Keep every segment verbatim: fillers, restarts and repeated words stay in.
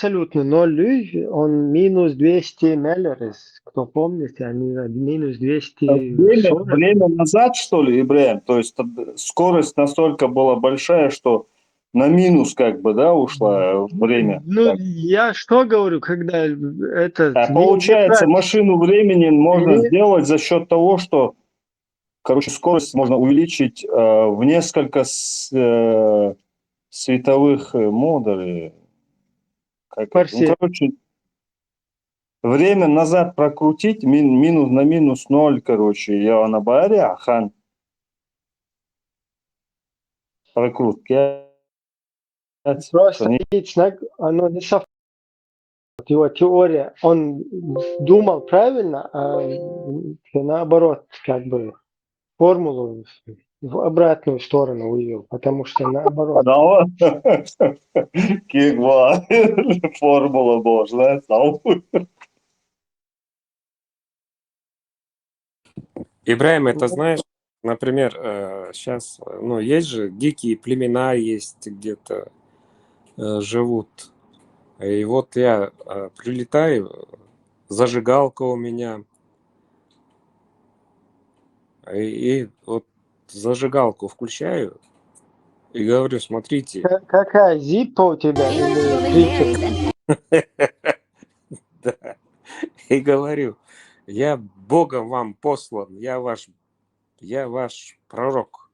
абсолютно ноль, он минус двести миллерс. Кто помнит, они на минус двести. Время, время назад, что ли, Ибраим? То есть э, скорость настолько была большая, что на минус как бы, да, ушла время. Ну, я что говорю, когда это... А получается, машину времени можно сделать за счет того, что, короче, скорость можно увеличить э, в несколько с, э, световых э, модулей. Как, ну, короче, время назад прокрутить, мин, минус на минус ноль, короче, я на баре, ахан. Прокрутка. Просто оно не совпадает. Его теория, он думал правильно, а ты наоборот, как бы формулу в обратную сторону вывел, потому что наоборот. Кигва. Формула божья, знаешь. Ибраим, это знаешь, например, сейчас, ну, есть же дикие племена, есть где-то э, живут. И вот я э, прилетаю, зажигалка у меня, и, и вот зажигалку включаю и говорю, смотрите. Какая, зиппо у тебя или... Да. И говорю, я Богом вам послан, я ваш, я ваш пророк,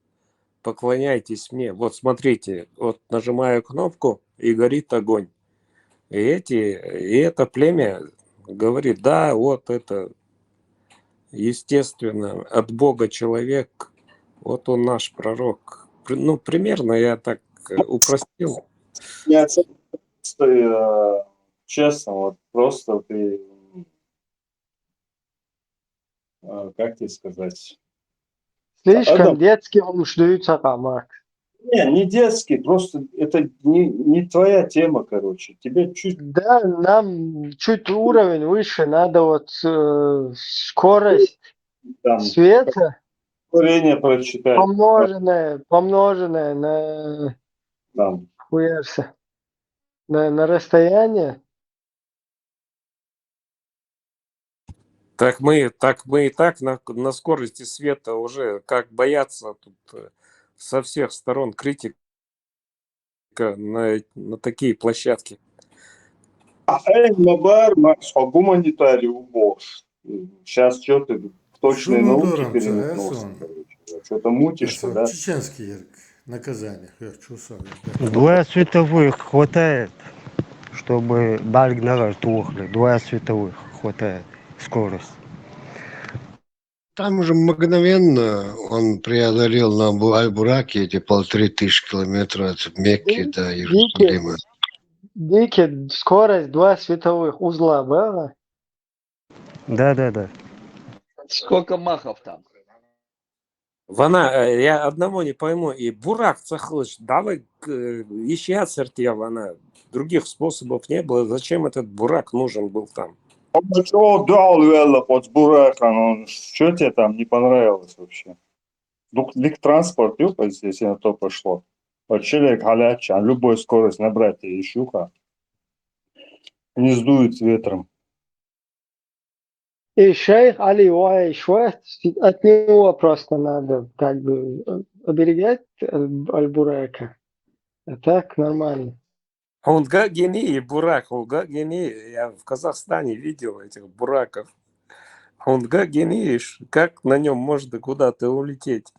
поклоняйтесь мне. Вот смотрите, вот нажимаю кнопку, и горит огонь. И, эти, и это племя говорит, да, вот это, естественно, от Бога человек, вот он наш пророк. Ну, примерно я так э, упростил. Нет, э, честно, вот просто ты, э, как тебе сказать? Слишком детский умшдуется, Марк. Не, не детский, просто это не, не твоя тема, короче. Тебе чуть... Да, нам чуть уровень выше, надо вот э, скорость там, света творение прочитать. Помноженное, помноженное на там. Хуярся. На, на расстояние. Так мы, так мы и так на, на скорости света уже как боятся тут э, со всех сторон критика на, на такие площадки. А эй, Мабар, Макс, по гуманитарию убош. Сейчас что ты в точные науки переметнулся, короче. Что-то мутишь, да? Чеченский язык. Наказание. Два световых хватает, чтобы Бальгнагар тухли. Два световых хватает скорость. Там же мгновенно он преодолел на Аль-Бураке эти полторы тысячи километра от Мекки до Иерусалима. Дикий, скорость два световых узла была? Да, да, да. Сколько махов там? Вана, э, я одного не пойму. И Бурак цахлыш, давай э, ещё отсыртел, вана. Других способов не было. Зачем этот Бурак нужен был там? О, да, вот Бурак, он, что тебе там не понравилось вообще? Дух, лик транспорт, юпа, здесь на то пошло. Вообще, лик халяча, любой скорость набрать и щука. Не сдует ветром. И шейх Али Уайшват, от него просто надо как бы оберегать Аль-Бурака. А так нормально. Хунга гени и Бурак, Хунга гени. Я в Казахстане видел этих Бураков. Хунга гени, как на нем можно куда-то улететь.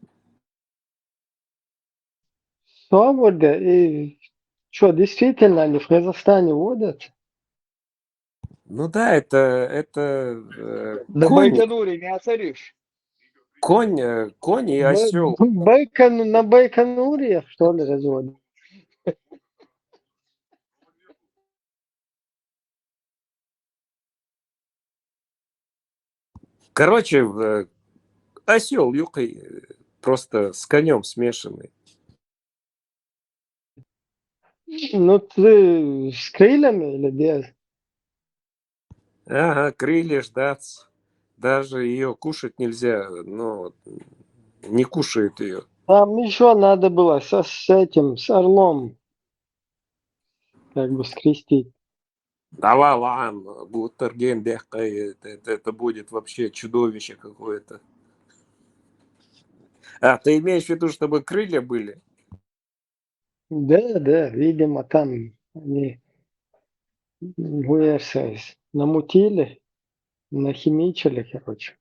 Что вот, и что, действительно они в Казахстане водят? Ну да, это, это э, На Байконуре не оцаришь. Конь, э, конь и осел. Байкон, на Байконуре, что ли, разводят? Короче, э, осел юкой, просто с конем смешанный. Ну, ты с крыльями или без? Ага, крылья ждать. Даже ее кушать нельзя, но не кушает ее. Там еще надо было со, с этим, с орлом как бы скрестить. Давай, ладно, гутарген дехкай, это, это, это будет вообще чудовище какое-то. А, ты имеешь в виду, чтобы крылья были? Да, да, видимо, там они, м, выяснилось, намутили, нахимичили, короче.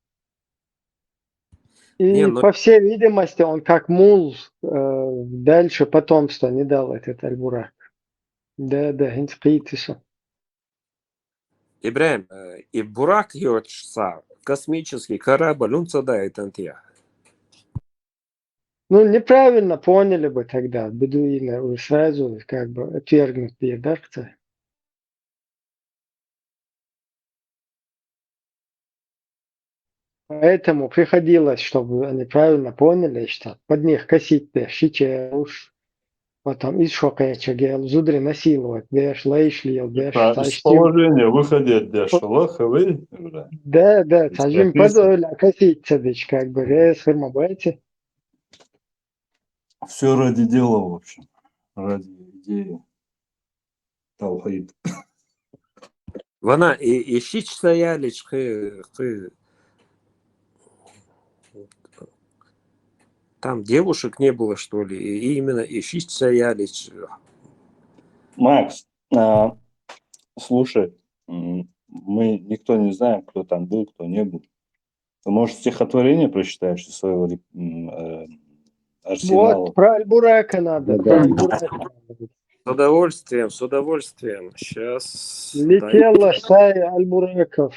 И, не, ну, по всей видимости, он как мул, э, дальше потомство не дал этот Аль-Бурак. Да, да, хинц китиса. Ибрахим, э, и Бурак йочса, космический корабль, он сюда и тантия. Ну, неправильно поняли бы тогда, бедуины, вы сразу как бы отвергнут пидарца. Поэтому приходилось, чтобы они правильно поняли, что под них косить деш, шиче уж, потом из шокаяча гел, зудри насиловать деш, лейш лил деш, да, из положения выходить деш, лоховый. Да, да, сажим подоля косить цедыч, как бы, рез, хырма байте. Все ради дела, в общем, ради идеи. Таухид. Вана, и, и шич стояли, чхы, хы. Там девушек не было, что ли? И именно и шич стояли. Макс, а, слушай, м, мы никто не знаем, кто там был, кто не был. Ты, может, стихотворение прочитаешь из своего реп-, м, э, арсенала? Вот, про Аль-Бурека надо, да, про Аль-Бурека надо. С удовольствием, с удовольствием. Сейчас. Летела стая Аль-Буреков.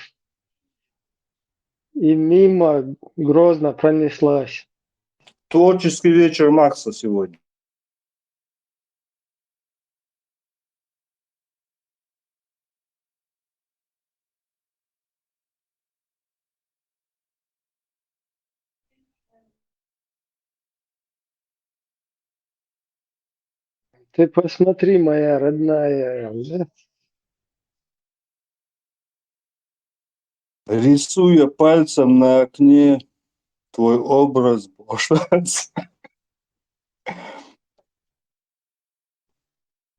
И мимо грозно пронеслась. Творческий вечер Макса сегодня. Ты посмотри, моя родная, да? Рисуя пальцем на окне твой образ, Боже.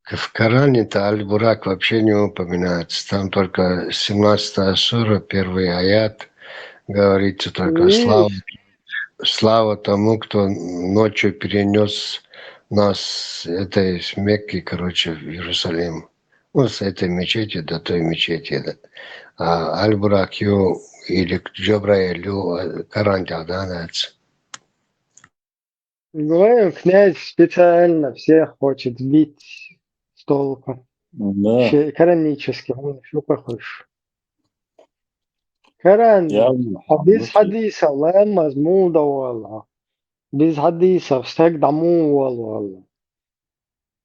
В Коране-то Аль-Бурак вообще не упоминается. Там только семнадцатая сура, первый аят, говорится только: «Слава, слава тому, кто ночью перенес нас с этой, с Мекки, короче, в Иерусалим». Ну, с этой мечети до той мечети, да. А Аль-Бурак ю или Джабраиль ю, а, Коран-то, да, нравится. Говорю, князь специально всех хочет сбить с толку. Да. Ще-, коранически, он ещё похож. Коран, я, а без хадиса, ла мазмул да вала. Без хадиса, стак даму вал вала.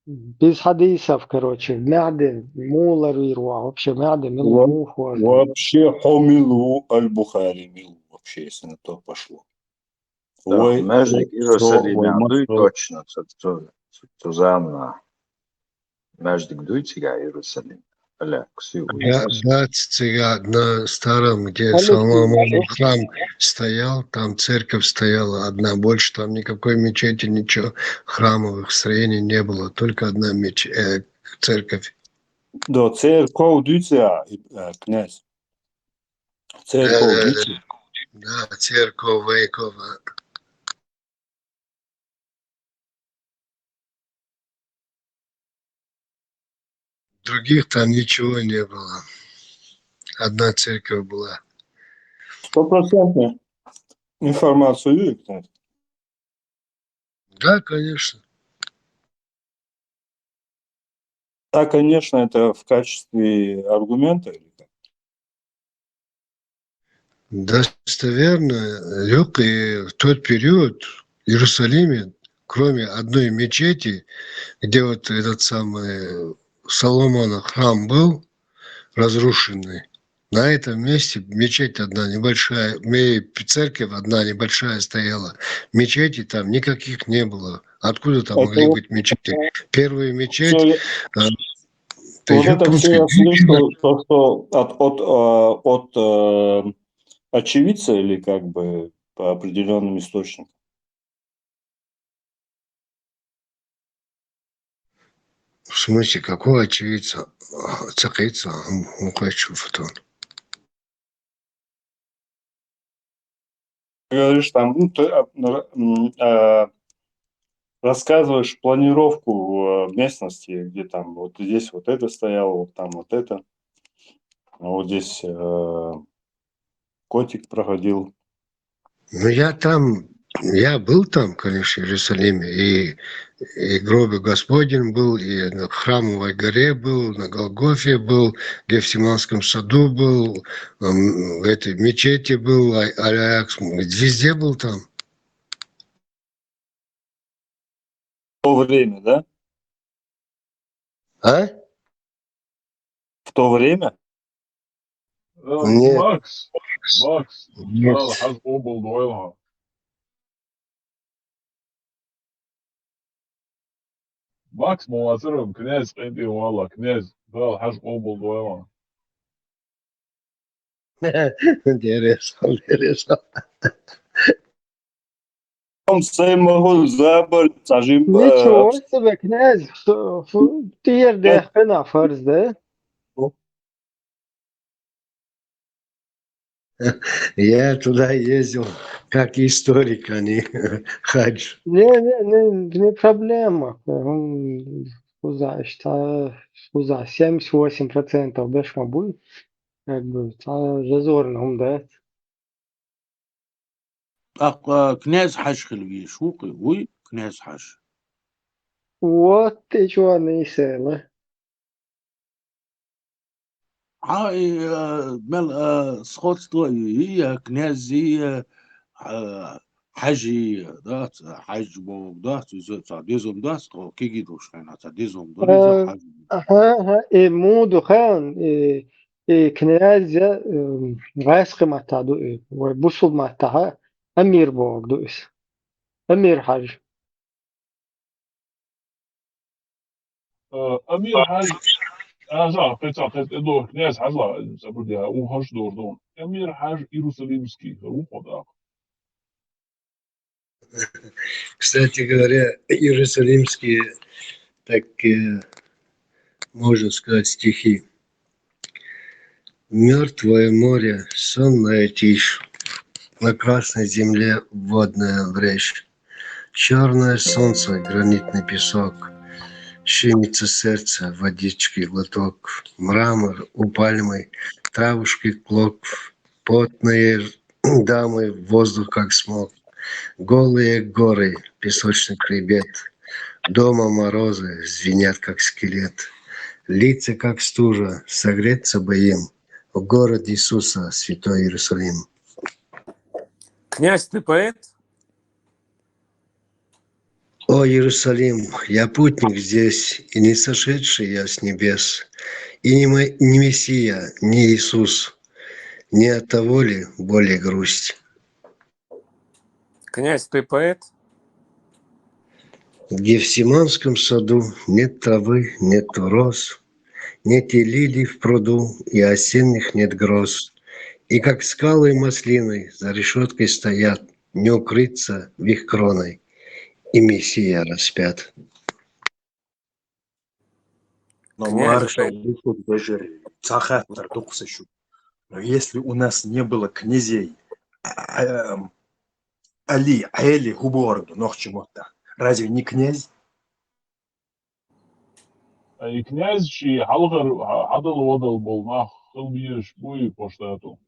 Без хадисов, короче, мягде мулар вирва, вообще мягде мил. Во-, мух вал. Вообще хомилу Аль-Бухари мил, вообще, если на то пошло. Да, ой, между ой, Иерусалимом, ой, дуй, ой, точно, цо, цо, цо, цо замна. Между дуй цига Иерусалим. Аля, ксю. Да, да, цига на старом, где Соломон храм стоял, там церковь стояла одна, больше там никакой мечети, ничего, храмовых строений не было, только одна меч-, э, церковь. Да, церковь, дуй цига, э, князь. Церковь, да, да, видите? Да, церковь, вейкова. Других там ничего не было. Одна церковь была. Стопроцентная информация есть, князь? Да, конечно. Да, конечно, это в качестве аргумента или как? Достоверно, Люк, и в тот период в Иерусалиме, кроме одной мечети, где вот этот самый Соломона храм был разрушенный, на этом месте мечеть одна небольшая, ме-, церковь одна небольшая стояла. Мечетей там никаких не было. Откуда там могли быть мечети? Первые мечети, всё, а, вот это всё я слышал, то, что от, от, э, от, э, очевидца или как бы по определённым источникам. В смысле, какого очевидца? Цакъийца, мукъайчу футун. Говоришь, там, ну, ты а, р- м, а, рассказываешь планировку э, местности, где там вот здесь вот это стояло, вот там вот это, а вот здесь э, котик проходил. Ну, я там, я был там, конечно, в Иерусалиме, и, и гробе Господень был, и на Храмовой горе был, на Голгофе был, в Гефсиманском саду был, м, в этой мечети был, а- Аль-Акс, везде был там. В то время, да? А? В то время? Нет. Макс, Макс, Нет. لا، حاج قنبل دويلها. Макс, молодцы, князь, انت والله, князь, لا, حاج قنبل دويلها. Интересно, интересно. Он саймаху забар цажим. Ничего себе, князь, ф- ф- ты ердехпена фарзде. Я туда ездил как историк, а не хадж. Не, не, не, не проблема. М, Хуза, ишта, хуза, семьдесят восемь процентов бешма буй. Как бы, та зазорно, ум, да? Так, э, князь хьаж хилвиш, вукъи, вуй, князь хьаж. Вот ты чё, Анисела. А, и, э, мел, э, сходство и, и, э, князь и, э, э, хьаж и, да, ц- хьаж бог, да, ц- ц- ца дезом, да, ц- о, киги душ, хана, ца дезом, да, Э, хьаж. Ага, ага, и муду хан, и, и князь, э, гайс химатаду, и, вай бусул матаха, амир бог дуис. Амир хьаж. Э, Амир хьаж, а, за, пеца, пеца, до, князь хьаж ла, забудь я, у хьаж дор дон. Амир хьаж Иерусалимский, рухо да. Кстати говоря, иерусалимские, так, э, можно сказать, стихи. Мертвое море, сонная тишь, на красной земле водная брешь. Черное солнце, гранитный песок, щемится сердце, водички глоток, мрамор у пальмы, травушки клок, потные дамы, воздух как смог, голые горы, песочный хребет, дома морозы звенят, как скелет, лица, как стужа, согреться бы им, в город Иисуса, святой Иерусалим. Князь, ты поэт? О Иерусалим, я путник здесь, и не сошедший я с небес, и не, ме- не Мессия, не Иисус, не от того ли более грусть. Князь, ты поэт? В Гефсиманском саду нет травы, нет роз, нет и лилий в пруду, и осенних нет гроз. И как скалы маслины за решеткой стоят, не укрыться в их кроной, и Мессия распят. Но Князь, маршал ты- Бушур даже цахаттар дукса шу. Но если у нас не было князей, а, а, Али, Али Хуборду, нохчи мотта, разве не князь? Ай, князь ши халхар хадал вадал бол нах хылбиеш буй поштату.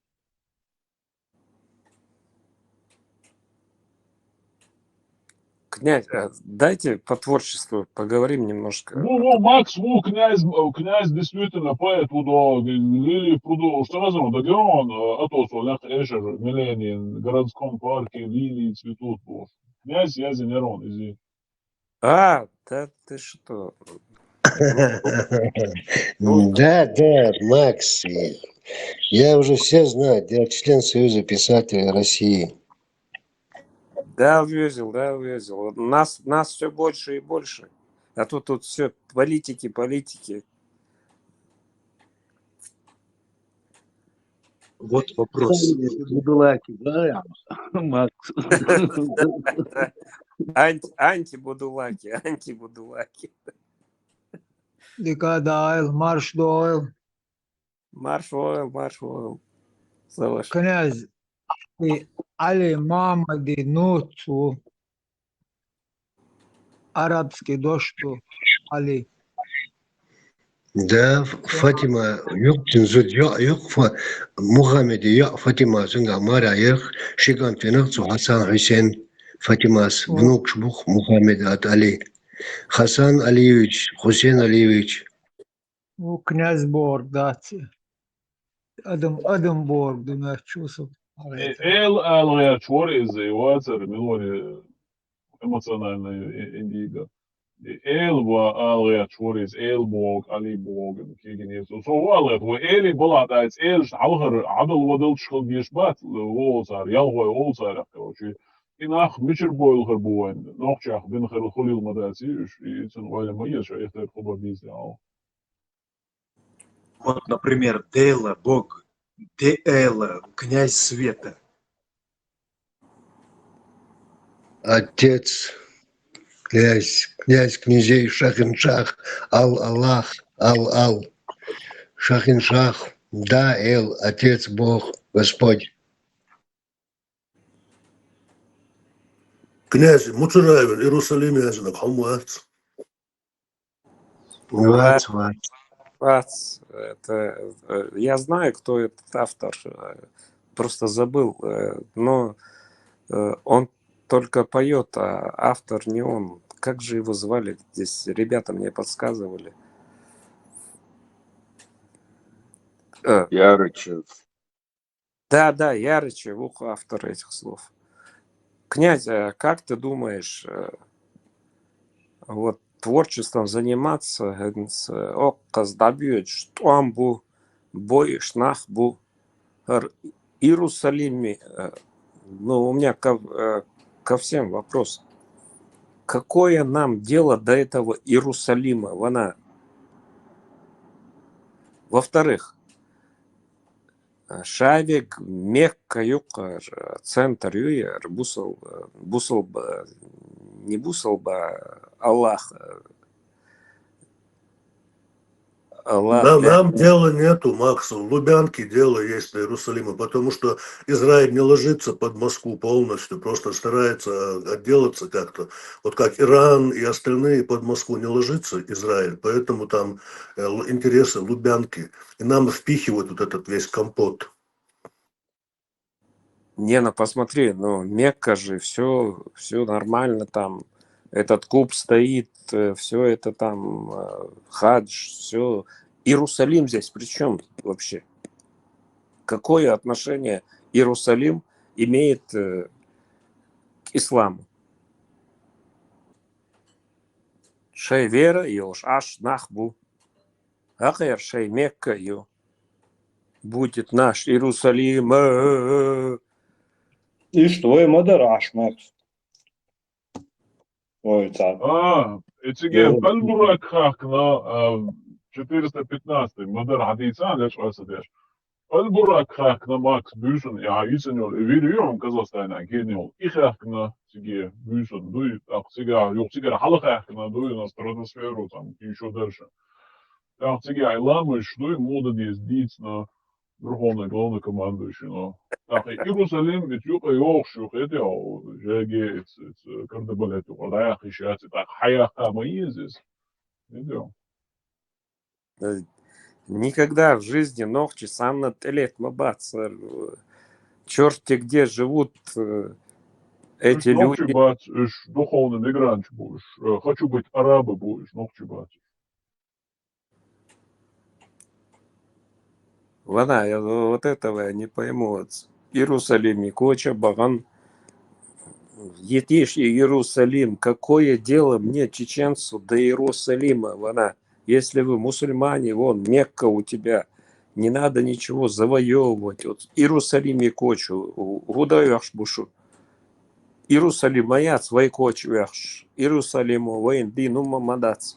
Князь, э, дайте по творчеству поговорим немножко. Ву, ву, Макс, ву, князь, э, князь действительно поэт, ву, да, лилии в пруду, что разно, да, где он, э, а то, что лях эшер, миллионе, в городском парке лилии цветут, ву. Князь, я за Нерон, изи. А, да ты что? Да, да, Макс, я уже все знаю, я член Союза писателей России. Да, увезил, да, увезил. Вот нас, нас все больше и больше. А то тут все политики, политики. Вот вопрос. Будулаки, да, Макс? Анти, анти-будулаки, анти-будулаки. Дика дайл, марш дойл. Марш войл, марш войл. Залаш. Князь, и Али Мамади нуц ву. Арабский дошду Али. Да, Фатима, юкъ цин зуда йоӀ юкъ, Фа-, Мухаммеда йоӀ Фатима цунгахь мара яхь, ши кӀант вина цу Хьасан, Хьусен, Фатимас, внукаш бух Мухаммед а Али. Хасан Алиевич, Хусен Алиевич. Ву князь бохург дац. Адам, адам бохург ду моьттуш ву со. Э, Эл ала гӀерташ вара иза, и вацара, мила вара, эмоциональный, э, индига. И Эл ва ала гӀерташ вара иза, Эл боху, Али боху, кегин иза. Со ву ала гӀерта, вай Эли балахь дац, Элаш хьалхара Ӏадал вадалчаш хила дезаш бац, ву олу цара, ялхой олу цара, короче. И нах мичара бовла хир бу вайн, нохчех бина хир хуьлийла ма дац, и уьш, и цунна ойла ма еза, ша ихтар кхуба бийза, ау. Вот, например, Дела, Бог, Деэла, князь света. Отец, князь, князь князей, Шахиншах, Ал-Аллах, Ал-Ал. Шахиншах, да, Эл, Отец Бог, Господь. Князь Муцураевин Иерусалим яздинарг хьо ма вац? Вац, вац. Вац, это, э, я знаю, кто этот автор, э, просто забыл, э, но, э, он только поет, а автор не он. Как же его звали? Здесь ребята мне подсказывали. Э, Ярычев. Да, да, Ярычев, ух, автор этих слов. Князь, а как ты думаешь, э, вот творчеством заниматься, э, с-, о, къаздабьёдж, тӀом бу, бойуш нах бу, хӀара Иерусалиме, э, ну, у меня ко, э, ко всем вопрос. Какое нам дело до этого Иерусалима, вана? Во-вторых, Шавег Мекка юкъара центр ю яра, бусал-, бусалба, не бусалба, Аллах, Аллах, Нам, да. Нам дела нету, Макс, в Лубянке дело есть до Иерусалима, потому что Израиль не ложится под Москву полностью, просто старается отделаться как-то. Вот как Иран и остальные под Москву не ложится Израиль, поэтому там э, лу- интересы Лубянки. И нам впихивают вот этот весь компот. Не, ну посмотри, ну Мекка же, все, все нормально там. Этот куб стоит, все это там, э, хадж, все. Иерусалим здесь при чем вообще? Какое отношение Иерусалим имеет, э, к исламу? Шай вера йолуш Ӏаш нах бу. Акхер шай Мекка ю. Будет наш Иерусалим. Иштта вай ма дара Ӏаш, Макс. Ой, цхьа. А, и циге Йо. Аль-Бурак хаьхкина, а, четыреста пятнадцатый, ма дара хьадийца, лечкъа аса деш. Аль-Бурак хаьхкина Макс буьйсанна, и хьан йисина йолу, и вир ю хьуна Казахстанехь гина йолу. И хаьхкина циге буьйсанна дуй, тӀаккха цига, юха цигара хьала хаьхкина дуй, на стратосферу, там, и шо дальше. ТӀаккха циге и ламаш дуй, муха дан деза дийцина, Верховный главнокомандующий, но. ТӀаккха Иерусалим, и юкъа йохуш ю, хетий, жеге, иц, иц, кардабалет юкъа, дӀаяххийша яц, тӀаккха хьаяккха ма еза иза. Видео. Э, никогда в жизни нохчи санна тӀелет ма бацара. Черти где живут, э, эти Уж нохчи люди. Бац, уж духовный мигрант бу, уж, э, хочу быть арабы бу, уж нохчи бац. Вана, я вот этого я не пойму. Вот Иерусалим и коча баган. Етиш и Иерусалим. Какое дело мне, чеченцу, до Иерусалима? Вана, если вы мусульмане, вон Мекка у тебя. Не надо ничего завоевывать. Вот Иерусалим и кочу. У-, удаешь бушу. Иерусалим яц вай коча вехаш. Иерусалимо вайн дин хӀумма ма дац.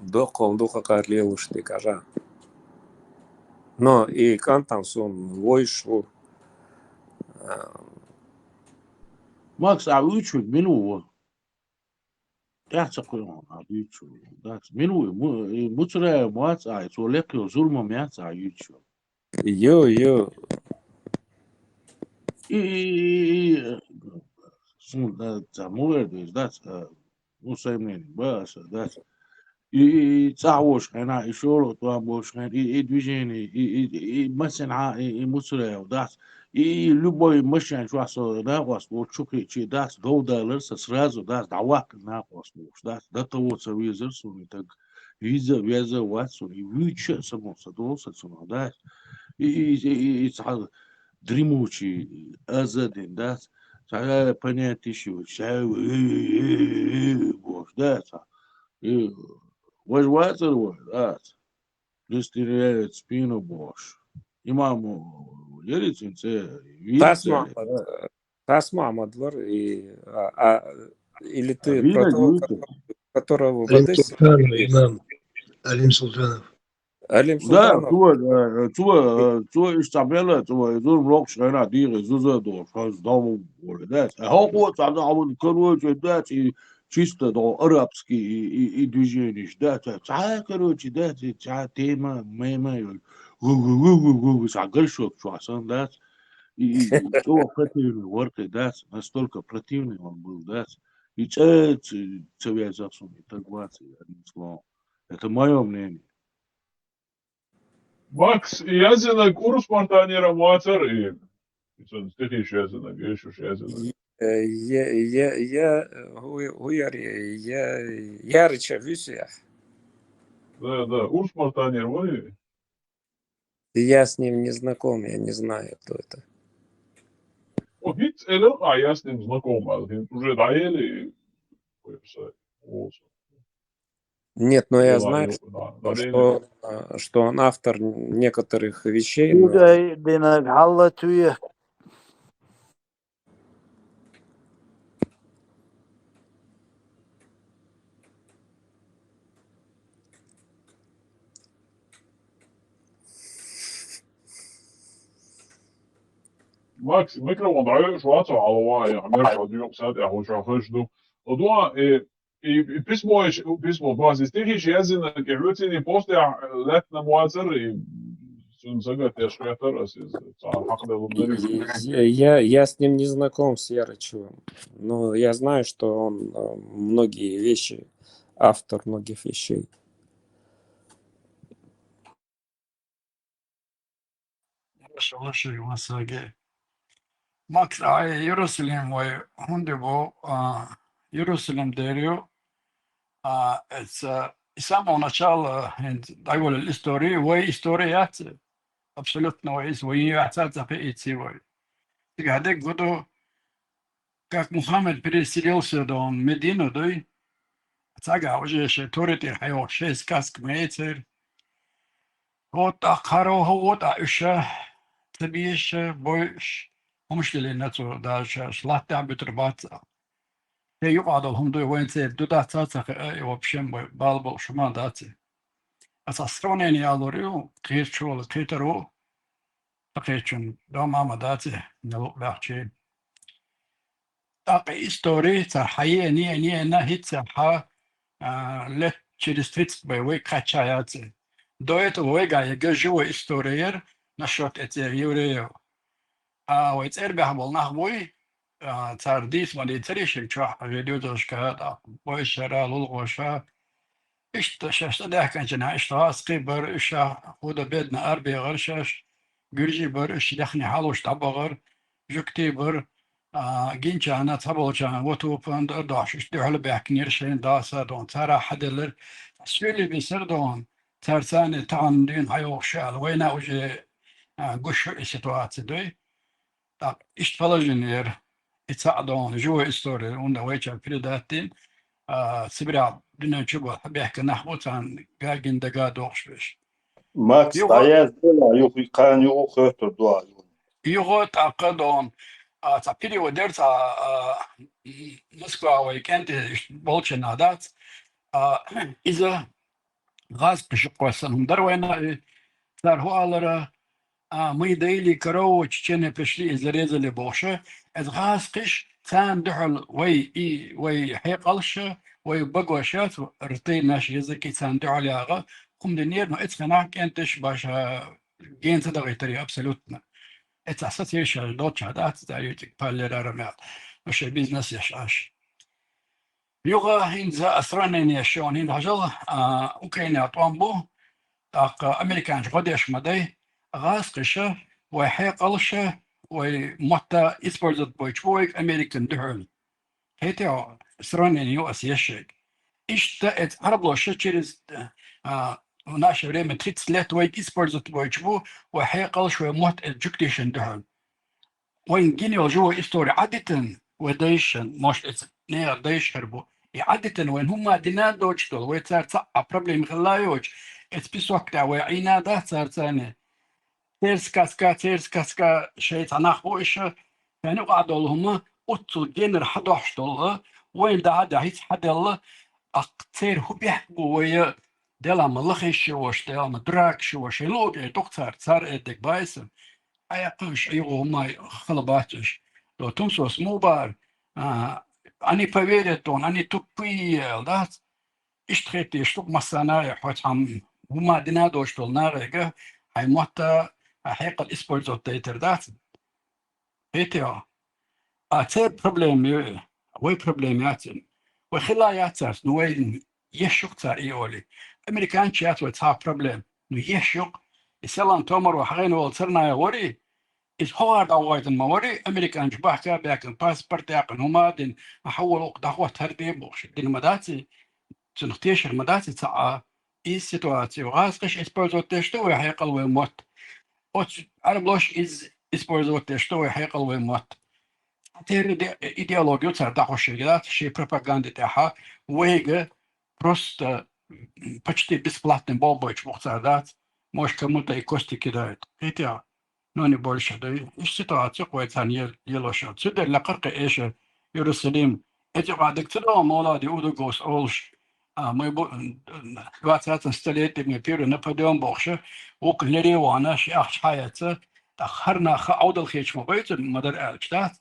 Доккхал дукха кхар лелуш дика ажа. Но и кӀантам сон войш ву. Макс, а вуьйцу ву, мила ву? ТӀехь ца кхуьу хьуна, а вуьйцу ву, дац. Мила ву, му-, и Муцураев вац, а, цо лекхайо зулам яц, а, вуьйцу ву. Йо, йо. И, и, и, и, э, сун, да, ца мугӀер деза, дац, э, ну, сай мнение, ба аса, дац. И, и, и цӀахь волуш хьенахь, и шолгӀа тӀом болуш хьенахь, и, и движение, и, и, и, и массанхьа, и, и Муцураев, дац. И, и любой машен чохь со накъост волчу чу кхечи, дац, дов далар сан сразу, дац, дӀаваккха накъост волуш, дац. ДатӀа во ца везар суна и таг. Виза, веза вац суна, и вуьйцу а сан мо ца долу сан цунах, дац. И, и, и, и, и цхьа дремучий, аза дина, дац. Цхьа понятие ши, ша, бохуш, дац. И важа вацара вай, дац. Пристреляет в спину бохуш. Имам, яри цуьнан цӀе, вийна Тас цӀе. Мухьаммад, э, Тас Мухьаммад вара, и, а, а, или ты про Вийна того, вуьйцу. Кото-, которого в Алим Одессе? Султанов, имам. Алим Султанов. Алим Да, Султанов. Цо, э, цо, э, цо иштта мела, цо, э, зурма локхуш хенахь дийгӀе зуза долуш, хаза дов волу, да. Э, хӀокхо цхьа дов кароче, да, и чисто дов арабский и, и, и движениш, да, цхьа, цхьа, короче, да, цхьа тема, мема, гу-гу-гу-гу-гу, цхьа горшок чохь санна, да. И, и, и цо противный вара кхин, да, настолько противный он был, да. И цӀе ца, ца веза суна, и так вац, одним словом. Это моё мнение. Макс, и яздинарг Урус Мартанера вацара и? Иза стихиш яздинарг, ешуш яздинарг. Э, я, я, я, э, хӀу-, хӀу яра, я, Ярыча вуьсу я. Да, да, Урус Мартанера вара и? Я с ним не знаком, я не знаю, кто это. О, хӀинца элира, а я с ним знаком, а хӀинца уже дӀаели, ой, всё, вот. Нет, но я знаю, что, а, что он автор некоторых вещей, но Угай динаг хьалла туьйхк. Макс, микрофон дӀайоьуш вацахь, хьалаваий, хьан мегаш хьо дуьйкъу саьтехь ву ша хезаш ду. ЛадогӀа, э, И, и письмош, письмо, боху, и стихиш яздинарг, и хьоьцуьнан постехь лаьттина вацара, и цуьнан сагатдеш хетара ас иза, цхьа хьакхаделла дара иза. Я, я, я с ним не знаком, с Ярычевым. Но я знаю, что он, э, многие вещи, автор многих вещей. Хорошо, хорошо, Иван Сергей. Макс, а Иерусалим вай хӀунда бу, а, Иерусалим дер ю, а, эца, и самого начала, хӀинца дӀайолалла история, вай история яц, абсолютно вай из, вай яц, цхьа кхиийци вай. Цига хьадерг гу ду, как Мухаммед переселился до Медину, дуй? Цхьаьгахь уже шайн туре тӀера хьайогӀуш шайн сказка ма яцара. ХӀотта тӀаккха хӀара хӀу, хӀу тӀаккха уьш ца безаш, бойуш, хӀумаш диллина цо, даже шаьш латтехь буьтур бац. Шен юкъахь долу хӀума дуй, вайн церан ду дац а ца хиъна, и вообще бала болуш хӀума дац и. Аса сравнение ялор ю, кхечу вала кхетар ву, ца кхечун дом а ма дац и, мел ву баьхчи. ТӀаккха истори цара хьаеана, еана, еана, хӀинца хьа, а, лет через тридцать бай вай кхача яц и. До этого вайгахь я гажи вай истори яра, насчёт эцех евреев. А вай цӀербехь болу нах буй, а, цара дийца ма дийцари шимма чохь, вайн доьзалшка, тӀаккха бойшара, лулахоша. Иштта шаьш тӀедаьхкинчу наха иштта гӀазкхий бара, уьш ша хӀуда бедна арабехара шаьш, гуьржий бара, уьш яхне хьалуш дӀабахара, жуьгтий бара, а, гинчарна, цхьаболчарна ватупан дара дохьуш, уьш дуьхьал баьхкинера шайн даса дон, цара хьаделлара, суьйлий бисара дон, цара царна тахана дуьйна хьайогӀуш аьлла, вайна уже, а, гуш ю и ситуация дуй. ТӀаккха иштта положение яра, и цхьаъ дон, живой история, хӀунда вайчара передать дина, а, Сибрехь дуьнен чу баьхкина нах бу, царна гагина дага дохуш берш. Макс, юха дӀаязде, юха кхана юха хоьттур ду ахь. Юха тӀаккха дон, а, цхьа перевод яра цхьа, а, Москва вай кӀентий иштта болчу нах дац, а, иза гӀазкхаша кхоьссина хӀума дара вайна, и цара хӀу алара, а, мы доили корову, чеченцы пришли и зарезали бохуш, эцу гӀазкхаша, царна дуьхьал вай, и, вай хьекъалш, вай багош яц, рты, наш языки царна дуьхьал яха, хӀума динера, но эцу хенахь кӀенташ баша ген ца дахийтар абсолютно. Эцахь сацийша долчохь дац, цара юьцӀиг паллерара мел, но шайн бизнес еш Ӏаш. Юха хӀинца сравнение еш ю хьуна, хӀинца хьажал, а, Украинехь тӀом бу, тӀаккха американцаша гӀо деш ма дай, гӀазкхаша, вай хьекъалша, вай мотт использовать бойтуш бу вайга Американа дуьхьал. Кхетий хьо, сравнение ю ас еш шайга. Иштта эцу Ӏарбоша через, а, в наше время тридцать лет вайга использовать бойтуш бу вай хьекъалш, вай мотт эцу жуьгташна дуьхьал. Вайн гина йолу жо истори Ӏадитина, вай дайшан, может, эцу нехан дайша хир бу. И Ӏадитина вайн хӀумма дина доцуш долу, вай цара цхьаъ а проблема хилла йоцуш, эцу песок тӀехь вай Ӏийна дац цара царна. Церан сказка, церан сказка, шайн цхьа нах бу иша, шайна юкъахь долу хӀума, оццул генара хьадохьуш долу, вайна дахьа а даьхьа, хӀинца хьаделла, аккха церан хӀун бехк бу вай, делахь ма лахаш ю ваша, делахь ма дуракаш ю ваша, шайн луъург эр ду-кх цара, цара эр дерг баьсса. Ай, кхуьнаш, ай, гӀо, хӀумма хала бац уьш. До тумсос муха бара, а, они поверят, дон, они тупые, аьлла дац. Иштта хеташ ду-кх массарна а, хьо цхьа хӀумма дина доцуш долу нахе, хьайн мотт а, хьайн хьекъал использовать дайтар дац. Кхетий хьо? А церан проблема ю и, вай проблема яц и. Вай хилла яц цаьрца, ну вай еш ю-кх цара и олий. Американцаша яц вай цхьа проблема, ну еш ю-кх. И Селан Томаро хьахийна волу царна а вари, иза хӀокхара дӀагӀойтина ма вари, американцаша бахка а баьккхина, паспорт яьккхина, хӀума а дина, хьан волу-кх дӀахӀотта хӀара де бохуш, дина ма дац и, цунах тешар ма дац и цхьа а. Иза ситуаци ю. ГӀазкхаша использовать деш ду вай хьекъал, вай мотт. Оцу Ӏарбоша иза использовать деш ду вай хьекъал, вай мотт. Террор иде-, идеологи ю цара дӀахьош шайга, дац, шайн пропаганда тӀехь вайга просто, м, почти бесплатный болх бойтуш бу-кх цара, дац, может, кому-то и кости кидают. Кхетий хьо? Ну, не больше, да и иштта ситуаци ю-кх вай царна е-, елош. Цундела лакхара кхин эшар, Иерусалим, эцу юкъахь дика ца до, молоди удугос олуш, а, мы бу-, м, двадцатом столетии мы первый нападём бохуш, вукху лере а вахана, ши ахча хьаэца, тӀаккха хӀара нах хаа Ӏовдал хеташ ма бай цунна, ма-дарра аьлча, дац?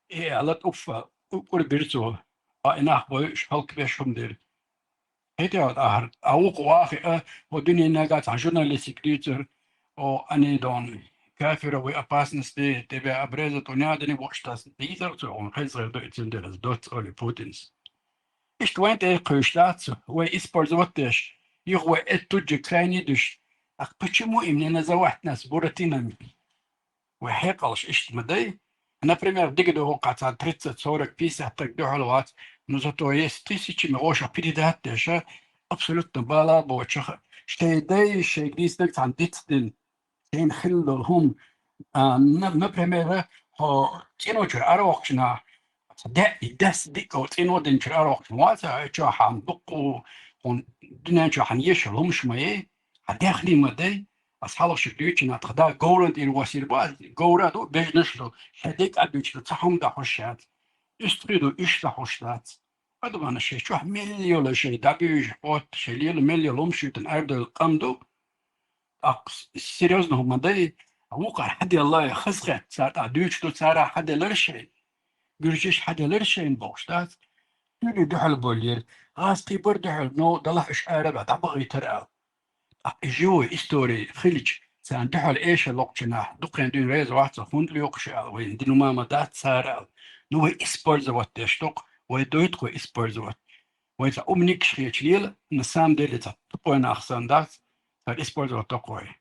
И аьлла, тӀуффа, у-, ур бира цо. А и нах бой, уьш хӀаллакбеш хӀума дира. Кхетий хьо, ахьа, а вукху вахи а, хӀо дуьненага цхьа журналистик дийцар, о, они, дон, кафировой опасности, тебя обрезать, у неадани бохуш тас дийцар цо, хьуна хеза хир ду и цундела, доцца олий Путинс. Иштта вайн тӀе кхуьйсуш дац, вай использовать деш, юха вай эт туджи крайний дуьш. Ах, почему им не называть нас буратинами? Вай хьекъалш иштта ма дай. Например, дика ду хӀокху цхьа тридцать, сорок, пятьдесят стаг дуьхьал вац, но зато есть тысячами гӀошах передать деш, абсолютно бала боцуш, шайн дай, шайга дийцинарг цхьаьна дицдина, шайна хилла долу хӀума. А, на-, например, хьо цӀено чуьра аравоккхучу нахе, де-, дес дика цӀено динчуьра аравоккхучу вац, а, чохь хьан дуккху, хьуна дуьнен чохь хьан ешал хӀумаш ма ей, хьан дехний ма дай, ас хьалха шуьга дуьйцина, тхан да говран тӀера воссийр бу ас, говра ду, бежнаш ду, шайн дерг а дуьйцуш ду, цхьа хӀума дӀахьош яц. УьстагӀий ду, уьш дӀахьош дац. Адамана шайн чохь мел йолу шайн дӀабуьйжу хӀотта, шайн лела мел йолу хӀума шуьйтан арадевлла къам ду. Аккха с-, серьёзно хӀума дай, вукхара хьаделла, хазахетта цара тӀаккха дуьйцуш ду, цара хьаделлар шайн. Гуьржиша хьаделлар шайна бохуш дац. Суьйли дуьхьал боллера, гӀазкхий бара дуьхьал, но далахь уьш ара а баьхна, дӀабахийтар аьлла. Ткъа и живой истори хилча, царна дуьхьал эшар локхучу нахе, дукха дуьйна реза вац со, хӀунда лоькхуш аьлла, вайна дина ма дац цара аьлла. Ну, вай использовать деш ду-кх, вай дойту-кх вай использовать. Вай цхьа умникаш хеташ лела, на самом деле цхьа тупой нах санна дац, цара использовать до-кх вай.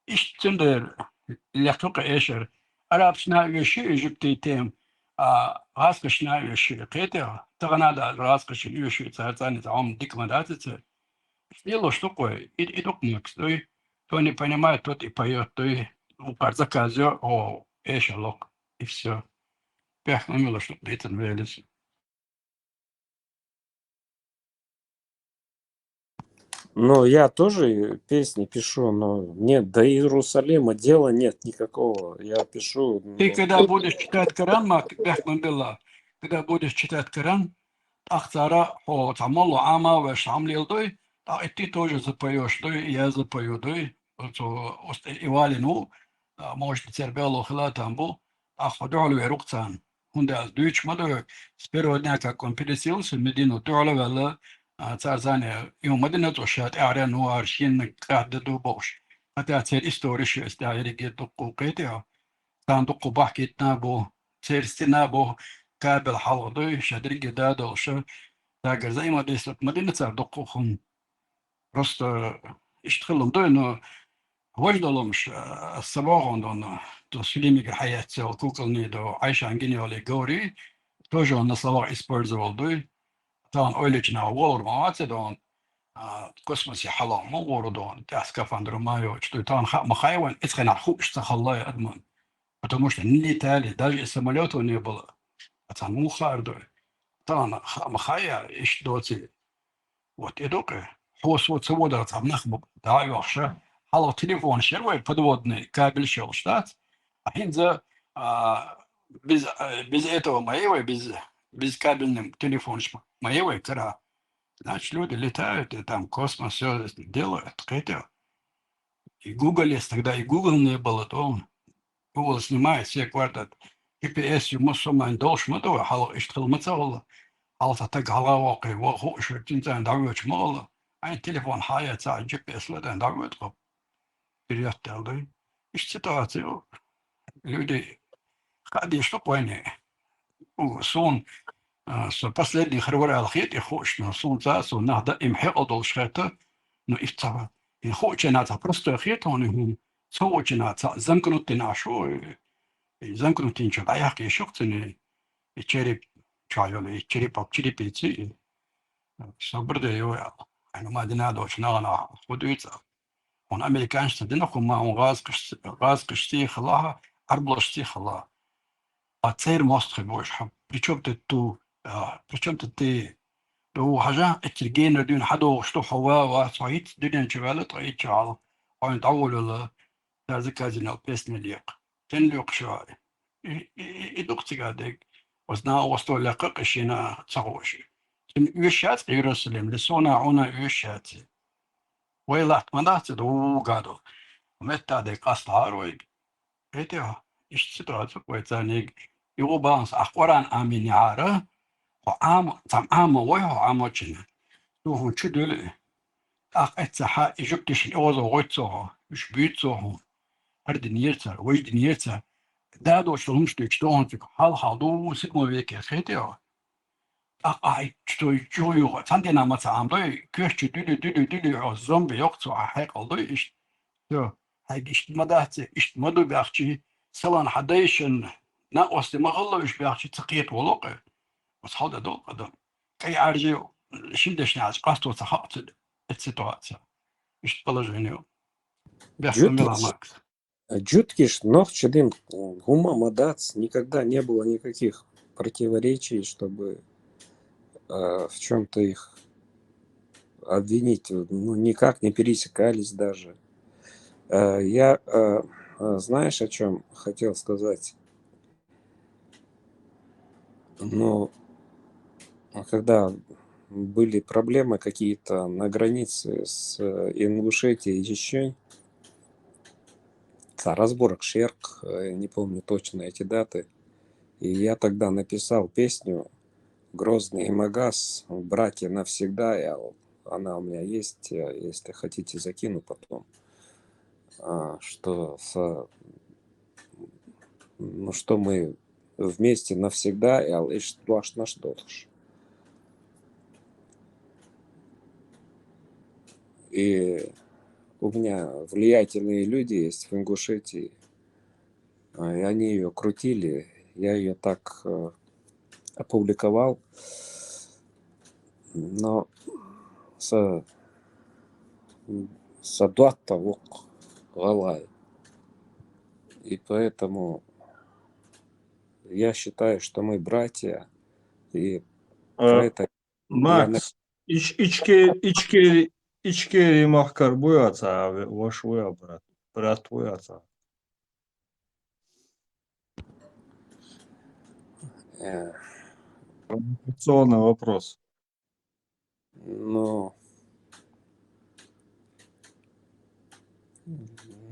Иштта цундела лекха ю-кх эшар. Арабашна а оьшуш ю и жуьгтийн тема, а, гӀазкхашна а оьшуш ю, кхетий хьо? Тахана а дац гӀазкхашна оьшуш ю, цара царна иза хӀума дика ма дац и церан. Лелош ду-кх вай, и, и ду-кх мегаш дуй. Кто не понимает, тот и поёт дуй. Вукхара заказ йо, о, эшар ло-кх. И всё. Бехк ма билла, шу дийцина велира. Ну, я тоже песни пишу, но нет, до Иерусалима дела нет никакого. Я пишу, Ты ну, когда будешь читать Коран, Мак, бехк ма билла, когда будешь читать Коран, тӀаккха цара хьо цхьа молла Ӏама а веш хьамлел дуй, тӀаккха и ты тоже запоёшь дуй, я запою дуй, оцу, оцу и валин ву, а, может, цербело хилатан бу, а хо духьал верук цан. ХӀунда аз дуьйцуш ма ду, с первого дня, как он переселился в Медину, духьал ваьлла, а, цар зане, юм Мадина цо ша тӀаьхьарен вар, шин катта ду бохуш. Хатя цер история шу эс тӀаьхьа ерриге дуккху кхетио. Царна дуккху бахкийтина бу, церан стена бу, кабел хьалха дуй, ша дерриге да долуш, дагар заимадистут Мадина цар дуккху хӀума. Просто иштта хилла ма дуй, но важа долумаш, а, сан бохун дона, то Сулимигара хьаяццал куколни до, Айшан гинеоли говри, тоже он на словах использовал дуй. Тан ойлачу нах вогӀур ма вац дона, а, космосе хьалха ма гӀур дона, тӀехь скафандр ма йоцуш дуй. Тан хаа ма хай вайн, эцхьанахь хууш ца халлай адаман. Потому что не летали, даже и самолётов не было. А цан муха ар дуй. Тан хаа ма хая, иштта доций. Вот и дукъе, хьо со ца водар цхьа нах бу, дӀа а йохуша, хьалха телефонаш яра вай подводный, кабелш йолуш дац. А хӀинца, а, без, а, без этого ма е вай, без, без кабельных телефонаш ма е вай кара. Значит, люди летают, и там космос всё делают, кхетио. И Google есть, тогда и Google не было, то он Google снимает все координаты. G P S ю массо а долуш ма ду, хьалха иштта хила ма ца хилла. Хьалха стаг хьалха воккхий, ваха хууш верг цуьнца дӀавоьдуш ма хилла. Хьайн телефон хьаяц, G P S ладан дӀавоьду хӀу. Вперёд даьлла дуй. Иштта ситуация ю. Люди хаа деш ду-кх вайна. У, суна, а, со последний хир вара аьлла хета и хууш, но суна ца, со нах даим хьекъал долуш хета, но и ца, и хуучу нах ца простой хета хьуна и хӀума. Ца хуучу нах ца замкнутый нах шу, и, и замкнутый чу дӀаяккха йиш ю-кх цуьнан, и череп чохь йолу, и черепов-, черепица, и собар де ю аьлла. Хьайна ма дина долчу нахана хӀу дуьйцу? Хьуна американцашна дина хӀума, хьуна гӀазкхаш-, гӀазкхашций хилахь, Ӏарбошций хилахь. А церан мостагӀий бу уьш, хьан, при чём тут ты, а, при чём тут ты? Ду хьажа, эццара генара дуьйна хьадогӀуш ду хьо, ва, вац, хьо хӀинцца дуьнен чу ваьлла, ткъа хӀинцца хьо хьуна дӀаволавелла, цара заказе йолу песни лекха. Стенна лекхаш ву? И, и, и, и ду-кх цигахь дерг. Оцу накъосталла лекха-кх и шена ца хууш. Цуьнан оьшуш яц-кх Иерусалим, де сона хьуна оьшуш яц. Вай латта ма дац и, ду гадо. Метта дерг къастахьара вайга. Эти, иштта ситуация вай царниг. И ву баханс ахь Къуръан амин яхьара, хьо Ӏама, цхьа Ӏама вай хьо Ӏамочина. Цо хьуна чу дуьлу и. ТӀаккха эццахьа и жуьгташна и гӀоза гӀойту цо хьо, уьш буьйцу цо хьуна. ХӀара динера цара, важа динера цара. Да доцуш долу хӀумаш дуьйцу дохана цига, хьал-хьал ду, сигма веке хетий хьо. ТӀаккха ахь и чу, чу юха, цхьана дийнахь ма ца Ӏамадой, коьртачу дуьлу, дуьлу, дуьлу, хьо зомби йоккха цо, ахь хьекъал дой иштта. Всё, хьайга иштта ма дац, иштта ма ду баьхчи, салан хьан дайшинна, накъосте ма хилла уьш баьхчи, ца кхета волу-кх. Оцу хьал де долу адам. КӀай Ӏаьржи шина дешнехь къасто ца хаьа цуьнан эта ситуация. Иштта положение ю. Бехке мила Макс. Жуткиш нохчадин хӀума ма дац, никогда не было никаких противоречий, чтобы, э, в чём-то их обвинить, ну, никак не пересекались даже. Э, я, э, э, знаешь, о чём хотел сказать? Ну, а когда были проблемы какие-то на границе с, э, Ингушетией и Чечнёй, та разборок Шерк, э, не помню точно эти даты, и я тогда написал песню «Грозный и Магас, братья навсегда», я, она у меня есть, э, если хотите, закину потом. А, что со-, ну, что мы вместе навсегда, я, и что наш долг. И у меня влиятельные люди есть в Ингушетии, а, и они её крутили, я её так, э, опубликовал, но са, са доттагӀа ву-кх гӀалгӀай. И поэтому я считаю, что мы братья, и Э, поэтому я на- Макс, Ич-, Ичке-, Ичкери-, Ичкери махкара буй аца, а ве-, ваша вуй а брат? Брат вуй аца? Э, Провокационный вопрос. Ну,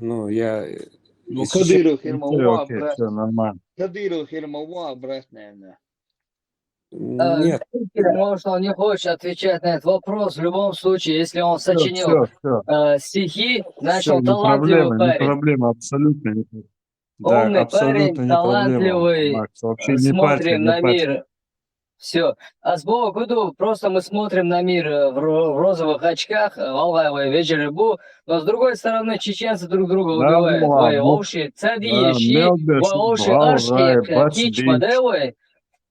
ну, я, Ну, Кадыров хер ма ваьв, брат. Всё нормально. Кадыров хер ма ваьв, брат, наверное. Нет. Может, он не хочет отвечать на этот вопрос. В любом случае, если он сочинил э, стихи, значит, он талантливый парень. Всё, не проблема, не проблема, абсолютно не проблема. Да, абсолютно не проблема, Макс. Вообще не парься, не парься. Всё. А сбоку, ну, просто мы смотрим на мир э, в ро- в розовых очках, э, валлахи, вежливый бу. Но с другой стороны, чеченцы друг друга убивают. Ой, вообще, цадиеш, ой, вообще, ашкех, кич, мадевой.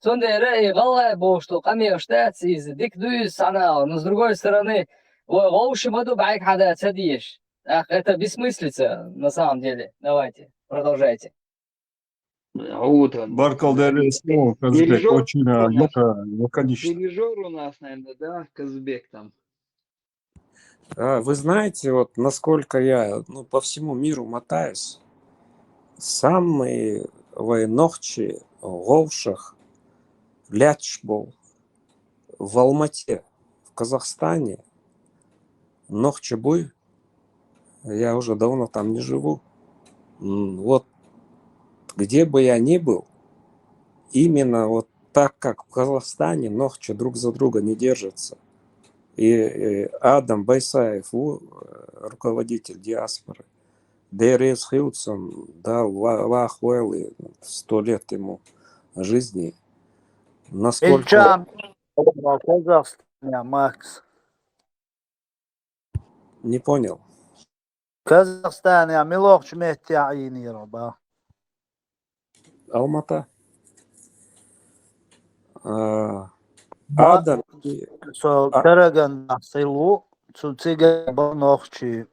Цундера и валлахи бу, что камеш тац из дик дуй санал. Но с другой стороны, ой, вообще, маду байк хада цадиеш. Ах, это бессмыслица, на самом деле. Давайте, продолжайте. Баркал дерес, ну, Казбек, очень э, лака- лаконично. Дирижёр у нас, наверное, да, Казбек там. А, Вы знаете, вот насколько я, ну, по всему миру мотаюсь, самый вай нохчи говшах лячбол в Алмате, в Казахстане, нохчи буй, я уже давно там не живу. М, Вот где бы я ни был, именно вот так, как в Казахстане, нохчи друг за друга не держатся. И э, Адам Байсаев, у, э, руководитель диаспоры, Дерес Хилсон, да, ва- вах вэлли, сто лет ему жизни. Насколько... Илчан, Казахстане, Макс. Не понял. Казахстане милохч метте айнира ба. Алмата. А, Адам. Со Караганда силу, цу цига ба нохчи,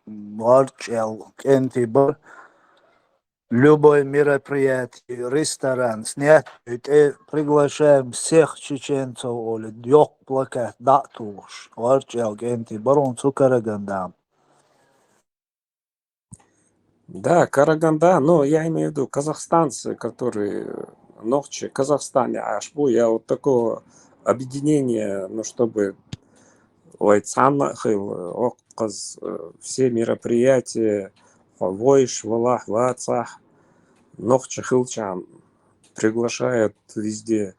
варчел кенти бар. Любой мероприятие, ресторан, снять, э, приглашаем всех чеченцев, оли, ёк плакат, да, туш. Варчел кенти барон цу Караганда. Да, Караганда, но я имею в виду казахстанцы, которые нохчи, Казахстане ашбу, я вот такого объединения, ну, чтобы вайцан хил, окказ, э, все мероприятия, войш, валах, вацах, нохчи хилчан приглашают везде.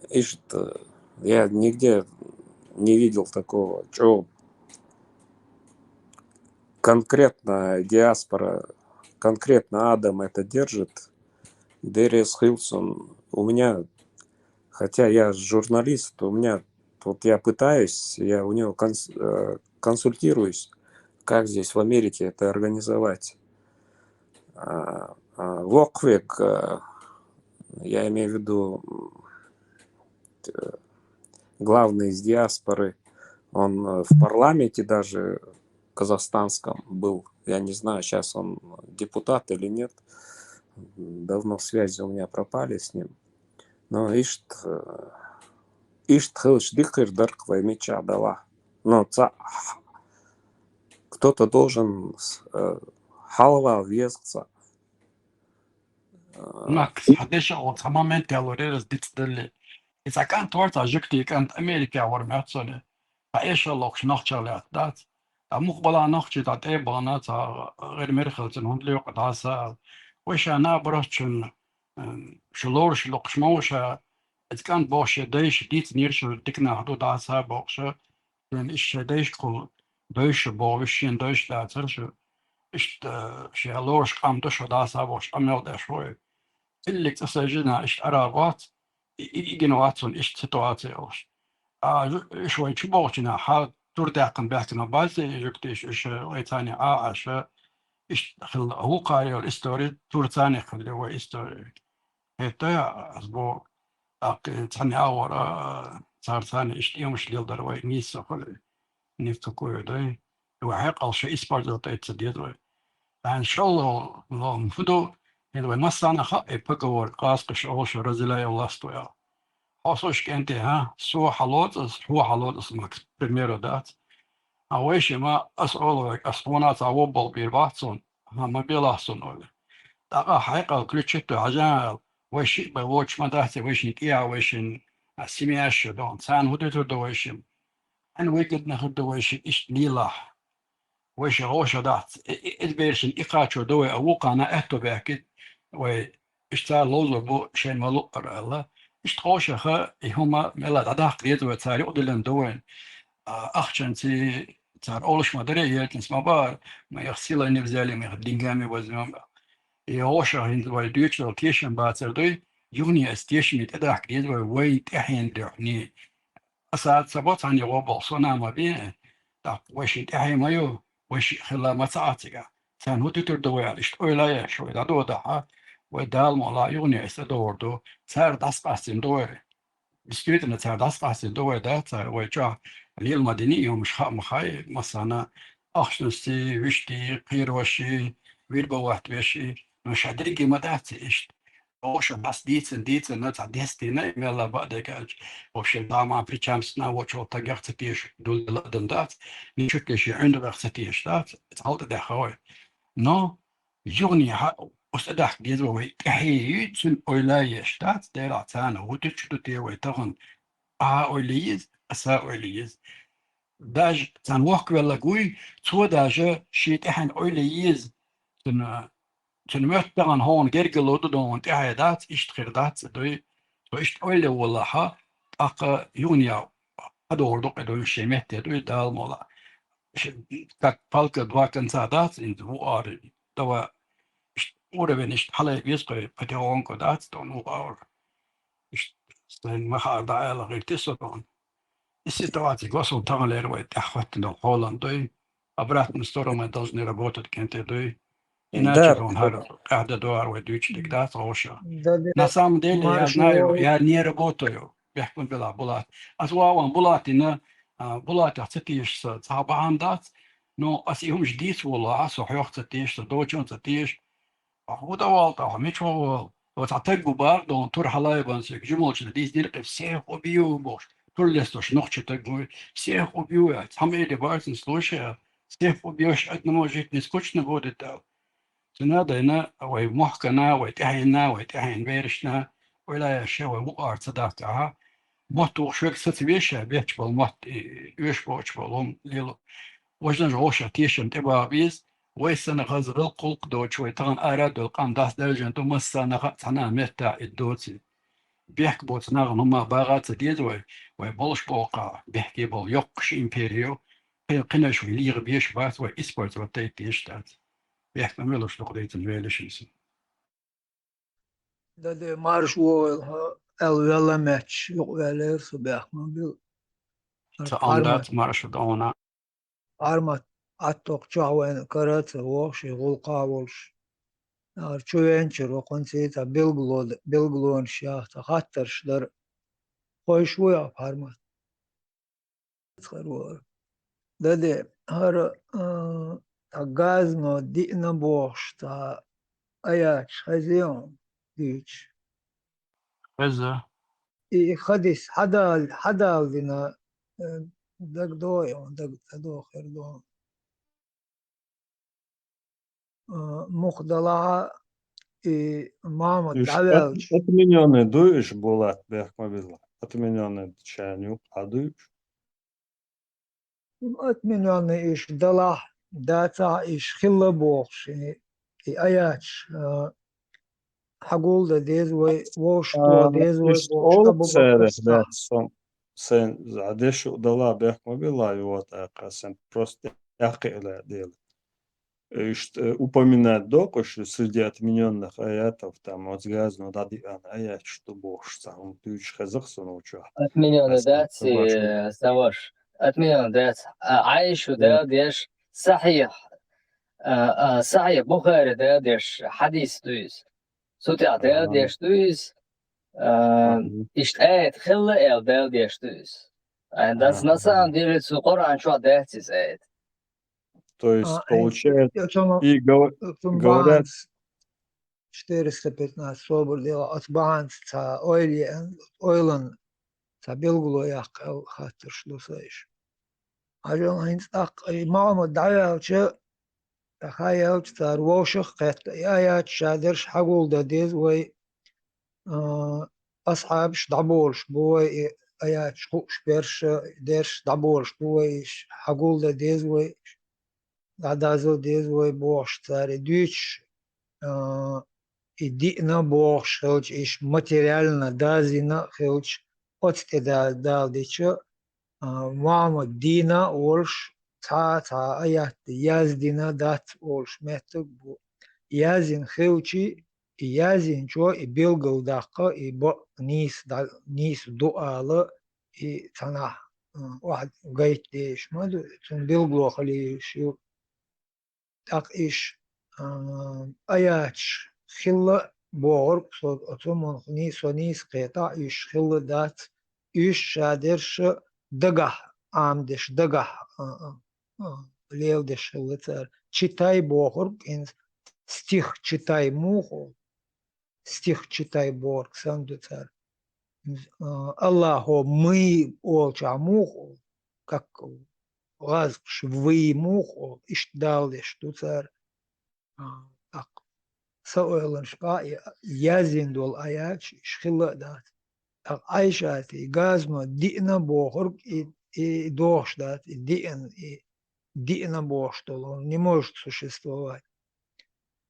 И что, я нигде не видел такого, что конкретно диаспора, конкретно Адам это держит. Дерес Хилсон. У меня, хотя я журналист, у меня, вот я пытаюсь, я у него конс- э, консультируюсь, как здесь в Америке это организовать. А, а, Воквик, э, я имею в виду, м, э, главный из диаспоры, он э, в парламенте даже казахстанском был. Я не знаю, сейчас он депутат или нет. Давно связи у меня пропали с ним. Но ишт, э, ишт хылыш дикыр дарк ваймича дала. Но ца кто-то должен с- э, халва везца. Макс, хьадеша оцхьа момент ялурерас дицдалли. Иза кӀант варца жугти кӀант Америка вар мягӀцули. Ха эша лохш нахча лят дац. Та мух бала нахчи та тӀе бана ца гӀир мер хилцин гьундли юкь даса. Веша на бурасчун, м, шулор шулукъш мауша. Из кӀант бохше дайш диц ниршу дикна хду даса бохша. Ин иш шедайш хъул дойшу бохвишин дойш дацар шу. Ишт, э, шелош къам душ даса бохш къамел деш хой. Иллик цӀа жина ишт арабац, и- и- игин вацун ишт ситуация ош. А жу- иш вай чу бохчина ха тур дякъан бяхтина базе жуктиш иш вай цани а аша ишт хил вукарил история тур цани хил вай история. Это азбо ак цани авара цар цани ишт имш лил дар вай ниса хили. Ни в какую, да? Ва хӀекьал ша использовать айца дед вай. Ан шалла лом фуду, ин вай массана ха, э, поговор, къас къыш олша разделяя власть вая. Хосуш кенте, ха, су халоцас, ху халоцас, Макс, к примеру, дац. А вайши ма ас олвай, ас хунаца воббал бир бахцун, ха, ма белахсун оле. Така хӀекьал ключи ту хӀажал, вайши бай вочма дахте вайшин кия вайшин, а, семья ши дон, цан худетур да вайшин. Ан выгодно худда вайшин ишт нилах. вайша гӀоша дац. Э, э, эзбершин и кхачо ду вай, а вукхана аьтто баьхкит вай, иштта цар ловзур бу шайн ма луъара аьлла. Иштта гӀошаха и хӀума мела дӀадаккха деза вай, цар юкъадиллина ду вайн. А, ахчанци цар олуш ма даре, ертанц ма баар, мы их силой не взяли, мы их деньгами возьмём. И гӀоша хӀинца вай дуьйцурал тешам бацар дуй, юхне ас тешаме тӀедахка деза вай, вай тӀаьхьен дуьхьне. Аса ца бо цхьанне гӀо боху, сона ма бе, тӀаккха вай шин тӀаьхье ма ю, вай шиъ хилла ма ца Ӏа цига. Царна хӀун туьтур ду вай аьлла, иштта ойла еш вай дӀадодахьа, вай Дала мукъ лахь юхне аса догӀур ду, цара дӀасакъастийна ду вай. Действительно, цара дӀасакъастийна ду вай, да, цара вай чохь лела ма дини, и хӀумаш хаа ма хаьа, массарна ахчанашций, вуьшта, кхероший, вирба ватта веший, но ша дерриге ма дац иштта. Оша дас дийцина, дийцина, цхьа дестийна, и мелла баъ дерг аьлча, вообще, дама причастна, вочул тагах ца теша, дулла адам дац, ничуть леший Ӏуьндагах ца теша дац, цхьалта даьхха вай. Но юхне хьа, оцу тӀедахка деза вай, тӀаьхье ю, цуьнан ойла еш дац, делахь царна хӀун туьтуш ду те вай тахана, а ойла еза, аса ойла еза. Даже царна вохкавелларг вуй, цо даже шен тӀаьхьен ойла еза, цуьнан, цуьнан моьтту тахана хьуна гергарло ду, дона тӀаьхье дац, иштта хир дац, дуй, цо иштта ойла волахьа, тӀаккха юхне хьадогӀур ду-кх и дуй, шен метте дуй, Дала мукъ лахь. Ш-, как палка два конца дац, инза ву ара, дава, ш-, уровень иштта хьалай беза кхой, потихоньку дац, тхуна ву ара. Иштта сайн ма хаар дӀаала гӀирти со тхуна. И ситуация госул таханлера вай тӀаьхьахӀоттина хьолан дуй, обратную сторону мы должны работать кенте дуй. Иначе Да. дона хӀара къаьхьа дан дуар вай дуьйцу дерг дац гӀоша. Да, да. На самом деле, я Марш знаю, ву. я не работаю. Бехкун бела Булат. Ас ваван Булатина, а, Булатах ца тешаш цхьа бахьана дац, но ас и хӀумаш дийца волахьа, со хьох ца теша, со дочун ца теша. Ахьа хӀун дан валла тӀаккха, мича ван валла? Оцхьа таг ву бара, дона тур хьалаайбан соьга, жимолчу дийцинера кхин всех убью бохуш. Тур лесташ нохча таг вуй, всех убью, я. Цхьамма эли бацан слушай, всех убьёшь, одному жить не скучно будет, аьлла. Цуьнан а дайна, вай мохкана, вай тӀаьхьенна, вай тӀаьхьен берашна, ойла еш, вай вукъара ца дахкахьа, мотт вукху шуьга саца веша, бетташ болу мотт, и, оьшуш боцуш болу хӀума лело. Важнаш гӀоша тешам тӀебагӀа беза, вай санна хаза гӀиллакх-гӀуллакх доцуш, вай тахана ара а долу къам дӀасадаьржина ду, массарна а хаьа цхьана а меттехь и доций. Бехк боцу нахана хӀума багӀа а ца деза вай, вай болуш боху кхаъ, бехке болу йоккхуш импери ю, кхин-, кхинаш вай леха безаш бац, вай использовать дайта дезаш дац. Бехк ма мелуш дукха дайцина велашинца. Даде, марша вогӀийла, хьо аьлла велла метташ, юкъаваьллера со, бехк ма билла. Ца Армат. Ам дац, марша догӀна. Армат, Ӏаттокх чохь вайна кара а ца вогӀуш, и гӀуллакха а волуш. Нагахь чу венчуьра вакхунца цхьа билгало-, билгалонаш яха цхьа хаттарш дара. Хойш ву йоах, Армат? Цхьа вара. Даде, хӀара, а, цхьа газно диъна бохуш цхьа аяташ хезий хьуна дуьйцуш? Хеза. И хадис хьадал-, хьадалдина, э, дагадогӀий хьуна, дага ца догӀу хир ду хьуна. А, муха далахьа, и Мухьаммад Уьш дӀаваьлча. От-, отменённый дуй уьш, Булат, бехк ма билла? Отменённый шайн юкъа дуй уьш? Отменённый уьш далахь, дацахь уьш хилла бохуш, и, и аяташ, а, хьагулдан деза вай, вовшахтоха А, деза вай иштта бохуш, олу Абу цара, Бакр да, Сахь. Сон, сайн, а, дешо дала бехк ма билла, и вот, а, кхасан просто тӀаккхиъла дела. Иштта, э, упоминать доккхуш среди отменённых аятов, там, оцу газно дӀадиъана аяташ ду бохуш цхьа хӀума дуьйцуш хеза-кх суна ву чохь. Отменённый Аса дац, ца башха. Э, ца ваша. Отменённый дац. А, Ӏайша Э. дала деш, сахьихь, а, а, сахьихь Бухари дала деш хьадис ду иза. Цу тӀехь дала Ага. деш ду иза. А, Ага. иштта аят хилла аьлла дала деш ду иза. А, дац, Ага. на самом деле, цу Къуръан чохь дац иза аят. То есть, А, получается, и гов-, цунна говорят, бахьанца четыреста пятнадцать собар дела, оцу бахьанца цхьа ойла еана, ойлан цхьа билгало яккха аьлла хаттарш ду сан иша. Хьажал хӀинца тӀаккха и Мухьаммад дӀаваьлча, тӀаккха яьлча цара вовшах а кхетта, и аяташ шадерш хьагулдан деза вай, а, асхьабаш дӀаболуш бу вай, и аяташ хууш берш, дерш дӀаболуш бу вай, иш хьагулдан деза вай. дӀадазал деза вай бохуш цара и дуьйцуш, а, и диъна бохуш хилча, иштта материально дазийна а хилча, оцу тӀе да-, далдича, а, Мухьаммад дийна а волуш, цхьа а цхьа аят яздина дац олуш меттиг бу. Яздина хилчи, и яздинчо и билгалдаккха, и бакъ нийса дӀа-, нийса ду ала, и цхьанхьа, а, охьа гайта дезаш ма ду, цунна билгало хила йиш ю. ТӀаккха иш, а, аяташ хилла а бохург, со оцу мунха ни-, со нийса кхетахь, уьш хилла дац, уьш шадерш дагахь Ӏамадеш, дагахь, а, а, а, леладеш хилла цара. Читай бохург, хӀинца стих читай муха олу? Стих читай бохург санна ду цара. А, Аллахо мый олучохь муха олу? Как гӀазкхаша вый муха олу? Иштта далдеш ду цара. А, тӀаккха са ойланаш бахьа и яздина долу аяташ, иш хилла а дац. ТӀаккха Ӏайшатий газно диъна бохург, и, и дохуш дац, и диъна, и диъна бохуш долу, не может существовать.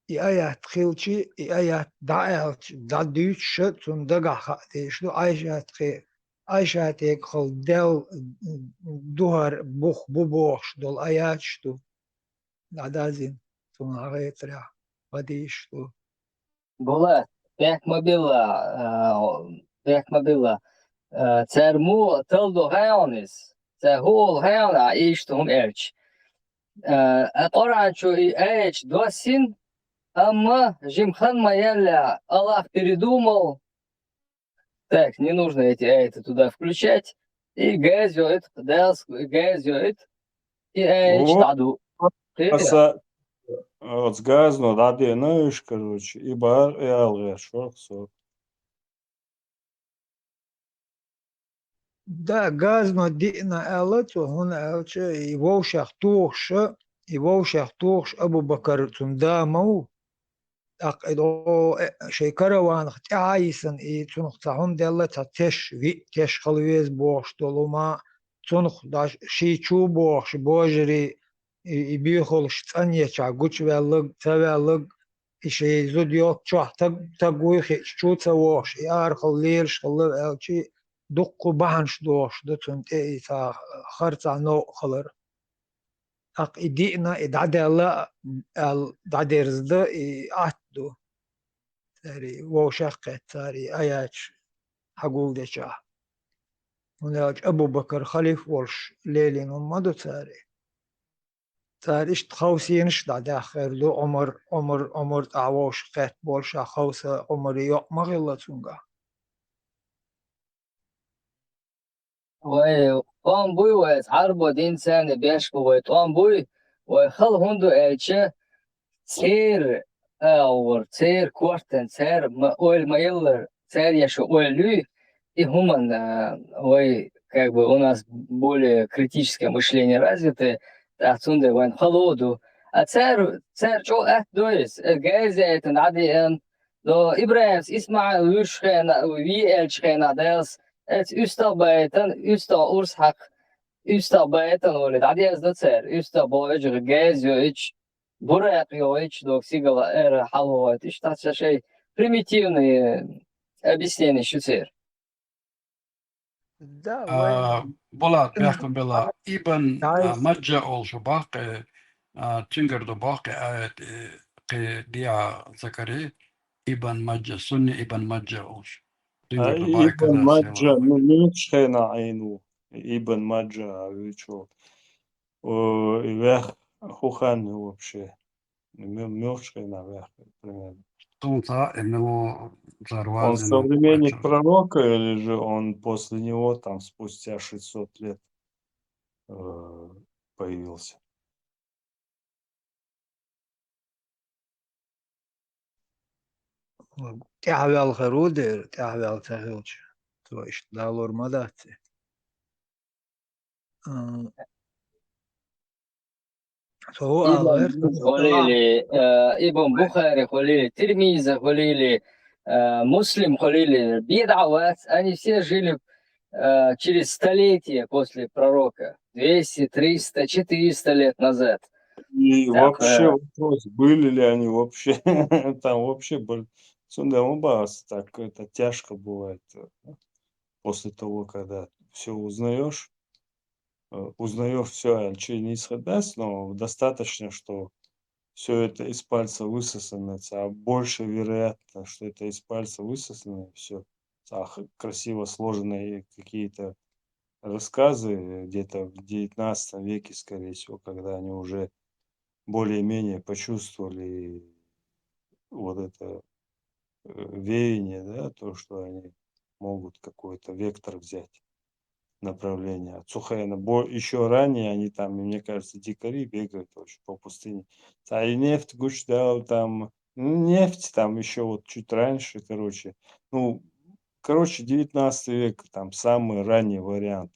И аят хилчи, и аят дӀааьлча, дӀадуьйцуша, цунна дагахь хаа дезаш ду, Ӏайшатхе-, Ӏайшатегахула Дел духар бух бу бохуш долу аяташ ду. ДӀадазийна, цунна хьагӀетарехь, ма дийш ду. Булат, бехк ма билла, а, бехк ма билла. А, цара муха талдо хаьа хьуна иза? Цара хӀун олу хаьа хьуна, а, иштта хӀума аьлча? А, а Къуръан чу и аяташ доссина, амма жимма хан ма яьлла, Аллах передумал, так, не нужно эти аяты туда включать. И газ йоуьйту, Дала газ йоуьйту, и аяташ дӀаду. Аса оцу газно дӀадеана уьш, короче, и бахьара и ала гӀерташ вара со. Да, газно диъна аьлла цо, хӀунда аьлча и вовшех тухуша, и вовшех тухуш Абу-Бакар цунна да ма ву. ТӀаккха и дӀо, э, шайн караванах тӀаьхьа йисина, и цунах цхьа хӀума делла, цхьа теш, виъ теш хила веза бохуш долу ма, цунах даш ший чу бохуш божарий, и, и буьйхалш цӀанъечохь гучуваьлларг, ца ваьлларг, и шайн зуда йолччохь таг, таг вуй хиъча чу ца вохуш, и арахула лелаш хилла аьлчи, дуккха бахьанаш дохуш ду цунна тӀе и цхьа харцахь новкъа хилар. ТӀаккха и диъна, и дӀадаьлла аьлла дӀадерза дан и атта ду. Цара и вовшах а кхетта, цара и аяташ хьагулдечохь. ХӀунда аьлча Абу-Бакар халифа волуш лелийна хӀума ма ду цара и. Цара иштта ховсийнаш а дӀадаьхна хир ду, Ӏумар, Ӏумар, Ӏумар тӀехь вовшах кхетта болуш, а ховса Ӏумаре йокъа ма хилла цуьнгахь. Вай тӀом буй, вай Ӏарбо динца беш бу, вай тӀом буй, вай хала хӀунда ду аьлча, церан агӀор, церан кортан, цара ма-, ойла ма-еллара, цара еш ойла юй, и хӀуманна, а, вай, как бы, у нас более критическое мышление развитое, тӀаккха цундела вайн хало а ду. А цара, цара чӀогӀа атта дойса, э, гайза аьттан дӀадеана, но Ибрахимс ИсмаӀил вуьйш хенахь, вий аьллачу хенахь Делас, эца уьстагӀ байтан, уьстагӀ урс хьакха, уьстагӀ байтан олий, дӀадезна цара, уьстагӀ боху эжа гайза йоуьйтуш, буракъ йоуьйтуш, дог сигала ара хьалхавойтуш, иштта цхьа шайн примитивный объяснение шу церан. Да, а, вайн Булат, бехк ма билла, Ибн, а, Маджа олуш баккхи, а, цуьнгара ду баккхи аят, э, кхин дехьа закари, Ибн Маджа, Сунни Ибн Маджа олуш. Цуьнгара ду баккхи Ибн Маджа, ма-, муьлхачу хенахь Ӏийна ву, Ибн Маджа а вуьйцу. О, и ваьхна хӀун хан ю вообще? Муьлхачу хенахь ваьхна, примерно. Суна цхьа а мила ву цара вазина. Он современник пророка или же он после него, там, спустя шестьсот лет, э, появился? ТӀаьхьаваьлла хир ву дера, тӀаьхьаваьлла ца хилча, цо иштта далор ма дац и. А, цо хӀун ала гӀерта? Ибн Маджа хуьлийла, э, Ибн Бухари хуьлийла, Тирмизи хуьлийла, э, Муслим хуьлийла, бен дӀа вац, они все жили, э, через столетия после пророка, двести, триста, четыреста лет назад. И так, вообще э, вопрос, были ли они вообще там вообще, были. Цунда ма баьхас, так это тяжко бывает, э, после того, когда все узнаешь, э, узнаешь все, а ничего не исходясь, но достаточно, что все это из пальца высосано, а больше вероятно, что это из пальца высосано, все. Красиво сложенные какие-то рассказы, э, где-то в девятнадцатом веке, скорее всего, когда они уже более-менее почувствовали вот это, э, веяние, да, то, что они могут какой-то вектор взять, направление. А Цухена, бо-, ещё ранее они там, мне кажется, дикари бегают вообще по пустыне. А и нефть гуч дал там, ну, нефть там ещё вот чуть раньше, короче. Ну, короче, девятнадцатый век, там самый ранний вариант,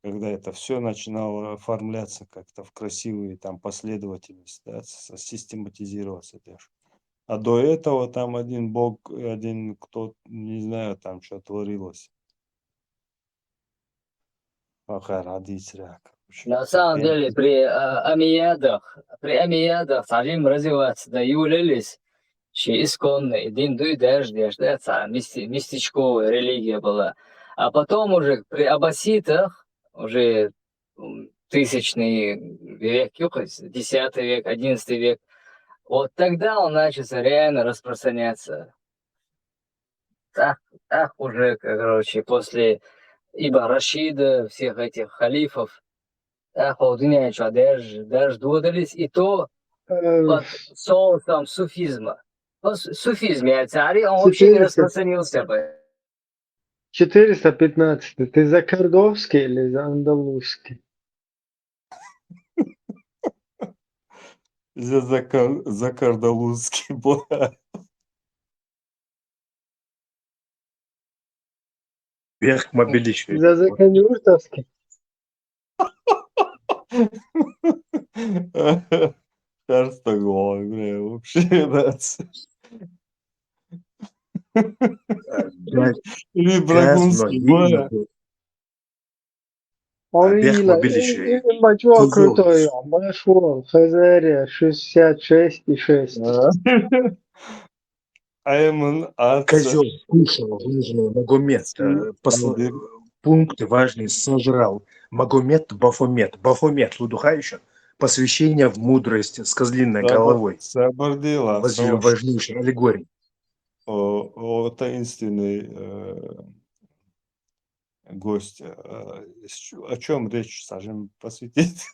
когда это все начинало оформляться как-то в красивые там последовательности, да, с-, систематизироваться даже. А до этого там один бог, один кто, не знаю, там что творилось. Ахар адицряк. На самом деле, при, а, омейядах, при омейядах цхьа жимма развиваться да юлялис, ши исконный дин дуй деш, деш, да, цхьа мисти-, мистическая религия была. А потом уже при аббаситах, уже, м, тысячный век, юхас, десятый век, одиннадцатый век, вот тогда он начался реально распространяться. Так, так уже, короче, после Ибн Рашида, всех этих халифов, так вот, дуьнен чу деш, деш додалис, и то, э, под соусом суфизма. Ну, с-, суфизм, я цари, он вообще не четыреста, распространился бы. Четыреста пятнадцатый. Ты за кордовский или за андалузский? За, за кар-, за кардалузский была. Бех ма билиш век. За законюртовский. Харстаг вай, бля, вообще, да. Или Брагунский, бля. Он бех ма билиш век. Крутой, Машур, Хазария, шестьдесят шесть и шесть. Айман аца. Козёл кушал важные Магомед, э, посл-, пункты важные сожрал. Магомед, Бафомет. Бафомет, лудухающий. Посвящение в мудрость с козлиной головой. Сабардила. Важнейшая аллегория. О, о, таинственный, э, гость, э, с чё-, о чём речь, скажем, посвятить?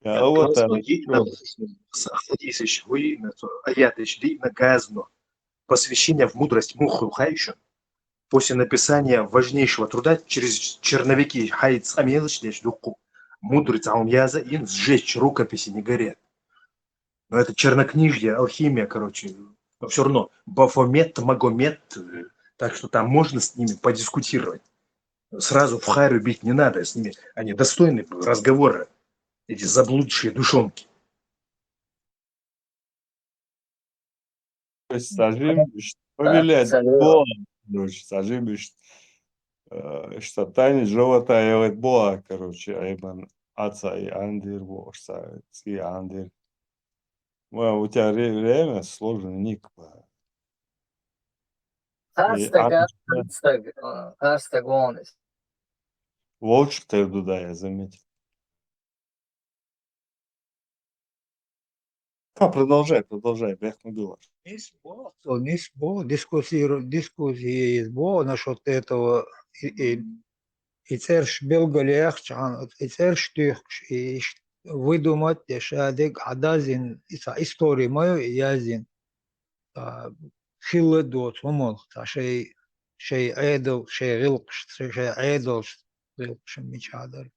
Я вот так. Хадисыч, вы, аятыч, дина газно. Посвящение в мудрость муху хайшо. После написания важнейшего труда через черновики хайц амелыч деш духу. Мудреца он яза ин сжечь рукописи не горят. Но это чернокнижье, алхимия, короче. Но всё равно Бафомет, Магомед, э, так что там можно с ними подискутировать. Сразу в харю бить не надо с ними. Они достойны разговора, эти заблудшие душонки. То есть сажим, повелять Бога, короче, сажим, э, что танец живота делает Бога, короче, Айман аца и андир, Бога, и андир. Ва, у тебя ре-, реально сложный ник, ба. Харстаг, харстаг, э, харстаг он. Волчек ты туда, я заметил. А, продолжай, продолжай, бех ма билаш. Нис бо, то нис бо, дискуссиру-, дискуссия из бо насчёт этого и, и и цӀерш белгалъяьхча, и цӀерш туьйхкаш, и иш выдумать деш, а дег а дазин, и цхьа истори ма ю, и язйина. А, хилла доцу хӀуманах, цхьа шай, шай Ӏедал, шай гӀиллакхаш, шай, шай Ӏедалш, гӀиллакхаш мичахь дара.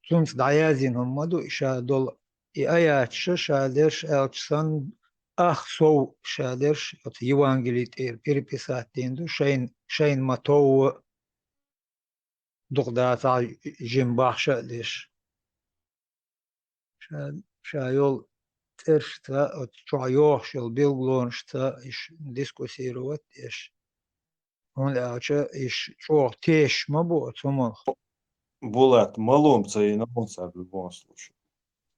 Цунца дӀаязйина хӀума ма ду, и ша долу, и аяташ ша дерш аьлча санна, ах сов ша дерш, оцу Евангели тӀера переписать дина ду, шайн, шайн ма товва, дукха дацахь жима бахша а деш. Ша, ша йолу цӀерашца, оцу чохь йохуш йолу билгалонашца иш дискуссировать деш. ХӀунда аьлча иш чӀогӀа тешаш ма бу оцу хӀуманах. Булат, малум ца йина хӀун ца в любом случае.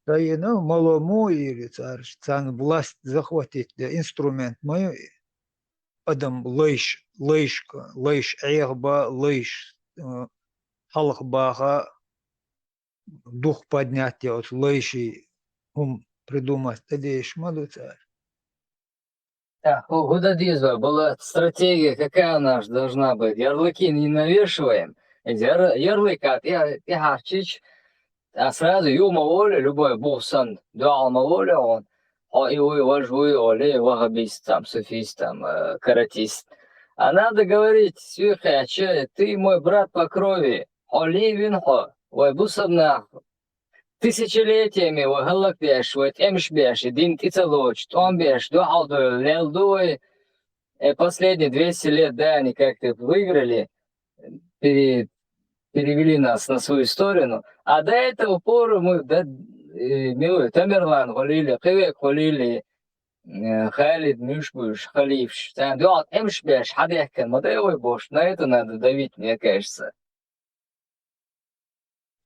Ца йина, мало мо йир цара, царна власть захватить де инструмент ма ю и. Адам лайш, лайшка, лайш Ӏехаба, лайш, э, хьалха баха, дух поднять де оцу лайший хӀума придумать де дезаш ма ду цара. Да, хӀу-, хӀу дан деза вай, была стратегия, какая у нас должна быть. Ярлыки не навешиваем. Яр-, ярлыка тӀе-, тӀехьарчича, а сразу юха ма олу, любой бух санна, дуьхьал ма олу хьуна, хьо и вуй, важа вуй олий, ваххабист, там, суфист, там, э, каратист. А надо говорить, схьакхаьчча, ты мой брат по крови, хьо лийвина хьо, вай бусалба нах, тысячелетиями вай хӀаллакдеш, вай тӀемаш беш, и дин тӀе ца лоцуш, тӀом беш, дуьхьал ду, лелла ду вай. Э, последние двести лет, да, они как-то выиграли, пере-, перевели нас на свою сторону. А до этого пора мы, да, э, милуй, Тамерлан хьо лийли, кхин верг хьо лийли, э, Халид, муьш буьйш, халифаш. Царна дуьхьал тӀемаш беш, хьадаьхкина ма дай вай бохуш. На это надо давить, мне кажется.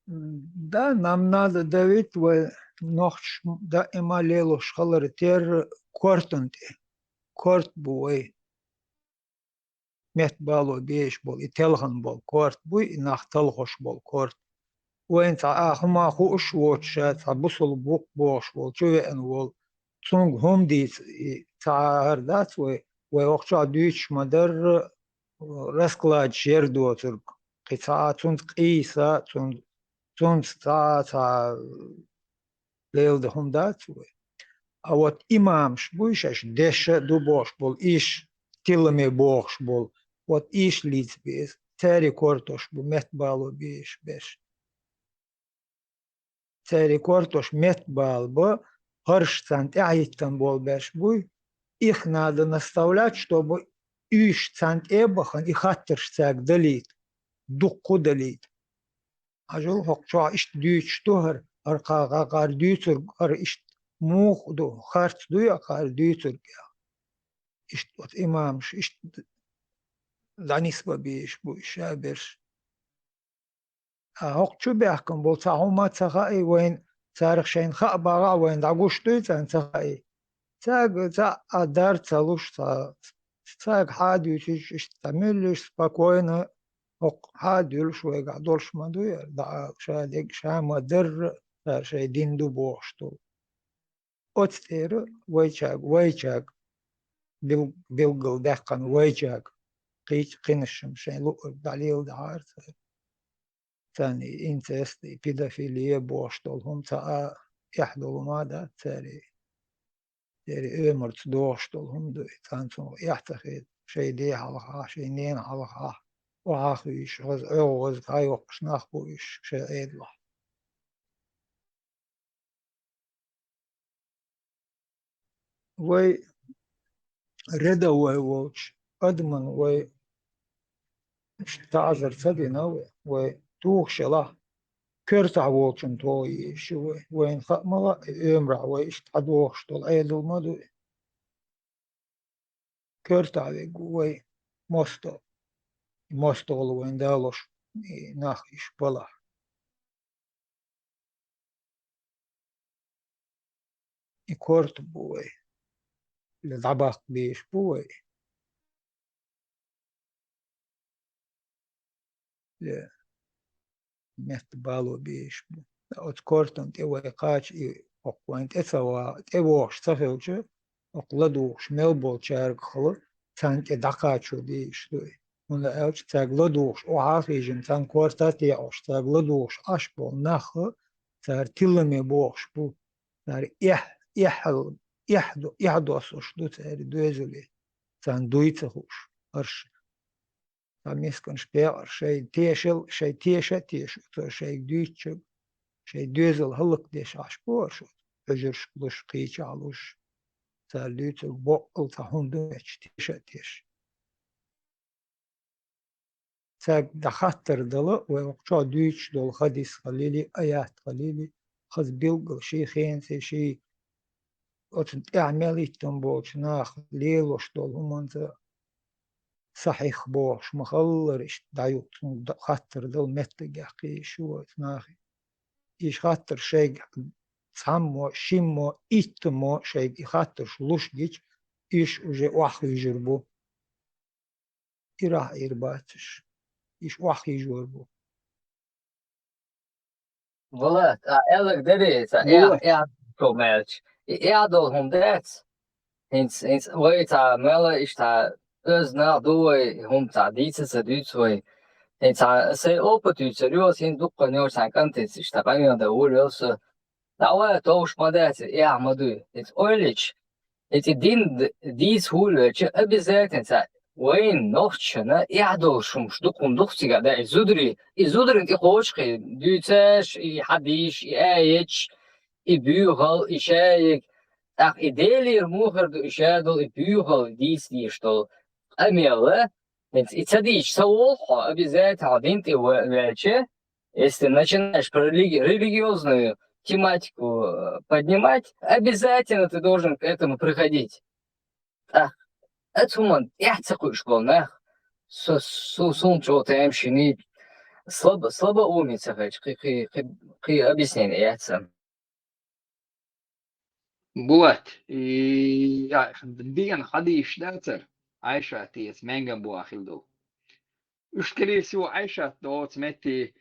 Да, нам надо давить, вай нохчаша даима лелош хилар терра кортан тӀе. Корта бу вай метта бало безаш болу, и телхина болу корта буй, и нах талхош болу корта. Вайна цхьа а хӀума хууш воцуш, цхьа бусалба ву-кх бохуш волу, чу веана волу, цуьнга хӀума дийца и ца Ӏар дац вай, вай хӀокху чохь дуьйцуш ма-дарра, раскладаш яр доцург, кхин цхьа а цуьнца къийса, цуьнца, цуьнца цхьа а цхьа леладан хӀума дац вай. А вот имамаш буй шаьш, дешан а ду бохуш болу, иша тиламе бохуш болу, вот иша лийца беза, церан кортош бу метта бало безаш берш. Церан кортош метта бала бан, хӀорш царна тӀаьхьахӀиттина болу берш буй, их надо наставлять, чтобы уьш царна тӀе а бахана, и хаттарш цаьрга далийта, дуккха а далийта. Хьажал, хӀокху чохь иштта дуьйцуш ду хӀара, хӀара кхара дуьйцург, хӀара иштта муха ду, харц дуй хӀара дуьйцург аьлла. Иштта оцу имамаш, иштта дӀанисбан безаш бу и шаберш. Ткъа хӀокху чу баьхкина болу цхьа хӀума ца хаий вайна, царах шайна хаа бахахь вайна дӀагуш дуй царна ца хаий. Цаьрга цхьа а дар ца луш, цхьа, цаьрга хьадуьйцуш, иштта цхьа муьллуш спокойно, хӀокху хьадуьллуш вайгахь долуш ма дуй, дӀаала ша дерг ша ма-дарра, цара шайн дин ду бохуш долу. Оцу тӀера вайчаьрга, вайчаьрга бил-, билггал даьккхина вайчаьрга, кхечу кхинашшам шайн луъург дӀалеладахьара цара. Царна и инцест, и педофилия бохуш долу хӀума цхьа а эхь долу ма дац церан. Церан оьмарца догӀуш долу хӀума ду и, царна цунах эхь ца хета, шайн ден хьалхахь, шайн ненан хьалхахь, охьа а хуьйшуш, хаза оьгӀазвоза хьайоккхуш нах бу уьш шайн Ӏедалахь. Вай рядовой волчу адаман вай таӀзар ца дина вай, вай тухуш елахь, коьртахь волчун тоха езаш ю вай. Вайна хаа ма лаьа, и оьмарахь вай иштта хьадохуш долу Ӏедал ма ду и. Коьртахь вег ву вай мосто-, мостагӀалла вайн далош и нах иш балахь. И корта бу вай. Или дӀабаккха безаш бу вай. Или метта бало безаш бу. Оцу кортан тӀе вай кхача и хӀокху вайн тӀе ца ва-, тӀе вогӀуш ца хилча, хӀокху ладугӀуш мел болчаьрга хала, царна тӀе дӀакхачо дезаш ду и. ХӀунда аьлча цаьрга ладугӀуш охьа а хиъна, царна корта а тӀеӀуш, цаьрга ладугӀуш Ӏаш болу нах а, цара тиламе бохуш бу, цара эхь-, эхьал-, эхь-, эхь доссуш ду церан доьзале, царна дуй ца хууш, хӀорш. Цхьа мисканаш бекъар шайн тешал, шайн теша а теша, оцо шайга дуьйцучуьнга, шайн доьзал хӀаллакдеш Ӏаш бу хӀорш оцу хьуьжаршка луш, кхечахь луш, цара дуьйцург боккъал цхьа хӀума ду моьттуш, теша а теша. Цаьрга дӀахаттар дала, вай хӀокху чохь дуьйцуш долу хадис хилийла, аят хилийла, хаза билггал шен хенахь, шен оцунна тӀаьхьа мел хӀиттина болчу наха лелош долу хӀуманца сахьих бохуш ма-хиллара, иштта дӀаюккху цунна д-, хаттар дала меттагехь кхийша ю оцу нахе. Иштта хаттар шайга цхьаммо, шиммо, иттамо шайга и хаттарш луш гича, иш уже охьахуьйжур бу. Ирахь эр бацаш. Иш охьахуьйжур бу. Вала, а, элаг даре, ца, Вала. Э, э, шо мелч. И, э, дол хӀума дац. ХӀинц, хӀинц, вай ца мела иштта оьзда нах ду вай, хӀума ца дийца ца дуьйцу вай. ХӀинц ца сай опыт юьйцур ю, ас хӀинц дуккха нуьйр сан кӀантица иштта къамел дан вур йолу со. Давай, товш ма дац, эхь ма дуй. ХӀинц ойлич, хӀинц и дин д-, дийца хӀума велча, обязательно ца вайн нохчашна эхь долуш хӀумаш дукха хӀума дукха цига даьлла. И зударий, и зударин тӀе кхочуш кхин дуьйцуш, и хьадисаш, и аяташ, и буьйхал, и шайиг. ТӀаккха и Делера муха хир ду и шадолу, и буьйхал, и дийца дезаш долу къамел. ХӀинца и ца дийцича, ца волу хьо, обязательно хьо дин тӀе ва-, ваьлча, если ты начинаешь про религи-, религиозную тематику, э, поднимать, обязательно ты должен к этому приходить. ТӀаккха оцу хӀуманна тӀаьхьа ца кхуьуш болу нах, со, со, суна чӀогӀа тема шиний, слабо, слабоумие ца хилча, кхин, кхин, кхин, кхин объяснение яц сан. Булат, и, я, биъна хьадисаш дацара, Ӏайшат эца маьнга боху хила долу. Уьш, скорее всего, Ӏайшат доцу метте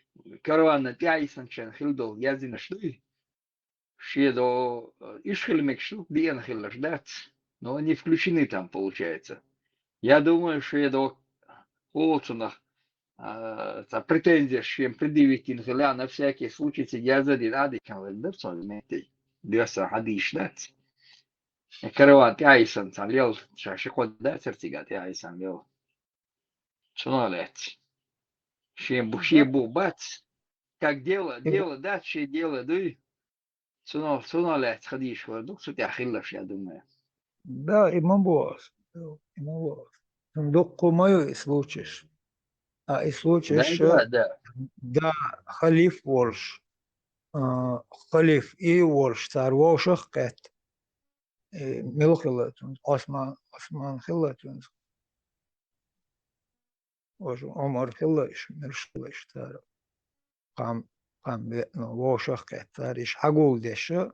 караванна тӀаьхьа йисинчарна хила долу яздинарш дуй? Шен до, э, уьш хила мегаш ду, биъна хиларш дац, но они включены там, получается. Я думаю, шен до хӀуллакханах, а, цхьа претензеш шен предъявить йина хила, на всякий случай цига яздина Ӏадика хилла дара цунна метте. Доьссар хьадисаш дац. Караван тӀаьхьа йисина цхьа лел, ша ши кхо дацара цига тӀаьхьа йисина лел. Цунах лаьцна. Шен бу-, шен бу бац. Как дело, дело дац, шен дело дуй. Цунах, цунах лаьцна хьадисаш хилла ду, цу тӀехь хилларш, я думаю. Да, и ма боху ас. И ма боху ас. Цунна дуккха ма ю и случайш. А и случайш, да, да, да, халиф волуш, а, халиф и волуш, цара вовшах а кхетта. И мила хилла цуьнца? Ӏусман, Ӏусман хилла цуьнца? Важа Ӏумар хилла, иш муьлш хилла иш цара? Кхам, кхам веана вовшах а кхетта цара, иш хьагулдеш а,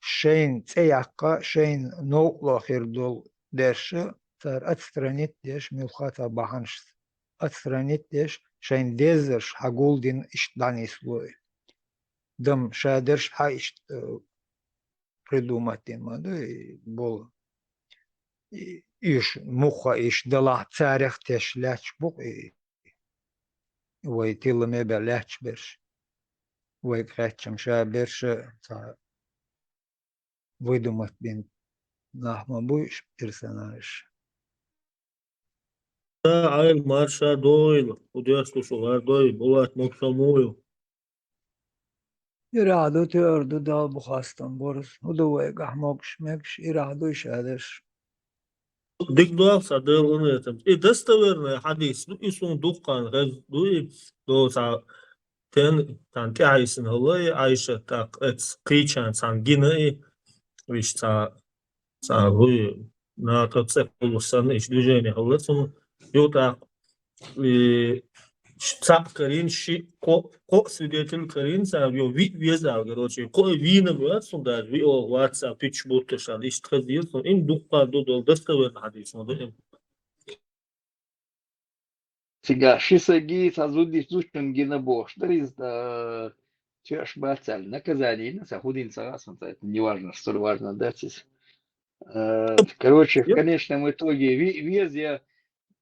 шайна цӀе яккха, шайна новкъарло хир долу дерш а, цара отстранить деш, муьлхха цхьа бахьанашца отстранить деш, шайна дезарш хьагулдина, иштта дӀанисло и. Дам ша дерш хьан иштта, э, придумать дина ма ду и болу. И, уьш муха иштта далахь, царах теш лаьтташ бу-кх и. Вай тилла мебел лаьтташ берш. Вайга хаьттича-м ша берш а цхьа выдумать бина нах ма бу уьш, персонажаш. Да, Ӏайла марша дойла, удоьслуш лардой, Булат, муксамуй. Ирахь ду, тоьар ду, Дала бу хастам борз. ХӀун ду вайгахь могуш, мегаш, ирахь ду и шадерш. Дика догӀу сан, Делан гӀан этам. И достоверный хьадис ду, и суна дуккха хан хезна ду, и до цхьа тен, цхьана тӀаьхьа йисина хилла, и Ӏайшат тӀаккха эцу кхечарна цхьаьна гина и, виш цхьа Цхьа вуй, накъа цӀе кхуллуш санна, иштта движение хилла цунна. Юха тӀаккха, и, ш-, цхьаъ карийна, шиъ, кхоъ, кхоъ свидетель карийна цара, йо, виъ веза аьлла, короче, кхоъ вийна вац цунна даже, виъ оха вац цара, пуьчча бутт тешан, иштта хезира цунна, и дуккха ду долу достоверный хьадис ма ду и. Цигахь ши саги цхьа зуди-, зудчун гина бохуш дара иза, а, тоьаш бац аьлла, наказание йина, сан хӀун дина ца хаьа суна, это неважно, столь важно дац иза. Э, короче, в конечном итоге ви-, веза я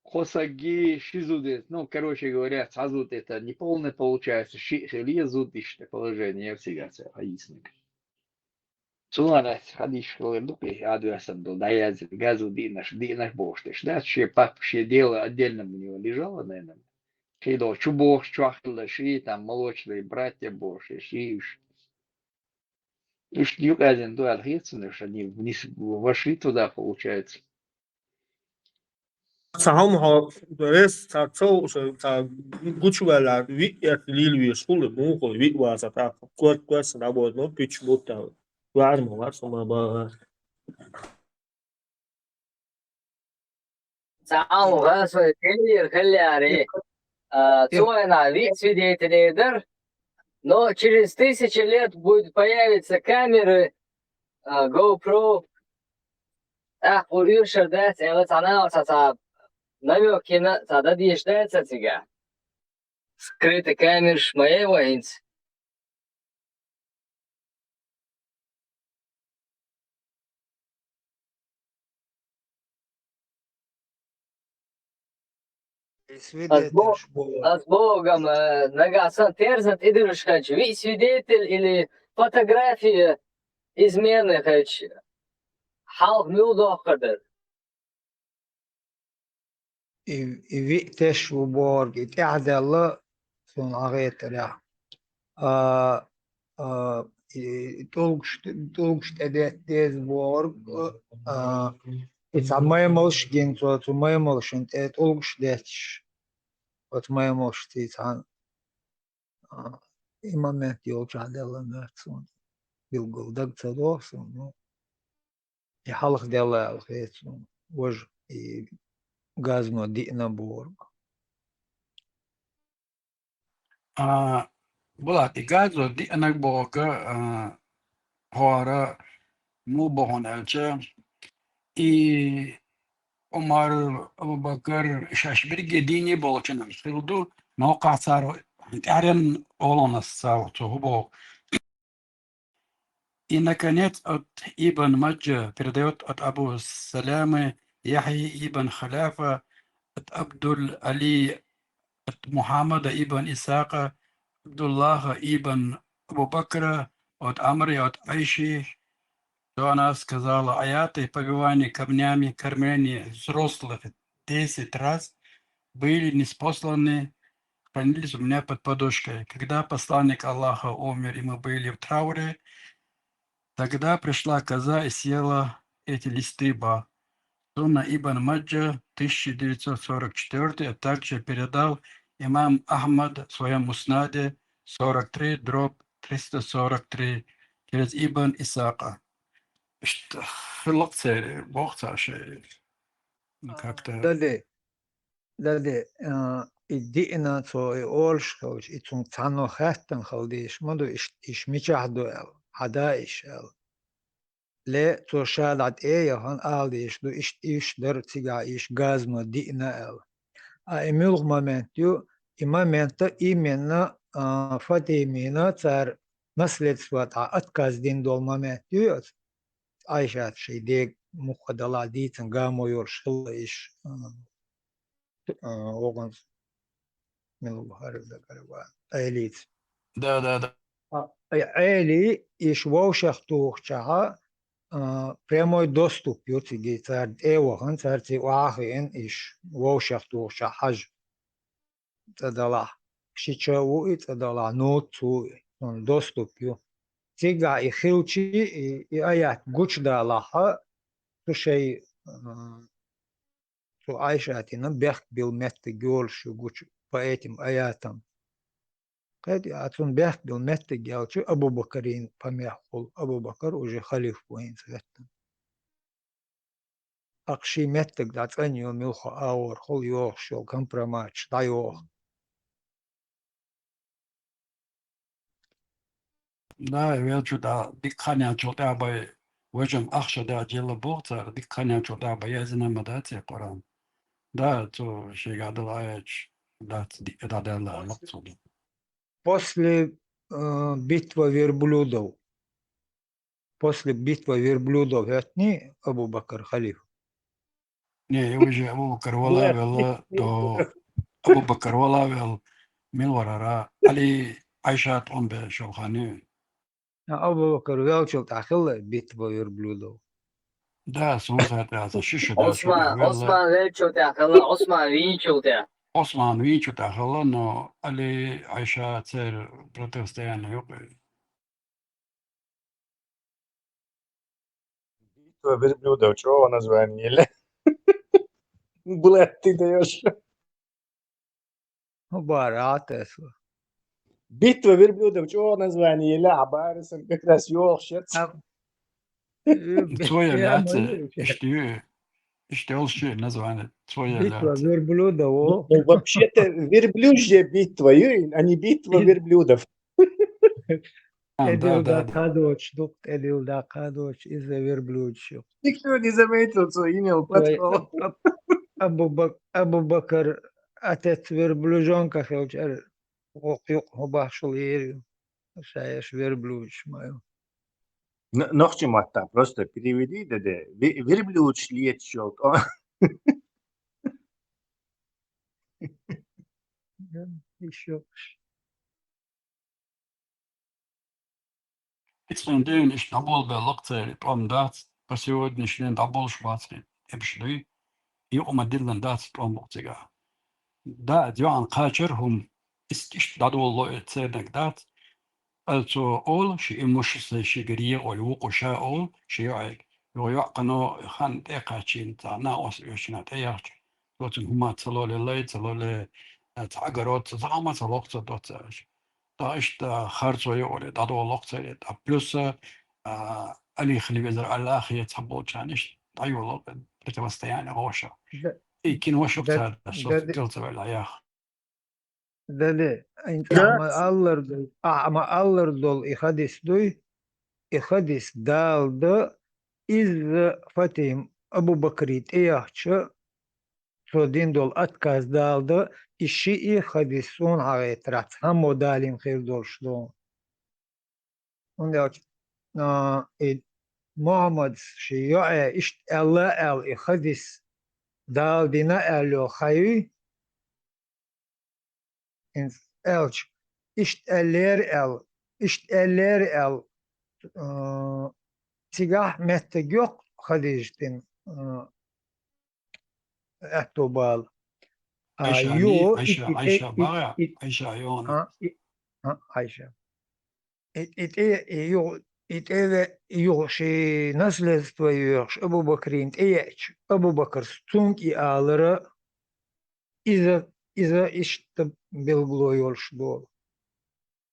кхо саги ши зуди, ну, короче говоря, цхьа зуд, это неполный получается, шиъ хила я зуд, иштта положение я цигахь ца хьаийцинарг. Цунах лаьцна хьадисаш хилар ду-кх и, Ӏадвесан долу, дӀаяздина, газу диънаш, диънаш бохуш дерш дац, шен папка, шен дело отдельно у него лежало, наверное. Кхидолу чу бохуш, чохь хилла ши, там, молочные братья бохуш, ши уьш. Уьш юкъаязйина ду аьлла хета суна, уьш, они вниз вошли туда, получается. Цхьа хӀума хьо рес, цхьа цо, цхьа гучуваьлла, виъ эцна лийла везаш хуьлу, муха виъ ваца тӀаккха, кор-, корса дӀабоьду, ну, пуьчча бутт аьлла. Ваьр ма вац, хӀума бахара. Цхьа хӀума вац, вай кхеллера хилларе, а, цу вайна виъ свидетель дара, Но через тысячи лет будет появиться камеры, а, GoPro. ТӀаккха ур уьйршар дац, аьлла, цхьа нах, цхьа, цхьа намёк йина, цхьа дан дезаш дац цигахь. Скрытый камераш ма яй вай хӀинца. И Ас бо-, свидетельш бу. Ас боху-м, э, нагахь санна терзан тӀедуьллуш хилча, виъ свидетель или фотография измены хилча, хьалха муьлха доккхур дара? И, и виъ теш ву бохург, и тӀаьхьадаьлла, суна хетарехь. А, а, и тӀулгаш, тӀулгаш тӀедетта деза бохург, а, и цхьа маймалш гина цо, цу маймалшна тӀе тӀулгаш детташ, оцу маймалшца цхьаьна, а, и момент йолчохь даьлла моьтту суна. Билггал дага ца догӀу суна, ну. И хьалха даьлла аьлла хета суна, важа и газно диъна бохург. А, Булат, и газно диънарг бохург, а, хӀара муха бу хьуна аьлча, и Ӏумар, Абу-Бакар, шаьш берриге дийне болчунах хилла ду, ноккхахь цара тӀаьххьара оланас цара цо хӀун боху. И, наконец, от Ибн Маджа передаёт от Абу Салямы Яхьи ибн Халяфа, от Абдул-Али, от Мухаммада ибн Исака, Абдуллаха ибн Абу Бакра, от Амри, от Айши, что она сказала: «Аяты побивания камнями кормления взрослых десять раз были ниспосланы, хранились у меня под подушкой. Когда посланник Аллаха умер, и мы были в трауре, тогда пришла коза и съела эти листы ба». Сунна Ибн Маджа, тысяча девятьсот сорок четвёртый, а также передал имам Ахмад в своём Муснаде сорок три дробь триста сорок три через Ибн Исака. Иштта хиллакх церан, боху цара шайн. Как-то. Даде, даде, а, и диъна цо и олуш хилча, и цунга цхьанна хаьттина хила дезаш ма ду, иш, иш мичахь ду аьлла, хьан да иш аьлла. Ле, цо ша дӀа тӀе а яхана, ала дезаш ду, иштта, иштта дара цигахь, иштта газно диъна аьлла. А и муьлха момент ю, и момент именно, а, Фатимина цара наследство тӀехь отказ дина долу момент ю оцу. Айшат шайн дега мухха далахь дийцина гамо йолуш хилла иш, а, а, вогӀанца мила ву хӀара дагара ван, Ӏелица. Да, да, да. А, и Ӏели иш вовшах тухучохь, а, прямой доступ ю цига, цара тӀе а вахана, цара ци охьа а хиъна иш вовшах тухучохь хьажа. ЦӀа далахь, шича а ву и, цӀа далахь, нуц ву и, цунна доступ ю. Цигахь и хилчи, и, и аят гучудалахь, цу шайн, а, цу Айшатина бехк билла меттиг йолуш ю гучу по этим аятам. Кхетий, а цунна бехк билла меттиг яьлча, Абу-Бакарийн помех хуьлу, Абу-Бакар уже халифа ву хӀинца хӀоьттина. Аккха шен меттиг дӀа цӀанйо, муьлхха агӀор хуьлу йохуш йолу компроматаш дӀайоху. Да, и веллачул тӀаьхьа дикка хан яьллачул тӀаьхьа бай, важам ахча даьлла боху цара, дикка хан яьллачул тӀаьхьа бай яздина ма дац и Къуръан. Да, цо шегахь долу аяташ дац, ди-, дӀадаьлла, лакха цо ду. После, э, битва верблюдов. После битва верблюдов хӀоьттиний Абу-Бакар халифа? Не, и уже Абу-Бакар вала а велла, до Абу-Бакар вала а велла, мила вара хӀара, Али, Айшат къомбе шовхани. А, Абу-Бакар веллачул тӀаьхьа хилла битва верблюдов. Да, суна хетарехь, ши шу дац, Ӏусман, Ӏусман веллачул тӀаьхьа хилла, Ӏусман вийначул тӀаьхьа. Ӏусман вийначул тӀаьхьа хилла, но Али, Айша церан противостояние юкъе. Битва верблюдов, чӀогӀа название елла. Булат, ты даёшь. Ну, бара, а, Тесла. Битва верблюдов, чӀогӀа название елла, а бара сан как раз йохуш яц. А, э, Цо я я яц, ма ю. Иштта ю, иштта йолуш ю название, цо я Битва яц. Верблюдов, о. Ну, вообще-то верблюжья битва ю, а не битва верблюдов. А, да, да, да. ТӀедилла дӀакхадочу, дукха тӀедилла дӀакхадочу, иза верблюдаш ю. Никто не заметил, что имел подход. Абу-, Абу-, Абу-Бакар отец верблюжонка хилча, ара, вокху юкъа хӀун бахьаш хилла ю, ша еш верблюдаш ма ю. Н-, нохчийн маттахь просто переведи, да, да. Ви-, верблюдаш леташ йолу тӀом. Ещё. Ицкъийн дийна иштта дӀаболабелла-кх церан тӀом дац, по сегодняшний день дӀаболуш бац, тӀемаш дуй, юкъа ма-диллина дац тӀом бу-кх цигахь. Да, йоӀана кхачара хӀума, иштта дӀадолало и церниг дац, ткъа цо олу, ши имущество шига егӀо, вукху ша олу, ши йоӀе, йо-, йоӀ кхано хан тӀе а кхачийна, цхьа накъост оьшучу хенахь тӀеяхча, цо цунна хӀума ца лолий, лай ца лолий, цхьа огород ца, цхьа хӀума ца лоху ца доцу аьлча. Ткъа иштта харцо ю олий, дӀадолало-кх церан, ткъа плюс, а, алий хила везара аьлла, хе цхьаболчарна иштта дӀайолало противостояние гӀоша. И кино шу-кх цара, со тӀе ца велла яха. Дале, ахьа ма аллара долу, ахьа ма аллара долу и хадис дуй, и хадис далда, иза Фатима Абу-Бакри тӀеяхча, цо дина долу отказ далда, и шиъ хадис суна хьагӀертарехь цхьаммо далийна хир долуш ду. ХӀунда аьлча, а, и Мухьаммадс шен йоӀе иштта аьлла аьлла и хадис далдина аьлла йолу хан юй, хӀинца аьлча, иштта аьллера аьлла, иштта аьллера аьлла, а, цигахь меттиг йоккху Хадижатин, а, аьтто бала. А, Айша, юха, Айша, и, и, Айша, и, бара, и, Айша, йона. А, и, а, Айша. И, и тӀе, и юха, и тӀе ве-, и юха шен наследство йоьхуш Абу-Бакрин тӀе еача, Абу-Бакрс цунга и алара, иза, иза иштта билгало йолуш долу.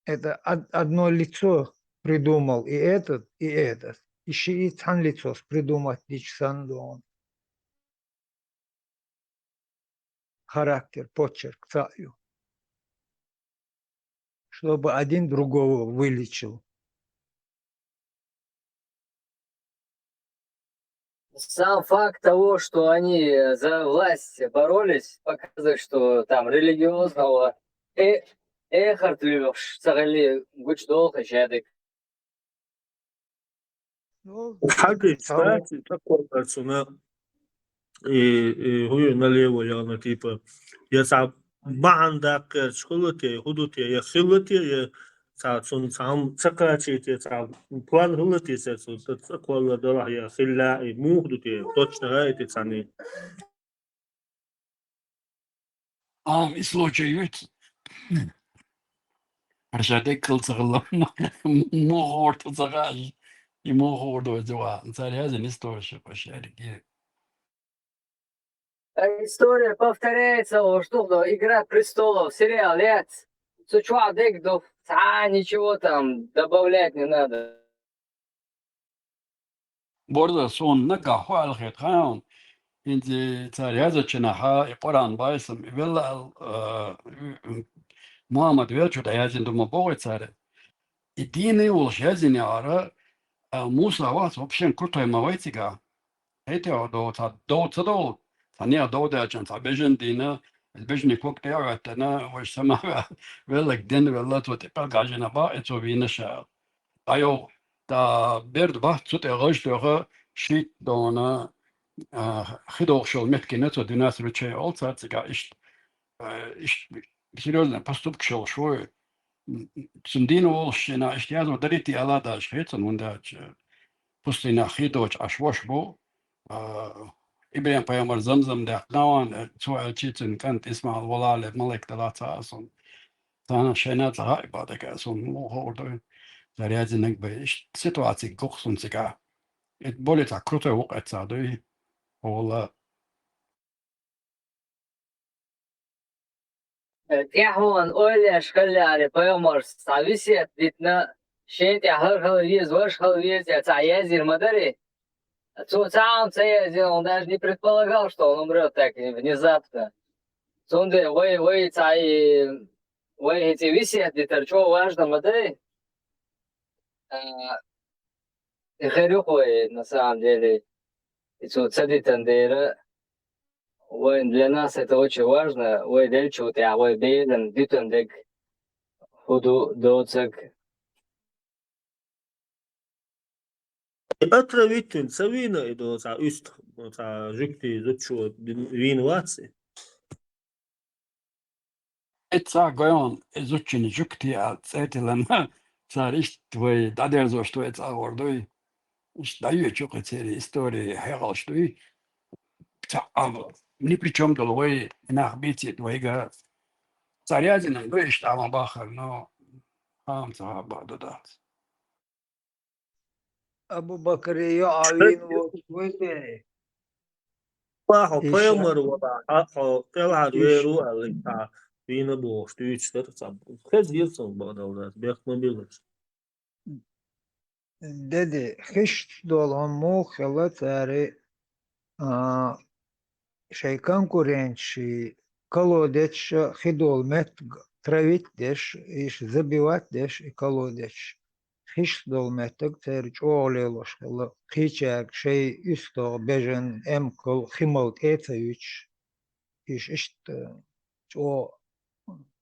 Это од-, одно лицо придумал и этот, и этот. И шиъ цхьана лицос придумать дича санна ду хьуна. Характер, почерк цхьаъ ю. Чтобы один другого вылечил. Сам факт того, что они за власть боролись, показывает, что там религиозного э-, эхарт лоьхуш ца хилли гучудолу хӀара шадерг. Ну, хьагича, цхьа цхьа кхоллар цуьнан, и, и, хӀун ю, налево яхна, типа, я цхьа бахьана даккхарчу хуьлу те, хӀун ду те, я хилла те, я цхьа цунна цхьа хӀума ца кхачийта, я цхьа план хилла те, цхьа цунна цхьа кхоллар далахь, я хилла, и муха ду те, точно гӀайти цхьаьна. А, и случай вуьту. Аша деккал ца хилла, муха хӀорта ца хаьа, и муха хӀорта веза ван. Цара язйина история шу, аша дерриге. А история повторяется, вот что, да, «Игра престолов», сериал яц. Цу чохь дерг ду, цхьа а ничего там добавлять не надо. Борза, суна нагахь хӀун аьлла хета хаьий хьуна? ХӀинца цара язйинчу нахьа, и Къуръан байсам, и велла аьлла, а, Мухьаммад веллачуьра язйина ду ма боху цара. И дийна а волуш язйинехьара, а, Муса вац, вообще крутой ма вай цигахь. ХӀетте а дов, цхьа дов ца довла, цхьа нехан дов даьлча, цхьа бежан дийна, бежанийн ког тӀе а хӀоьттина, вайша сама велларг денвелла, цо тӀе пӀелг хьажийна боху, и цо вийна ша. ДӀайогӀу, ткъа берда бац цу тӀе гӀаж тоьхна, шийтта дона, а, хи дохуш йолу меттигна цо динас ручей олу цара цигахь иштта, а, иштта серьёзный поступкаш йолуш ву. М, м, цуьнан дийна волуш шена иштта язо дарийта аьлла а даьлча хета цунна, хӀунда аьлча пустынехь хи доцуш Ӏаш вош бу, а, ИбрахӀим-пайхамар Замзам даьккхина а ван, цо аьлча цуьнан кӀант ИсмаӀал валале малик дала ца а суна. Царна шайна а ца хаьа и бакъдерг, суна муха хуур ду, цара язйинарг бен. Иштта ситуаци гу-кх суна цигахь. И более цхьа крутой ву-кх эццахь дуй, хӀула. Э, тӀаьхьо ойла еш хиллехьара, пайхамарс цхьа весет дитина, шен тӀехь хӀара хила веза, важа хила веза, я цхьа язйина ма дарий. Цо цхьа а хӀума ца язйина, он даже не предполагал, что он умрёт так внезапно. Цундела вай, вай цхьа и, вай хӀинца и весет дитар чӀогӀа важно ма дай. А, и херюх вай, на самом деле, и цу ца дитан дера, вай, для нас это очень важно, вай делчу тя, вай бедан, дитан дег, худу, доцаг. Отравить ца вийна и до ца уст, ца жугти зудчо вийна вац. Эццахь гойон зудчун жугти а цӀе тиллина, цара иштта вай дӀадерзош ду, вай цӀа гӀур дуй. Иштта дӀайоьчу кхин церан истори хьекъалш дуй. Цхьа а ни при чём долу вай нах бийцийта вайга. Цара язйина ду иштта а ма бахара, но хӀама ца хаьа боху ду дац. Абу-Бакри йоӀ а вийна волчу вуй те? Ва хьо Иша. Пайхамар вара, хьо кӀелхьара вер ву аьлла, хьа вийна бохуш дуьйцуш дара цхьа. Хеза гира цунах бакъдолу дас, бехк ма билла. Деди, хиш долу хӀума муха хилла цара, а, шайн конкуренташий колодецаш а хи долу меттиг травить деш, иша забивать деш и колодецаш. Хиш долу меттиг церан чӀогӀа лелош хилла, кхечаьрга шайн уьстагӀ, бежан, эмкал, хи мала тӀе а ца юьтуш. Иша иштта чӀогӀа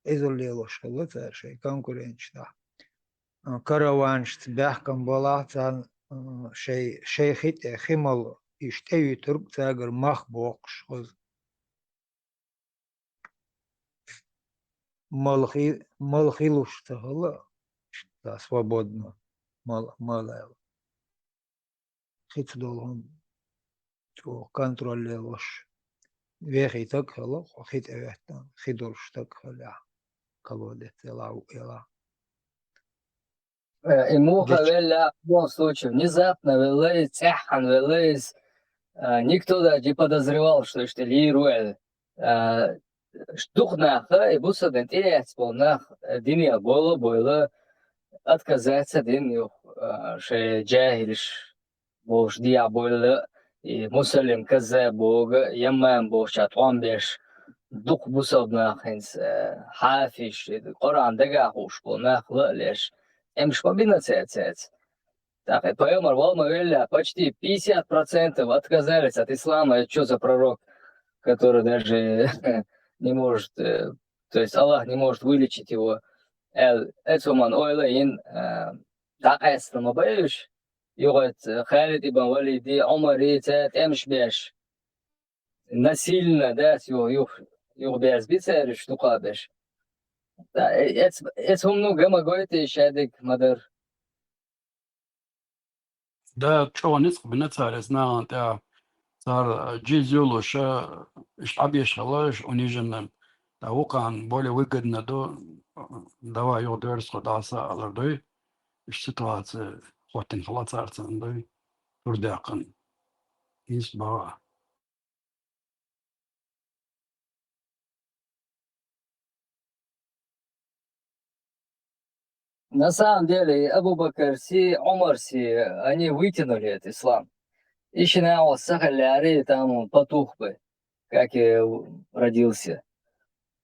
иза лелош хилла цара шайн конкуренташ дахь. Караванашца баьхкина балахь царна, а, шай, шай хи тӀе хи мала иштта тӀеюьйтург цаьргара мах боккхуш хаза. Мала хи-, мала хи луш ца хилла, иштта свободно мала, мала аьлла. Хица долу хӀума чӀогӀа контроль лелош. Вехий стаг хилла, хьо хи тӀе веттан, хи долуш стаг хилла, колодец елахь, ву елахь. Э, и муха Дича. Велла, в любом случае, внезапно велла иза, цӀеххьана велла иза, э, никто даже не подозревал, что иштта лийр ву аьлла. А, дукха наха, и бусалба дин тӀеэцна болу нах, э, дине бойла а бойла, отказаться дина юха, а, шайн джахилаш болуш дехьа бойла, и мусаллим каза бога, яммам бохуча тӀом беш, дукха бусалба нах хӀинца, э, хьафиш, и Къуръан дагахь хууш болу нах ла а леш, тӀемаш ма бина цаьрца. ТӀаккха и пайхамар вала ма велла, почти пятьдесят процентов отказались от ислама. Это чё за пророк, который даже не может, э, то есть Аллах не может вылечить его? Аьлла, эцу хӀуманна ойла йина, э, дӀакъаьста ма бай уьш. Юха эцу Халид ибн Валиди, Ӏумари, цара тӀемаш беш. Насильно, да, ас ю-, юх-, юхаберзабий цара уьш дукха беш. Да, э-, эц-, эцу хӀумано га ма гойтий шадерг ма дара. Да, чӀогӀа ницкъ бина цара эцу нахана тӀехь. Цара джизйу луш, иштта Ӏабеш хилла, уьш униженно. Да, вукхарна более выгодно ду, давай юхадерза тхо дӀаса алар дуй. Иштта ситуаци хӀоттина хилла цара царна дуй. Турдаьккхина. Иза бахьа. На самом деле, и Абу-Бакарси, Ӏумарси, они вытянули этот ислам. И шина а ца хиллари, там он потух бы, как и родился.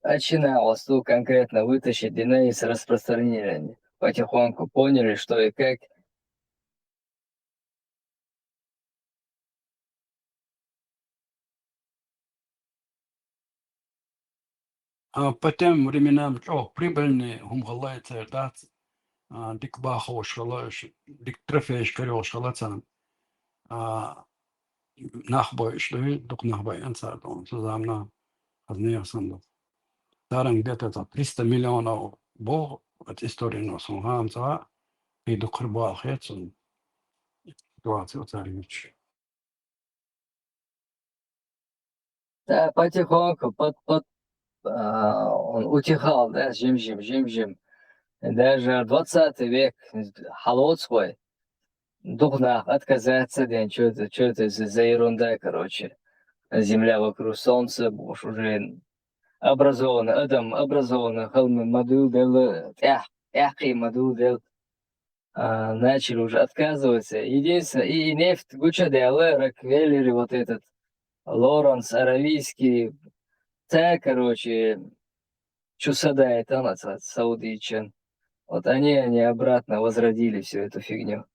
А шина а ца конкретно вытащить, и на из распространили они. Потихоньку поняли, что и как. А, по тем временам чӀогӀа прибыльный хӀума хилла и церан дац. А, дика баххалуш хилла, ш-, дика трофейш карайолуш хилла царна. А, нах бойуш дуй, дукха нах байъина цара, ду, цу заманахь хаза нехан санна ду. Даран где-то там триста миллионов бу, вот историно сан хӀама ца, и дукхара бала хет цунна. Ситуация цара юьтуш. Да, потихоньку, под, под, а, он утихал, да, жим-жим, жим-жим. И даже двадцатый век хьалоцхой, дукха нах отказаться ден, чё это, чё это за, за ерунда, короче. Земля вокруг солнца, уж уже образованный, адам образованный, хала ма дуьйладелла, тӀаьхьа, тӀаьхьа ма дуьйладелла. А, начали уже отказываться. Единственное, и, и нефть гучадаьлла, Рокфеллер, вот этот, Лоренс Аравийский, цара, короче, чу садаьйтина цхьа саудичан. Вот они, они обратно возродили всю эту фигню.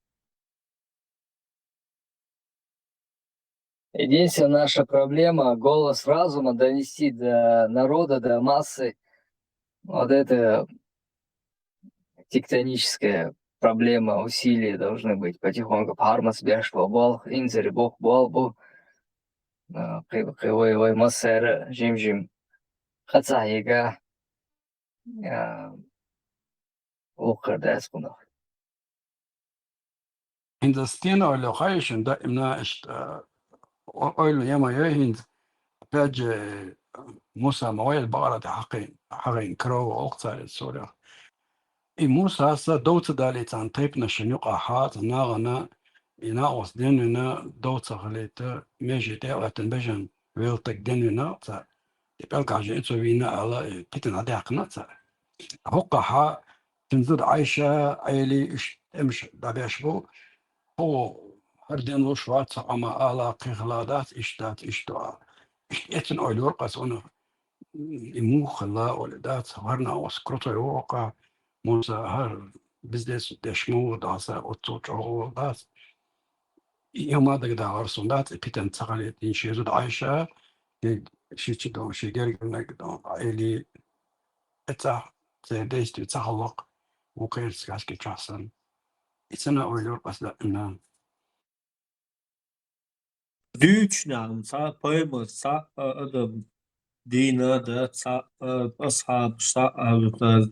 Единственная наша проблема — голос разума донести до народа, до массы. Вот это тектоническая проблема, усилия должны быть потихоньку. Пармас беш бо бол, инзери бох бол бу. А, кы-, кы-, вай, вай, массера, жим-жим. Хаца ега. А, охар дас кунах. ХӀинца стена ойло хайшин даимна иштта, о-, ойло яма йой хӀинца. Опять же, Муса ма вайла бакъара тӀе хьакхин, хьакхин кров олу цара Сурах. И Мусаса дов ца далий царна тайпанашна юкъахьа, цу нагӀана, и накъост денвина, дов ца хилийта, меже тӀе а гӀоьттина бежан велла стаг денвина цара. И пӀелгахьа жиъ цо вийна ала, и питана дӀадаьккхина цара. ХӀокхахьа цуьнан зуда Ӏайша, Ӏели, уьш тӀемаш дӀабеш бу. Хьо хӀара денлуш вац, хьо ма ала, кхин хила дац, иштта дац, иштта ду ала. Иштта эцна ойла йора аса, и муха хилла, оли дац, хӀара накъост крутой ву хӀокха, Муса, хӀара бизнес деш ма ву, даса оццул чӀогӀа ву дац. И хӀума дагадогӀура суна дац, и питана ца хилийта, шен зуда Ӏайша, шен, шен чу дон, шен гергарниг дон, Ӏели, эцахь церан действие ца хьаллакх, вукхерца гаскечохь санна. И ца на ойла йора аса даимна. Дуьйцуш нахана цхьа а пайхамар, цхьа а адам дийна а дац, цхьа а асхьабаш, цхьа а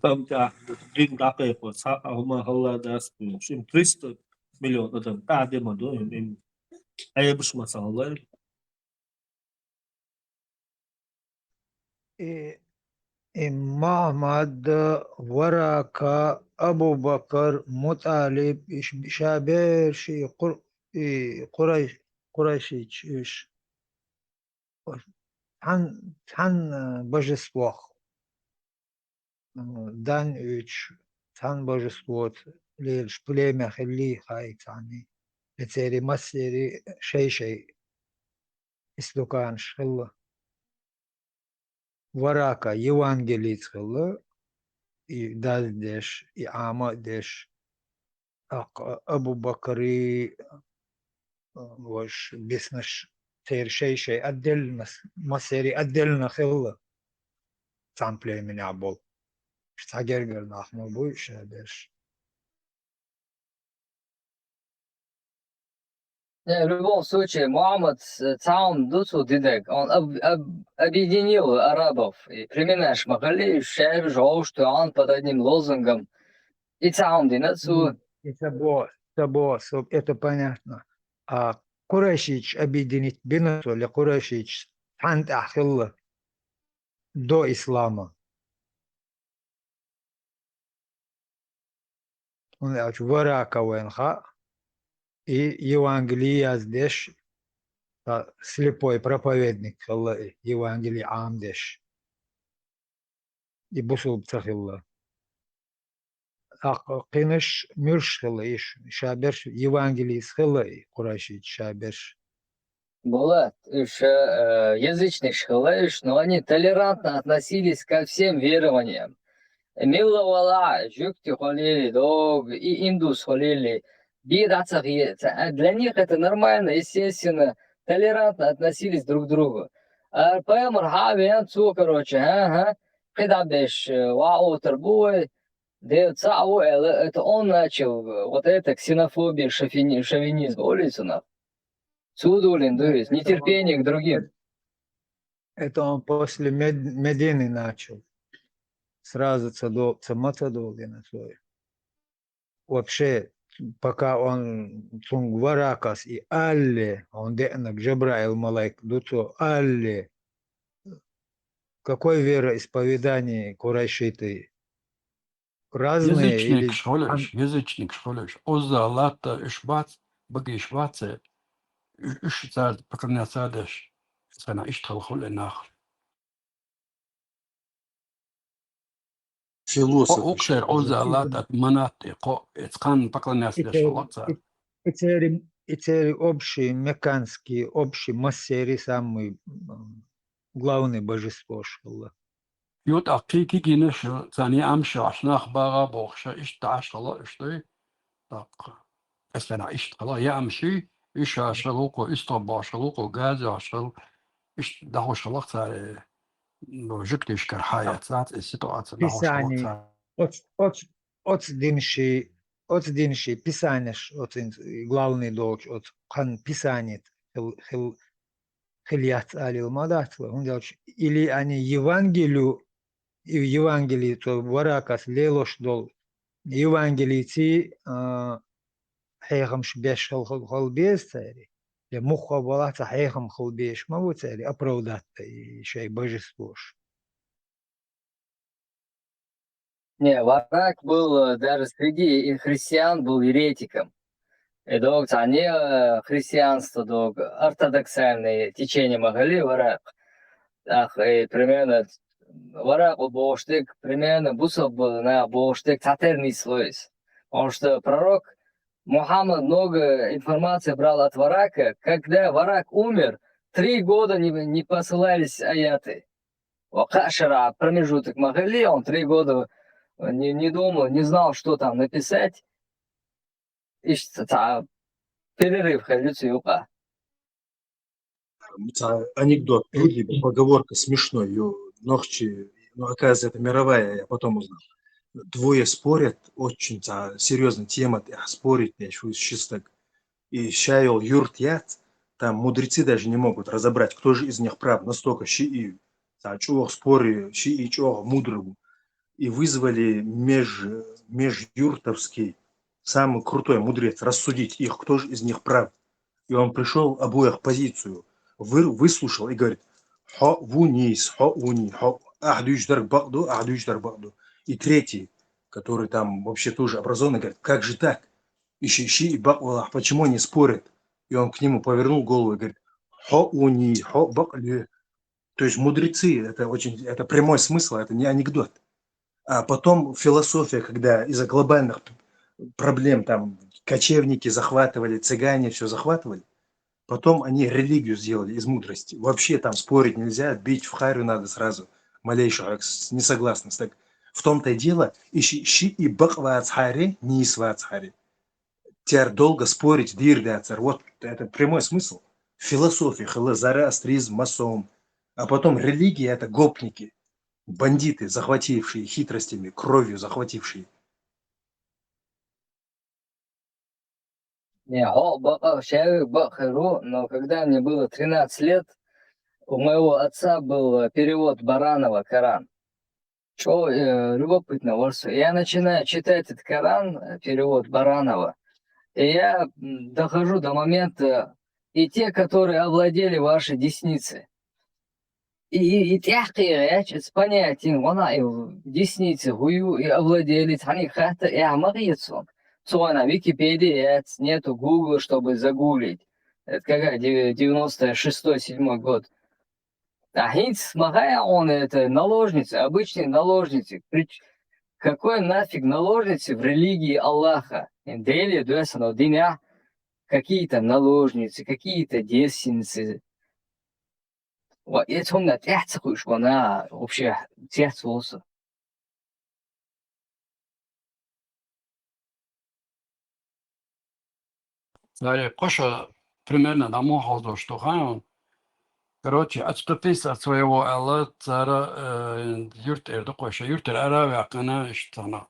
тӀам тӀехь дин дӀакхайкхо, цхьа а хӀума хилла дац бохуш. Им триста миллион адам тӀаьхьа де ма ду, им, им Ӏебаш ма ца хилла. И, и Мухьаммад, Варака, Абу-Бакар, МутӀалиб, иш, ша берш и Къур-, и Къурай-, Къурайшич, иш. Цхьан, цхьан, а, божествох, а, дан уьйцуш, цхьан божествоца лелаш племя хилли хаий цхьанний. И церий массерий шай-шай истуканаш хилла. Варака Евангелица хилла, и даздеш, и Ӏама а деш. ТӀаккха Абу-Бакри, а, ваш биснаш, церан шай-шай отдельно, массерий отдельно хилла, цхьана племенехь болу. Цхьа гергара нах ма буй ша берш. Не, в любом случае, Мухьаммад, э, цхьа хӀума ду цо динарг. Он об-, об-, объединил арабов. И племенаш ма хилли, уьш шаьраш гӀовш тоьхна под одним лозунгом. И цхьа хӀума дина цо. Мгм. И ца бо-, ца бо-, со-, это понятно. А Къурайшич объединить бина цо, или Къурайшич цхьана тӀехь хилла до ислама? ХӀунда аьлча Варака вайна хаьа, и Евангелие яздеш, ткъа слепой проповедник хилла и, Евангелие Ӏамадеш. И бусулба ца хилла. ТӀаккха кхинаш муьлш хилла иш, ша берш Евангелица хилла и, Къурайшич ша берш. Булат, уьш, э, язычникаш хилла уьш, но они толерантно относились ко всем верованиям. Милла вала, жуьгти хилийла, дог, и индус хилийла, бен дӀа ца хе-, ца-, а, для них это нормально, естественно, толерантно относились друг к другу. А пайхамар хьа а веана, цо, короче, хӀа-хӀа, кхидӀа беш, э, ваӀ отар бу вай, Дела цхьаъ ву аьлла, это он начал, э, вот это ксенофобия, шовини-, шовинизм, олий цунах. Цо долийна ду иза, нетерпение к другим. Это он после Мед-, Медины начал. Сразу ца до-, ца ма ца долийна цо. Вообще, пока он цунга Варакас и алле, он деанаг Джабраил малайк ду цо алле, какой вероисповедание курайшиты? Разные или Язычникаш хуьлу уьш, язычникаш хуьлу уьш. Озза, Латта уьш бац, багиш бац, э, уьш, уьш цара поклоняться деш, цхьана иштта хала хуьлу нах. Философ. Кхо укхера Озза, Латта, Манат, и кхо, и цхьанна поклоняться деш хала цара. И церан, и церан общий, мекканский, общий массеран самый, м, главный божествош хилла. Ю тӀаккха кхы кигинаш, царна яамаш, аш нах багӀа бохуша, иштта Ӏаш хала, иштта. ТӀаккха. Эсана иштта хала, яамаш, уьш аш хала вукхо, исто баш хала вукхо, газа аш хала, иштта дахуш хала царе, ну, жук тиш кархьа яц, и ситуация дахуш хала Писание. царе. Оц, оц, оц динши, оц динши, Писанеш, оц ин-, главный долчу, оц кхан Писание хил, хил, хил яц алил ма дац, хӀунда аьлча, или ани Евангелию, и Евангелие, то варакас лелош долу Евангелийци, а, хьехамаш беш хал, хал, хал беза цаьри. Я мухха вала ца хьехам хал беш ма ву цаьри, оправдать и шай божествош. Не, Варак был, э, даже среди и христиан был еретиком. И дог цхьа не, э, христианство, дог ортодоксальное течение ма хили Варак. Ах, и примерно Варак бохуш дерг, примерно бусалба нах бохуш дерг цхьатерра нисло иза. Потому что пророк Мухаммад много информации брал от Варака. Когда Варак умер, три года не, не посылались аяты. Ва кхаа шарахь промежуток ма хилли, он три года не, не думал, не знал, что там написать. Иштта цхьа перерыв хилла цу юкъа. Цхьа анекдот ю, либо поговорка смешной ю, нохчи, ну, оказывается, это мировая, я потом узнал. Двое спорят, очень цхьа серьёзная тема, тӀехь спорить деш ву ши стаг. И ша йолу юрт яц, там мудрецы даже не могут разобрать, кто же из них прав, настолько шиъ, цхьа чӀогӀа споры, шиъ чӀогӀа мудрый ву. И вызвали меж-, межюртовский, самый крутой мудрец, рассудить их, кто же из них прав. И он пришёл, обоих позицию вы-, выслушал и говорит: «Хьо ву нийса, хьо ву ни, хьо, ахь дуьйцу дерг бакъ ду, ахь дуьйцу дерг бакъ ду». И третий, который там вообще тоже образованный, говорит: «Как же так? И ши, шиъ бакъ валахь, почему они спорят?» И он к нему повернул голову и говорит: «Хьо ву ни, хьо бакъ ле». То есть мудрецы, это очень, это прямой смысл, это не анекдот. А потом философия, когда из-за глобальных п-, проблем там кочевники захватывали, цыгане всё захватывали, потом они религию сделали из мудрости. Вообще там спорить нельзя, бить в харю надо сразу малейшего с-, несогласность. Так в том-то и дело, и ши, шиъ бакъ вацахьара, нийса вацахьара, цара долго спорить дийр дацара. Вот это прямой смысл. Философия хила, зороастризм, масоизм. А потом религия — это гопники, бандиты, захватившие хитростями, кровью захватившие. Не, хьо бакъ, шаьвиг бакъ хир ву, но когда мне было тринадцать лет, у моего отца был, э, перевод Баранова Коран. Чё, э, любопытно, вот что. Я начинаю читать этот Коран, э, перевод Баранова, и я, м, дохожу до момента: «И те, которые овладели вашей десницей». И, и, и тӀаьхьа кхийгӀа яц, иза понятие, вана и десница хӀу ю, и овладели, цхьаьниг хатта, и ахьа ма хета цунна. Цу вана Википедия яц, нету Гугла, чтобы загуглить. Это какая, дев-, девяносто шестой, седьмой год. А хӀинца ма хаьа хьуна, это наложницы, обычные наложницы. Прич-, какой нафиг наложницы в религии Аллаха? Деле доьсано динехь какие-то наложницы, какие-то девственницы. Ва, эца хӀуманна тӀаьхьа ца хуьйш вана, вообще, цец волу со. Цаьрга кхо шо примерно дӀа муха хьовзош ду хаьий хьуна? Короче, отступись от своего аьлла, цара, э, юьртара ду кхо шо, юьртара ара а ваьккхина, иштта цхьана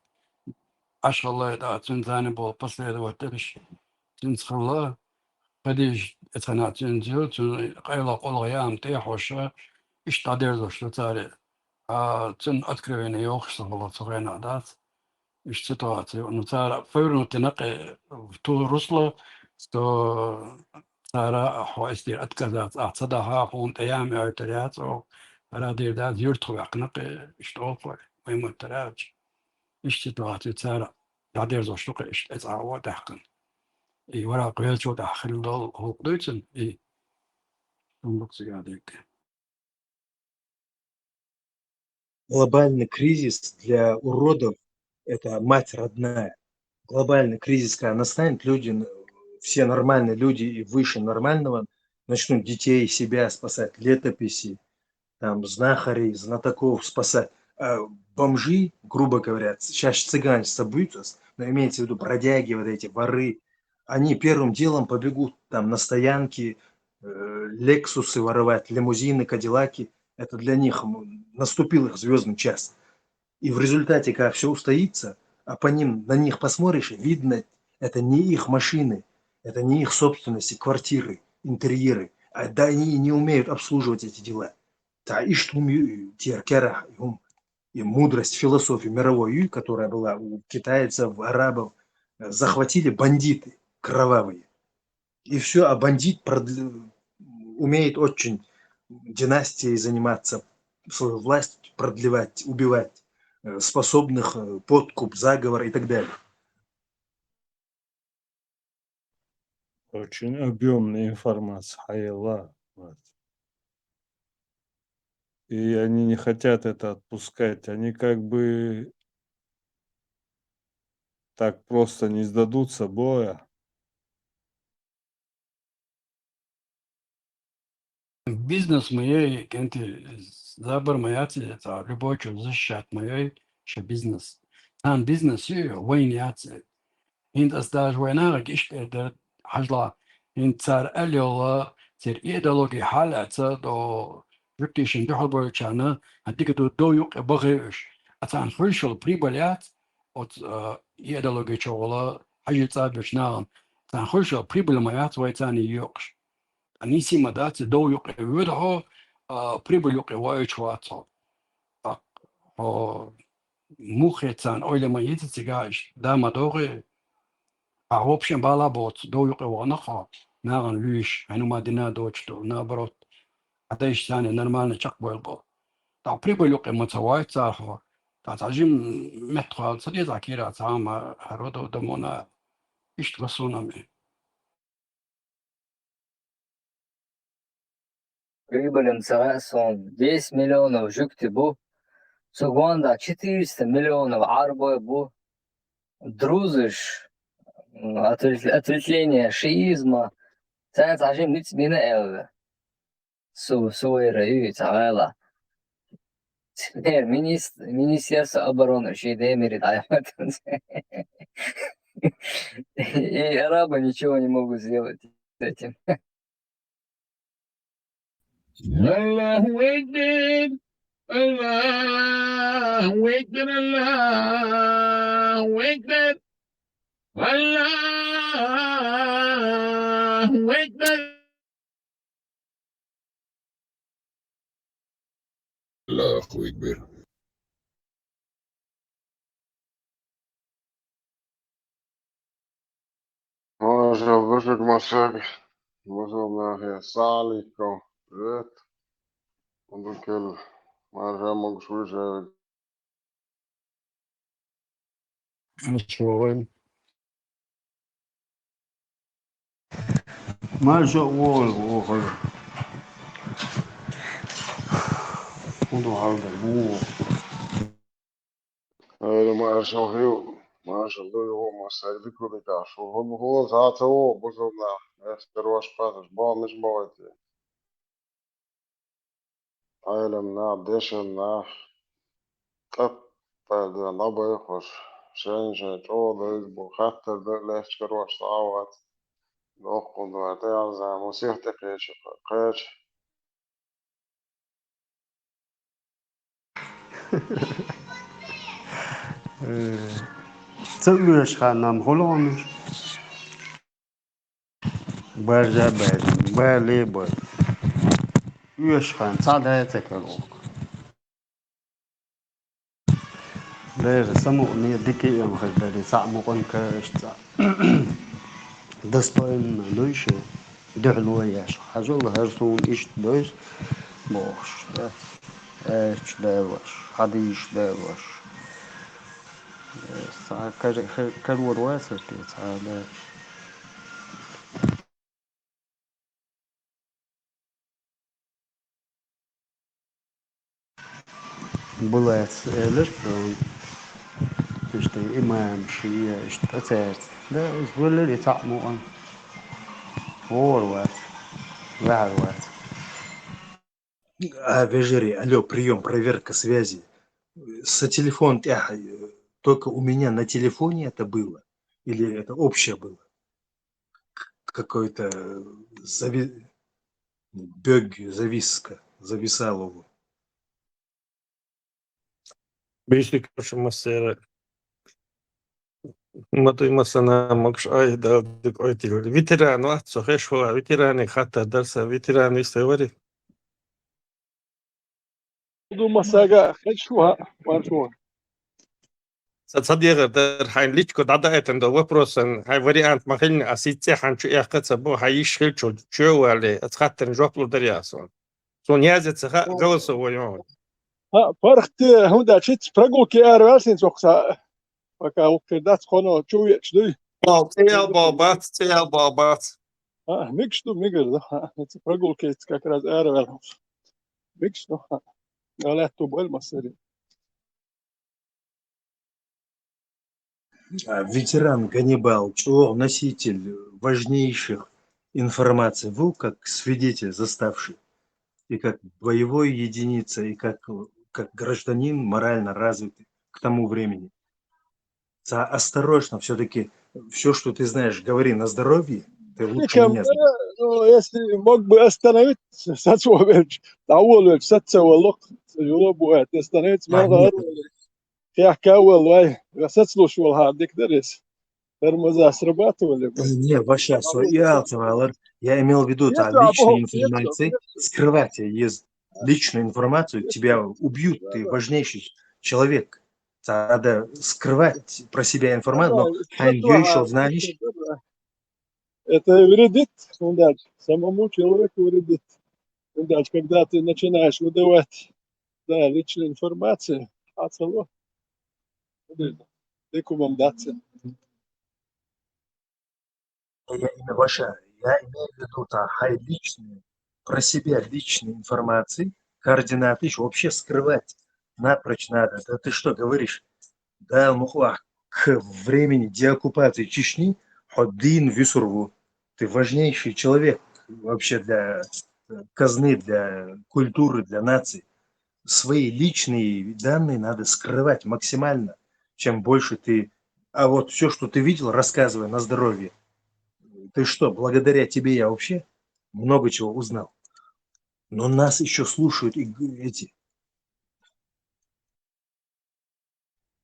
Ӏаш хилла, тӀаккха цуьнан царна болу последовательш цуьнца хилла, Хадижа эцхьана цуьнца ю, цуьнан къайлаха къулгӀа яам тӀе а хьоьжуш, иштта дӀадерзош ду цара. А цуьнан откровение йохуш ца хилла цу хенахь дац. Иштта ситуация. Ну, цара повернута накъе в то русло, что цара хьо эс дийр отказаться, ахь ца даха, хьуна тӀе яам оьйтур яц оха, хӀара дийр дац, юьртах ваьккхина кхе, иштта оха вай маттара аьлча. Иштта ситуация цара дӀадерзош ду кхе, иштта эцӀа а даьккхина. И вара кхечо тӀехь хилла долу хӀуллакх дуьйцина, и хӀума ду-кх цигахь дерг. Глобальный кризис для уродов — это мать родная. Глобальный кризис, когда настанет, люди, н-, все нормальные люди и выше нормального начнут детей, себя спасать, летописи, там, знахарей, знатоков спасать. А бомжи, грубо говоря, сейчас цыгане собьются, но имеется в виду бродяги, вот эти воры, они первым делом побегут там на стоянки, э, Лексусы воровать, лимузины, Кадиллаки. Это для них, м, наступил их звездный час. И в результате, когда все устоится, а по ним, на них посмотришь, видно, это не их машины, это не их собственности, квартиры, интерьеры. А да, они не умеют обслуживать эти дела. Та иштта хӀума ю-, тера кара хӀума. И мудрость, философия мировой ю, которая была у китайцев, арабов, э, захватили бандиты кровавые. И все, а бандит продл-, умеет очень династией заниматься, свою власть продлевать, убивать, э, способных, э, подкуп, заговор и так далее. Очень объёмная информация, хьаела. Вот. И они не хотят это отпускать. Они как бы так просто не сдадутся боя. Бизнес ма яй, кӀентий, забар ма яц, цхьа любой чӀоагӀа защищать ма яй ший бизнес. Царна бизнес ю, вайна яц. ХӀинца ас даже вайнагӀа иштта эр дара, хьажал, хӀинца цар аьлла йола, церан идеологи хьалаьца, до жугтий шин дуьхьал болчарна, хьан дика ду дов юкъе бахе уьш. А царна хуьлуш йола прибыль яц, оцу, а, идеологи чу гӀола хьажи цӀа бечу нахана. Царна хуьлуш йола прибыль ма яц, вай царна йоькъуш. Ткъа нийса ма дац, дов юкъе воьду хьо, а, прибыль юкъе воуьйтуш вац хьо. ТӀаккха хьо муха хета царна ойла ма йица цигахь, иштта да ма догӀий, хьан вообще бала боцу, дов юкъе вахана хьо, нахана луьйш, хьайна ма дина доцуш ду, наоборот, хьан дайша царна нормально чекхбойла бо. ТӀаккха прибыль юкъе ма ца воуьйту цара хьо, тӀаккха цхьа жима меттахвала ца деза кира цхьа а ма хӀара ду дамона, иштта го суна ме. Прибыль-м ца хаьа суна, десять миллионов жуьгти бу, цу гондахь четыреста миллионов Ӏарбой бу, друзаш, м, ответ-, ответвление шиизма, царна цхьа жима ницкъ бина аьлла. Су-, Сувайра ю и цхьа гӀала. Минист-, Министерство обороны шен Демире дӀаяхьийтинчу. И арабы ничего не могут сделать с этим. Аллаху акбар! Аллаху акбар! Аллаху акбар! Аллаху акбар! Аллаху акбар. Маршалла ду шуьга, массаьрга. Бусалба нахе, салам алейкум. Привет. Марша могуш вуьйш. Марша вогӀийла. Марша вогӀийла, вогӀийла. ХӀун ду хьал дар, вогӀу. Ай, марша вогӀийла, марша ду, вогӀу, массаьрга дика ду, дика шу. ХӀун, хӀун, цхьа ца вогӀу, бусалба нах, эстер ваша паташ, боху, мича бохуьйту? Ӏелам нах, дешан нах, тӀатта дӀабайхуш, шайн-шайн чӀогӀа дайза бу, хаттар дан лаьтташ карош цхьа а вац. Доккхун дуьхьа тӀеӀаьрза, мусих тӀе кхеча, кхеча. Э, ца оьшуш ханна-м хуьлу хьуна уьш? Баржа а баьржина, бале а бара. Оьшуш хан цхьа дай а ца каро. Дера самукъане дика а ма хир дара, цхьаъ мукъан караш цхьаъ. Достойно дуй ше, дуьхьало еш. Хьажал, хӀара суна иштта дуьйцу бохуш, да? Аьрчу далош, хьадийша далош. Цхьа кар-, кар-, карор вацара те цхьа а да. Булац элира суна, иштта имамаш я, иштта цаьрца. Да, иза велира и цхьаъ мукъан. ВогӀур вац, ваьхьар вац. А, вежарий, алло, приём, проверка связи. Со телефон тӀехь, э, только у меня на телефоне это было? Или это общее было? Какой-то зави-, бёг, зависка, зависал его. Бийши кашамасера. Матуй масана могуш ай далдик ой тилур. Ветеран вац, со хеш хуа, ветераны хатта дарса, ветераны севари. Ду масага хеш хуа, варшуа. Са ца дегӀар дар хьайн личко дӀадаайтан до вопросан, хьай вариант ма хилни, а сиц цӀе хьан чу эхка ца бу, хьай йиш хил чу, чу вали, ац хаттарна жоп лур дар ясон. Сон яза ца ха, голосовой он. А, пархте, хӀунда чиц прогулки ар варсин цохса. Пока укхир дац хоно чу веч дуй. Цел бал бац, цел бал бац. А, микш ду, мигр ду. А, эти прогулки как раз ар варсин. Микш ду. А, галат ту боль масери. А, ветеран Ганнибал, чего носитель важнейших информаций, вы как свидетель заставший, и как боевой единица, и как, как гражданин морально развитый к тому времени. Та осторожно, все-таки все, что ты знаешь, говори на здоровье, ты лучше меня знаешь. Ну, если мог бы остановить, сацвович, того лучше, сацволок, бывает, остановить, мало. Хяхка валвай, сацлуш вал хардик дарес. Тормоза срабатывали бы. Не, вообще, со и алцевалар. Я имел в виду, там, личные информации скрывать, есть личную информацию, тебя убьют, ты важнейший человек. Надо скрывать про себя информацию, но а её ещё знаешь. Это вредит, самому человеку вредит. Когда ты начинаешь выдавать, да, личную информацию, а цело. Ты кумам даться. Я имею, вообще, я имею в виду, там, хай личные, про себя личные информации, координаты ещё вообще скрывать напрочь надо. Да ты что говоришь? Да, ну, к времени деоккупации Чечни, один висурву. Ты важнейший человек вообще для, э, казны, для культуры, для нации. Свои личные данные надо скрывать максимально. Чем больше ты... А вот все, что ты видел, рассказывай на здоровье. Ты что, благодаря тебе я вообще много чего узнал. Но нас ещё слушают и г-, эти.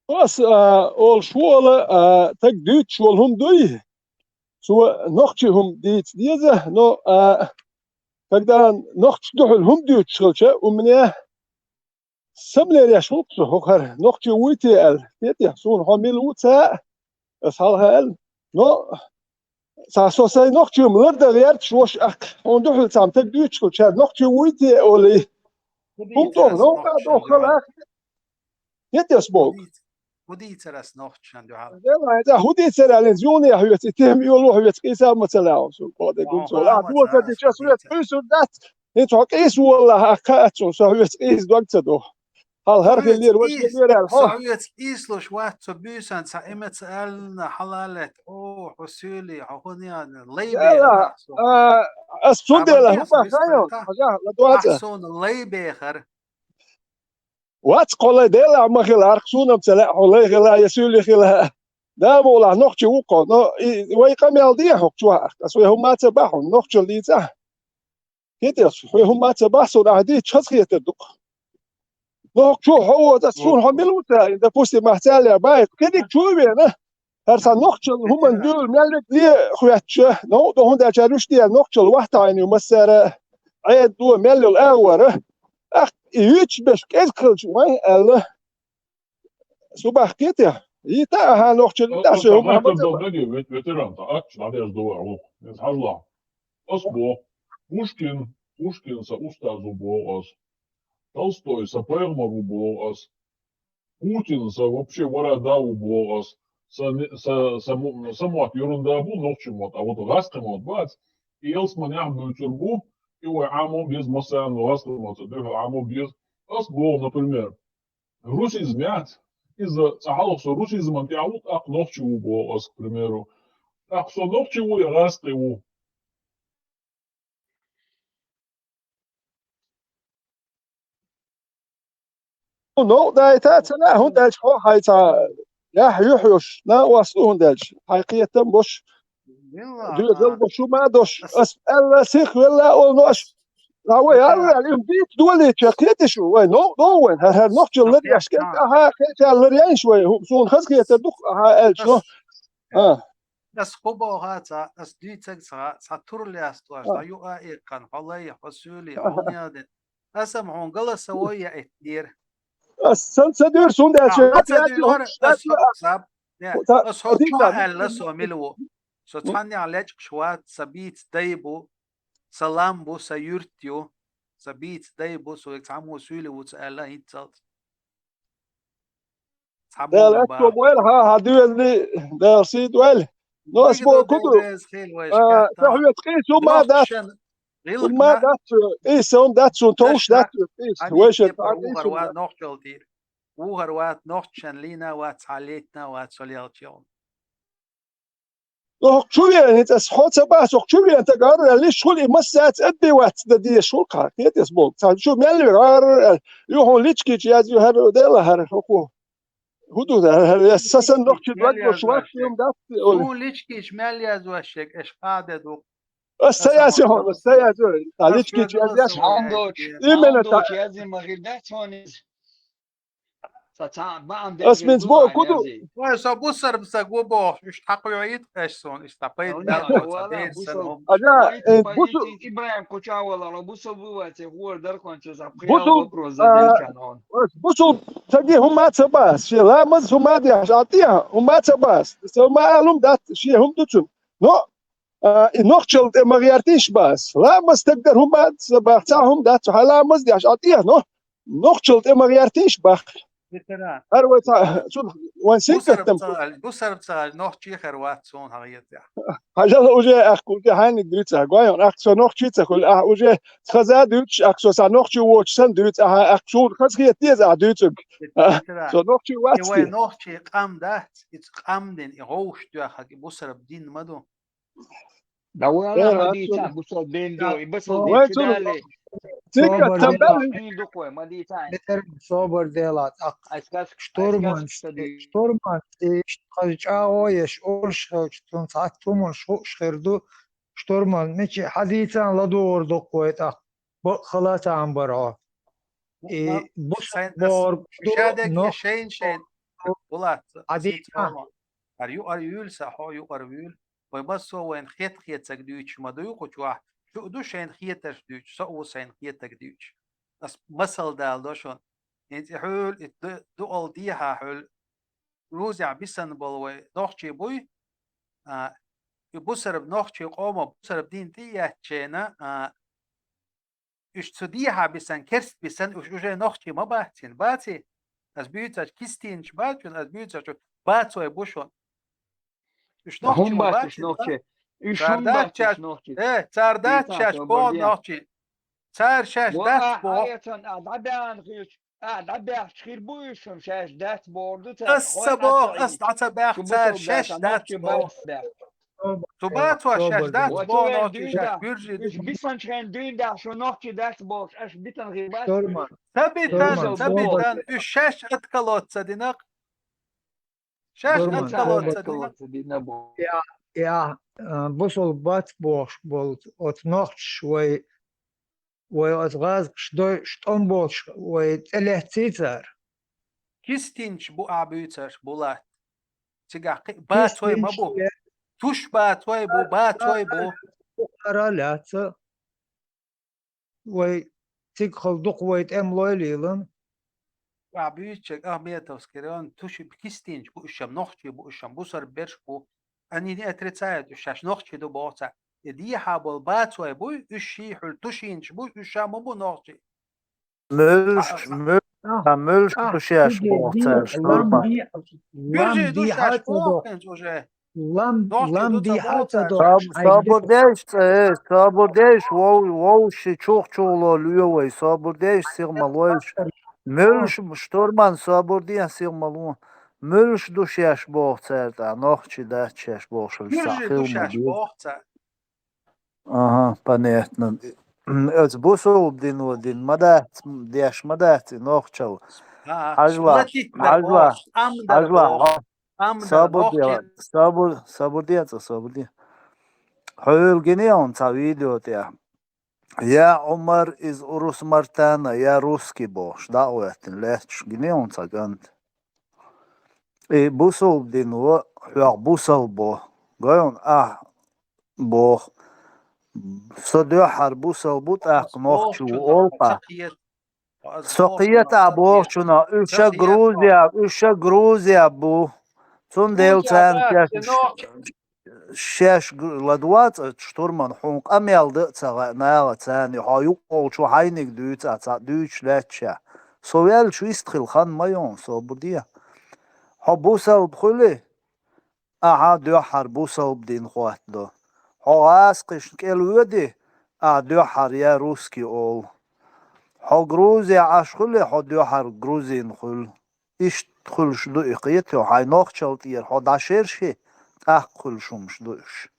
Ас, а, ол школа, а, так дуть школа хум дуй. Су нохчи хум диц деза, но, а, когда нохчи духул хум дуть школча, у меня сомнение шулксу хохар, нохчи уйти ал, тетя, сун хомил уца, ас халхал, но, Са со сай нохчим ларда гӀерташ вош ахка. Он духьал цам таг дуьйцучул чар нохчи вуй те олий. ХӀун дох, нохча дох хала. Хетес бог. ХӀун дийцар ас нохчан дуьхьал? Дела, да, хӀун дийцар алин зюни ахвец, и тем юл ахвец, къиса мацала он су, коде гунцо. Ла, дуоса дича сует, къисур дац. Хин цо къис волла, ахка ацун, со хвец, къис дог ца дох. Хьал хӀара хиллера, вай хиллера аьлла, хьо. Со хьоьца ийслуш вац, со буьйсан цхьа эмоционально хьалалет. О, хьо суьйли, хьо хӀун яна, лайбе. Яла, а, ас цундела хӀума хайон, хьажа, ладуаза. Ах, сона лайбе хар. Вац кхолай дела ма хила, арх сунам ца лаьа, хьо лай хила, я суьйли хила. Да, мола, нохчи вукхо, но и вай къамел дехьо чуа, ас вай хӀума ца бахьун, нохчил дийца. Хетес, хӀу хӀума ца бахьсун ахьа дийца, чаз хетар дукха. Нохчо хьо ваза, суна хьо мила ву ца, допустим, ахь цаьлла бай, кхидик чу вена. ХӀара сан нохчал хӀуман дуьл, меллик ле хуьттача, но, до хӀунда чар вуш дия нохчал вахтайна ю массара, Ӏед ду, меллил агӀора. Ах, и юч беш кӀезг хилча вай, аьлла. Субах кете? Йита аха нохча дитта шо хӀума хӀама ца ба. Ветеран, та ач, надежда вай, ух, из хьажла. Ас бо. Пушкин, Пушкин са устаз ву бо ас. Толстой са пайгамар ву бо ас. Путин са вообще вара да ву бо ас. Са не, са, са му-, са мот ерунда бу, нохчи мот. А вот гӀаскхи мот бац. И ялсман яхь буьйцур бу, и вай Ӏамо беза массарна гӀаскхи мот. Дуьхьа Ӏамо беза. Ас бо, например, Русизм яц. Иза цхьа хьалха со русизман тӀехьа ву, тӀаккха нохчи ву боху ас, к примеру. ТӀаккха со нохчи ву я гӀаскхи ву? Ну, дайта ца лаьа, хӀунда аьлча хьо хьайца яхь юьхьуш, накъост ду, хӀунда аьлча хьайн кхетам бош, доьзал бош, хӀума дош. Ас аьлла, сих велла, олу, ну, аш, а вай, ала, им бийца долийча, кхеташ ву, вай, ну, ну, вайн, хӀара, хӀара нохчалла лар еш, кхетта, аха, кхетта лар яйш вай, хӀу-, суна хаза хетар ду, аха, аьлча, ну. А. Ас хӀу боху ца, ас дуьйцаг ца, ца тур лаьцна, ца ю а иккхана, хьо лай, хьо суьйлий, хьо хӀун ял де. Аса-м хьуна голосовой яиттера. Ас сан ца дуьйр, хӀунда аьлча, аса хӀокхо аьлла со мила ву. Со цхьаннех лечкъаш вац, сан бийца дай бу, сан лам бу, сан юрт ю, сан бийца дай бу, со век цхьаммо суьйлий ву ца аьлла, хӀинццалц. Цхьа Дала боху аьтто бах. Бойла хьан, хьан доьзале, Дала сий дойла. Но ас боху ду, а, сан хьоьца къийса хӀума дац, хӀума дац, къийса хӀума дац, суна товш дац, къийса, вайшиъ, къийса хӀума дац. Нохчалла дийр. Вухар вац, нохчашна лийна вац, хьан лейтина вац, со лелча йолу. Ну, хӀокху чу веана, хӀинца ас хьо ца бац, хӀокху чу веана тагара аьлла, лиш хуьлу и массаьца адби вац дан дезаш хуьлу кхара, кхеташ болу. Цхьа чу мел веара аьлла, юхуна личкича язйо хӀара, дела хӀара, хӀокхо. ХӀун ду хӀара, хӀара, ас са сан нохчи дог луш вац, хӀума дац, олу. Хьуна личкича мел язвеш шег, аш къаде ду. Ас ца язйо хьуна, ас ца язйо. Ас личкича язъеш. Именно так. Язйина ма хир дац хьуна иза. Ас минц боху ду. Вай, со бусарба саг ву бохуш, уьш тхьакхуьйхьийта аш суна, иштта пайда даьлла ца дерза сан хӀума. Ада, э, бусу- Ибрахим куча вала, бусу бу вац, хӀора дархончу за пхиал вопрос задейчан он. Ас бусу цаги хӀума ца бац, шен ламаз хӀума деш, а тӀе хӀума ца бац. Со хӀума алум дац, шен хӀума ду цунна. Но, а, и нохчалла тӀе ма гӀертийша бац. Ламаз стаг дара хӀума ца бац, цхьа хӀума дац, хьан ламаз деш, а тӀе, но. Нохчалла тӀе ма гӀертийша бах. Ветеран. ХӀара вай цхьа, цу, вайн синкаттам. Бусарб ца гӀаль, бусарб ца гӀаль, нохчий хир вац суна хьан гӀертехь. Хьажал уже ахку, уже хьайниг дуьйцахь, гой хьуна, ахку со нохчий ца хуьлу, ахь уже хаза дуьйцуш, ахку со сан нохчий воцуш сан дуьйцу, ахь, ахку суна хаза хета деза ахь дуьйцург. Ветеран. Со нохчий вац те. И вай нохчий къам дац, иза къам дина, и гӀовш доьхнарг, и бусарб дин ма ду. Да вай ала ма дийца, бусал бен ду, и бусал бен чу дале. Цигга ца бали. Хин дукхой, ма дийца. Бетер собар дела, тӀаккха. Айскас, штурман, айскас штурман, и хаза чӀагӀо еш, олуш хилча, цунца хӀатта хӀуманаш хууш хир ду. Штурман, мичи хьадийцан ладугӀур дукхой, тӀаккха. Бакъ хала цхьаьна бар хьо. И бусал бохур ду, шадерг нох-, шайн-шайн, Булат, хьадийца. Хьара юкъара вуьйла сан, хьо юкъара вуьйла. Вай массо а вайна хетта-хетарг дуьйцуш ма дуй кху чохь, шу а ду шайна хетарш дуьйцуш, со а ву сайна хетарг дуьйцуш. Ас масал дала до шуна. ХӀинца и хьуьлу, и ду-, дуал дехьа хьуьлу, рузехь бисана болу вай нохчий буй, а, и бусарб нохчий къомо бусарб дин тӀе а еттачена, а, уьш цу дехьа бисана, керст бисана, уьш уже нохчий ма бац хӀинца, баций? Ас буьйцуш кистинчу бац шуна, ас буьйцуш бацой бу шуна. Уьш нохчий ма бац хӀинца. Уьш цара дац шаьш нохчий. Э, цара дац шаьш боху нохчий. Цара шаьш дац боху. А, дӀабаьхна хилча, а, дӀабаьхча хир бу уьш шуна, шаьш дац бохур ду цара. Ас ца боху, ас дӀа ца баьхна, цара шаьш дац боху. Цу бацо шаьш дац боху нохчий, шаьш гуьржий ду. Уьш бисанчу хенахь дуьйна дахь шу нохчий дац бохуш, аш битан хир бац. Ца битан, ца битан, уьш шаьш отколоться дина-кх. Шаьш отколоться дина. Я, я, а, бусалба бац бохуш болу оцу нохчаша вай, вай оцу гӀазкхаша дойуш тӀом боцуш вай тӀелеттий цара? Кистинчу бу ахь буьйцуш, Булат. Цигахь кхин а бацой ма бу. Туш бацой бу, бацой бу. Ара лаьцна. Вай цига хала дукха вай тӀемалой лелан. Ахь буьйцучерг Ахметовский район, туш кистинчу бу уьш, нохчий бу уьш, бусарб берш бу. Они не отрицают, уьш шаьш нохчий ду боху цара. И дехьа болу бацой буй, уьш ший хьуьлу тушийначу буй, уьш ша ма бу нохчий. Муьлш, а, муьлш, а, муьлш а, ду шаьш боху цара, штурман. Гуьржий ду шаьш боху хӀинца уже. Лам, лам дийхьа ца до. Саб-, собар деш, э, собар деш, вов-, вовши чух-чухло лоь вай, собар деш, сиха ма лойш. Муьлш, штурман, собар де, сиха ма ло. Муьлш ду шаьш боху цара тӀа, нохчий дац шаьш бохуш, ца хила ма боху цара. Ага, понятно. Оцу бусалба дино дина ма дац, деш ма дац и нохчалла. Хьажла, хьажла, хьажла, хьо-, собар де, собар, собар де, цӀа собар де. Хьоьга гина йолу цхьа видео тӀе. Я Ӏумар, иза урус мартана, я русский бохуш, дӀа а гӀоьттина, лаьтташ гина йолу цхьа кӀант. И бусалба дино хьох бусалба бо. Гой хьуна, ахь боху. Со дуьххьара бусалба бу, тӀаккха нохчи ву олу-кх. Со кхета а бохучунах, уьш ша Грузия, уьш ша Грузия бу. Цундела царна шаьш, шаьш ладоьгӀна, штурман, хьуна къамел дан а ца хаьа, наха царна, хьо юкъа волчо хьайниг дуьйцу, а цхьаъ дуьйцуш лаьтташ. Со ваьлча вистхила хан ма ю хьуна, собар де. Хьо бусалба хуьлий? Ахьа дуьххьара бусалба дин хӀоттадо. Хьо гӀазкхашна кӀел воьдий, ахьа дуьххьара я русский олу. Хьо Грузия Ӏаш хуьлий, хьо дуьххьара грузин хуьлу. Иштта хуьлуш ду и, кхетий хьо, хьайн нохчалла тӀера хьо дӀашерши, тӀаккха хуьлуш хӀумаш ду уьш.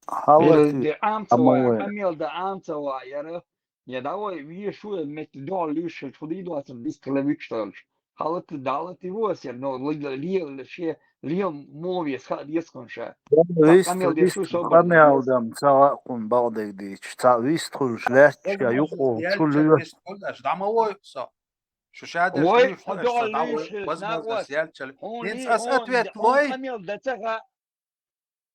Хьала Эр ту де Ӏам ца вай, амма вай. Къамел дан Ӏам ца вай, яра. Я давай, вешуя метте дуьхьал луьйш хилча, хӀу дийр ду ацам дистхила вуьтуш долуш. Хьала ту Далла тӀе ву ас, яра, но ле-, ле-, ле-, ше, лем мове сха деза кхунна ша. Цхьа вист къамел деш вист шу собар къамел деза. Дам, ца вакъун бакъдерг дийчу, ца вист хуьлуш лаьтташ, я юкъа волчу луьйш. Вист хуьлуш, дӀа ма вой со. Шу ша дерш Вой, луьйш хӀо ду аш, дуьхьал дӀа луьйш вой, хилча, возможность нах вац. Ялчал. Хьуна, ХӀинца ас хьуна, ответ хьуна лой. Къамел дан ца хаьа.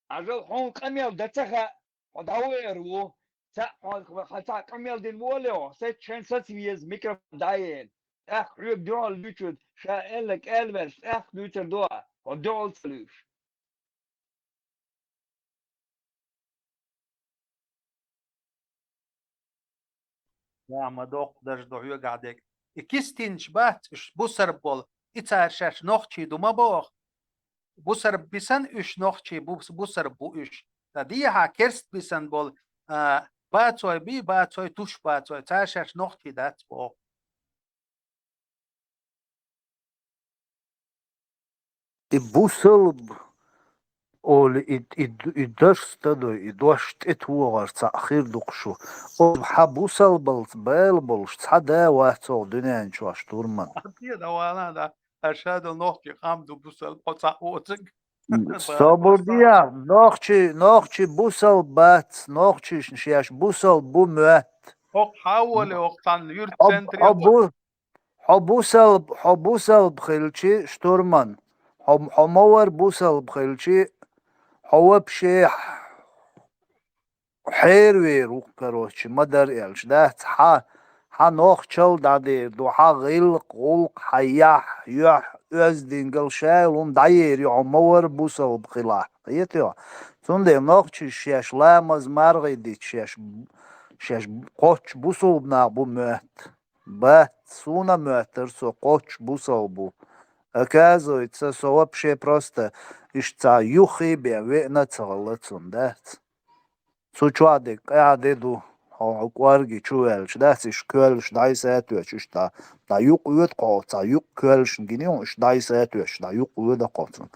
Ажал хьуна къамел дан ца хаьа, хьо дӀавоьар ву. Ца, хьо, хьо, хьо цхьа къамел дина воле хьо, сац шайн саца веза микрофон дӀаена. ТӀаккха хьоьга дуьхьал дуьйцур, ша аьлла кӀел ваьлча, тӀаккха дуьйцур ду ахь, хьо дуьхьал ца луьйш. Да, ма доккха дажа ду хьоьгахь дерг. И кистинчу бац уьш бусарб болу, и цара шаьш нохчий ду ма боху. Бусарб бисан уьш нохчий бу-, бусарб бу уьш. Ткъа дехьа керст бисан болу, а, бацой бий, бацой, туш бацой, цара шаьш нохчий дац боху. И бусалба олу, и, и, и дарс ца дой, и дош тӀетогӀар цхьаъ хир ду-кх шу. Оцу хьан бусалбалц бала болуш цхьа да вац оха дуьнен чохь, штурман. Хьан те да вала да? Аша ду нохчий хам ду бусалба, хьо цхьаъ оцаг. Собар де, нохчий, нохчий бусалба бац, нохчийшна шаьш бусалба бу моьтту. ХӀокху хьан воле, хӀокху цхьана юьртан центре хьо бу-, хьо бусалб-, хьо бусалб хилчи, штурман, хьо, хьо ма вара бусалб хилчи, хьо вообще хьервер ву, короче, ма-дарра аьлча, дац, хьан, хьан нохчалла дӀадер ду, хьан гӀиллакх, гӀуллакх, хьан яхь, юьхь, оьздангалла, шайла хӀума дӀаер ю, хьо ма вара бусалб хилахь, кхетий хьо? Цундела нохчий шаьш ламаз, маргӀий дича, шаьш, шаьш кхоччуш бусалба нах бу моьтту. Бац, суна а моьттара со кхоччуш бусалба ву. Оказывается, со вообще просто иштта цхьа юххе бен веана а ца хилла цунна, дац. Цу чохь дерг къаьхьа де ду, хьо, хьо кӀорге чу ваьлча, дац, иштта коьллаш дӀасатоьхча, иштта дӀа, дӀа юкъа воьду-кх хьо, цхьа юкъа коьллашна гина ю, иштта дӀасатоьхча, дӀа юкъа воьду-кх хьо цунна.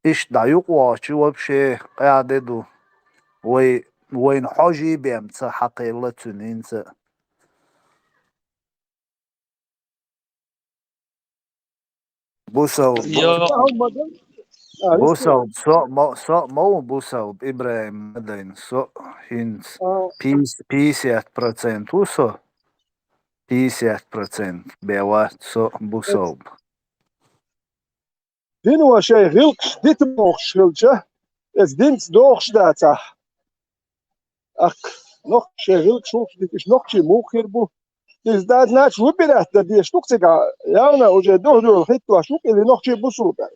Иштта дӀа юкъа вахча вообще къаьхьа де ду. Вай, вайна хьожий бен ца хьакхелла цуьнан хӀинца а. Бусалба. Йо. Бусалба, со а ма, со а ма ву бусалба, ИбрахӀим ма дайна, со а хӀинца. А. Пис-, пятьдесят процент ву со. Пятьдесят процент бен вац со бусалба. Дино шайн гӀиллакхаш дита бохуш хилча, иза динца догӀуш дацахь. Аккха, нохчий шайн гӀиллакхаш хӀунда дита, уьш нохчий муха хир бу? Иза дац, значит, выбирать дан дезаш ду-кх цигахь, явно уже дуьхьал-дуьхьал хӀиттош ву-кх или нохчий, бусалба.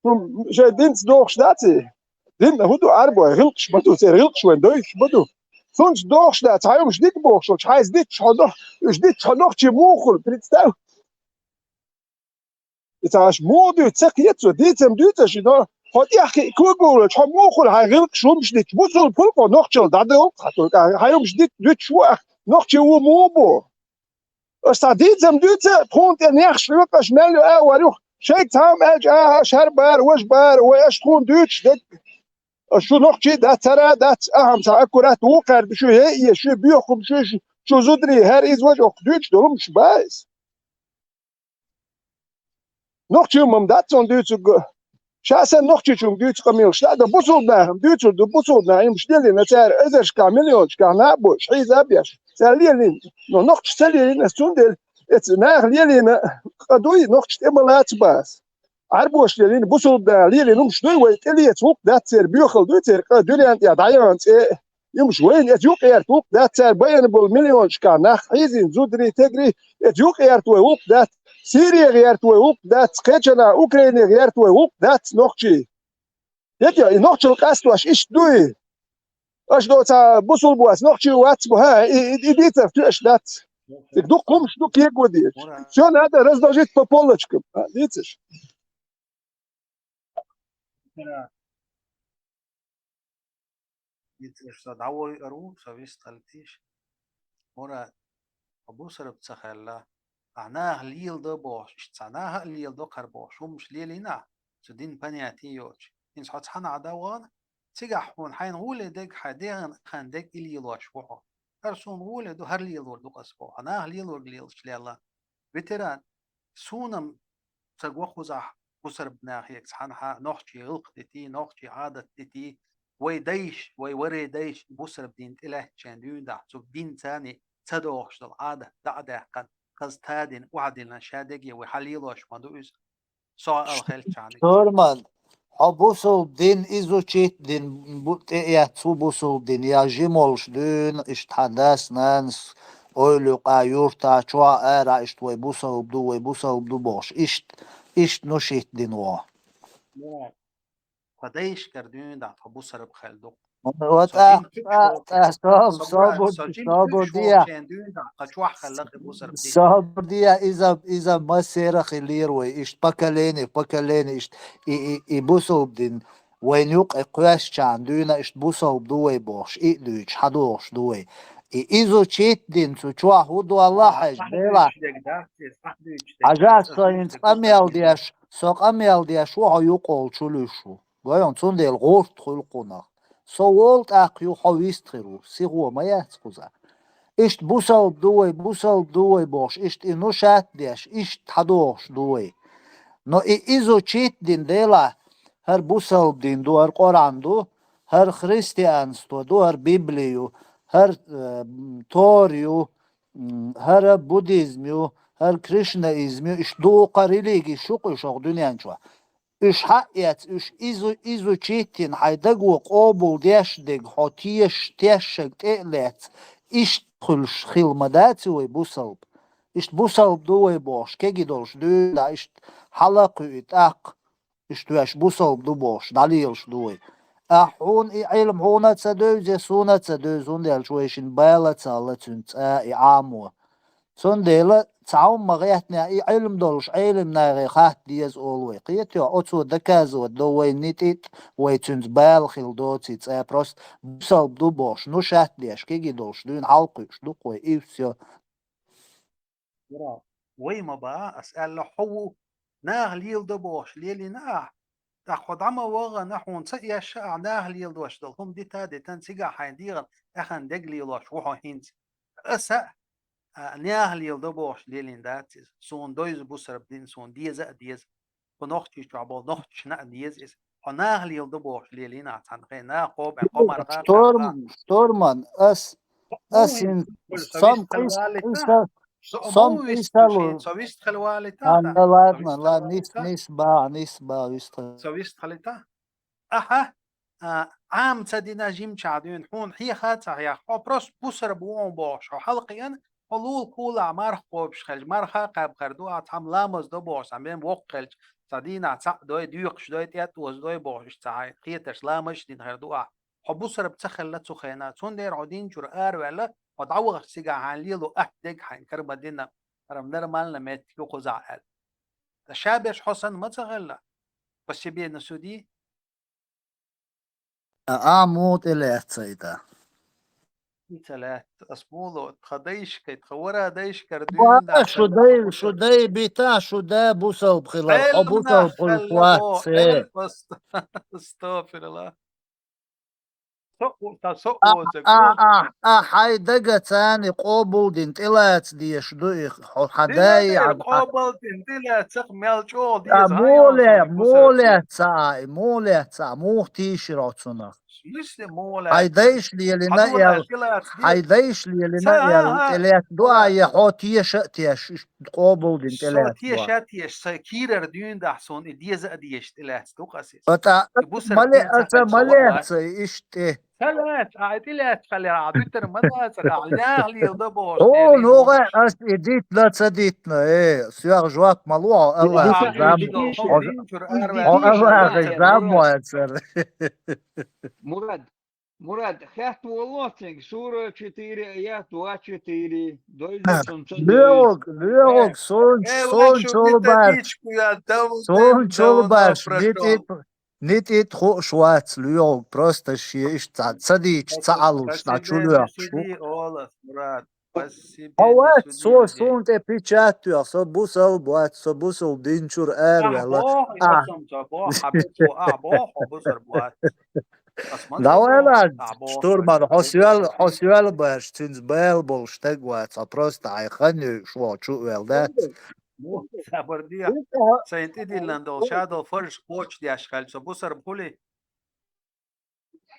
Шун шайн динца догӀуш дац и? Дин хӀун ду, Ӏарбой, гӀиллакхаш ма ду, церан гӀиллакхаш вайн дойуш ма ду. Цунца догӀуш дац, хьан хӀумаш дита бохуш волчу, хьайца дитташ хьо нох-, уьш дитташ хьо нохчий муха хуьлу, представь. И ца аш муха дуьйцу, ца кхета цо, дийцам дуьйцу аш и до. Хьо тӀехь кхиъ когаволчу, хьо муха хуьлу хьайн гӀиллакхаш хӀумаш дитташ, бусалба хуьлу-кх хьо, нохчалла дӀадолу-кх хьан, хьайн хӀумаш дита дуьтуш ву ахь, нохчи ву муха бу. Аш цхьа дийцам дуьйцу, тхуна тӀе нехаш хьоькху, аш мел ю а вар юха. Шайга цхьа хӀума аьлча, аха, аш хӀара бара, важа бара, вай аш тхуна дуьйцуш дерг. Шу нохчий дац, цара дац, ахьа цхьа аккурат вукхаьрда шу, е, е, шу боьхум, шу, шу, шу зударий, хӀара иза важа оккха дуьйцуш долу, муш бац. Нохчий ма дац цунна дуьйцург. Ша сан нохчичунга дуьйцу къамелаш, ша дан бусулба нахам дуьйцур ду, бусулба нах имаш лелийна, цара эзаршкахь, миллионашкахь нах а бу, шхьийза а беш. Цара лелийна, но нохчаш ца лелийна, ас цундела, эца наха лелийна къа дуй, нохчаш тӀе ма лаца бац. Ӏарбоша лелийна, бусулба нах лелийна, хӀумаш дуй вай, тӀелеца гӀуллакх дац церан, боьхал дуй церан къа, дуьнен тӀехь дӀаяхана цӀе. Имаш вайна эца юкъ гӀерта гӀуллакх дац, цара байина болу миллионашкахь нах хьийзийна, зударий, тегарий, эца юкъ гӀерта вай гӀуллакх дац, Сирия гӀерта вай гӀуллакх дац, кхечанхьа Украине гӀерта вай гӀуллакх дац нохчий. Яке, и нохчалла къастош иштта дуй? Аша доцахь бусулба вац, нохчий вац бу, хӀа, и, и, и дийцар тоьаш дац. Цига дукха хӀумаш ду кего дезаш. Всё надо разложить по полочкам. А, дийцаш. Дийцаш со дӀавойур ву, со вистхилла тийша. Мурад, хьо бусарб ца хилла, ахь наха леладо бохуш, иштта цхьа наха а леладо кхара бохуш, хӀумаш лелийна ахь, цу дин понятие йоцуш. ХӀинца хьо цхьанхьа дан вахана, цигахь хьуна хьайна гӀоле дерг, хьайн дегӀан хан дерг и лелош ву хьо. ХӀара суна гӀоле ду, хӀара лелор ду ас боху. Хьо наха лелорг лелаш лелла. Ветеран, суна-м ца го кхузахь бусарб нахе цхьанхьа нохчий гӀиллакх дитий, нохчий Ӏадат дитий, вай дайша, вай варе дайша бусарб дин тӀелаьцначийн дуьйна дахь, цу динца ца догӀуш долу Ӏадат дӀа а даьккхина, хаза тадина, охьадиллина ша деге вай хьан лелош ма ду иза. Со ала хелчахьана. Штурман, хьо бусулба дин изучить дин бу-, тӀеэцна ву бусулба дин, я жимолуш дуьйна, иштта хьан дас-нанас ойла юкъа, юьртахь, чохь, арахь, иштта вай бусулба ду, вай бусулба ду бохуш, иштта, иштта нушит дин вон. Тхан дайшкара дуьйна дахь тхан бусарб хилла ду. Вот, со а, жима а, а, со, со, со, со, со, со, со, со, со, собар де. Собар де, иза, иза массера хилира вай, иштта поколение, поколение, иштта и, и, и бусулба дин вайна юкъа кхоьссичахьана дуьйна, иштта бусулба ду вай бохуш, и а дуьйцуш, хьан дохуш ду вай. И изучить дин цу чохь хӀун долла хьажа, Дела. Хьажа, со хӀинца къамел деш, со къамел деш ву, хьо юкъа волчу луьйш ву. Гой хьуна, цундела гӀурт хуьлу кхунах. Со волу тӀаккха ю, хьо вист хир ву, сихо ма яц кхуза. Иштта бусалба ду вай, бусалба ду вай бохуш, иштта и нушат а деш, иштта хьан дохуш ду вай. Но и изучить дина делахь, хӀара бусалба дин ду, хӀара Къуръан ду, хӀара христианство ду, хӀара Библи ю, хӀара, э, Тора ю, м, хӀара буддизм ю, хӀара кришнаизм ю, иштта дукха религи шу кхуьйсу хӀокху дуьнен чохь. Уьш хьаэца, уьш изу-, изучить йина, хьайн даго къобал деш дерг хьо тешаш, тешшаг тӀе а лаьцна, иштта хуьлуш хила ма дац вай бусалба. Иштта бусалба ду вай бохуш, кегий долуш дуьйна, иштта хьала а кхуьу и тӀаккха, иштта ваьш бусалба ду бохуш, дӀалелаш ду вай. Ахь хьуна и Ӏилма хьуна а ца девза, суна а ца девза, хӀунда аьлча вай шина бала а ца хилла цуьнан цӀа и Ӏамо. Цундела цхьа хӀума ма гӀеттинехь, и Ӏилма долуш Ӏелам нахе хатта деза олу вай. Кхетий хьо, оцо доказывать до вай нитӀит, вай цуьнца бала хила доций цӀа, просто бусалба ду бохуш, нушат а деш, кегий долуш дуьйна хьалакхуьуш ду-кх вай, и всё. Вай ма баха, ас аьлла, хьо ву, наха леладо бохуш лелийна ахь, тӀаккха хьо дӀа ма вахана, хьуна ца эшша ахь наха леладош долу хӀума дита а дитина, цигахь хьайна дегӀан, аьхна дерг лелош ву хьо хӀинца. Аса а, наха леладо бохуш лелийна дац иза. Суна дойзу бусалба дин, суна деза а деза. Кху Нохчийчохь болу нохчашна а деза иза. Хьо наха леладо бохуш лелийна ахь цхьана хенахь, наха кхобу аьлла, кхо марха а кхаьбна. Штурман, ас, ас хӀинца со вист хила валийта? Со вист хила валийта? А, ну ладно, ладно, нис, нис бан, нис бан вист хила. Со вист хилийта? Ахьа, а, Ӏама ца дина жимчохь дуьйна, хьуна хьеха а ца хьеха, хьо просто бусалба ву бохуш, хьо хьалакхиъна, хьо лулахь-кулахь марха кхобуш хилча, марха а кхаьбна хир ду ахь, цхьамма ламаз до бохуш, цхьа мем воккха хилча, цхьа дийнахь цхьаъ дой, доькъуш дой, тӀе а оза дой бохуш, иштта цхьа хьайн кхетарш ламаз а дина хир ду ахь. Хьо бусалба ца хилла цу хенахь, цундела хьо дин чуьра араваьлла, хьо дӀавахча цигахь хьайна лело атта дерг хьайна кара ма дина, хӀара нормально меттиг ю кхузахь аьлла. Ткъа ша берш хьо санна ма ца хилла? По себе не суди. А, а муха тӀе лаьцна и тӀа? И ца лаьтта, ас муха ло, тхан дайшкай, тхан вара дайшкара дуьйна шу дай, шу дай бита, шу да бусалба хилар, хьо бусалба хилла вац, э. Астафирулла. со, со, а, а, а, а, хьай дага царни къобалдин тӀелаца деш ду их, хьо хьан дай къобалдин тӀелаца мел чӀогӀа деза, моле, моле ца, ай, моле ца, мух тийшира цунах. Хьай дайш лелина эл, хьай дайш лелина эл, тӀелаца ду ай, хьо теша а теш, къобалдин тӀелаца. Со теша а теш, са кийрара дуьйна дахь сон, и деза а деш тӀелаца ду къаси. Ата, мале а ца, мале а ца, иштте. Ца лаьца, а, тӀе лаьца хьалера, а, дуьтар ма лаьца, а, лягӀ лел да бохуш. О, ну, ас и дитна, ца дитна, э, соьх жоп ма лу, хьо Аллахьа зам, хьо Аллахьа зам вацар. Мурад, Мурад, хетта волло цинга, сура четыре, аят двадцать четыре, дойза цунца. ЛоьгӀуг, лоьгӀуг, сон, сон чолбаш, сон чолбаш, нитӀит, нитӀит хууш вац, лоьгӀуг, просто шен иштта ца дийча, ца Ӏалуш, на чу лоьхуш ву. Хьо вац, со суна тӀе печать тоьхна, со бусалба вац, со бусалба дин чура араваьлла. Давай, ладно, штурман, хьо соьл-, хьо соьлбаш, цуьнца бала болуш стаг вац, хьо просто хьайн хан юйуш вогӀу чу а ваьлла дац. Сабар де. Сайн тӀедиллина долу, ша долу фарш кхочушдеш хилча, со бусалба хуьлий?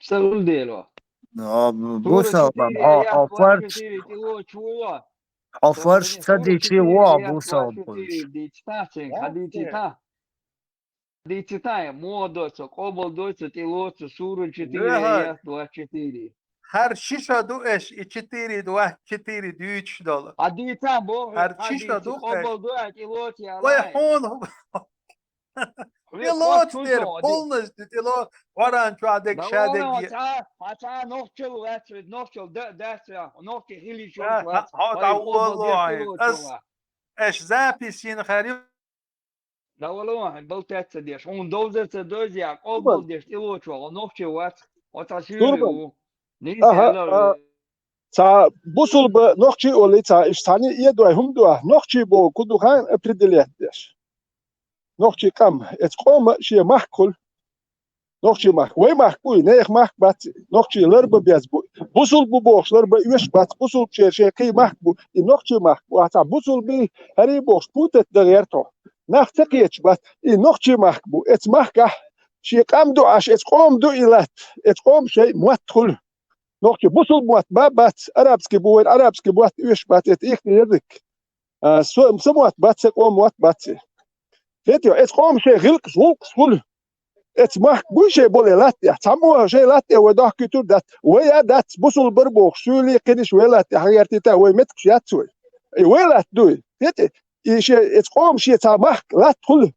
Сан гӀулдело. Бусалба, хьо, хьо фарш, хьо фарш ца дичи вогӀу бусалба хуьлуш. Дийцитахь цуьнга, хьан дийцитахь? Дийцитахь, муха доцу, къобал доцу, тӀелоцу, сура четыре, аят двадцать четыре. ХӀара ши шо ду аш и четыре двадцать четыре дуьйцуш долу. Хьан дийцахь боху, хӀара ши шо ду аш. Къобал ду, а тӀелоцу, я лай. Вай хьуна. ТӀелоцу дера, полностью тӀелоцу, Къуръан чохь дерг ша дерг. Хьан цхьа нохчалла вац, нохчалла дац, нохчи хилийчо вац. Хьо дӀа валло хьайн. Аш запись йина хир ю. ДӀавала ван, хьайн балтаьцца деш. Хьуна довзар ца дойза, я къобал деш тӀелоцу ван, нохчи вац. Хьо цхьа суьйре ву. Нийса аьлла. Цхьа бусулба нохчи олий, цхьа иштта цхьаьна эдой хӀума ду ахь, нохчи боху ку ду хаьа определять деш. Нохчи къам, эца къома шен махка хуьлу. Нохчи махка. Вай махка буй, нехан махка бац, нохчи ларба беза бу. Бусулба бу бохуш ларба оьшуш бац, бусулба шен, шен кхин махка бу. И нохчи махка бу. Ахьа цхьа бусулба бий, хӀарий бохуш путать дан гӀерта хьо. Нах ца кхеташ бац, и нохчи махка бу. Эца махкахь шен къам ду Ӏаш, эца къома ду и латта. Эца къома шайн мотт хуьлу. Нохчи бусулба мотт ба бац, арабский бу вайн, арабский мотт оьшуш бац, это ихний язык. А, со, са мотт бац, са къома мотт бац. Хетий, эца къома шайн гӀиллакхаш, гӀуллакхаш хуьлу. Эца махка буй шайн болу латтехь. Цхьаммо шайн латте вай дохкуьйтур дац. Вай а дац, бусулба бара бохуш, суьйлий кхиниш вай латте хьагӀертийта, вай меттигаш яц вай. И вай латта дуй. Хетий, и шен, эца къома шен цхьа махка латта хуьлу.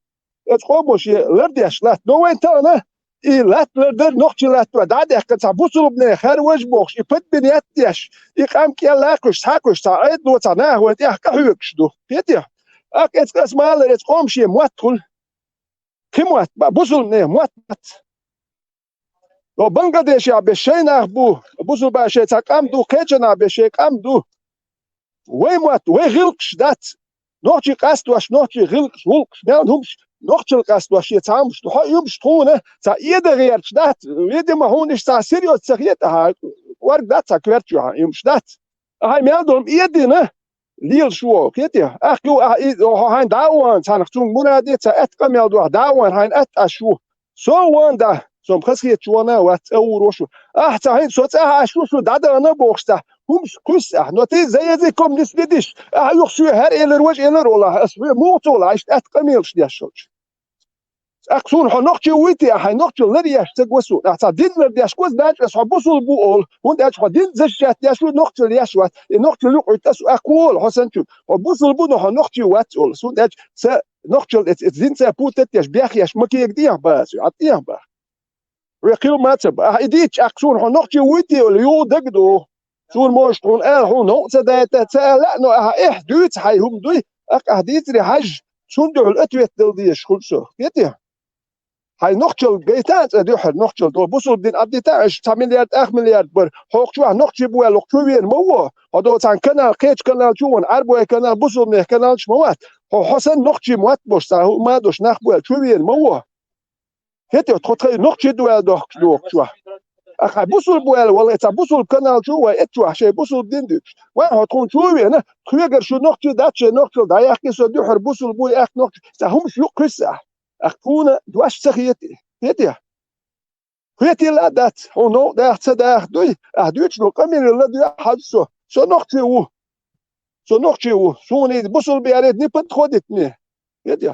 Эца къомо шен лардеш латта. Но вайн тахана и латта лардар нохчи латта вай. ДӀа а даьккхина цхьа бусулбане хар важа бохуш, и подминать деш, и къам кӀел а кхуьйсуш, схьа а кхуьйсуш, цхьа Ӏедало цхьа наха вайн тӀехь къахьоьгуш ду. Хетий? Аккха эца къас ма аллара, эца къома шен мотт хуьлу. Кхин мотт ба, бусулбане мотт бац. О, Бангладешехь беш шайн нах бу, бусулба шайн цхьа къам ду, кхечанхьа беш шайн къам ду. Вай мотт, вай гӀиллакхаш дац. Нохчий къастош, нохчий гӀиллакхаш, гӀуллакхаш, мел хӀумаш, нохчалла къастош шен цхьа хӀумаш ду. Хьо и хӀумаш тхуна цхьа эда гӀерташ дац, видимо, хьуна иштта цхьа серьёзно ца хета, ахьа кӀорга дац, цхьа коьртачохь и хӀумаш дац. Ахьа мел долу эдина, лелаш ву, кхетий? Ахь ю, ахь и, хьо хьайн дӀа а вахана, цхьанах цунга мураде ца атта къамел ду, ахь дӀа а вахана, хьайн атта Ӏаш ву. Со а ван да, со-м хазахеташ ван а вац, цӀа вур вашу. Ахь ца хьайн, со цӀа Ӏаш ву, шу дӀадахана бохуш цхьа хӀумаш кхуьссу ахь. Но ты за языком не следишь. Ахь юха соьга хӀара элар, важа элар олу ахь, ас хьоьга муха ца олу, ахь иштта атта къамелаш деш шуьга. ТӀаккха суна хьо нохчи вуй те, ахь хьайн нохчалла лар еш ца го суна. Ахь цхьа дин лар деш го, значит, ас хьо бусулба ву олу. ХӀунда аьлча хьо дин защищать деш ву, нохчалла еш вац. И нохчалла юкъахь вуьту ас, ахь кху олу хьо санчуьнга. Хьо бусулба ву, но хьо нохчи вац олу. ХӀунда аьлча сан нохчалла эц, эц динца путать деш, бехъеш ма кега дехьа бац, хьан тӀехьа баха. Ве кхин ма ца ба. Ахь и дийцча, аккха суна хьо нохчи вуй те олу, юха дага ду. Суна можа хьуна ала, хьуна хӀуъа ца дайта, ца ала, но ахьа эхь дуьйцу хьайн хӀума дуй, аккха ахь дийцаре хьажа, цунна дуьхьал ответ дала дезаш хуьлу со. Кхетий? Хьайн нохчалла гайта а цӀа дуьхьал, нохчалла до, бусулба дин Ӏаддита а, аша цхьа миллиард, ах миллиард бар, хьо кху чохь нохчи бу аьлла, кху чу вена ма во. Хьо до цхьана канал, кхечу канал чу вана, Ӏарбой канал, бусулбанех канал чу ма вац. Хьо, хьо санна нохчи мотт бош, цхьа хӀума а дош нах бу аьлла, чу вена ма во. Хетий, тхо тхайн нохчи ду аьлла дохкуш дохучохь. Ахьа бусулба ваьлла, валла, цхьа бусулба канал чу вай, эцчу ахь шайн бусулба дин дуьйцуш. Вайн хьо тхуна чу а вена, тхоьгара шу нохчий дац, шайн нохчал дӀаяхкий со дуьхьар бусулба ву, аьхк нохчий, цхьа хӀумаш юккхуьссахь. Ахьа тхуна дош ца хетий? Хетий? Хетийла а дац, хьуна новкъа даха ца даха дуй, ахьа дуьйцуш ду, къамеле ладоь хьажа со. Со нохчий ву. Со нохчий ву. Суна иза бусулба яре не подходит мне. Хетий?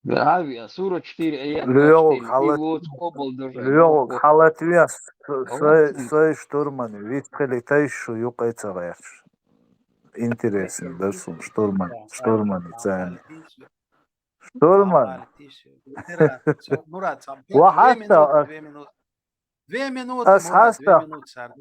Авиа, сура четыре, аят ЛоьгӀуг двадцать четыре. Хьалат-, ЛоьгӀуг хьалатвес, сой, сой штурман, вистхили тайш шу юкъе ца гӀерташ. Интересный дарсун штурман, штурман царни. Штурман. Ва хьаста ас. Две минуты, Мурат, две минуты, сэр.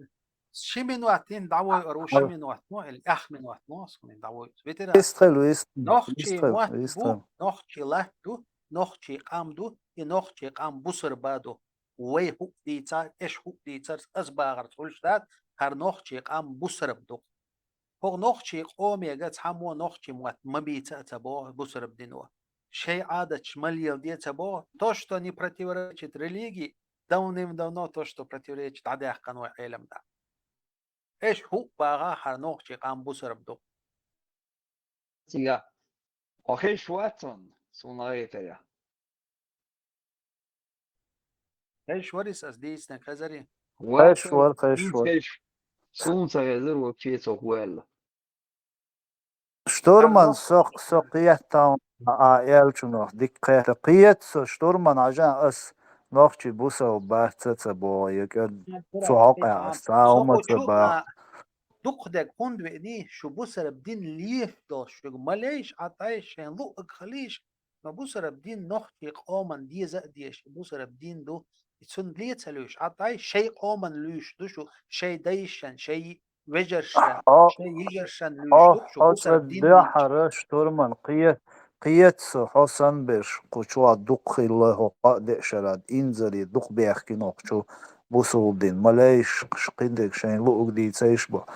Ши минут хӀинца дӀавой, ара, ши минут, ну, или ах минут, ну, суна дӀавой. Ветеран. Вистхил, вист-, нохчий вистхил, мотт вистхил. Бу, нохчий латт ду, нохчий къам ду, и нохчий къам бусарба ду. Вай хӀуъ дийцар, эш хӀуъ дийцар, ас багӀар цхьулш дац, хӀара нохчий къам бусарб ду. ХӀокху нохчий къомега цхьаммо нохчий мотт ма бийца а ца боху бусарб дино. Шайн Ӏадаташ ма леладе а ца боху, то, что не противоречит религии, давным-давно то, что противоречит, дӀадаьккхина вай Ӏелам да. Эш хӀуъ багӀа хӀара нохчий къам бусарб ду. Цига. Хьо хезаш вац хьуна, суна гӀайтарехь. Хезаш варий ас дийцинарг, хезарий? Хезаш вара, хезаш вара. Суна ца хезар, воккхачо цо ваьлла. Штурман, со, со кхетта а аьллачунах дика кхетта. Кхета со, штурман, хьажа, ас нохчий бусалба бац а ца боху, я кӀа цу хьокъехь ас цхьа а хӀума ца боху. Дукхах дерг хӀунда веаний, шу бусарб дин леш долуш, шуьга ма лейша, Ӏа тӀай шайн луъург хилийша, ма бусарб дин нохчий къоман деза а дезаш, бусарб дин ду, и цунна ле ца луьйш, Ӏа тӀай шайн къоман луьйш ду шу, шайн дайшан, шайн вежаршан, шайн йижаршан луьйш ду шу бусарб дин дийцча. Хьо ца дуьхьара, штурман, кхе-, кхета со, хьо санна берш кху чохь дукха хилла, хӀокху кхаа-деа шарахь инзаре дукха бехкина кху чу бусалба дин, ма лейша, кхидерг шайн луъург дийцийша бо.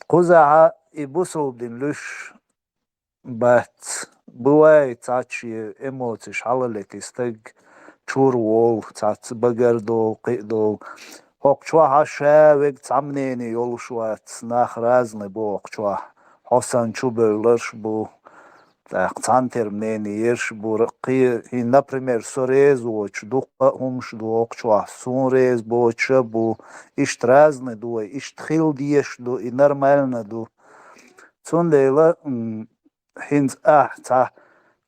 Кхузахь и бусалба дин луьйш бац. Бувай, цхьацца шен эмоцеш хьалалетий стаг чур волу, цхьацца багар долу, кхин а долу. ХӀокху чохь ша верг цхьа мнение йолуш вац, нах разный бу хӀокху чохь. Хьо санна чубевлларш бу, тӀаккха цхьаьнатера мнение ерш бу, кхин, например, со реза воцуш дуккха а хӀумаш ду хӀокху чохь, суна реза боцуш а бу, иштта разный ду вай, иштта хила дезаш ду, и нормально ду. Цундела, м, хӀинца ахь цхьа,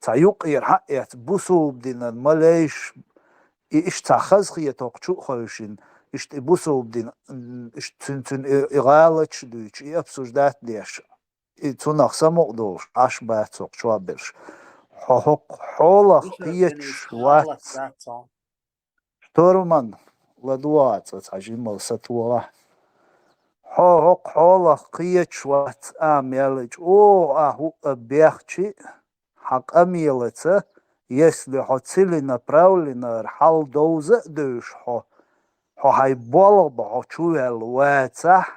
цхьа юккъера хьаэцна бусалба динан ма лейша, и иштта цхьа хазахетарг чу а хевшина, иштта и бусалба дин, м, иштта цуьнан, цуьнан и, и гӀалаташ дуьйцуш, и обсуждать деш, и цунах самукъа долуш Ӏаш бац хӀокху чохь берш. Хьо хӀокху хьолах кхеташ вац. Штурман, ладогӀа цкъа цхьа жимма сатохахь. Хьо хӀокху хьолах кхеташ вац, а мел чӀогӀа а хӀуъа бехча а, хьан къамелаца, если хьо целенаправленно-р хьал довза а девзаш хьо, хьо хьайн болх бан хьо чуваьлла вацахь,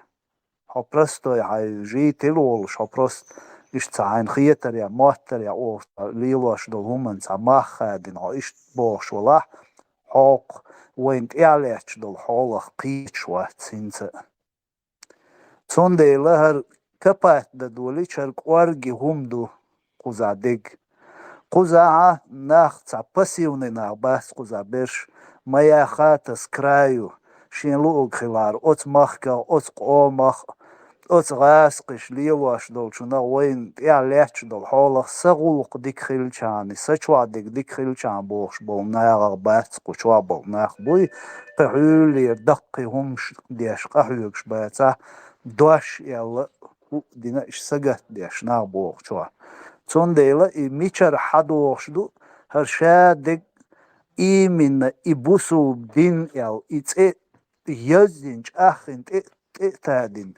хьо простой хьайн житель волуш, хьо просто иштта цхьа хьайна хетарехь, моттарехь оха лелош долу хӀуманна цхьа мах хадийна, хьо иштта бохуш валахь, хьо хӀокху вайна тӀехь лаьтташ долу хьолах кхеташ вац хӀинца а. Цундела хӀара капат дан долийча, хӀара кӀорге хӀума ду кхузахь дерг. Кхузахь нах цхьа пассивный нах бац кхузахь берш, ма яха таса краю, шен луъург хилар, оцу махках, оцу къомах, оцу гӀазкхаша лелош долчунах вайна тӀехь лаьтташ долу хьолах сан гӀуллакх дика хилчахьана, сан чохь дерг дика хилчахьана бохуш болу нахах бац кху чохь болу нах буй, кхин хьуьллера даккхий хӀумаш деш къахьоьгуш бацахь, дош аьлла, хӀуъа дина иштта сагатдеш нах боху чохь. Цундела и мичара хьадогӀуш ду, хӀара ша дерг именно и бусулба дин аьлла, и цӀе язйина, чӀагӀйина, тӀе, тӀе а тадина.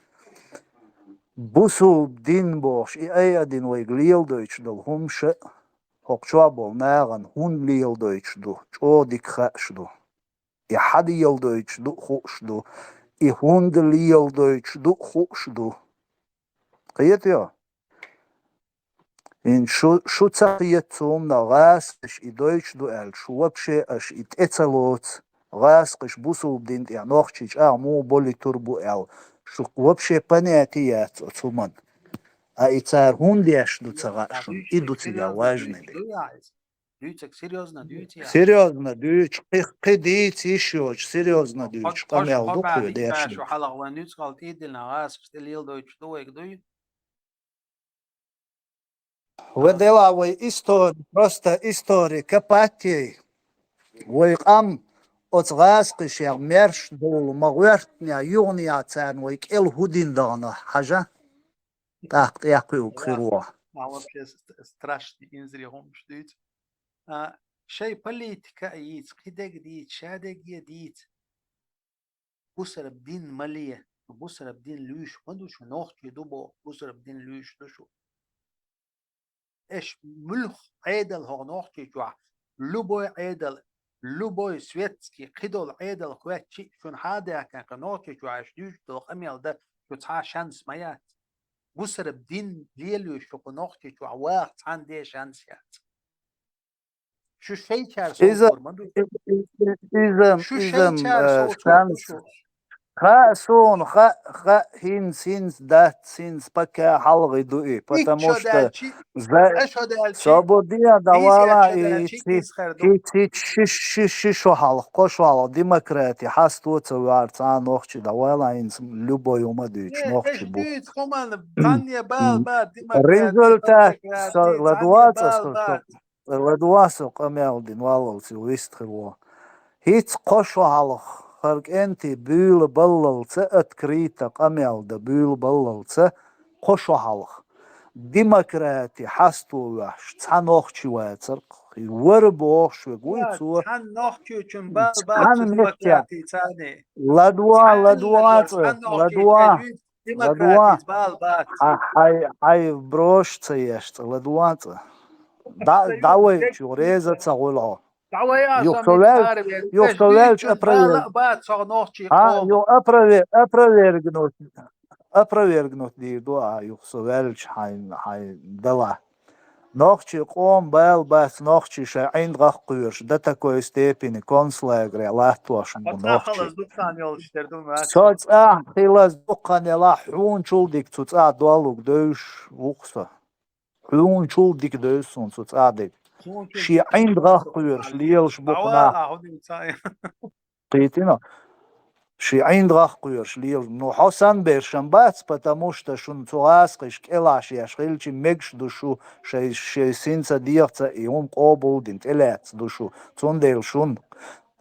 Бусулба дин бохуш, и айадина вайга леладойтуш долу хӀумаш а, хӀокху чохь болу нахана хӀунда леладойтуш ду, чӀогӀа дика хууш ду. И хьан леладойтуш ду а хууш ду, и хӀунда леладойтуш ду а хууш ду. Кхетайо? ХӀинца шу, шу ца хета цунна, гӀазкхаша и дойтуш ду аьлла, шу вообще аша и тӀе ца лоцу, гӀазкхаша бусулба дин тӀехь нохчий чӀагӀ муха болуьйтур бу аьлла, шух вообще понятие яц оцу хӀуманна. А и цара хӀунда деш ду ца хаьа шуна, и ду цигахь важный дела. Дуьйцург серьёзно дуьйцу яхь? Серьёзно дуьйцу, кхин, кхин дийца йиш йоцуш, серьёзно дуьйцу, къамел ду кхин деш. Шу хьалха вайн нуьцкъала тӀедиллина гӀазкхаша тӀе леладойтуш ду вайга дуй? Вай дела вай истори, просто истори копать яй. Вай къам оцу гӀазкхашех маьрша долу ма гӀоьртинехь, юханехь царна вай кӀел хӀун дина дахана, хьажа? ТӀаккха тӀекхуьуг хир ву. А вообще с-, с-, страшный инзаре хӀумаш дуьйцу. А, шайн политика а йийца, кхин дерг дийца, ша дерг а дийца. Бусарб дин ма ле, бусарб дин луьйш ма ду шу, нохчий ду боху, бусарб дин луьйш ду шу. Эш муьлх Ӏедал хӀокху нохчий чохь, любой Ӏедал, любой светский, кхидолу Ӏедал хоьттича а, шуна хьан а даьккхина, кхин нохчий чохь эш дуьйцуш долу къамел дан шу цхьа а шанс ма яц. Бусарб дин лелош шу кху нохчий чохь ваха цхьаьннан а шанс яц. Шу шайчара иза, совгур ма ду. Иза, иза, шу иза, шайчара э, совгур ду шанс. Шу. Хаьа суна, хаьа, хаьа, хӀинца, хӀинца дац, хӀинца пока хьалхе ду и, потому что за-, со бу ден дӀавала и, хи-, хи-, хи-, ши, ши, ши шо хьалха, кхо шо хьалха, демократи хьасто ца ваьхьара цхьа а нохчи дӀавала, хӀинца любой хӀума дуьйцуш нохчи бу. Результат ладоьгӀна со, со, со къамел дина валлалц вистхир ву. ХӀинца кхо шо хьалха хӀара кӀентий буьйлабаллалца, открыто къамел дан буьйлабаллалца, кхо шо хьалха. Демократи хьасто ваьхьаш, цхьа нохчи вацара, вара бохуш верг вуй цо. Цхьана нохчочун бала бац цу демократи царний. Ладва, ладва цӀа, ладва. Демократица бала бац. Хьай, хьай, хьай брош ца еш цӀа, ладва цӀа. ДӀа, дӀавайча, юха реза ца хуьлу хьо. Юха со вел-, юха со велча опровер-, а, юха опровер-, опровергнуть, опровергнуть дийр ду, а, юха со велча хьайн, хьайн дала. Нохчий къоман бала бац, нохчий шайн ӀиндагӀах кхоьруш, до такой степени концлагере латтош бу нохчий. Со цӀахь хилаза дуккха елахь, хьуначул дика цу цӀахь доллуг девзаш ву-кх со. Хьуначул дика девза суна цу цӀахь дерг. Шен ӀиндагӀах кхоьруш лелаш бу-кх нах. Кхийтина? Шен ӀиндагӀах кхоьруш лелаш. Ну, хьо санна берш-м бац, потому что шуна цу гӀазкхаша кӀелаш еш хилча, мегаш ду шу, шай, шай синца, дегӀаца и хӀума къобалдина тӀелаьцна ду шу. Цундела шуна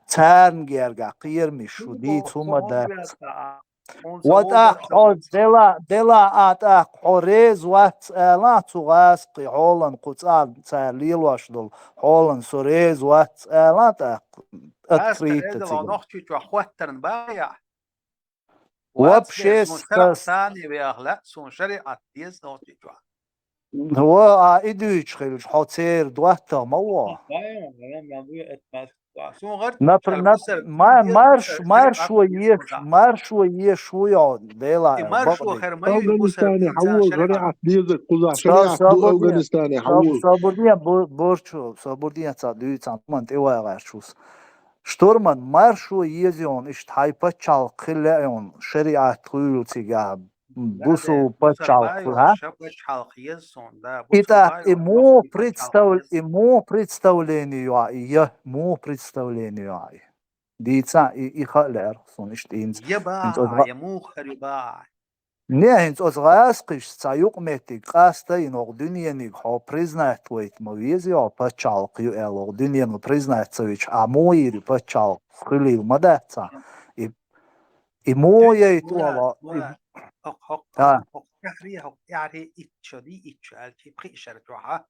царна гергахь кхерамаш шу дийца хӀума дац. Ва тӀаккха хьо дела, дела а тӀаккха хьо реза вац ала цу гӀазкхи хьолан кху цӀа цара лелош долу хьолан со реза вац ала тӀаккха открыто цига. Нохчийчохь хӀоттарна бахьа? Вообще, суна шариӀат деза нохчийчохь. Ва, а, и дуьйцуш хилча, хьо церан доттагӀа ма ву. Напр-, нап-, ма-, марш-, маршо еш, маршо еш ву йо, дела. Афганистане хьан ву шариӀат деза, кхузахь шариӀат ду Афганистане хьан ву. Собурден, бу-, бурчу, собурден ца дуьйцан, ман тӀе вагӀаш вус. Штурман, маршо еза йону, иштта хьайн пачхьалкх хила лаьа йону, шариӀат хуьлу цигахь. Бусул пачхьалкх хуьлу, хӀа? Ша пачхьалкх еза суна, да, и тӀаккха и муха представ-, и муха представление ю и, я муха представление ю и? Дийца и, и хаа лаьара суна иштта инца. Я бахьа, я муха хир ю бахьа. Не, хӀинца оцу гӀазкхишца цхьа юкъаметтиг къаста йина, оха дуьнениг хьо признать вайта ма веза, йо, пачхьалкх ю аьлла, оха дуьненал признать ца вича, а муха йир ю пачхьалкх, хуьлийла ма дац цхьа. И И муо яйта ола? ХӀокху, хӀокху, хӀокху тӀаьхьаре, хӀокху тӀаьхьаре итт шо дий, итт шо аьлчи, пхи шар чохь,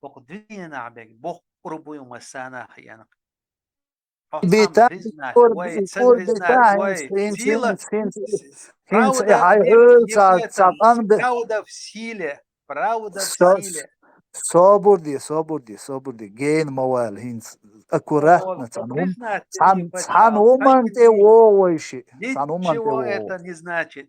хӀокху дуьненахь берг боккъур буй масана хиъна. Хьо цхьамма признать вай, ца признать вай, сила, правда, правда в силе. Правда в силе. Собур де, собур де, собур де. Гена ма вала хӀинца. Аккуратно цхьана хӀум-, цхьана хӀуманна тӀе вогӀу вай шиъ. Цхьана хӀуманна тӀе вогӀу.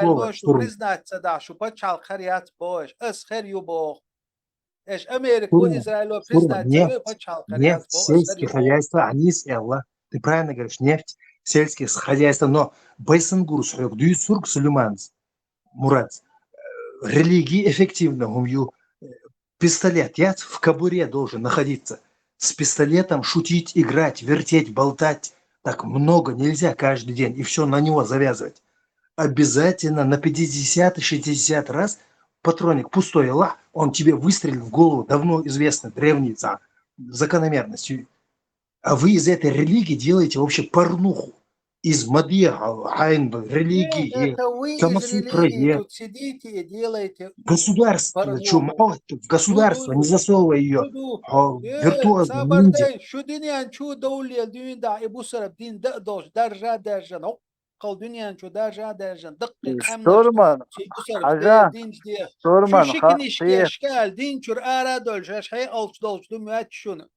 Израило шу признать ца дахь, шу пачхьалкх хир яц боху аша. Ас хир ю боху. Аша Америка, Израило признать ца йой, пачхьалкх хир яц боху аша. Сельские хозяйства, они с Элла. Ты правильно говоришь, нефть, сельские хозяйства, но Байсангурс хьоьга дуьйцург Сулейманс, Мурадс, э, религия эффективна хӀума ю. Пистолет яц в кобуре должен находиться. С пистолетом шутить, играть, вертеть, болтать. Так много нельзя каждый день и все на него завязывать. Обязательно на пятьдесят и шестьдесят раз патроник пустой Аллах, он тебе выстрелит в голову. Давно известна древняя закономерность. А вы из этой религии делаете вообще порнуху. Из мадьяха, хьайн религии, Камасутрае. Тут сидите и делаете. Государство, что, мало, государство, не засовывай ее. Виртуозно, ниндзя. Шу динен чу довлел дуьйна да, и бусараб дин да долуш, даржа даьржана, хӀокхал дуьнен чу даржа даьржана, даккхий къаьмнаш. Штурман, хьажа, динчу де. Штурман, шу ши книжкешка аьлла, дин чуьра ара долуш, аша хье алчу долчу ду моьтту шуна.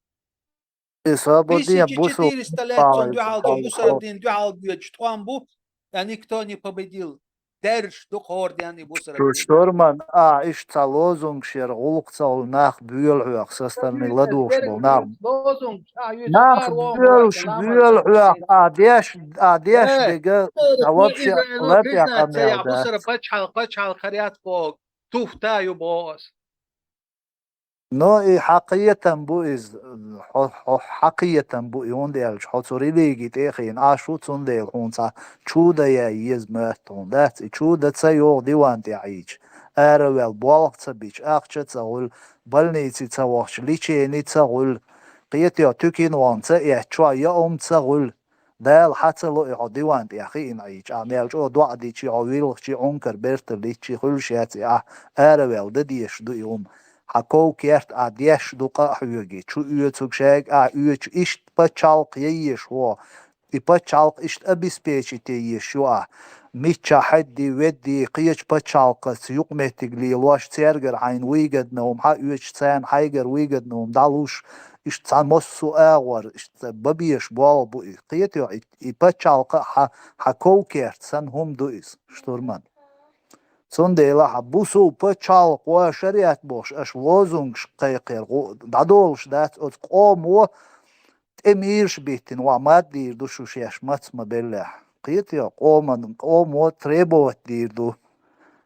И свободен бусу четыреста лет цунна дуьхьал ду, бусараб дин дуьхьал боьдуш тӀом бу, а никто не победил. Даьржаш ду хӀора ден и бусараб дин. Штурман, а, иштта цхьа лозунгаш яра гӀуллакх ца хуьлу нах боьлу хьоьга, со стороны ладугӀуш болу нах. Нах боьлуш, боьлу хьоьга, а, деш, а, деш дерг, а, вообще латӀе къамел дац. Бусараб пачхьалкх, пачхьалкх хир яц боху, туфта ю боху ас. Но и хьакхетам бу иза, хьо, хьо хьакхетам бу и, хӀунда аьлча хьо цу религи тӀе а хиъна Ӏаш ву, цундела хьуна цхьа чуда яй еза моьтту хьуна, дац? И чуда ца йогӀу диван тӀе Ӏийча, араваьлла болх ца бича, ахча ца гӀуьлла, больнице ца вахча, лечени ца гӀуьлла, кхетайо, туькин ван ца эцча, я ум ца гӀуьлла. Дала хьа ца ло и хьо диван тӀехь хиъна Ӏийча, ахь мел чӀогӀа доӀа дичи, хьо вилгӀачи, Ӏункар бертал дичи, хуьлуш яц и, ахь араваьлла дан дезаш ду и хӀума. Хьан ков-керт ахь деш ду къа а хьоьги, чу оьцург шайга ахь оьцу, иштта пачхьалкх яйеш хьо. И пачхьалкх иштта обеспечить яйеш ю ахь. Миччахь хьедди, ведди, кхечу пачхьалкхаца юкъаметтиг лелош, цергара хьайна выгодно хӀума хьаоьцуш, царна хьайгара выгодно хӀума дӀалуш, иштта цхьа массо а агӀор, иштта бан безаш болх бу иза. Кхетайо, и, и пачхьалкх а хьан, хьан ков-керт санна хӀума ду иза, штурман. Цундела хьан бусулба пачхьалкх ва шариат бохуш аша лозунгаш кхайкхера гӀу-, дӀадолуш дац, оцу къомо тӀе мийраш биттина ван мад дийр ду шу шаьш маца ма беллехь. Кхетайо, къоман, къомо требовать дийр ду.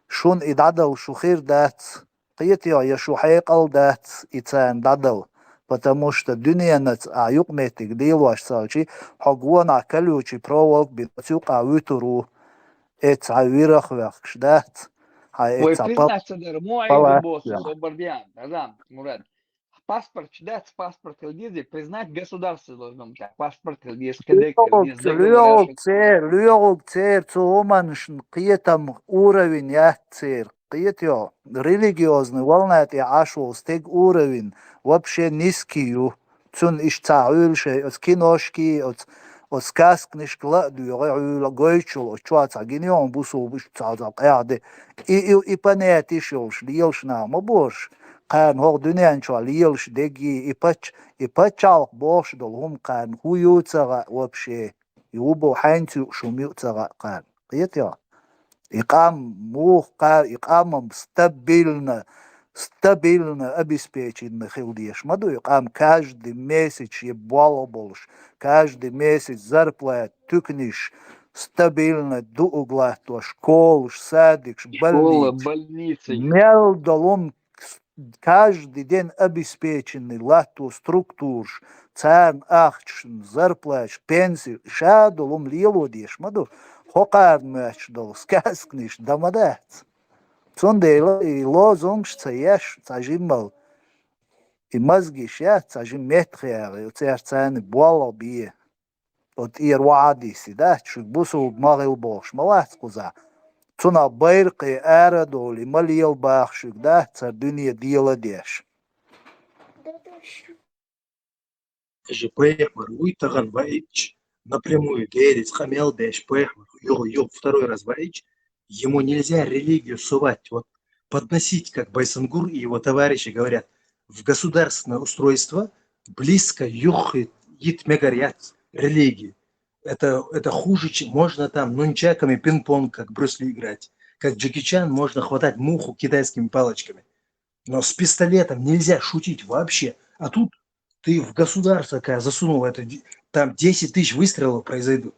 Шуна и дӀадала шу хир дац. Кхетайо, я шу хьекъал дац и царна дӀадала, потому что дуьненаца а юкъаметтиг лелош ца хилчи, хьо гонахь колючий проволок бина оцу юкъа вуьтур ву. Э, цхьа вирах вехкаш дац. Хьан э, вай цхьа пал-, признаться дар, мо палац Ӏийда босу вехкаш. Собардиан, Адам, Мурад. Паспорт дац, паспорт хила деза, признать государство должно быть. Паспорт хила деза, кадек хила деза, договор лоьгӀуг цер, лоьгӀуг цер, цу хӀуманашна кхетам уровень яц цер. Кхетайо, религиозный волна тӀе Ӏаш волу стеган уровень вообще низкий ю. Цунна иштта ца Ӏуьллу шайн оцу киношки, оцу, оцу сказканашка ла а доьгӀий Ӏуьллу гойчул, оцу чохь цхьа гина йогӀун бусулба иштта цхьа, цхьа къаьхьа де. И, и, и понятиш йолуш, лелаш нах ма бу уьш. Кхарна хӀокху дуьнен чохь лелаш дегги, и пач-, и пачхьалкх бохуш долу хӀума кхарна хӀун ю ца хаьа вообще. И ву бо хьаьнца юуш хӀума ю ца хаьа кхарна. Кхетайо? И къам муха кха-, и къамам стабильно, стабильно обеспеченный хила дезаш ма ду и къам, каждый месяц шен болх болуш, каждый месяц зарплата, туьканаш стабильно дуъуг латтош, школаш, садикаш, школа, больницаш, больницаш. Мел долу хӀума каждый день обеспеченный латто структураш, царна ахчаш, зарплаташ, пенсий, ша долу хӀума лело дезаш ма ду, хӀокхарна моьттуш долу сказканаш дан ма дац. Цундела и лозунгаш ца еш, цхьа жиммал, и мозгиш яц, цхьа жимма меттах яхьа, церца царна болх бе. Оцу тӀера вахьа а дисси, дац, шуьга бусулба ма хила бохуш ма вац кхузахь. Цунах байракхе ара а довлий, ма лела баха шуьга, дац, цара дуьне дела а деш. Даже пайхамар вуй тахана ваийтича, напрямую деррица къамел деш пайхамар юха, юха второй раз ваийтича, ему нельзя религию совать. Вот подносить, как Байсангур и его товарищи говорят, в государственное устройство близко юххе йита мегар яц религию. Это, это хуже, чем можно там нунчаками пинг-понг, как Брюс Ли, играть. Как Джеки Чан можно хватать муху китайскими палочками. Но с пистолетом нельзя шутить вообще. А тут ты в государство, когда засунул это, де-, там десять тысяч выстрелов произойдут.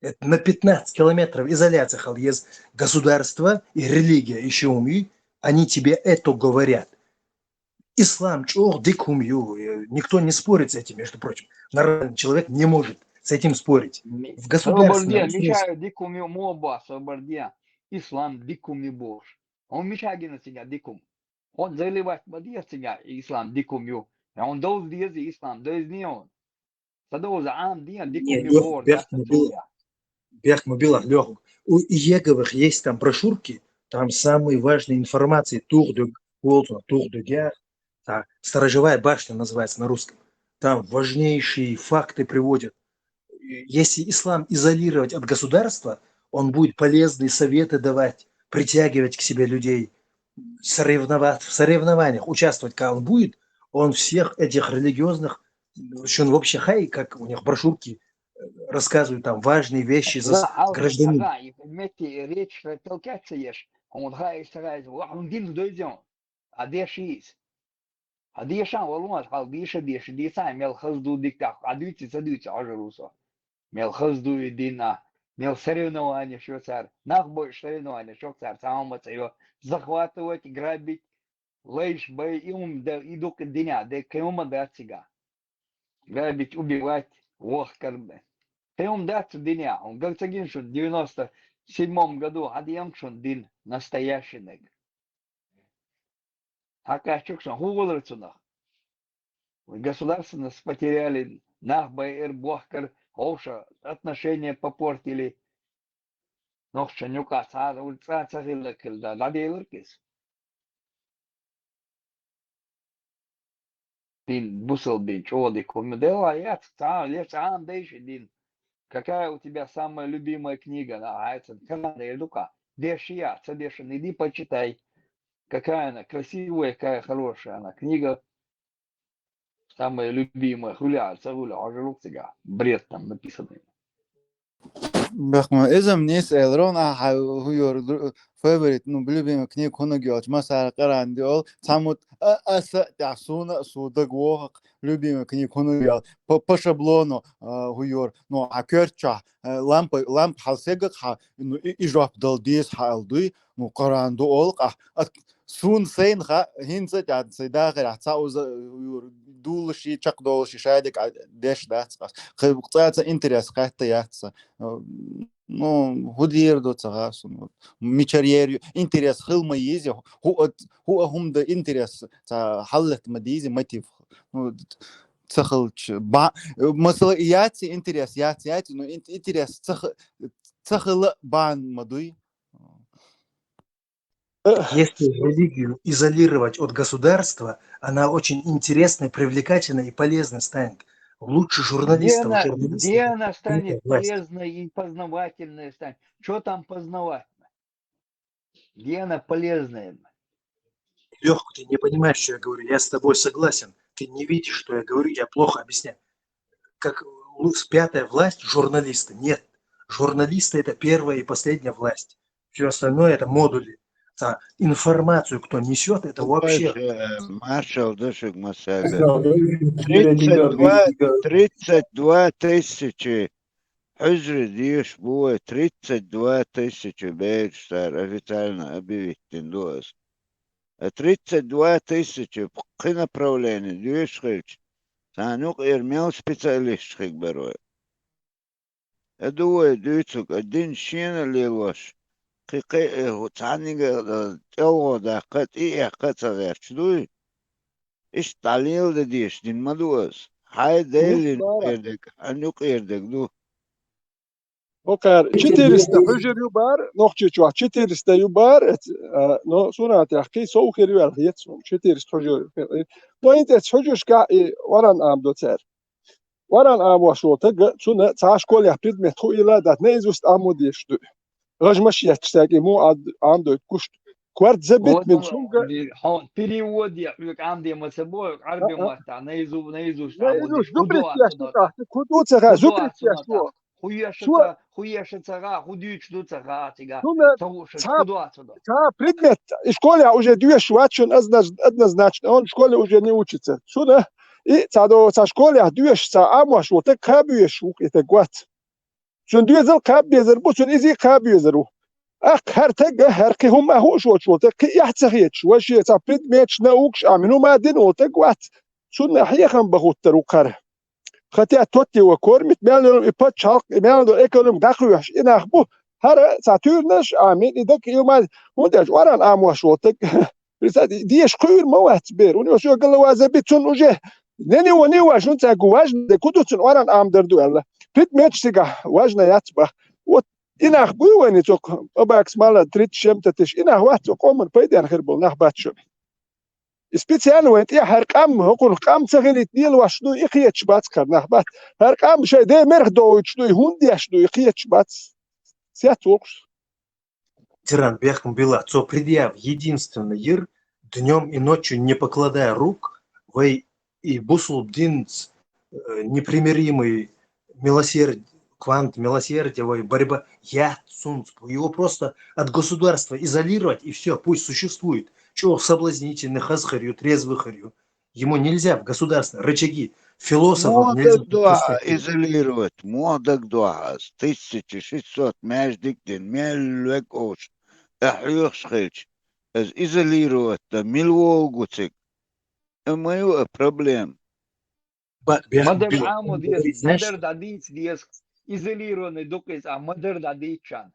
Это на пятнадцать километров изоляция хала еза. Государство и религия, ещё и они тебе это говорят. Ислам чӀогӀа дика хӀума ю, э, никто не спорит с этим, между прочим. Нормальный человек не может с этим спорить. В государственном устройстве. Собардия, мичахь дика хӀума ю, мо боху, Собардия. Ислам дика хӀума ю бохуш. Хьуна мичахь гина цига дика хӀума? Хьо заливать ма деза цига ислам дика хӀума ю. Хьуна довза деза ислам, довзиний хьуна? Ца довза Ӏама ден, дика хӀума ю бохур дац ца цо. Бехк ма билахь, Лёха. У Иеговых есть там брошюрки, там самые важные информации, тух дог, тух дог, та, сторожевая башня называется на русском. Там важнейшие факты приводят. Если ислам изолировать от государства, он будет полезные советы давать, притягивать к себе людей, соревновать, в соревнованиях участвовать, когда он будет, он всех этих религиозных, что он вообще хай, как у них брошюрки, э, рассказывают там важные вещи за с-, гражданина. Ага, и понимаете, речь толкаться ешь, он хай, старается, он дин дойдём. Хьан деш иза? Хьан дешан валон, хьал дийша деш, дийца мел хаза ду дика тӀаккха, хьан дуьйци, ца дуьйци хьожур ву со. Мел хаза ду и дин а, мел соревнования шо цара, нах бойуш соревнования шо цара, цхьа хӀума ца йо, захватывать, грабить, лайш бай, и хӀума да, и дукха динехь де, кхин хӀума дац цигахь. Грабить, убивать, вохкар бен. Кхин хӀума дац цу динехь, хӀума гар ца гина шуна, девяносто седьмом году хьан деанг шуна дин, настоящий наг. Хьан кхаьччух шуна, хӀун валар цунах? Государственность потеряли, нах байъар, бохкар, хӀовша отношения попортили. Нохчан юкъа цхьа а цӀа ца хилла хилла, дӀаделар кхиз. Дин, бусалба дин, чӀогӀа дика хӀума делла яц, цхьа а, леш цхьа а дайша дин. Какая у тебя самая любимая книга? На, хьайцан, Коран дер ду-кх. Деши я, ца дешан, иди почитай. Какая она красивая, какая хорошая она книга. Самая любимая, хуьлу а ца хуьлу, хьожа лук цигахь. Бред там написанный. Бехк ма, иза-м нийса элира, ахьа хӀу йора фаворит, ну, любимая книга хӀунаг йолчу массара Коран ду олу, цхьаммо а, аса а тӀехь суна а, суна дага вогӀу-кх, любимая книга хӀунаг йолу. По, по шаблону, а, хӀу йора, ну, хьан коьртачохь, а, лампа, лампа хьалсегга-кх хьан, ну, и, и жоп дала деза хьан аьлла дуй, ну, Коран ду олу-кх ахь. Суна сайна хаьа, хӀинца а тӀаьхьа сайн дахарехь цхьа уза, юра, дуллуш и, чекхдолуш и шадерг а деш дац ас. Кхин цкъа а ца интерес кхетта яц сан. Ну, хӀун дийр ду ца хаьа суна. Мичара ер ю, интерес хила ма йиза, хӀу а, хӀу а хӀума дан интерес ца хьаллатта ма дийза, мотив. Ну, ца хилча, ба-, масала, яц интерес, яц, яц, но ин-, интерес ца х-, ца хила бан ма дуй. Если религию изолировать от государства, она очень интересной, привлекательной и полезной станет. Лучше журналистов, журналистов. Где она станет полезной и познавательной станет? Что там познавательно? Где она полезная? Лёх, ты не понимаешь, что я говорю. Я с тобой согласен. Ты не видишь, что я говорю. Я плохо объясняю. Как пятая власть, журналисты. Нет. Журналисты — это первая и последняя власть. Все остальное — это модули. А информацию кто несет, это вообще... Маршал, да, шуьга массаьрга. Тридцать два, тридцать два тысячи хьуьжаре доьшуш бу вай, тридцать два тысячи бераш цара официально объявить дина ду аса. А тридцать два тысячи кхин направление доьшуш хилча, царна юкъера мел специалисташ хиг бара вай. А ду вай дуьйцург, а дин шена лелош, кхин кхин а, э, хӀу-, цхьаннега а, э, тӀелгӀо даккха а, тӀе а эккха а ца гӀерташ дуй? Иштта дӀалеладан дезаш дин ма ду аса. Хьайн Делан юкъера дерг, хьан юкъера дерг ду. ХӀокхара четыреста хьуьжар ю бара, Нохчийчохь четыреста ю бара, эц-, а, но суна тӀехь кхин сов хир ю аьлла хета суна, четыреста хьуьжар ю. Но хӀинца эцу хьуьжаршкахь и Къуръан Ӏамадо цара. Къуръан Ӏамош волу таг, цунна цхьа школехь предмет хуийла а дац, наизусть Ӏамо дезаш ду. ГӀажмаш етташ цаьрга и муха Ӏад-, Ӏамадойту гуш ду. Корта забит бина цунга. Хьо перевод е, хьоьга Ӏамаде ма ца боху, Ӏарби маттахь, наизу-, наизусть Ӏамаде. Наизусть ду предмет ду тахь, хӀун ду ца хаьа, зударий ду ца хаьа. ХӀун еша ца, хӀун еша ца хаьа, хӀун дуьйцуш ду ца хаьа цигахь. Ца хууш, хӀун ду ца до. Цхьа предмет, и школехь уже доьшуш вац шуна, одноз-, однозначно, он в школе уже не учится. Цунна, и цхьа до, цхьа школехь доьшуш, цхьа Ӏамош волу таг кхаба везаш ву-кх и таг, вац. Цуьнан доьзал кхаба безар бу, цуьнан изий кхаба везар ву. ТӀаккха хӀара таг, хӀара кхин хӀума а хууш воцуш волу таг, кхин эхь ца хеташ, вай шен цхьа предметаш, наукаш Ӏамийна хӀума а дина волу таг вац. Цунна хьехам бан хӀуттур ву кхара. Хотя тоттий вай кормить, мел йолу и пачхьалкх, и мел йолу экономика дӀакхоьхьуш и нах бу, хӀара цхьа туьйранаш а Ӏамийна, и даг и хӀума, хӀунда аьлча Къуръан Ӏамош волу таг. Представьте, деша кхуьур ма вац бер. У него всё голова забита, цунна уже нени вани ваш, ну, цаьрга важно, де, куду цунна Къуръан Ӏамадар ду аьлла. Предметаш цигахь важно яц бах. Вот и нах буй вайна цо, Абакс Мала, тридцать с чем-то тысяч, и нах вац цо къоман пайденна хир болу нах бац шу. И специально вайн тӀе хӀара къам, хӀокхунах къам ца хилийта лелош ду, и кхеташ бац кхара нах бац. ХӀара къам шайн ден мерах догӀуьйтуш ду, и хӀунда деш ду, и кхеташ бац. Сец вокхуш. Тиран бехкам била, цо предъяв единственный йира, днём и ночью, не покладая рук, вай и бусулба динца, э, непримиримый милосерд-, квант милосердия, вай борьба яц цунца. Его просто от государства изолировать, и всё, пусть существует. Чё соблазнительный, хаза хир ю, трезвый хир ю. Ему нельзя в государственные рычаги философов. Муха нельзя дагадохьа подпускать. Изолировать, муха дагадохьа ас, тысяча шестьсот маьждиг дина, мел вег оуш, тӀе хьоьхуш хилча, Из изолировать дан мила вогӀу цига? Э, ма ю а проблема. Ба-, бех-, Ма дар бех-, Ӏамо деза, ма знаешь, дар дӀадийца деза, изолированный ду-кх иза, а ма дар дӀадийцачарна.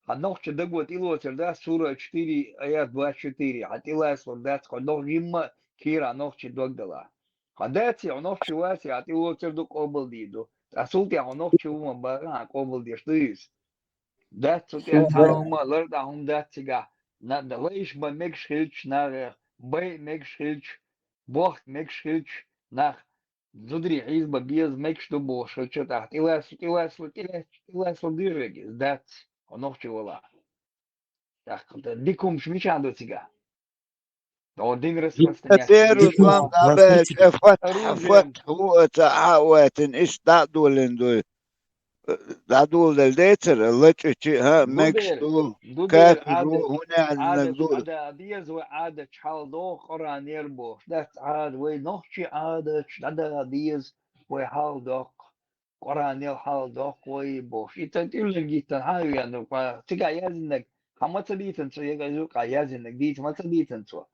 Хьа нохчи даго тӀелоцур дац, сура четыре, аят двадцать четыре, хьа тӀелацалур дац, хьо нох-, жимма а кийра нохчи дог дала. Хьа дац, хьо нохчи вац, хьа тӀелоцур ду, къобалдийр ду. Ткъа цул тӀехьа хьо нохчи ву ма бахьа, хьа къобалдеш ду иза. Дац цу тӀа цхьа хӀума, лар тӀа хӀума дац цигахь. На-, да лайш бан мегаш хилча нахах, байа мегаш хилча, бохка мегаш хилча нах, зударий хьийза бан беза мегаш ду бохуш хилча тӀаккха, тӀелаьцла, тӀелаьцла, тӀелаьцла, тӀелаьцла дийр вега иза, дац, хьо нохчи валахь. ТӀаккха дика хӀумаш мичахь ду цигахь? О, дин распространять. Церу зам дӀабаьлча, фатхьа, фатхьа ву а ца Ӏа а вайтина, иштта дӀа а долийна дуй. ДӀадоладелла децара, лачкъача, хӀа, мегаш ду, кафир ву, хӀунда аьлла ду. ДӀада деза вай Ӏадаташ хьалдоккху Къуръанера бохуш. Дац Ӏада, вай нохчий Ӏадаташ дӀада деза вай хьалдоккху. Къуръанел хьалдоккху вай бохуш. И тӀа тӀуллиг йиттан хьан а веана, цига яздинарг, хьан ма ца дийцина цо, яга юкъа яздинарг, дийца ма ца дийцина цо.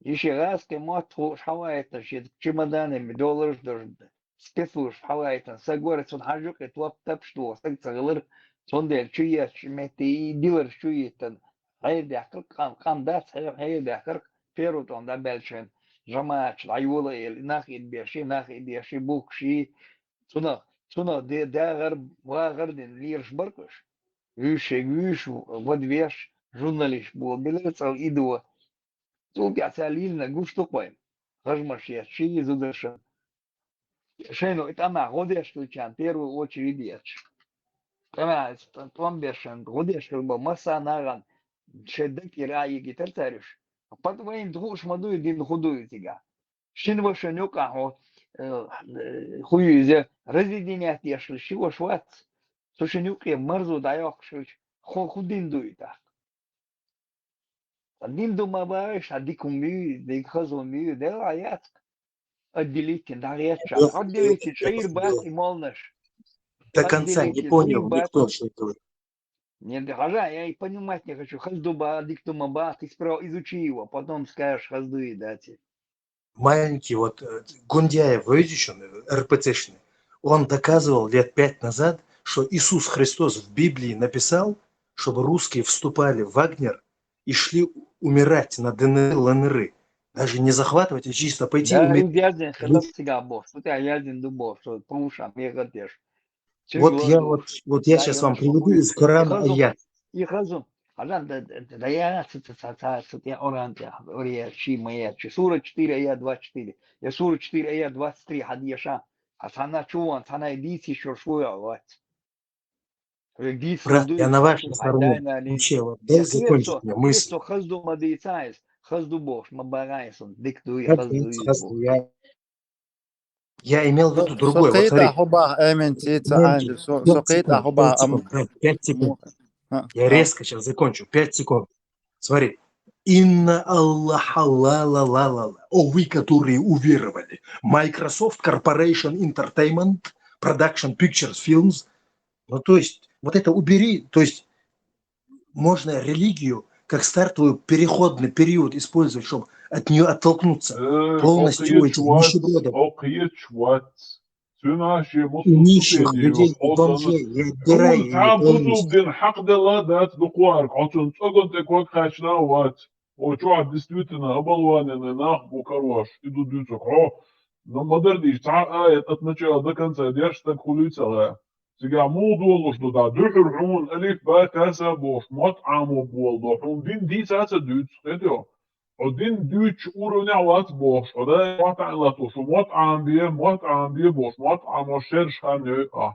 И ши гӀазкхи мотт хууш хьаваийтина, ши чемоданами доллараш долуш, спецслужбаш хьаваийтина, саг вара, цунна хьажа юкъе топ тапаш доху, саг ца хилар, цундела чу етташ метте и диларш чу йиттина, хьерадехкар къам, къам дац, хье-, хьерадехкар первый тӀом дӀабаьллачу хенахь, жамаӀаташ дӀайола а элла, нах идбеш, нах идеш, бухкуш, цунах, цунах де-, дагӀар, вагӀар дина лелаш бара-кх уьш. Вуьйш шега вуьйш, вада веш, журналист болу белира цӀа идо. Цул тӀаьхьа цара лийрина гуш ду-кх вайна. Хажмаш еш, ший зударшна. Шайна и тӀамехь гӀо деш хилчарна первую очередь еш. ТӀамехь тӀом бешан гӀо деш хилла бо массарна нахана шайн даг кӀира а йигийтар цара уьш. Пат вайна хууш ма дуй, дин хӀун дуй цигахь. Шина вашан юкъахь хьо, э, хӀун ю иза, разъединять деш хила ши ваша вац. Цу шина юкъе марзо дӀайоккхуш хилча, хӀун, хӀун дин ду и тӀаккха? Ткъа дин ду ма бахьаш, хьан дика хӀума ю, дика хаза хӀума ю, делахь яц-кх. Отделить дина дӀахӀеттачарна. Отделить дина чӀир бац и молланаш. До конца не понял никто, что это. Нет, хьажа, я и понимать не хочу. Хаза ду бахьа, дика ду ма бахьа, ты сперва изучи его, потом скажешь, хаза ду и дац. Маленький вот, э, Гундяев, вы видите, он, э, РПЦшный, он доказывал лет пять назад, что Иисус Христос в Библии написал, чтобы русские вступали в Вагнер и шли умирать на ДНР, ЛНР. Даже не захватывать, а чисто пойти умереть. Вот я вот, вот я сейчас вам приведу из Корана аят. И хаза, хьажа, да, да, да, да, я, ца, ца, ца, ца, ца, я Коран тӀехь, я ши ма яц, ши. Сура четыре, аят двадцать четыре. Я сура четыре, аят двадцать три хьадеша. А цхьана чу ван, цхьана дийци шура шу вац. Брат, я на вашей стороне. Вообще, вот дай закончить мне мысль. Со хаза ду ма дийца иза, хаза ду бохуш ма бахьа иза, дика ду и хаза ду и бохуш. Я имел в виду другое. Вот смотри. Со кхетахь хӀун боху, Эмин, ца, ца, Эмин, Андрей, со, со кхетахь хӀун боху, ам. Пять секунд, пять секунд. Я резко сейчас закончу. Пять секунд. Смотри. Инна Аллаха ла ла ла ла ла. О, вы, которые уверовали. Microsoft Corporation Entertainment Production Pictures Films. Ну, то есть, вот это убери. То есть, можно религию как стартовый переходный период использовать, чтобы от нее оттолкнуться полностью у этих нищебродов. Нищих людей, бомжей, я отбираю полностью. Цхьа бусулба дин хьакъ делла дац дукхахьара, хьо цунна цӀоган тӀе ког кхаьчна а вац. О, чохь действительно оболваненный нах бу карош, и ду дуьйцург хьо. Но ма-дарра дийша, цхьа а аят от начала до конца деш стаг хуьлуьйту ца гӀа. Цигахь муха долуш ду дӀа? Дуьхьара хьуна алиф, ба, каса бохуш, мотт Ӏамо болу ду. Хьуна дин дийца а ца дуьйцу, кхетий хьо? Хьо дин дуьйцучу уровнехь вац бохуш, хьо дай мотт Ӏамлатуш, мотт Ӏамбе, мотт Ӏамбе бохуш, мотт Ӏамош шераш хан йой ахь.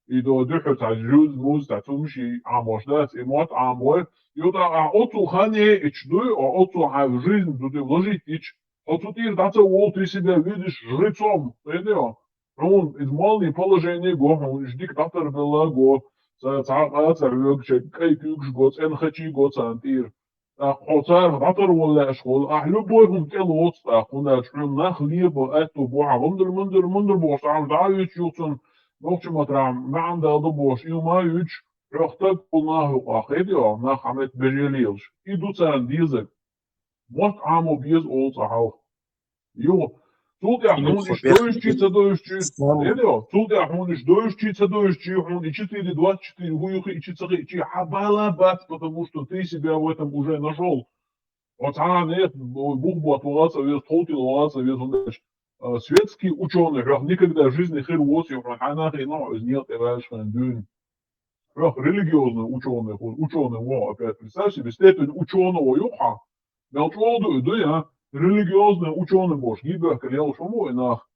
И до дуьхьа цхьа жуз, муз, цхьа цумаш и Ӏамош дац, и мотт Ӏамбой. Юта ахь оцу хан йеича дуй, оцу хьайн жизнь ду тӀе вложить йича, хьо цу тӀера дӀа ца волу, ты себя видишь жрецом, кхетий хьо? Хьуна иза молланийн положение го хьуна, иза дика дӀатарбелла го, ца-, цхьа а ца хьоьгуш, кӀай куьйгаш го, цӀена хачий го царна тӀера. ТӀаккха хьо царах дӀатарвала лаьаш волу, ахь любой хӀума тӀелоцу тӀаккха, хӀунда аьлча хьуна нах лебо аьтту бу, хьан хӀундур, мундур, мундур бохуш, ахьа дӀа а юьйцу юха цунна, нохчийн маттахь маьӀна дала ду бохуш, и хӀума а юьйцуш, хьох стаг волу нах юкъахь, кхетий хьо, нах хьан метта беже лелаш. И ду царна дезаг. Мотт Ӏамо беза олу цкъа хьалха. Йо, цул тӀаьхьа хьуна иштта дойшучи ца дойшучи, эдо, цул тӀаьхьа хьуна иштта дойшучи ца дойшучи, хьуна и четыре двадцать четыре хӀу юхи и чи ца хиъчи, хьан бала бац, потому что ты себя в этом уже нашёл. Хьо цхьа а нехан бух ботта вац а веза, тховтийла вац а веза, хӀунда аьлча, а, светский учёный хьох никогда в жизни хир воций, хьуна хьайна а хиъна хьо иза некъа тӀе ваьлча хенахь дуьйна. Хьох религиозный учёный ху-, учёный вон, опять представь себе, степень учёного юкъахь, мел чӀогӀа ду и дуй, а? Религиозный учёный бош, гибехкал ялуш хӀума ву и нах.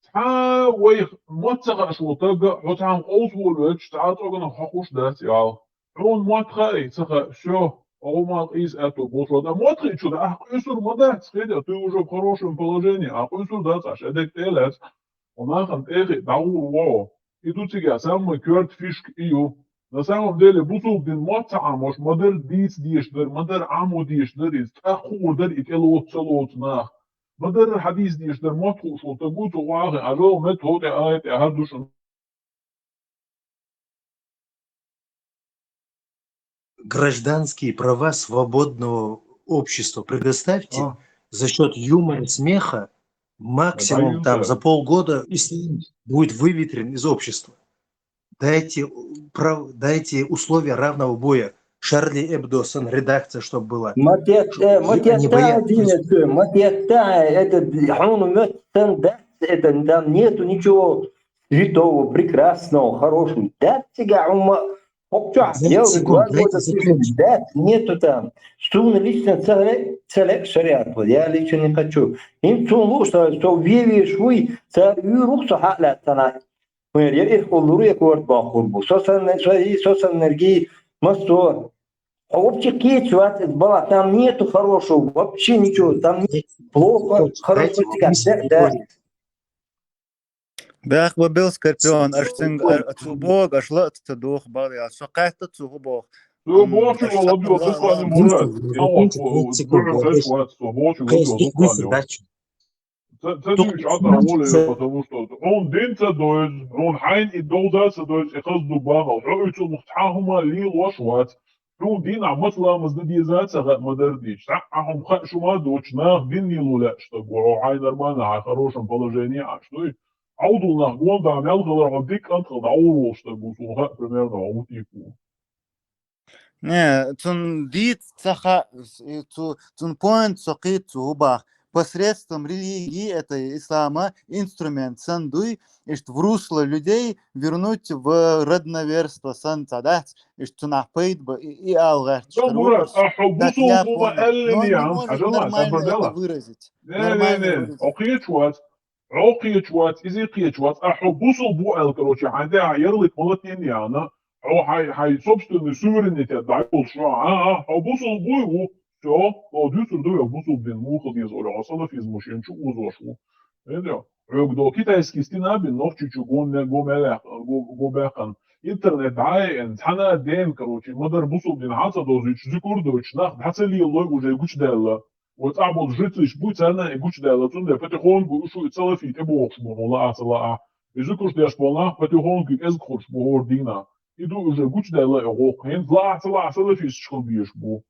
Цхьа а вайх мотт ца хууш волу тагга, хьо цхьаьна къовса волавелча, цхьа а цӀоганах хьо хуш дац и хьал. Хьуна мотт хаьа, ца хаьа, всё, хьо хӀума къийса аьтто боцуш вац. Мотт хиъча, ахь къуьйсур ма дац, хӀинца, ты уже в хорошем положении, ахь къуьйсур дац, ахь шадерг тӀе а лаьцна, хьо нахана тӀе а хиъна дӀагӀур ву хьо. И ду цигахь самая коьрта фишка и ю. На самом деле, бусулба дин мотт ца Ӏамош, ма-дарра дийца дезаш дара, ма-дарра Ӏамо дезаш дара иза, тӀаккха хуур дара и тӀелоцу, ца лоцу нах. Ма-дарра хьадийца дезаш дара, мотт хууш волу стаг ву, цо вахана, Ӏа жоьла меттиг тӀе, аят тӀе хӀара ду шуна. Гражданские права свободного общества предоставьте, а, за счёт юмора, смеха, максимум там за полгода ислам будет выветрен из общества. Дайте, прав-, дайте условия равного боя. Шарли Эбдо сан редакция, чтобы была. Матетта, матетта, это, хьуна меттиг сан дац, это, там нету ничего святого, прекрасного, хорошего. Дац цигахь хӀума, хӀокху чохь, я говорю, два года слушать, дац, нету там. Суна лично ца ле-, ца ле шариат, вот, я лично не хочу. ХӀинца суна лууш, со вен везаш вуй, цара уьйр ву со хьа а лаьцна. Хьуна я ирх уллур, я корта боккхур бу. Со санна, со и, со саннаргий, массо. Хьо вообще кхеташ вац иза балахь, там нету хорошего, вообще ничего, там нет плохо, хорошо, цигахь да, да. Бах ба бел Скорпион, аш цинга, а, цу бог, аш ла ца дух бал, я со кхетта цу бог. Цу бог чу вала духани мура. Ца, ца дуьйцу Ӏа воле, потому что хьуна дин ца доьзу, хьуна хьайна и довза ца доьзу, и хаза ду бахьал. Хьо уьцу мух цхьа хӀума лелош вац. Хьуна дийнахь маца ламаз дан деза ца хаьа ма-дарра дийча. Цхьа а хӀума хаа шу ма доцуш, нах дин лело лаьа стаг ву, хьо хьайн нормально, хьайн хорошем положении Ӏаш дуй. Ӏовдал нах гонда мел хилар, хьо дика кӀант хила дӀагӀур волу стаг ву, суна хаьа, примерно, хьо ву тӀе ву. Не, цунна дийца ца хаьа, и цу, цунна поинт со кхетта цу хӀу бах. Посредством религии, это ислама, инструмент сан дуй, иштта в русло людей вернуть в родноверство сан ца дац, иштта цунах пайда ба и, и ала гӀерташ. Мурад, а хьо бусулба бу ма аьллина яхна, хьажал, нормально это выразить. Не, не, не, хьо кхеташ вац. Хьо кхеташ вац, иза кхеташ вац, а хьо бусулба бу аьлла, короче, хьайн тӀехь ярлык ма латийна яхна, хьо хьайн, хьайн собственный суверенитет дӀайолуш, а, а, хьо бусулба буй ву, всё, хьо дуьйцур ду вай бусулба дин муха деза олу, хьо салафизму шен чу озош ву. Эдо, хьоьга до китайский стена бин нохчи чу гон ме-, го мелех-, го, го баьккхина. Интернет дӀа а еана, цхьана а ден, короче, ма-дарра бусулба дин хьан ца дозуьйтуш, зуькур а дойтуш, нах дӀа ца лелалой уже гучудаьлла. Оцу цӀахь болу жрецаш буй, царна и гучудаьлла, цундела потихоньку уьш и салафий тӀебогӀуш бу, хьуна лаа а, ца лаа а. И зуькуш деш болу нах потихоньку кӀезиг хуьлуш бу хӀора дийнахь. И ду уже гучудаьлла и гӀуллакх. ХӀинца лаа а, ца лаа а салафисташ хила безаш бу.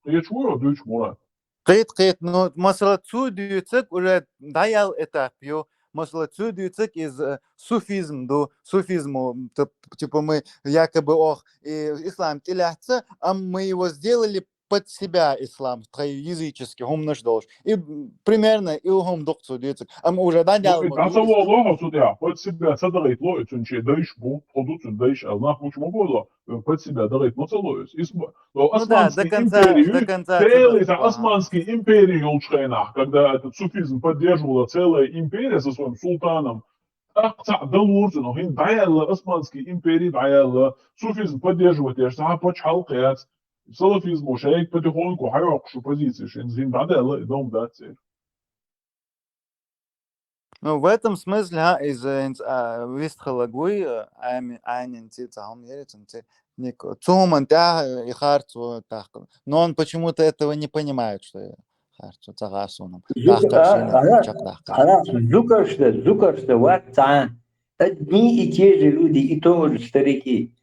Кхеташ вуй хьо дуьйцуш, Мурад? Кхета, кхета. Ну, масала, цу дуьйцург уже дӀаяьлла этап ю. Масала, цу дуьйцург иза, э, суфизм ду. Суфизму, т-, типа мы якобы ох, и ислам тӀелаьцна, амма мы его сделали под себя ислам, тхайн языческий хӀуманаш долуш. И, м, примерно и хӀума ду-кх цу дуьйцург. Амма уже дӀа-, ну, дӀа ца волало хьо цу тӀехь, под себя ца дахийтало и цуьнан шен дайш бу, тхо ду цуьнан дайш аьлла, нах гучу ма бойла, э, под себя дахийта ма ца ло иза. Ис-, но, ну да, Османский империя, до конца, до конца, целый, да, Османский империя йолчу хенахь, когда этот суфизм поддерживала целая империя со своим султаном, тӀаккха цхьаъ далура цунах, хӀинца дӀаяьлла, Османский импери дӀаяьлла, суфизм поддерживать еш цхьа а пачхьалкх яц, салафизмо шайга потихоньку хьайоккхуш ю позицеш, хӀинца хӀинца дӀадаьлла, и дом дац церан. Ну, в этом смысле, хӀа, иза хӀинца, а, вистхилаг вуй, а, Ами-, Айнин ци-, цхьа хӀума яра цунна ци-, Ник-, цу хӀуманна тӀехь и харцо тахка. Но он почему-то этого не понимает, что харцо ца гӀа суна. Зука-, тахка а, шена а, чекхдахка. А, зукашта, зукашта вац цхьа. Одни и те же люди, и то же старики.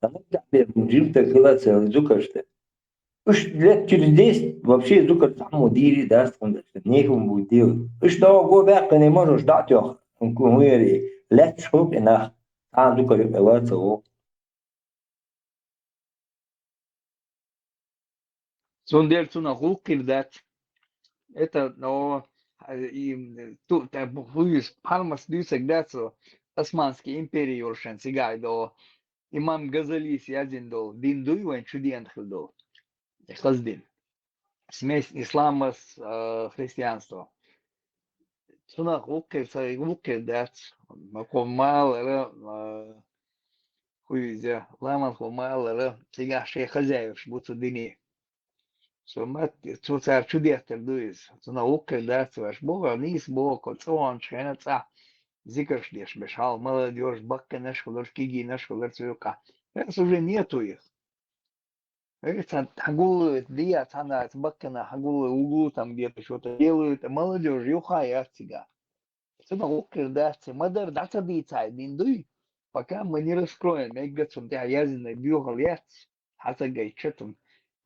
А вот так, жим так хила целый зукашта. Уж лет через десять вообще зукар цхьаммо дийр дац, хӀунда аьлча нехам бу дийр. Уж дагӀо баьккхина ма уж дӀа а тоьхна, хӀун яри, лаьтташ хул-кх и нах, цхьана зукар юкъе ца вогӀу. Цундела цунах гӀуллакх хир дац. Это, но, а, и, ту, та, бу-, хуйс, пхьармас дуьйцург дац, Османский импери йолу шен цигахь долу. Имам Газалис яздина долу дин дуй вайн чудеана хир долу? И хаза дин. Смесь ислама с, а, христианства. Цунах гӀуллакх хир, ца гӀуллакх хир дац. Ма кхо малара, а, хӀу иза, ламан кхо малара, цигахь шайн хозяеваш бу цу дине. Цу мат-, цу цара чудеттар ду иза. Цунах гӀуллакх хир дац ваьш. Боху, нийса боху, кху цӀогӀанчу хенахь цӀахь зикарш деш берш, хьал молодёжь, баккхийнаш хилар, кегийнаш хилар цу юкъахь. Сейчас уже нету их. Эй, цхьа, хьан гуллуьйту, дия, цхьана аца баккхина, хьан гуллуьйту, углу там где-то что-то делают, а молодёжь юха яц цигахь. Цунах гӀуллакх хир дац, ма-дарра дӀа ца дийцахь дин дуй, пока мы не раскроем, мегга цунна тӀехь яздинарг доьхал яц, хьан ца гайтча цунна,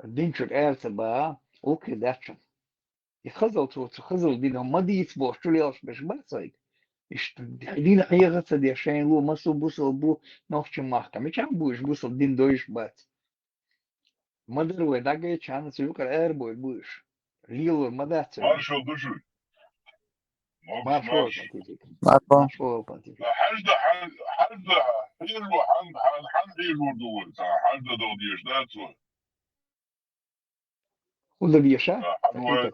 дин чуьра ара ца баха, гӀуллакх хир дац шуна. И хазал цо, цу хазал динах ма дийца бохуш чулелаш берш бац вайга. Иштта дин хьеха ца деш, шайна ло, массо а бусалба бу нохчийн махка. Мичахь бу уьш бусалба дин дойуш бац? Ма-дарра вай дӀагайчхьана цу юкъара арабойр бу уьш. Лелор ма дац уьш. Маршалла ду шуьга. Маршалла, Понтифик. Маршалла. Маршалла, Понтифик. Хьажда, хьажда, хьажда, хьан, хьан, хьан хьежор ду вай, цхьа хьажда догӀу дезаш дац вай. ХӀун дан деза? Цхьа хьажа вай.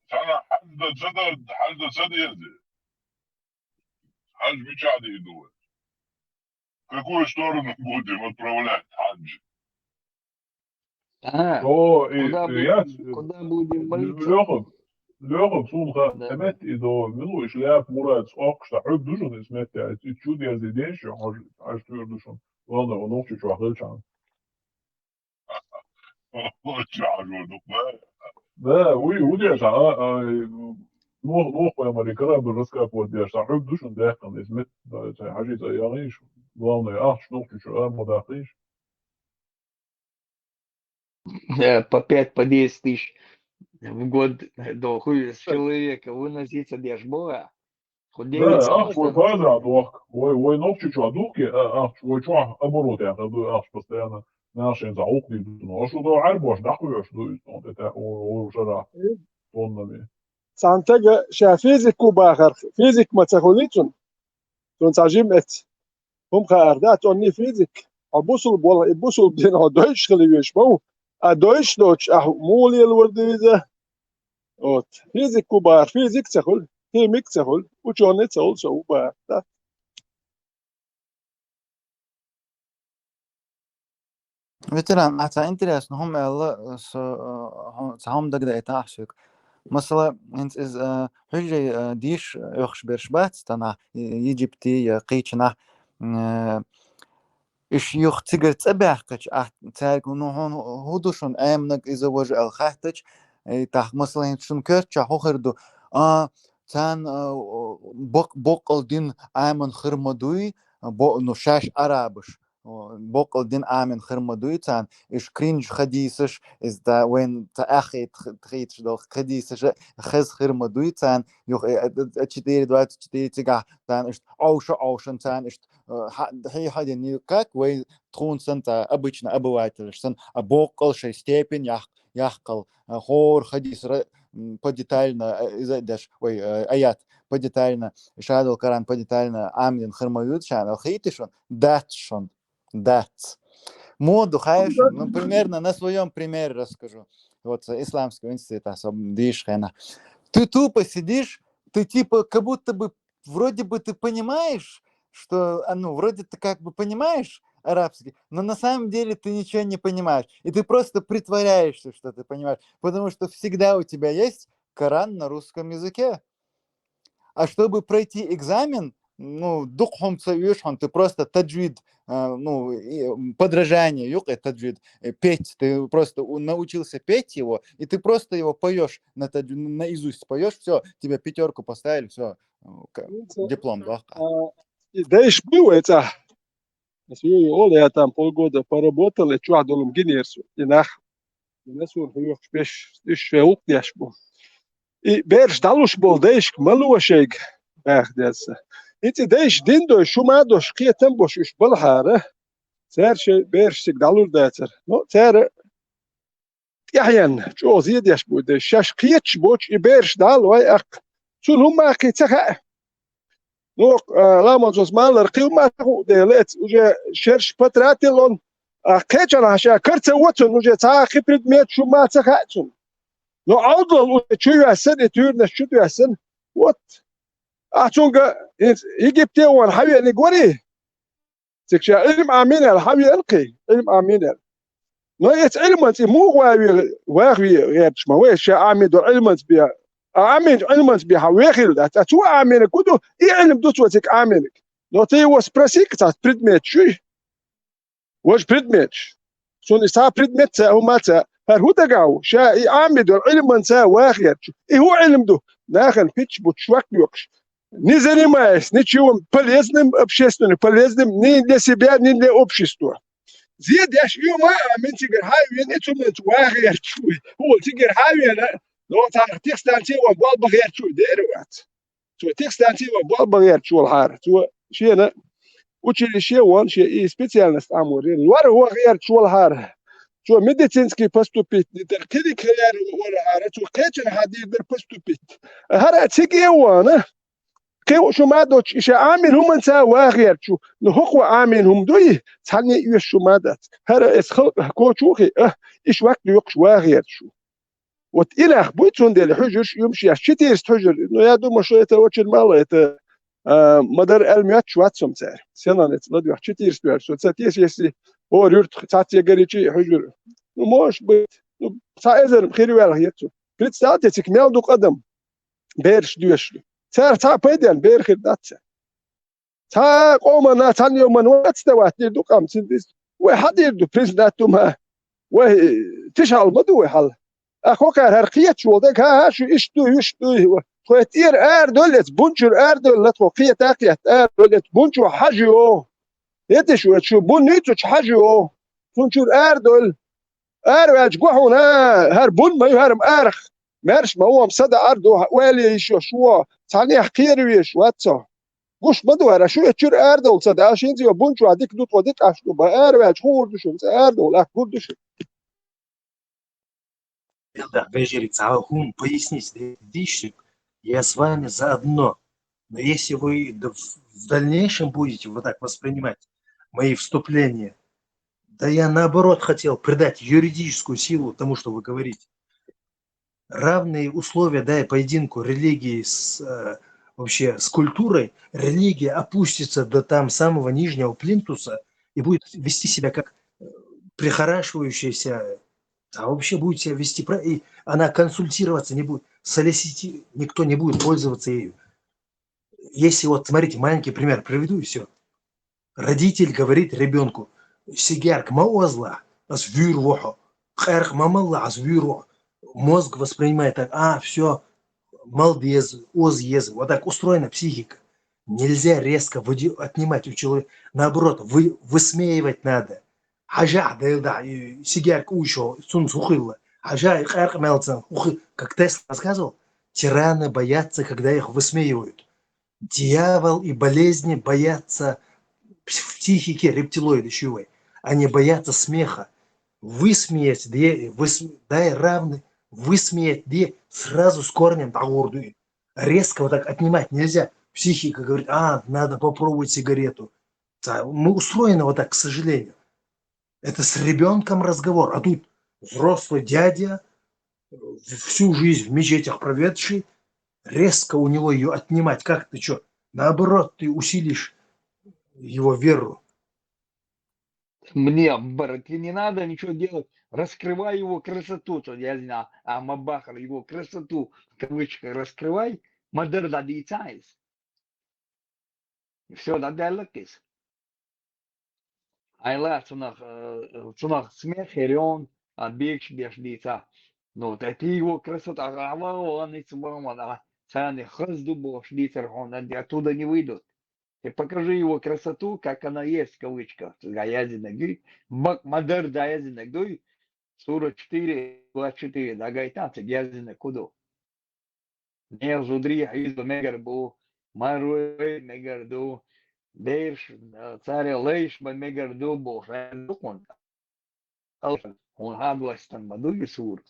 Цхьана хьажда ца дар, хьажда ца деза. Хьажа мичахь дийр ду вай? В какую сторону будем отправлять хьажа? Ага. О, и, куда бу-, яц, куда будем молиться? Лёха, Лёха, цунах, да, Эмет и до, милуш, Ляп, Мурат, Оккушта, хьуьг ду шуна, Эсмет, я, и чу деза деш, хьаж, хьаж туьр ду шуна. Ладно, он нохчи чу хилчан. Нохчи хьаж ду, да? Да, уй, уй, деш, а, а, нох, нох, поймали, корабль раскапывать деш, а хьуьг ду шуна, дехкан, Эсмет, да, цай хьажи, цай ягӀийш. Главное, ахча нохчи чу, а, ма дахийш. Э, по пять, по десять тысяч в год, э, до хуй с человека выноситься деш бу а. Худей. Да, ахча вай база дохка. Вай, вай нохчи чу духке, а, ахча вай чу оборот яха ду, ахча постоянно нашин за ухли ду. Ну, а что до арбош, да, хуй, что ду, он это, о, о, шара. Тоннами. Цхьана стага ша физику бахарх, физик ма ца хуьлий цунна. Цунна цхьа жима эц. ХӀума хаар дац, онний физик. Хьо бусулба вала, и бусулба дин хьо дойуш хила веш ма ву. А дойуш доцуш, ахьа муха лелавар ду иза? Вот. Физику бахар, физик ца хуьлу, химик ца хуьлу, учёный ца хуьлу, со ву бахар. Да? Ветеран, ахьа цхьа интересно хӀума аьлла, со, э, хӀу-, цхьа хӀума дагадайтахьа соьга. Масала, хӀинца иза, э, хьуьжарий, э, дийша оьхуш берш бац, танахь, и-, Египте я кхечанахь, э, уьш юха цигара цӀа баьккхича, ахь цаьрга, ну, хьуна хӀун ду шуна, Ӏеманаг иза, важа аьлла хаьттича, и тахка, масала, хӀинца шуна коьртачохь хӀун хир ду? А, царна, а, бокъ-, боккъал дин Ӏамийна хир ма дуй, бо-, ну, шаьш арабаш, о, боккъал дин Ӏамийна хир ма дуй царна, уьш кринж хадисаш, иза да вайн ца аьххийта х-, хеташ долу хадисаш а хеза хир ма дуй царна, юха, э, э, э, четыре двадцать четыре цигахь царна иштта Ӏовша-Ӏовшан царна иштта, э, хьа-, хьий хьадин, как вай тхуна санна, ца обычно обывателаш санна, а боккъал шайн степень яккха, яккхал, а, хӀора хадис ра-, м, подетально, а, иза деш, ой, э, аят подетально, шадал Коран подетально Ӏамийна хир ма дуй царна, хетий шуна? Дац шуна. Дац. Мо ду хаьий шуна? Ну, примерно на своём примере расскажу. Вот, э, исламский университет особенно дийша хенахь. Ты тупо сидишь, ты типа как будто бы, вроде бы ты понимаешь, что, а, ну, вроде ты как бы понимаешь арабский, но на самом деле ты ничего не понимаешь. И ты просто притворяешься, что ты понимаешь, потому что всегда у тебя есть Коран на русском языке. А чтобы пройти экзамен, ну, дукха хӀума ца оьшу хьуна, ты просто таджвид, а, ну, и, м, подражание, юкъе таджвид, э, петь, ты просто у-, научился петь его, и ты просто его поёшь, на тадж-, наизусть поёшь, всё, тебе пятёрку поставили, всё, э, к-, диплом, да? А, и дальше было это. Ас ю, ю, ола я там полгода поработал, и чохь долум гинера со, и нах. И на суна хьоьхуш беш, уьш шайн гӀуллакх деш бу. И бераш дӀалуш болу дайшка ма ло шайга, баха деза. И цӀе дайша дин дой, шу ма дош, кхетам бош уьш балхьара, цара шайн бераш цига дӀалур дацара. Но цара тӀаьхьенна, чӀогӀа зен деш бу дайша. Шаьш кхеташ боцуш и бераш дӀа а лой, аккха. Цунна хӀумма а кхин ца хаьа. Ну, а, ламан цо малар кхин хӀумма а ца хуу дела, эца уже шераш потратил он, а, кхечанхьа ша кара ца во цунна, уже цхьа а кхин предмет шу ма ца хаьа цунна. Но Ӏовдал уже чу йоьссина, и туьйранаш чу доьссина. Вот. Ахь цунга хӀинца Египте ван хьавеаниг варий? Цига ша Ӏилма Ӏамийна аьлла, хьан веана кхин? Ӏилма Ӏамийна аьлла. Но эца Ӏилманца и муха ван ве-, ваха ве гӀерташ ма вай, ша Ӏамийна долу Ӏилманца бен. А Ӏамийначу Ӏилманца бен хьан вехийла дац. А цо Ӏамийнарг хӀун ду? И Ӏилма ду цо цига Ӏамийнарг. Но тӀе йо спроси-ка цхьацца предметаш юй? Важа предметаш. Суна и цхьа предмет ца, хӀума ца, хӀара хӀун дагахь ву? Ша и Ӏамийна долу Ӏилманца ваха гӀерташ ву. И хӀун Ӏилма ду? Нахана пичча бу шок лоькхуш. Не занимаясь ничем полезным, общественным полезным, ни для себя, ни для общества. Зен деш, и ма а, мин цигара хьан а вен, и цу мин цу ваха гӀерташ вуй. ХӀула цигара хьан а вена, но царах техстанций ван болба гӀерташ вуй, дера вац. Цо техстанций ван болба гӀерташ волхьара. Цо шена училище ван, шен и специальность Ӏамор. Лор ван гӀерташ волхьара. Цо медицинский поступить дитар, кхидиг хилар волхьара. Цо кхечанхьа дийр дар поступить. ХӀара цига вана. Кхин шу ма доцуш, и ша Ӏамийна хӀуманца ваха гӀерташ ву. Ну, хӀокхо Ӏамийна хӀума дуй, цхьанне а оьшу шу ма дац. ХӀара эс халкъах кочу хи, а, и швак лоькхуш ваха гӀерташ ву. Вот и нах буй цундела хьуьжарш, юмаш еш, четыреста хьуьжар. Ну, я думаю, что это очень мало, это, а, ма-дарра аьлла моьттуш вац со-м цара. Сенан эца ладоьгӀу четыреста ваьлла со. Ца тешийси, о, юьртах цхьацца гаричи хьуьжар. Ну, может быть, ну, цхьа эзар хир ваьлла хета цу. Представьте, цига мел ду къа адам. Бераш доьшуш ду. Цара цхьа а пайденна бер хир дац цара. Цхьа а къоманна, цхьана йоманна вац дан вац, дийр ду къам, цуьнан диза. Вай хьан дийр ду, признать ду ма? Вай тишхьал ма ду вай хьал. Ахьа кхокхара хӀара кхеташ волу дага, хӀа, хӀа, шу иштта ду, иштта ду. Тхо тӀера арадойла эца, бун чуьра арадойла, тхо кхета а кхетта арадойла эца, бун чу хьажа йо. ХӀеташ вай шу бун нуьйцучу хьажа йо. Цунна чуьра арадойла. Араваьлча го хьуна, хӀара бун ма ю, хӀара-м арах. Маьрша ма вон, садаӀар ду, ойла йиш йолуш вон, цхьаннех кхера везаш вац со. Гуш ма ду хӀара, шу эцчуьра арадовла ца Ӏаш, хӀинца йо бун чохь дика ду, тхо дика Ӏаш ду, бан араваьлча хуур ду шуна, цӀа арадовла, ахь гур ду шуна. Эльдар, вежарий, цхьа хӀума пояснить дийши, я с вами заодно. Но если вы д-, в дальнейшем будете вот так воспринимать мои вступления, да я наоборот хотел придать юридическую силу тому, что вы говорите. Равные условия, да, и поединку религии с, э, вообще с культурой, религия опустится до там самого нижнего плинтуса и будет вести себя как, э, прихорашивающаяся, а вообще будет себя вести, про-, и она консультироваться не будет, солисити-, никто не будет пользоваться ею. Если вот, смотрите, маленький пример приведу, и все. Родитель говорит ребенку: «Сигарка ма озла, ас вуьйр вохьо, къаьркъа ма малла, ас вуьйр вохьо». Мозг воспринимает так: «А, все, мал деза, оз еза». Вот так устроена психика. Нельзя резко выде-, отнимать у человека. Наоборот, вы-, высмеивать надо. Хьажахь, Дела дахь, и сигарка уьйшо, цунца хӀу хилла. Хьажахь, и къаьркъа мел цан хӀу хи-, как Тесла рассказывал, тираны боятся, когда их высмеивают. Дьявол и болезни боятся в психике рептилоиды шивой. Они боятся смеха. Высмеять де, выс-, дай равный, высмеять де, сразу с корнем дагурдуй. Резко вот так отнимать нельзя. Психика говорит: «А, надо попробовать сигарету». Да, мы устроены вот так, к сожалению. Это с ребенком разговор, а тут взрослый дядя, э, всю жизнь в мечетях проведший, резко у него ее отнимать. Как ты что? Наоборот, ты усилишь его веру. Мне, брат, не надо ничего делать. Раскрывай его красоту, что я знаю, а Мабахар, его красоту, в кавычках, раскрывай. Мадар да дицайс. Все, да, да, лакис. Айла, цунах, э, цунах смех, херион, а бекш беш дица. Ну, вот это его красота, а, а, а, а, не цумама, да. Цаны хазду бош дицар, он, а, оттуда не выйдут. Ты покажи его красоту, как она есть, в кавычках. Цигахь яздинарг дуй, ма-, ма-дарра яздинарг дуй, сура четыре, глава четыре, дагайтахь, цигахь яздинарг хӀун ду. Нехан зударий хьийза мегар бу, марой мегар ду, бераш, царех лайш бан мегар ду бохуш аьлла ду хьуна. Хьуна хьадоссийна ма ду и сура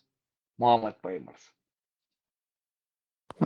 Мухьаммад-пайхамарс.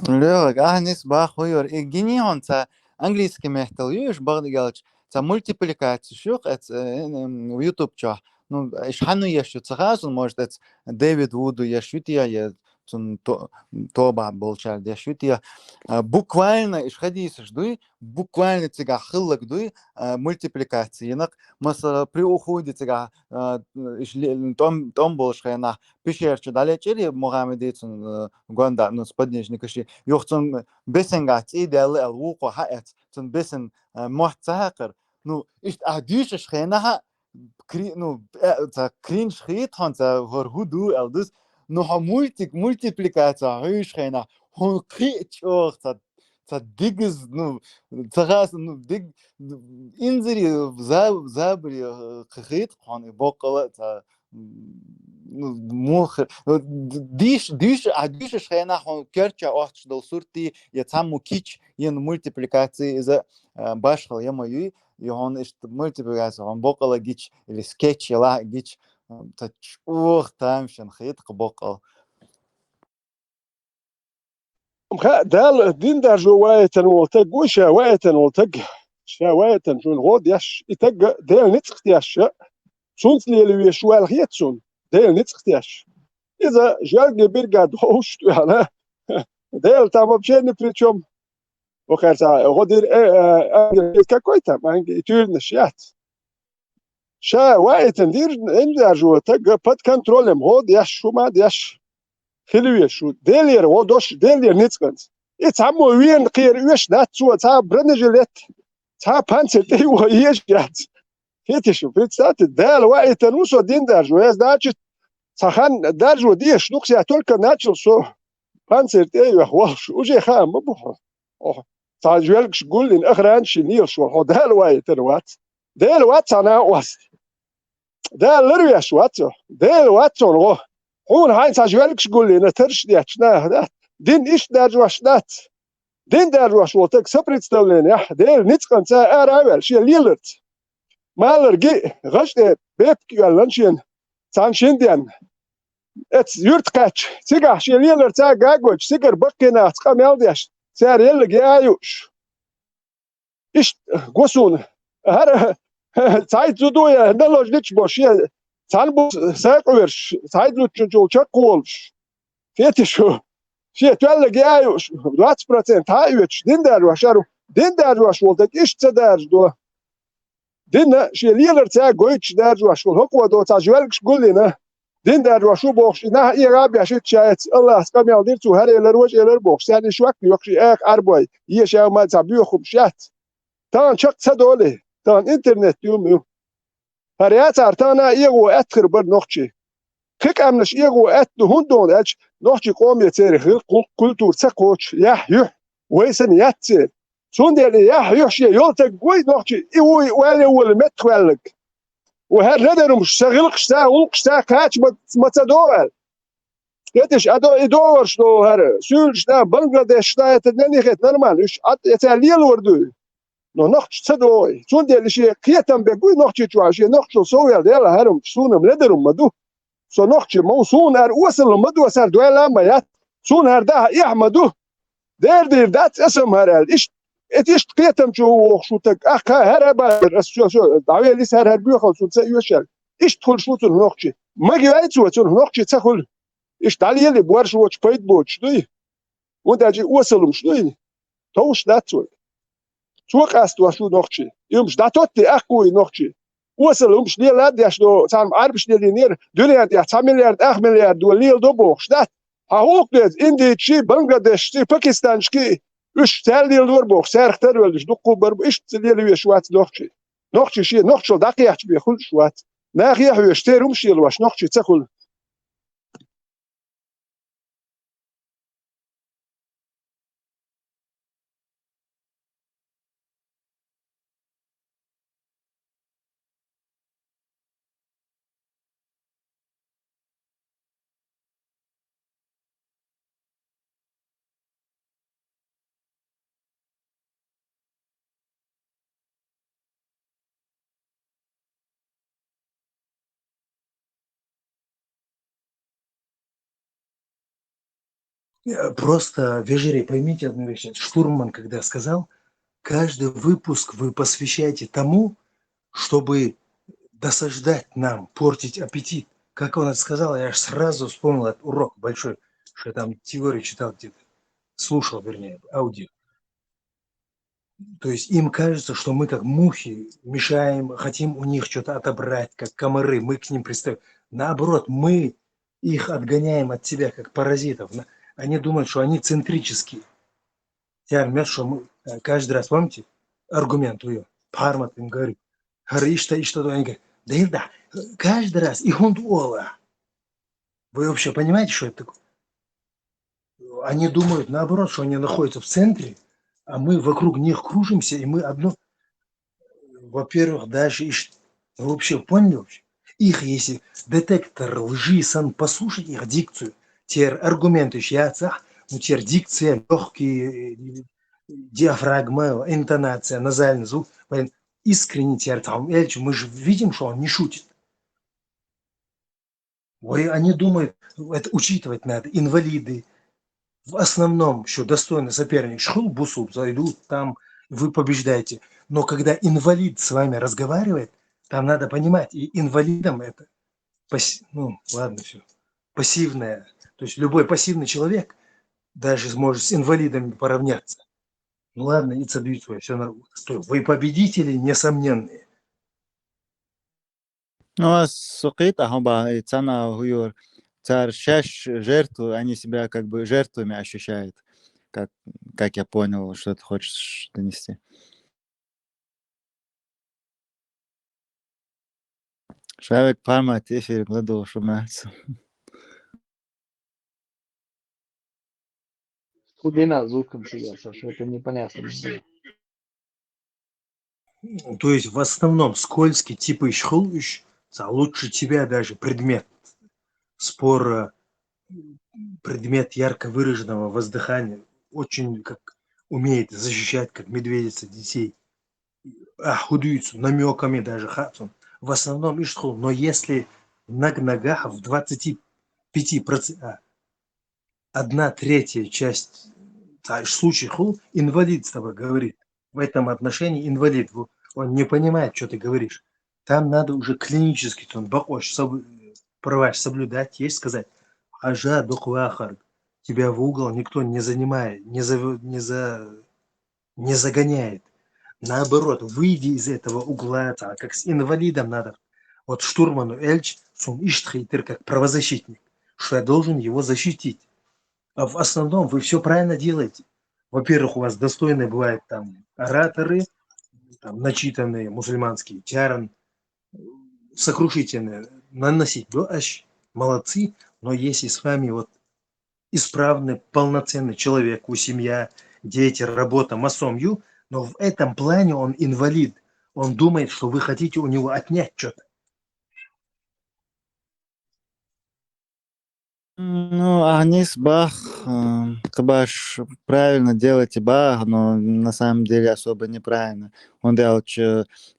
Лоьхург, ахь нийса боху хӀун яра. И гиний хьуна цхьа английский меттала ю, уьш бакъдерг аьлча, цхьа мультипликаци ю-кх эц, э, м, YouTube чохь. Ну, уьш хьан ю еш ю ца хаьа суна, может, эц Дэвид Вуду еш ю те, я цунна то-, тобахь болчара деш ю те. А, буквально уьш хадисаш дуй, буквально цигахь хилларг дуй, а, мультипликаци йинарг. Масала, при уходе цигахь, а, уьш ле-, тӀом, тӀом болуш хенахь, пещера чу дӀалечкъира Мухьаммади цунна, а, гонда, ну, сподвижникаш. Юха цунна бесенгахь цӀий даьлла аьлла вукхо хьаэц. Цунна бесен, а, мотт ца хьаькхира. Ну, иштта ахь дуьйшуш хенахь, кри-, ну, э, ца кринж хета хьуна, ца хӀара хӀун ду аьлла дус. Ну, хьо мультик, мультипликаци хьуьйш хенахь, хьуна кхин а чӀогӀа ца, ца дигаз, ну, ца хаса, ну, диг, инзаре, за-, забаре, э, кхин хета хьуна и боккъала а ца, м, ну, муха, ну, д-, диш, диш, а дишаш хенахь хьуна керча отташ долу суртий, я цхьаммо кич, я мультипликаци иза, э, башхал я ма юй, и хьуна иштта мультипликаци хьуна боккъала гич, или скетч, я ла гич, м, ца чӀогӀа тамашийна хета кхин боккъала. М, ха, Дала дин даржо ваийтина волу таг ву, ша ваийтина волу таг, ша ваийтина шуна гӀо деш, и таг Делан ницкъах тешша, цунца лелавеш ваьлла хета цунна, Делан ницкъах тешша. Иза жоьлган биргад ховш тӀехьана, Дела там вообще ни при чём. Вахар ца гӀо дир, э, э, ангел какой там, анге, и туьйранаш яц. Ша ваийтина дир, дин даржо таг под контролем, гӀо деш, шу ма деш, хила веш шу. Делера гӀо дош, Делера ницкъанца. И цхьаммо вена кхера оьшуш дац цо, цхьа бронежилет, цхьа панцирь тӀе йо езаш яц. Хеташ ю, представьте, Дала ваийтина ву со дин даржо, я, значит, цхьа хан даржо дезаш ду-кх, я только начал со панцирь тӀе а йоьхна волуш, уже хаам ма бу хьо. Охьа, цхьа жоьлгаш гулйина, охранаш йина лелаш волу хьо Дала ваийтина вац. Дела вац цхьа накъост. Дала ларвеш вац хьо. Дела вац хьуна гӀо. Хьуна хьайн цхьа жоьлгаш гулйина, тарш детташ нах дац. Дин иштта даржош дац. Дин даржош волу таг сопредставленехь, Делан ницкъанца ара а ваьлла, шен леларца. Малар ги, гӀаж тӀе бепиг оьллан шена, цхьана шина денна. Эцу юьрта кхаьчча, цигахь шен леларца гагочу, цигара баккхий нахаца къамел деш, цара еллиг яа юуш. Иштта го суна. ХӀара цхьайтта зуда я, наложница бо шен, цхьана бу сакъоверш, цхьайтта зудчунчул чекхволуш. Хеташ ю, шен тоьллиг яа юуш, двадцать процент хьа а оьцуш, дин даржош ара ву. Дин даржош волу таг иштта ца даржадо. Динна шен леларца гойтуш даржош волу хӀокхо до цхьа жоьлгаш гулйина. Дин даржош ву бохуш, и нах эгӀа а беш, итт ша эцна, Аллахьца къамел дира цо, хӀара элар, важа элар бохуш, царна и шок йоккхуш, и аьха Ӏарбой, еша ма цхьа боьха хӀумаш яц. Тахана чекх ца долий, тахана интернет ю, ма ю. ХӀара яцара тахана а эгӀо аьтта хир бара нохчий. Кхин къаьмнаш эгӀо аьтта ду, хӀунда аьлча нохчий къоме церан хилла кху-, культура ца кхочуш, яхь юьхь, вай санна яц церан. Цундела и яхь юьхь шен йолу таг вуй нохчий, и вуй ваьлла волу меттахваьллаг. Ва хӀара ледарумаш ца гӀилкхашца, гӀуллакхашца кхача ма, ма ца догӀу аьлла. Хеташ, а до-, и догӀарш долу хӀара, суьйлаш да, Бангладеш да, это для них это нормально, уьш Ӏад, я цара лелор дуй. Но нохча ца догӀий. Цундела шен кхетам бегуй нохчий чохь, шен нохчал соввел дела хӀара хӀумаш, суна-м ледарум ма ду. Со нохчий ма ву, суна хӀара осалла ма ду, аса хӀара дойла а ма яц. Суна хӀара дахьа эхь ма ду. Дера дийр дац аса-м хӀара аьлла. Иштта, эт иштта кхетам чу ву вохуш ву таг. Ахьа хӀара а бацара, аса со, со, дӀавелис хӀара, хӀара боьхалла суна ца оьшуш аьлла. Иштта хуьлуш ву цунах нохчий. Маги вай цо, цунах нохчий ца хуьлу. Иштта дӀалели борш воцуш пайда боцуш дуй. ХӀунда аьлча и осалумаш дуй. Товш дац вай. Цо къастош ву нохчий. И хӀумаш дӀатоттий, аккхуй нохчий. Осал хӀумаш лела а деш до, царна Ӏарбаш лелийнера, дуьнен тӀехь цхьа миллиард, ах миллиард дола леладо бохуш дац. Хьан гӀуллакх деза, индийчий, бангладешчий, пакистанчкий, уьш цаьрга леладора бохуш, цаьрах тарвеллаш дуккха а бар бу, иштта лелавеш вац нохчий. Нохчий шен нохчал дӀакхехьча бен хуьлуш вац. Нахе а хьоьжуш, церан хӀумаш лелош нохчий ца хуьлу. Э, Просто, Вежерей, поймите одну вещь. Штурман, когда сказал, каждый выпуск вы посвящаете тому, чтобы досаждать нам, портить аппетит. Как он это сказал, я аж сразу вспомнил этот урок большой, что я там теорию читал где-то, слушал, вернее, аудио. То есть им кажется, что мы как мухи мешаем, хотим у них что-то отобрать, как комары, мы к ним пристаем. Наоборот, мы их отгоняем от себя, как паразитов. Они думают, что они центрические. Тяр мер, что мы э, каждый раз, помните, аргумент уйо. Пармат им говорит. Харишта и что-то они говорят. Да и да, каждый раз. И он ола. Вы вообще понимаете, что это такое? Они думают, наоборот, что они находятся в центре, а мы вокруг них кружимся, и мы одно... Во-первых, даже и ш- вы вообще поняли вообще? Их, если детектор лжи сан послушать, их дикцию, те аргументы ища, ну, те дикция, легкие, диафрагма, интонация, назальный звук, блин, искренне те там, Эльч, мы же видим, что он не шутит. Ой, они думают, это учитывать надо, инвалиды. В основном, что достойный соперник, шхул бусуб, зайдут там, вы побеждаете. Но когда инвалид с вами разговаривает, там надо понимать, и инвалидам это, пас- ну, ладно, все, пассивное. То есть любой пассивный человек даже может с инвалидами поравняться. Ну ладно, и цадует свое, все нормально. То есть вы победители несомненные. Ну, а сукъит ахуба и цана хуюр цар шаш жертву, они себя как бы жертвами ощущают. Как, как я понял, что ты хочешь донести. Шавек пармат эфир гладу шумац. Кудина звуком сидел, Саша, это непонятно. То есть в основном скользкий типа ишхул иш, лучше тебя даже предмет спора, предмет ярко выраженного воздыхания, очень как умеет защищать, как медведица, детей. А худуются намеками даже хатун. В основном ишхул, но если наг нагах в двадцати пяти процентах, а, одна третья часть случай хул, инвалид с тобой говорит. В этом отношении инвалид, он не понимает, что ты говоришь. Там надо уже клинически, он бакош, права соблюдать, есть сказать, ажа духвахар, тебя в угол никто не занимает, не, за, не, за, не загоняет. Наоборот, выйди из этого угла, так как с инвалидом надо. Вот штурману Эльч, сум иштхейтер как правозащитник, что я должен его защитить. А в основном вы все правильно делаете. Во-первых, у вас достойные бывают там ораторы, там, начитанные мусульманские, тяран, сокрушительные, наносить дуаш, молодцы, но если с вами вот исправный, полноценный человек, у семья, дети, работа, масомью, но в этом плане он инвалид, он думает, что вы хотите у него отнять что-то. Ну, Анис Бах, Кабаш, правильно делаете Бах, но на самом деле особо неправильно. Он делал,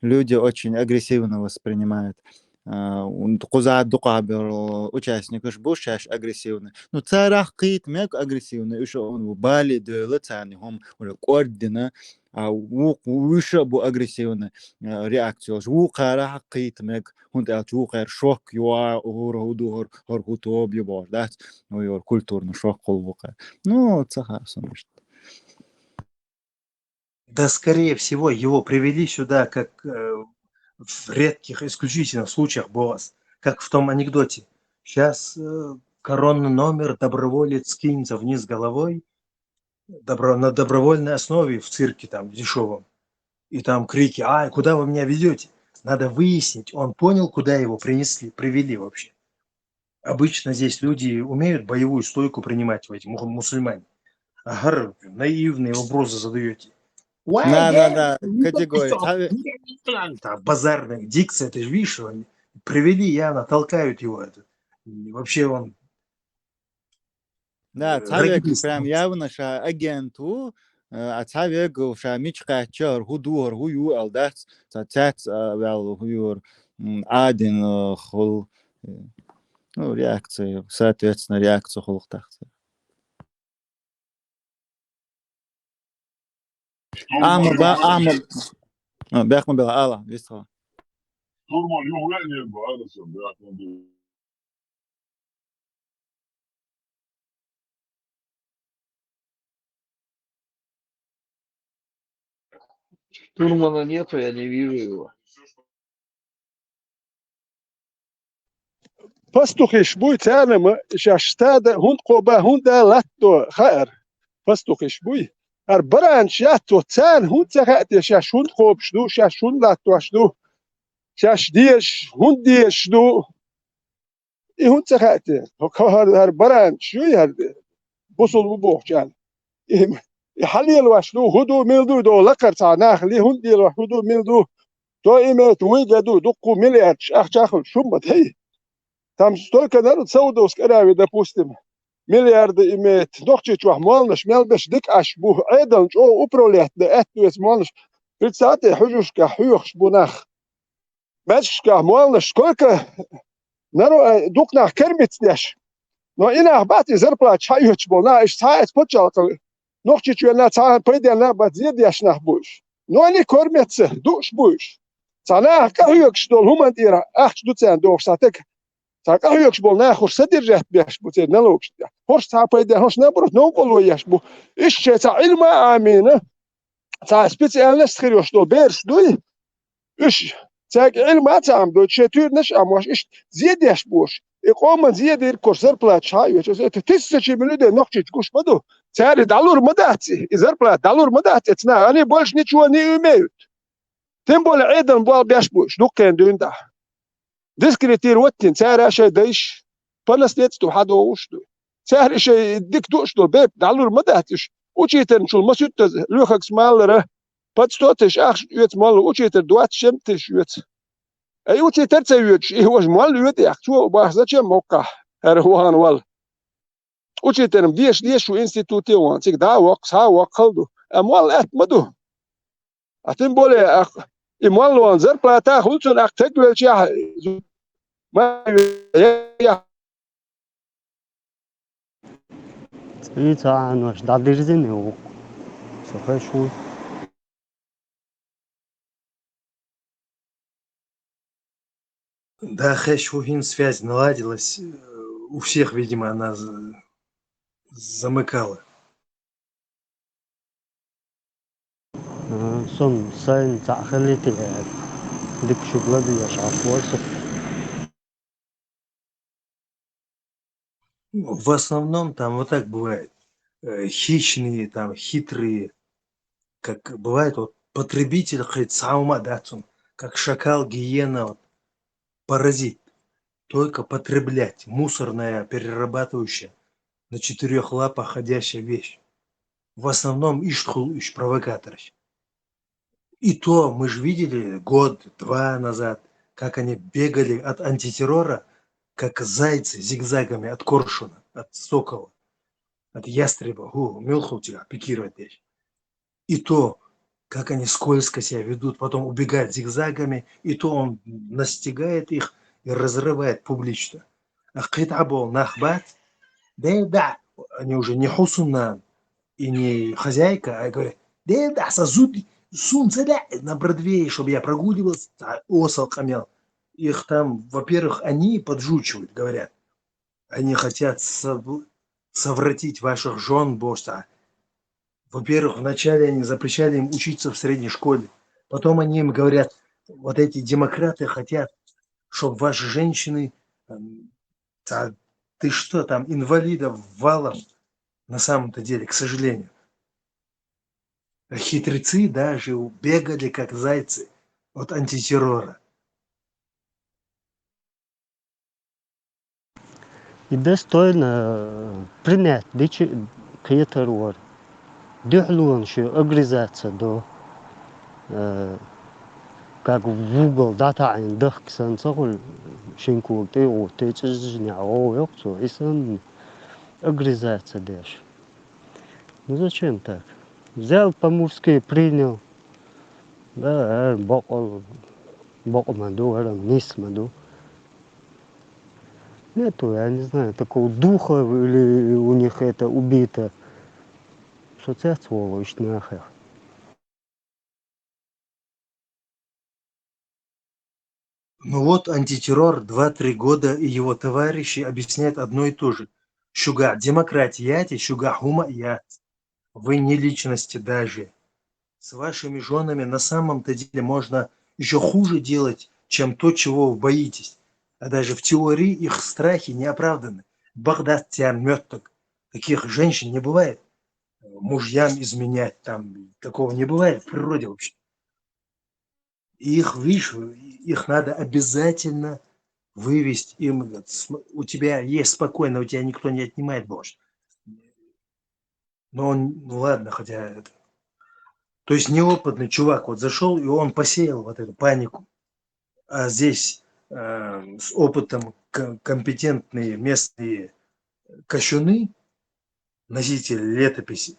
люди очень агрессивно воспринимают. Куза дукабер участник уж буш чаш агрессивный. Ну, царах кит мег агрессивный, уж он бали дөлы цани хом уже кордина, а уж бу агрессивный реакция. Уж карах кит мег, хунт элч уж кар шок юа ур худур хор хутоб юбор, да? Ну, юр культурный шок колбука. Ну, цаха сумышт. Да, скорее всего, его привели сюда как э, в редких, исключительных случаях босс, как в том анекдоте. Сейчас э, коронный номер, доброволец скинется вниз головой добро, на добровольной основе в цирке там дешевом. И там крики: «Ай, куда вы меня везете?» Надо выяснить, он понял, куда его принесли, привели вообще. Обычно здесь люди умеют боевую стойку принимать, в эти мусульмане. Ага, наивные вопросы задаете. Да, да, да, категория. Базарная дикция, ты же видишь, они привели явно, толкают его. Это. И вообще он... Да, цавек прям явно ша агенту, а цавек ша мичкача, худур, хую алдац, цац вял хуюр, адин хул. Ну, реакция, соответственно, реакция хулуктахца. Ахьа ма ба, ахьа ма, а, бехк ма бела, ала, вист хила. Турман юхь веанера бу, ала сан, бехк ма бела. Штурмана нету, я не вижу его. Пастухаш буй, царна ма шаьш стада хӀунда кхоба, хӀунда латтадо хаьара. Пастухаш буй. ХӀара баранаш яц, царна хӀунда ца хаьа те, шаьш хӀунда кхобуш ду, шаьш хӀунда латтош ду, шаьш дезаш хӀунда дезаш ду. И хӀунда ца хаьа те? ХӀо-, хӀо-, хӀара, хӀара баранаш юй, хӀара бусулба бу бохучарна. И, и хьалелош ду, хӀун ду, мила ду, до лакхара цхьа нах ле, хӀунда лелош, хӀун ду, мила ду? То имеет вуй де ду, дуккха миллиардаш ахча хуьлуш, хӀумма тхьий. Там столько народу Саудовской Аравии, допустим, миллиарды имеет. Нохчийчохь молланаш мел беш дика Ӏаш бу, Ӏедална чӀогӀа управлять дан аьтто эца молланаш. Представьте, хьуьжаршкахь хьоьхуш бу нах. Мачкашкахь молланаш сколько наро-, э, дукха нах кормиться деш. Но и нах бац и зарплата хьаоьцуш болу нах, иштта цхьа а эца пачхьалкхана, Нохчийчоьнна цхьа а пайденна бац, зе деш нах бу уьш. Но они кормятся, дууш бу уьш. Цхьа нахах къахьоьгуш долу хӀуманна тӀера ахча ду царна дохуш цхьа таг. Цхьа къахьоьгуш болу нах хӀорш содержать беш бу церан налогаш тӀехь. ХӀорш цхьа пайденна, хӀорш наоборот новкъарло еш бу. Иштта шайн цхьа Ӏилма а Ӏамийна, цхьа специальность хир йолуш долу бераш дуй, уьш цаьрга Ӏилма а ца Ӏамдойту, шайн туьйранаш а Ӏамош, иштта зе деш бу уьш. И къоман зе дийриг корш зарплата хьаоьцуш, это тысячами людей Нохчийчу гуш ма ду. Цара и дӀалур ма дац и, и зарплата дӀалур ма дац эцна, они больше ничего не имеют. Тем более Ӏедална болх беш бу уьш дуккхенна дуьйна тӀехь. Дискредитировать дина, цара шайн дайш по наследству хьадогӀуш ду. Цара шайн дика дууш долу бепиг дӀалур ма дац уьш. Учительначул масуьттаза лоьхаргаш маллара, пацтоташ ахча оьцу молла, учитель двадцать семь тысяч оьцу. Ай, учитель ца оьцуш, и важа молла оьту яхка, цо бахьа зачем моккхахь, хӀара вахана вала. Учитель-м деша, деша ву институте вахана, цига дӀа а воккха, схьа а воккха хала ду. А молла атта ма ду. А тем более, а, и моллонан зарплата хуьлу цунна, а, тегвелчехь, ма, я, я. ЦӀий ца Ӏанош дӀадирзина ву. Со хеш ву. Да, хеш ву, хӀинца связь наладилась. Э, у всех, видимо, она з-, замыкала. Э, со-м сайна цхьаъ хилийта аьлла, дика шуьга ладоьгӀуш Ӏаш вара со. В основном там вот так бывает. Э, хищные, там, хитрые, как бывает, вот, потребитель, говорит, сама, да, там, как шакал, гиена, вот, паразит. Только потреблять, мусорная, перерабатывающая, на четырёх лапах ходящая вещь. В основном иштта хуьлу уьш провокатораш. И то мы же видели год-два назад, как они бегали от антитеррора, как зайцы зигзагами от коршуна, от сокола, от ястреба. Ху, муьлха хӀума цигахь пикировать деш. И то, как они скользко себя ведут, потом убегают зигзагами, и то он настигает их и разрывает публично. А кхин цхьа болу нах бац, да, да, они уже не хьусамнана и не хозяйка, а говорят, да, да, сан зуда, суна ца лаьа на Бродвее, чтобы я прогуливался, а, осал къамел. Их там, во-первых, они подшучивают, говорят, они хотят сов-, совратить ваших жён, боже, а. Во-первых, вначале они запрещали им учиться в средней школе. Потом они им говорят, вот эти демократы хотят, чтобы ваши женщины, м, а ты что, там инвалидов валом на самом-то деле, к сожалению. А хитрецы даже бегали, как зайцы, от антитеррора. И достойно, э, принять дичи кхетар вара. Дуьхьалонаш огрызать ца до. Э, как в угол дӀатаӀийна дахка санна ца хуьлу, шина кога тӀе а гӀо, тӀе чӀижжинехь гӀо йоккху цо, и санна огрызать ца деш. Ну зачем так? Взял по-мужски, принял. Да, э, бакъал, бакъ ма ду, хӀара нис ма ду. Нету, я не знаю, такого духа или у них это убито. Со цецволу иштта нахах. Ну вот, антитеррор два-три года и его товарищи объясняют одно и то же. Шуга демократия, шуга хума я. Вы не личности даже. С вашими женами на самом-то деле можно еще хуже делать, чем то, чего вы боитесь. А даже в теории их страхи не оправданы. Багдад тебя мёт так. Таких женщин не бывает. Мужьям изменять там, такого не бывает в природе вообще. И их, видишь, их надо обязательно вывести. Им говорят: «См- у тебя есть спокойно, у тебя никто не отнимает больше». Но он, ну ладно, хотя это... То есть неопытный чувак вот зашел, и он посеял вот эту панику. А здесь э, с опытом к- компетентные местные кощуны, носители летописи,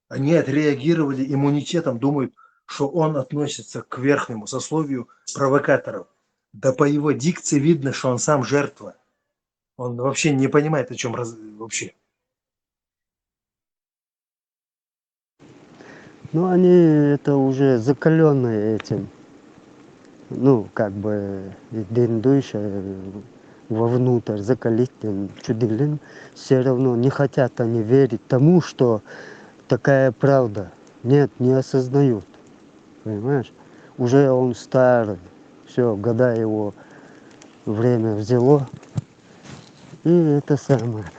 они отреагировали иммунитетом, думают, что он относится к верхнему сословию провокаторов. Да по его дикции видно, что он сам жертва. Он вообще не понимает, о чем вообще. Ну, они это уже закаленные этим. Ну, как бы, и дендуйша вовнутрь закалить, чудилин, все равно не хотят они верить тому, что такая правда. Нет, не осознают. Понимаешь? Уже он старый. Все, года его время взяло. И это самое.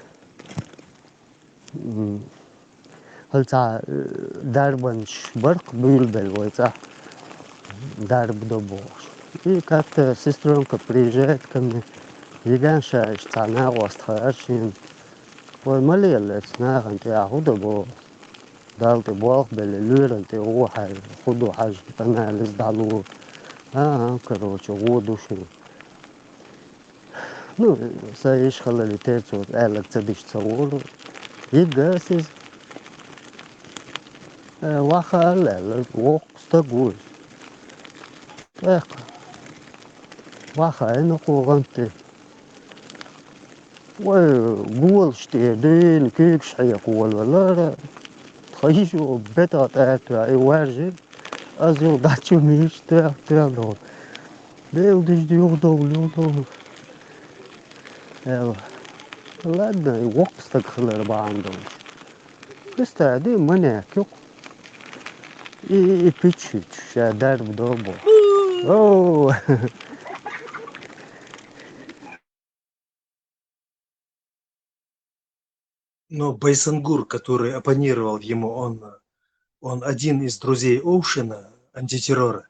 Хьалца дарбанч барх буйрдал вайца. Дарб добош. И как-то сестренка приезжает ко мне. Еган шаиш цана гостхаршин. Вай малияллец нахан тяху добо. Далты бох беле люран те ухай худу хаж анализ далу. А, короче, году шин. Ну, са иш халали терцу аьллаг ца диш ца волу. Йиггас из. Э, ваха аьлла, вокх стаг ву. Эх, ваха ина кху гӀанти. Вай, голаш тӀе дуьйна куьйгаш хьекха волавелара. Тха йиша бетӀа тӀаьртваьӀ и варжи. Аз юха дӀачу мийша тоьхна тоьхна догӀу. Белдаш ди юха догӀу, юха догӀу. Эла. Ладно, и воккха стаг хилар бахьана долуш. Кхуьста ди маньяк юкъа. И, и, и пиччуьйтуш, ша дарба догӀу боху. О! Но Байсангур, который оппонировал ему, он, он один из друзей Оушена, антитеррора,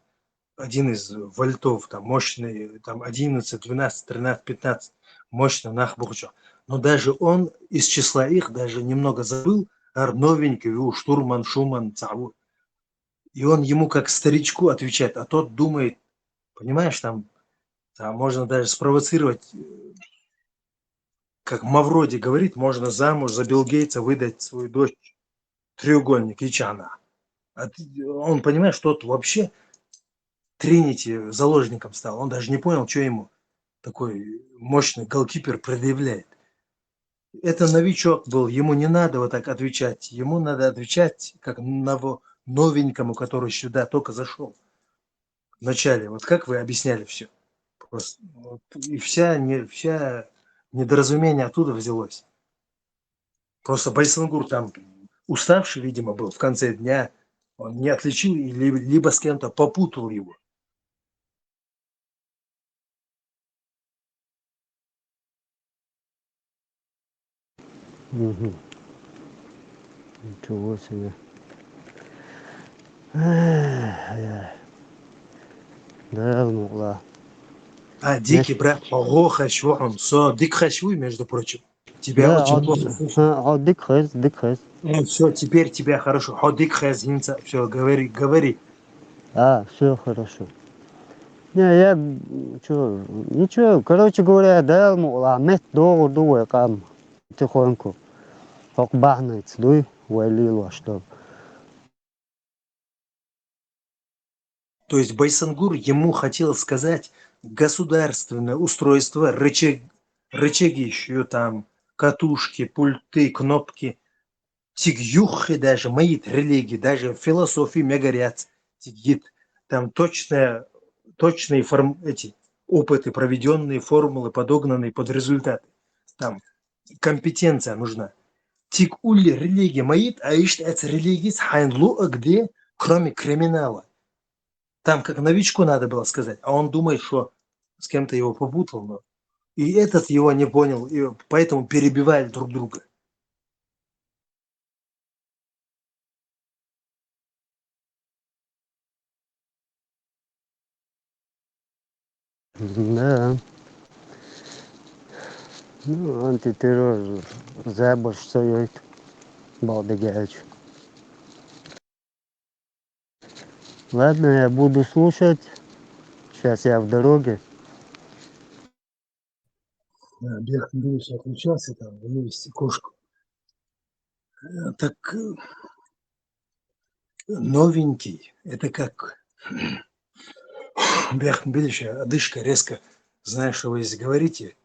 один из вольтов, там мощный, там одиннадцать, двенадцать, тринадцать, пятнадцать, мощно нах бухучу. Но даже он из числа их даже немного забыл, ар новенький, у штурман, шуман, цаву. И он ему как старичку отвечает, а тот думает, понимаешь, там, там можно даже спровоцировать, э, как Мавроди говорит, можно замуж за Билл Гейтса выдать свою дочь, треугольник, и чё она. А ты- он, понимаешь, тот вообще Тринити заложником стал. Он даже не понял, что ему такой мощный голкипер предъявляет. Это новичок был, ему не надо вот так отвечать. Ему надо отвечать как ново- новенькому, который сюда только зашел. Вначале, вот как вы объясняли все. Просто, вот, и вся, не, вся недоразумение оттуда взялось. Просто Байсангур там уставший, видимо, был в конце дня. Он не отличил, и ли- либо с кем-то попутал его. Мгм. Ничего себе. Эх, эх. Да, ну ладно. А, дикий брат, ого, хашвухам. Со, дик хашвуй, между прочим. Тебя очень плохо слышно. А, дик хез, дик хез. Все, теперь тебя хорошо. Хо дик хез, хинца. Все, говори, говори. А, все хорошо. Не, я, что, ничего, короче говоря, да, мула, мет догу дуэ кам. Тихоньку. Хок бахнец дуй, вай лилош доб. То есть Байсангур ему хотел сказать: государственное устройство, рычаг, рычаги, ещё там катушки, пульты, кнопки. Тиг юххи даже моит религии, даже философии мегарят. Тигит там точная, точные форм, эти опыты, проведенные формулы, подогнанные под результаты. Там компетенция нужна. Тик улли религия маит, а ишт эц религис хайн луа где, кроме криминала. Там как новичку надо было сказать, а он думает, что с кем-то его попутал, но и этот его не понял, и поэтому перебивали друг друга. Да. Ну, антитеррор забор стоит, Балдыгевич. Ладно, я буду слушать. Сейчас я в дороге. Да, Бех Андреевич отключался там вывести кошку. Э, Так э, новенький, это как Бех Андреевич, одышка резко, знаешь, что вы здесь говорите,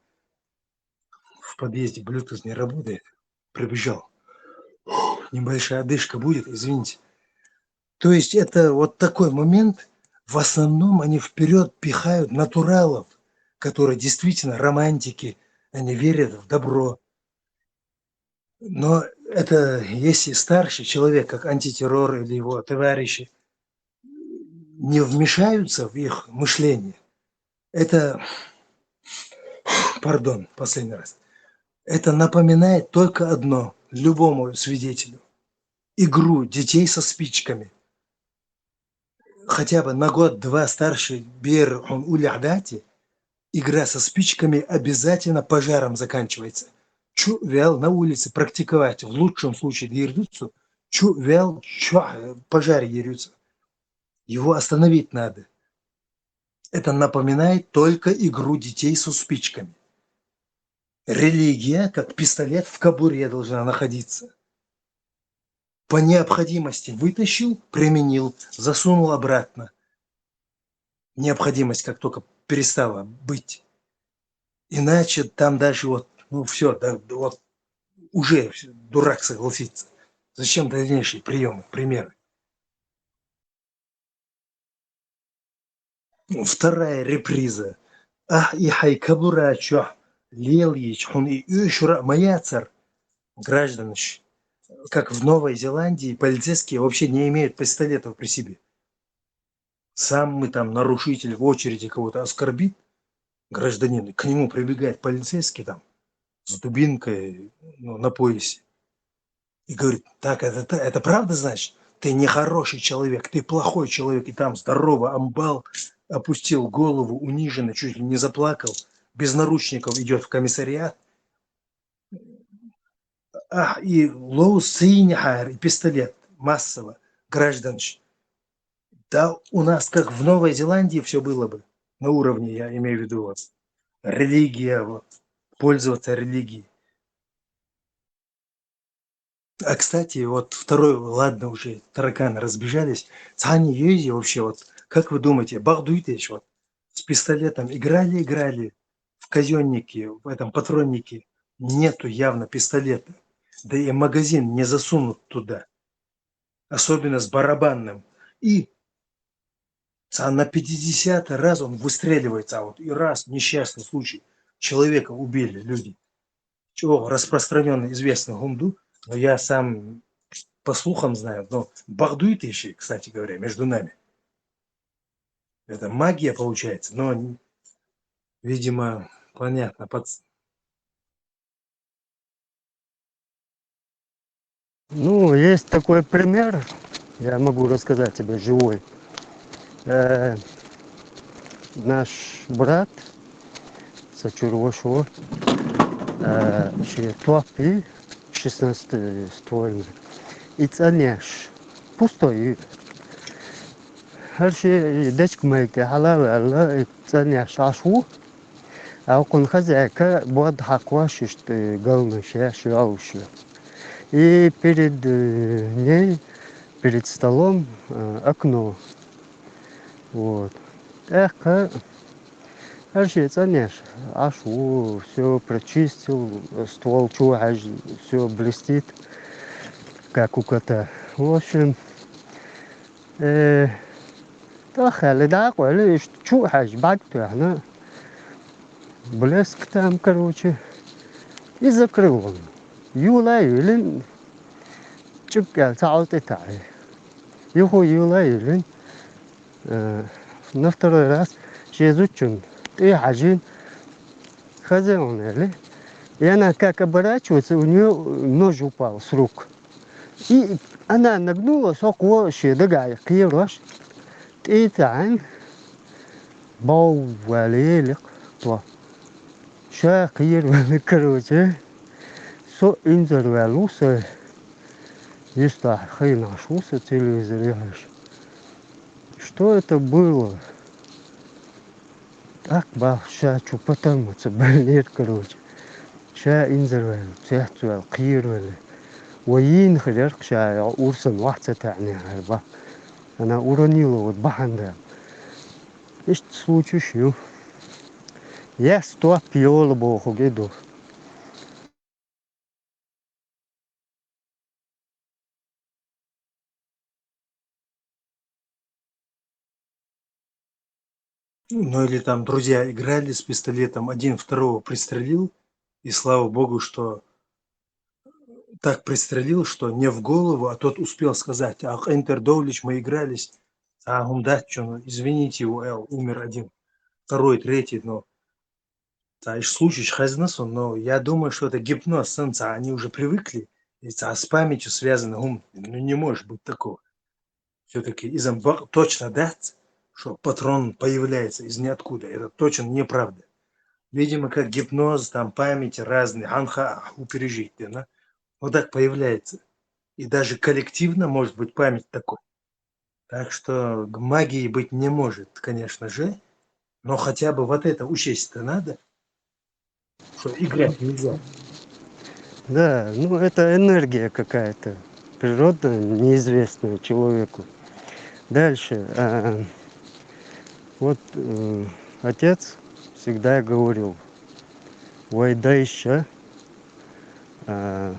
в подъезде Bluetooth не работает, прибежал. Небольшая одышка будет, извините. То есть это вот такой момент, в основном они вперед пихают натуралов, которые действительно романтики, они верят в добро. Но это если старший человек, как антитеррор или его товарищи, не вмешаются в их мышление, это, пардон, последний раз, это напоминает только одно любому свидетелю. Игру детей со спичками. Хотя бы на год-два старше бер он уллахь дати, игра со спичками обязательно пожаром заканчивается. Чу вял на улице практиковать, в лучшем случае дирдуцу, чу вял чу пожаре дирдуцу. Его остановить надо. Это напоминает только игру детей со спичками. Религия, как пистолет, в кобуре должна находиться. По необходимости вытащил, применил, засунул обратно. Необходимость как только перестала быть. Иначе там дальше вот, ну все, да, вот уже всё, дурак согласится. Зачем дальнейшие приемы, примеры? Вторая реприза. Ах и хай кабура чох лел ич хун и ушура маяцар гражданш. Как в Новой Зеландии, полицейские вообще не имеют пистолетов при себе. Самый там нарушитель в очереди кого-то оскорбит, гражданин, к нему прибегает полицейский там с дубинкой, ну, на поясе. И говорит: «Так, это, это, это правда, значит? Ты нехороший человек, ты плохой человек». И там здорово амбал опустил голову, униженно, чуть ли не заплакал. Без наручников идет в комиссариат. А, и лоу сыни хайр, и пистолет массово, гражданш. Да у нас как в Новой Зеландии все было бы на уровне, я имею в виду вот религия, вот, пользоваться религией. А кстати, вот второй, ладно, уже тараканы разбежались. Цани Юзи вообще, вот, как вы думаете, Багдуйтович, вот, с пистолетом играли, играли в казённике, в этом патроннике? Нету явно пистолета. Да и магазин не засунут туда. Особенно с барабанным. И а на пятидесятый раз он выстреливается, а вот и раз, несчастный случай, человека убили люди. Чего распространенно известно гунду, но я сам по слухам знаю, но Багдуйтович, кстати говоря, между нами. Это магия получается, но, видимо, понятно, под... Ну, есть такой пример, я могу рассказать тебе живой. Э, наш брат Сачурвошо, э, Туапи, шестнадцатиствольный. И цаняш. Пустой. Херши дечк майки халал алла, и цаняш ашу. А он хозяйка бод хакваш, что голнуше, швалуше. И перед э, ней, перед столом, э, окно. Вот. Эх, херши цаняш ашу, все прочистил, ствол чухаж, все блестит, как у кота. В общем, э, тахали да, коли чухаж бак, то она блеск там, короче, и закрыл он. Юла юлин, чук кӀал цаӀал тӀе таӀи. Юху юла юлин, э, на второй раз шезучун тӀе хьажин, хозяин эли. И она как оборачивается, у неё нож упал с рук. И она нагнулась, со кво шеда гай кхерош. ТӀе таӀин, бов валелик то. Ша кхер вале, короче. Со инзар валу со. Юста хай наш у со телевизор яхаш. Что это было? Так бах, ша чу потом ца бэлнер, короче. Ша инзар вале, цяц вале, кхер вале. Воин хрер ша, я урсан вахца таӀни харба. Она уронила вот баханда. Ишт случай шил. Я стоп йола боху геду. Ну, или там друзья играли с пистолетом, один второго пристрелил, и слава богу, что так пристрелил, что не в голову, а тот успел сказать: «А Интердовлич, мы игрались, а Гумдатчун, извините его, Эл, умер один, второй, третий», но та иш случай хазна со, но я думаю, что это гипноз, сэн ца, они уже привыкли, и ца с памятью связаны, гум, ну, не может быть такого. Все-таки изам ба-, точно дать, что патрон появляется из ниоткуда. Это точно неправда. Видимо, как гипноз, там память разные, анха, у пережить, да? Вот так появляется. И даже коллективно может быть память такой. Так что г-, магии быть не может, конечно же, но хотя бы вот это учесть-то надо, что играть нельзя. Да, ну это энергия какая-то природная, неизвестная человеку. Дальше. А, вот, э, отец всегда говорил: «Вайдайша, а,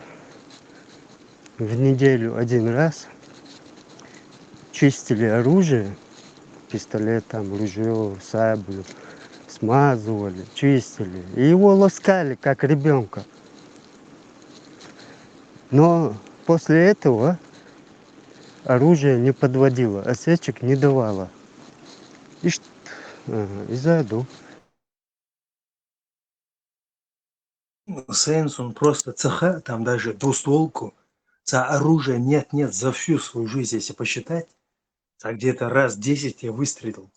в неделю один раз чистили оружие, пистолет, там, ружьё, саблю, смазывали, чистили. И его ласкали, как ребёнка. Но после этого оружие не подводило, осечек не давало». Ишт, ага, изаду. Сенсун просто цаха, там даже двустволку, ца оружия нет, нет, за всю свою жизнь, если посчитать, ца где-то раз десять я выстрелил.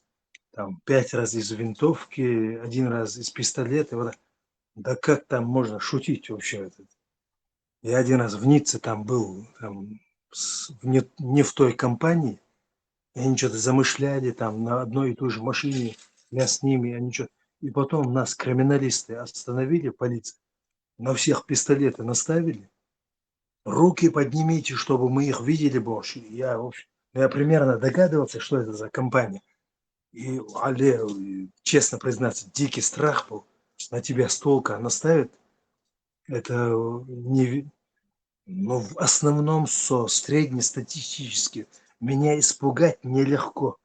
Там пять раз из винтовки, один раз из пистолета. Вот. Да как там можно шутить вообще? Этот? Я один раз в Ницце там был, там, с-, в не, не в той компании. И они что-то замышляли там на одной и той же машине, я с ними, они что. И потом нас криминалисты остановили, полиция. На всех пистолеты наставили. «Руки поднимите, чтобы мы их видели больше». Я, в общем, ну, я примерно догадывался, что это за компания. И, але, честно признаться, дикий страх был. На тебя стволка наставит. Это не ви-, ну, в основном со среднестатистически. Меня испугать нелегко.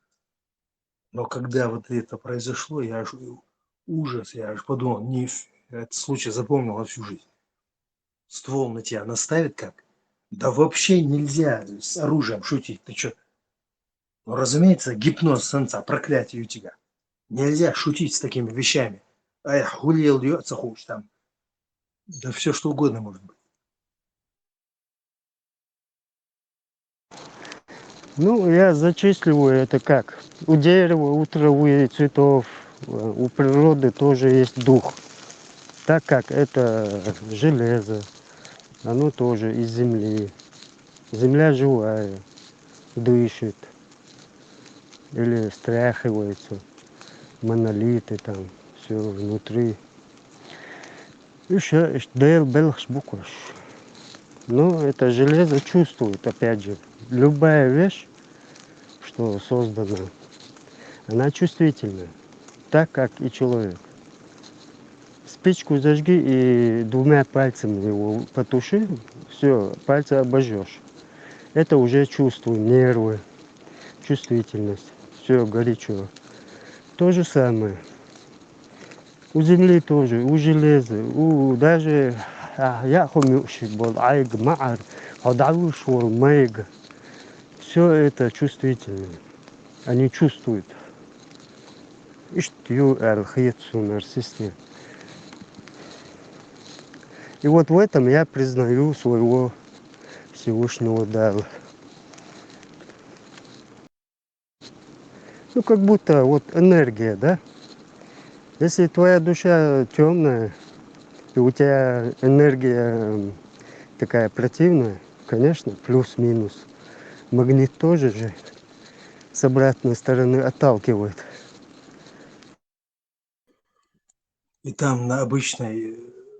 Но когда вот это произошло, я аж, ужас, я аж подумал, не, этот случай запомнил на всю жизнь. Ствол на тебя наставит как? Да вообще нельзя с оружием шутить. Ты чё? Ну, разумеется, гипноз сенца, проклятие у тебя. Нельзя шутить с такими вещами. Ай, хулил, ё, цахуш там. Да все что угодно может быть. Ну, я зачисливаю это как? У дерева, у травы, цветов, э, у природы тоже есть дух. Так как это железо, оно тоже из земли. Земля живая, дышит или встряхивается. Монолиты там, все внутри. Ещё Дэл белых букваш. Но это железо чувствует, опять же. Любая вещь, что создана, она чувствительна, так как и человек. Спичку зажги и двумя пальцами его потуши, все, пальцы обожжешь. Это уже чувствуем, нервы, чувствительность, все горячо. То же самое. У земли тоже, у железа, у даже, а, яхо мюши бол, айг, маар, а дальше вол майг. Все это чувствительно. Они чувствуют. Ишт ю эл хет сунар систем. И вот в этом я признаю своего Всевышнего Дала. Ну, как будто вот энергия, да? Если твоя душа темная, и у тебя энергия м, такая противная, конечно, плюс-минус. Магнит тоже же с обратной стороны отталкивает. И там на обычной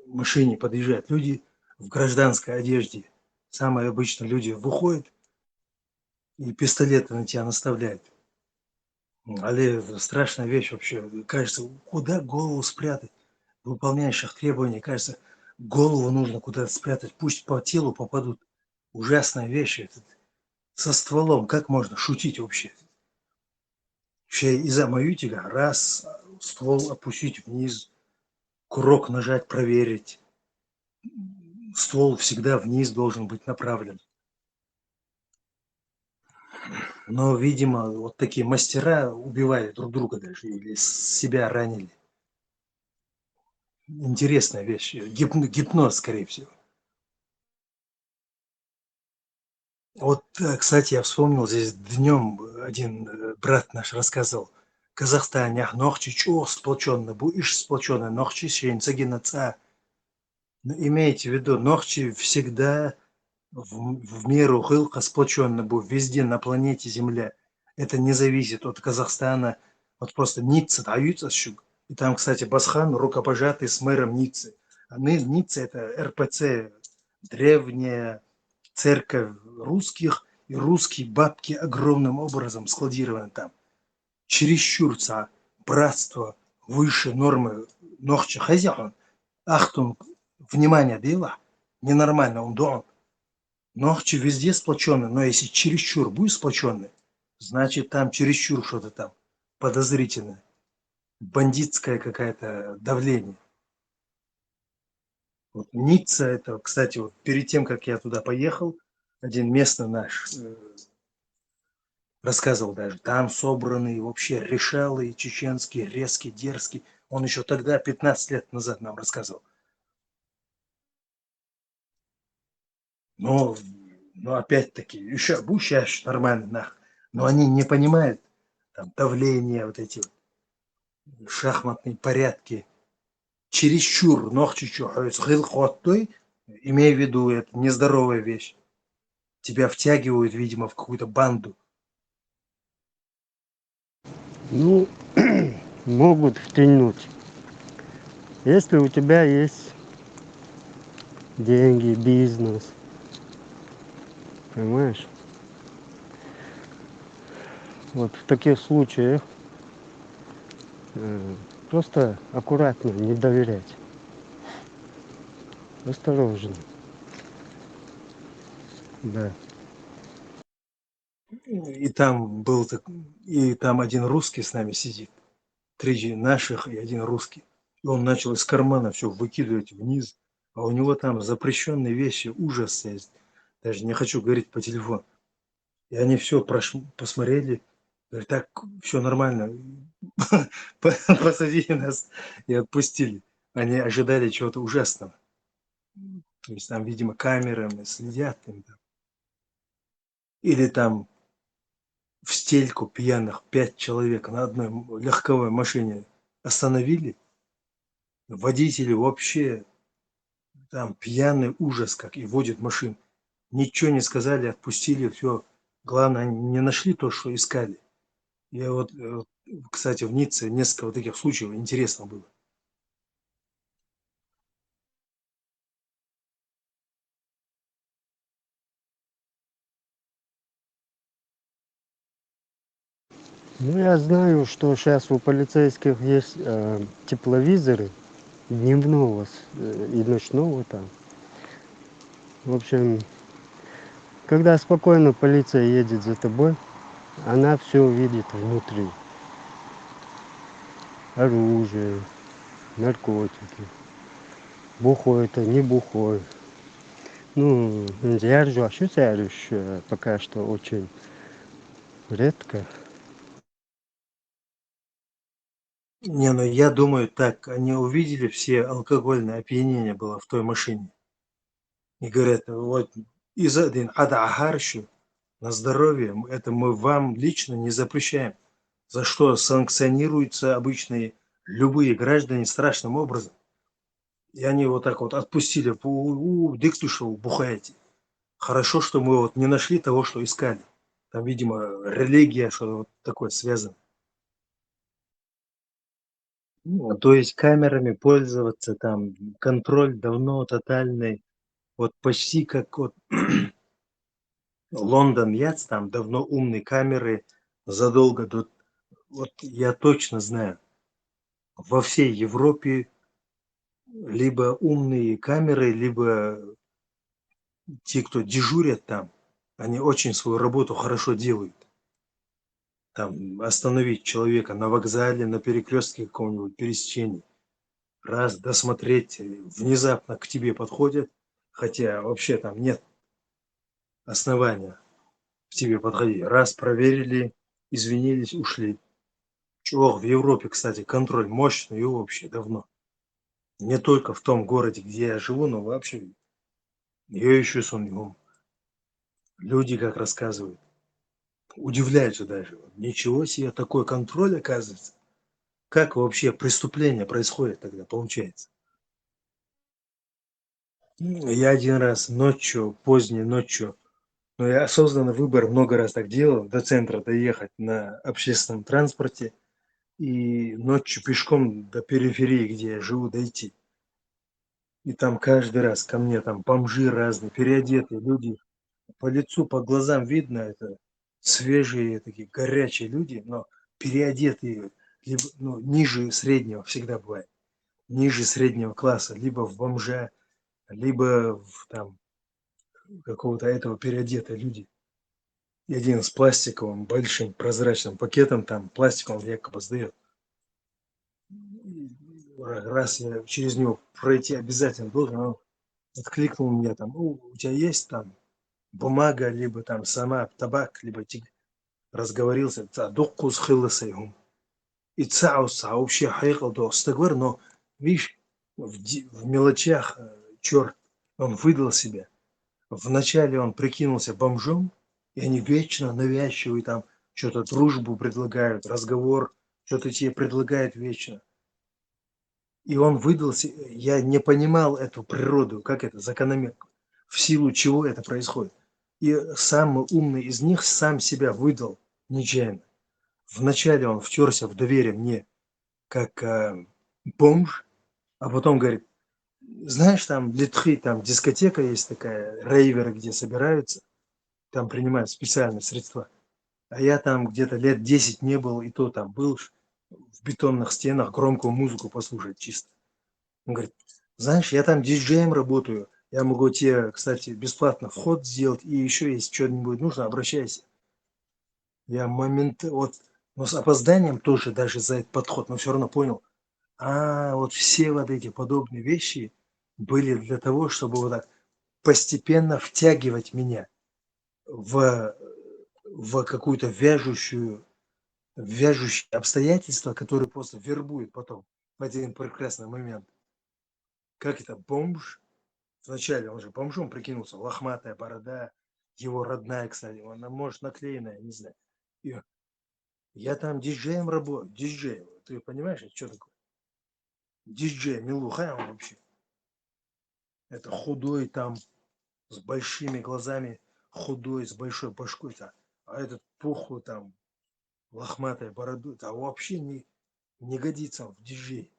машине подъезжают люди в гражданской одежде. Самые обычные люди выходят и пистолеты на тебя наставляют. Али страшная вещь вообще. Кажется, куда голову спрятать? Выполняешь их требования, кажется, голову нужно куда-то спрятать. Пусть по телу попадут. Ужасная вещь. Этот, со стволом как можно шутить вообще? Ще и замають, раз, ствол опустить вниз, курок нажать, проверить. Ствол всегда вниз должен быть направлен. Но, видимо, вот такие мастера убивали друг друга даже или себя ранили. Интересная вещь. Гипн- гипноз, скорее всего. Вот, э, кстати, я вспомнил, здесь днем один э, брат наш рассказывал. Казахстан, нохчи чух сплоченный, бу иш сплоченный, нохчи шейн цагина ца. Но имейте в виду, нохчи всегда в, в меру хылка сплоченный был везде на планете Земля. Это не зависит от Казахстана. Вот просто Ницца дают щук. И там, кстати, Басхан рукопожатый с мэром Ниццы. А Ни- Ницца — это РПЦ, древняя церковь русских, и русские бабки огромным образом складированы там. Чересчур ца братство выше нормы нохчи хозяин. Ахтунг, внимание дела, ненормально он дон. Нохчи везде сплоченный, но если чересчур будет сплоченный, значит, там чересчур что-то там подозрительное. Бандитское какое-то давление. Вот Ницца это, кстати, вот перед тем, как я туда поехал, один местный наш э, рассказывал даже, там собраны вообще решалы чеченские, резкие, дерзкие. Он еще тогда, пятнадцать лет назад, нам рассказывал. Но, но опять-таки, еще бу щас нормально нах. Но они не понимают, там, давление, вот эти вот шахматные порядки. Чересчур нохчи чухой, схил хот той, имею в виду, это нездоровая вещь. Тебя втягивают, видимо, в какую-то банду. Ну, могут втянуть. Если у тебя есть деньги, бизнес, понимаешь? Вот в таких случаях э, просто аккуратно, не доверять. Осторожно. Да. И там был так, и там один русский с нами сидит. Три наших и один русский. И он начал из кармана все выкидывать вниз. А у него там запрещенные вещи, ужас есть. Даже не хочу говорить по телефону. И они все прош... посмотрели. Говорят, так, все нормально. Посадили нас и отпустили. Они ожидали чего-то ужасного. То есть там, видимо, камерами следят. Или там в стельку пьяных пять человек на одной легковой машине остановили. Водители вообще там пьяный ужас как и водят машин. Ничего не сказали, отпустили, все. Главное, они не нашли то, что искали. Я вот, э, кстати, в Ницце несколько вот таких случаев интересно было. Ну, я знаю, что сейчас у полицейских есть э, тепловизоры дневного с- э, и ночного там. В общем, когда спокойно полиция едет за тобой, она все видит внутри. Оружие, наркотики. Бухой это, не бухой. Ну, зяржу, а что зяржу, э, пока что очень редко. Не, ну я думаю так, они увидели, все алкогольное опьянение было в той машине. И говорят, вот из один ада ахаршу на здоровье, это мы вам лично не запрещаем. За что санкционируются обычные любые граждане страшным образом. И они вот так вот отпустили, у, у, дык ты шо, бухаете. Хорошо, что мы вот не нашли того, что искали. Там, видимо, религия, что-то вот такое связано. Ну, то есть камерами пользоваться, там, контроль давно тотальный. Вот почти как вот Лондон Яц, там давно умные камеры задолго до... Вот я точно знаю, во всей Европе либо умные камеры, либо те, кто дежурят там, они очень свою работу хорошо делают. Там остановить человека на вокзале, на перекрестке каком-нибудь пересечении, раз досмотреть, э, внезапно к тебе подходят, хотя вообще там нет основания к тебе подходить. Раз проверили, извинились, ушли. Чего в Европе, кстати, контроль мощный и вообще давно. Не только в том городе, где я живу, но вообще. Я ещё сон не помню. Люди как рассказывают. Удивляются даже. Ничего себе, такой контроль, оказывается. Как вообще преступление происходит тогда, получается? Ну, я один раз ночью, поздней ночью, но я осознанно выбор много раз так делал, до центра доехать на общественном транспорте и ночью пешком до периферии, где я живу, дойти. И там каждый раз ко мне там бомжи разные, переодетые люди. По лицу, по глазам видно, это свежие, такие горячие люди, но переодетые, либо, ну, ниже среднего всегда бывает. Ниже среднего класса, либо в бомжа, либо в там какого-то этого переодетые люди. И один с пластиковым большим прозрачным пакетом, там пластиковым якобы сдает. Раз я через него пройти обязательно должен, он откликнул мне там: «О, у тебя есть там бумага, либо там сама табак, либо тик-», разговорился, ца дуккус хылысайгум. И цаус, а вообще хайкал до стагвар, но, видишь, в, ди- в мелочах, э, черт, он выдал себя. Вначале он прикинулся бомжом, и они вечно навязчивые там, что-то дружбу предлагают, разговор, что-то тебе предлагают вечно. И он выдал, се- я не понимал эту природу, как это закономерно, в силу чего это происходит. И самый умный из них сам себя выдал нечаянно. Вначале он втерся в доверие мне, как э, бомж, а потом говорит: «Знаешь, там Литхи, там дискотека есть такая, рейверы, где собираются, там принимают специальные средства. А я там где-то лет десять не был, и то там был в бетонных стенах, громкую музыку послушать чисто». Он говорит: «Знаешь, я там диджеем работаю, я могу тебе, кстати, бесплатно вход сделать, и еще, если что-нибудь нужно, обращайся». Я момент, вот, но с опозданием тоже даже за этот подход, но все равно понял. А вот все вот эти подобные вещи были для того, чтобы вот так постепенно втягивать меня в, в какую-то вяжущую, вяжущие обстоятельства, которые просто вербуют потом в один прекрасный момент. Как это бомж? Вначале он же бомжом прикинулся, лохматая борода, его родная, кстати, она, может, наклеенная, не знаю. И я там диджеем работаю, диджей, ты понимаешь, это что такое? Диджей, милухай он вообще. Это худой там, с большими глазами, худой, с большой башкой, там, а этот пухлый там, лохматой бородой, там вообще не, не годится он в диджей.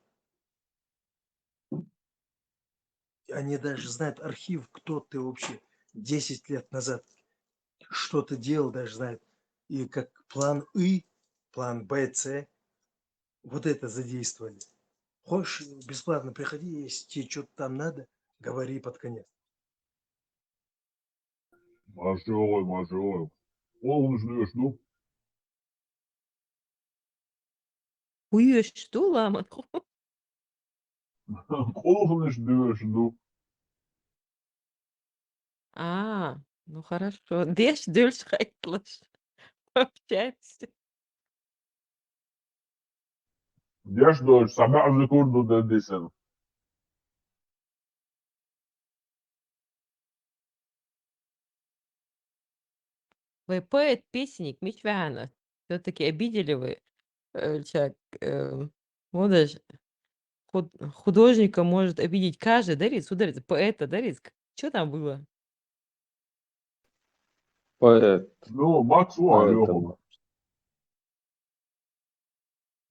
Они даже знают архив, кто ты вообще десять лет назад, что ты делал, даже знают. И как план И, план Б, С, вот это задействовали. Хочешь, бесплатно приходи, если тебе что-то там надо, говори под конец. Машалай, машалай. Ол уже, ну, Уйыш, ду ламат. Къуллугънаш доьшуш ду. А, ну хорошо. Деш доьлча хьайтлаш. Пообщаемся. Деш доьлча, сабаьхьа зикур ду дедисен. Вай поэт-песенник, мича ваьхьана? Всё-таки обидели вай, э, чак, э, вот даже худ-, художника может обидеть каждый, да, Риз? Сударь, поэта, да, Риз? Чё там было? Поэт. Ну, Макс, во, Поэт, Лёха.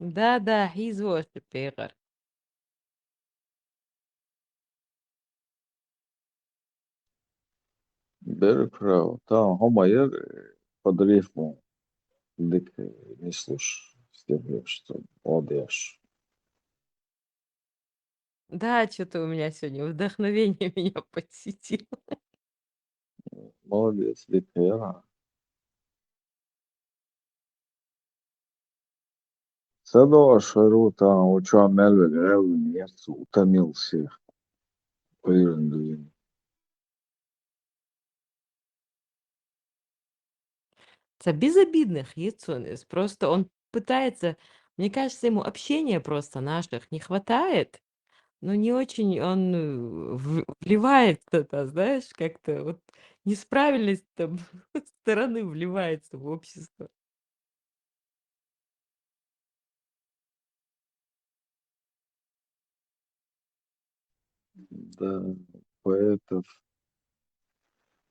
Да, да, хьийза воша пегӀар. Берг прав. Там хӀума яр, э, под рифму. Дика, э, не слушай, стебешь, что, молодец. Да, чё-то у меня сегодня вдохновение меня посетило. Молодец, дика яр. Са дош хӀара ву, там, ву чо мел вега гӀелвин яц, утомился. Кхоьрун дуьйна. Ца безобидных яц он из. Просто он пытается, мне кажется, ему общения просто наших не хватает, но не очень он, э, в-, вливается, да, знаешь, как-то вот не с правильной там стороны вливается в общество. Да, поэтов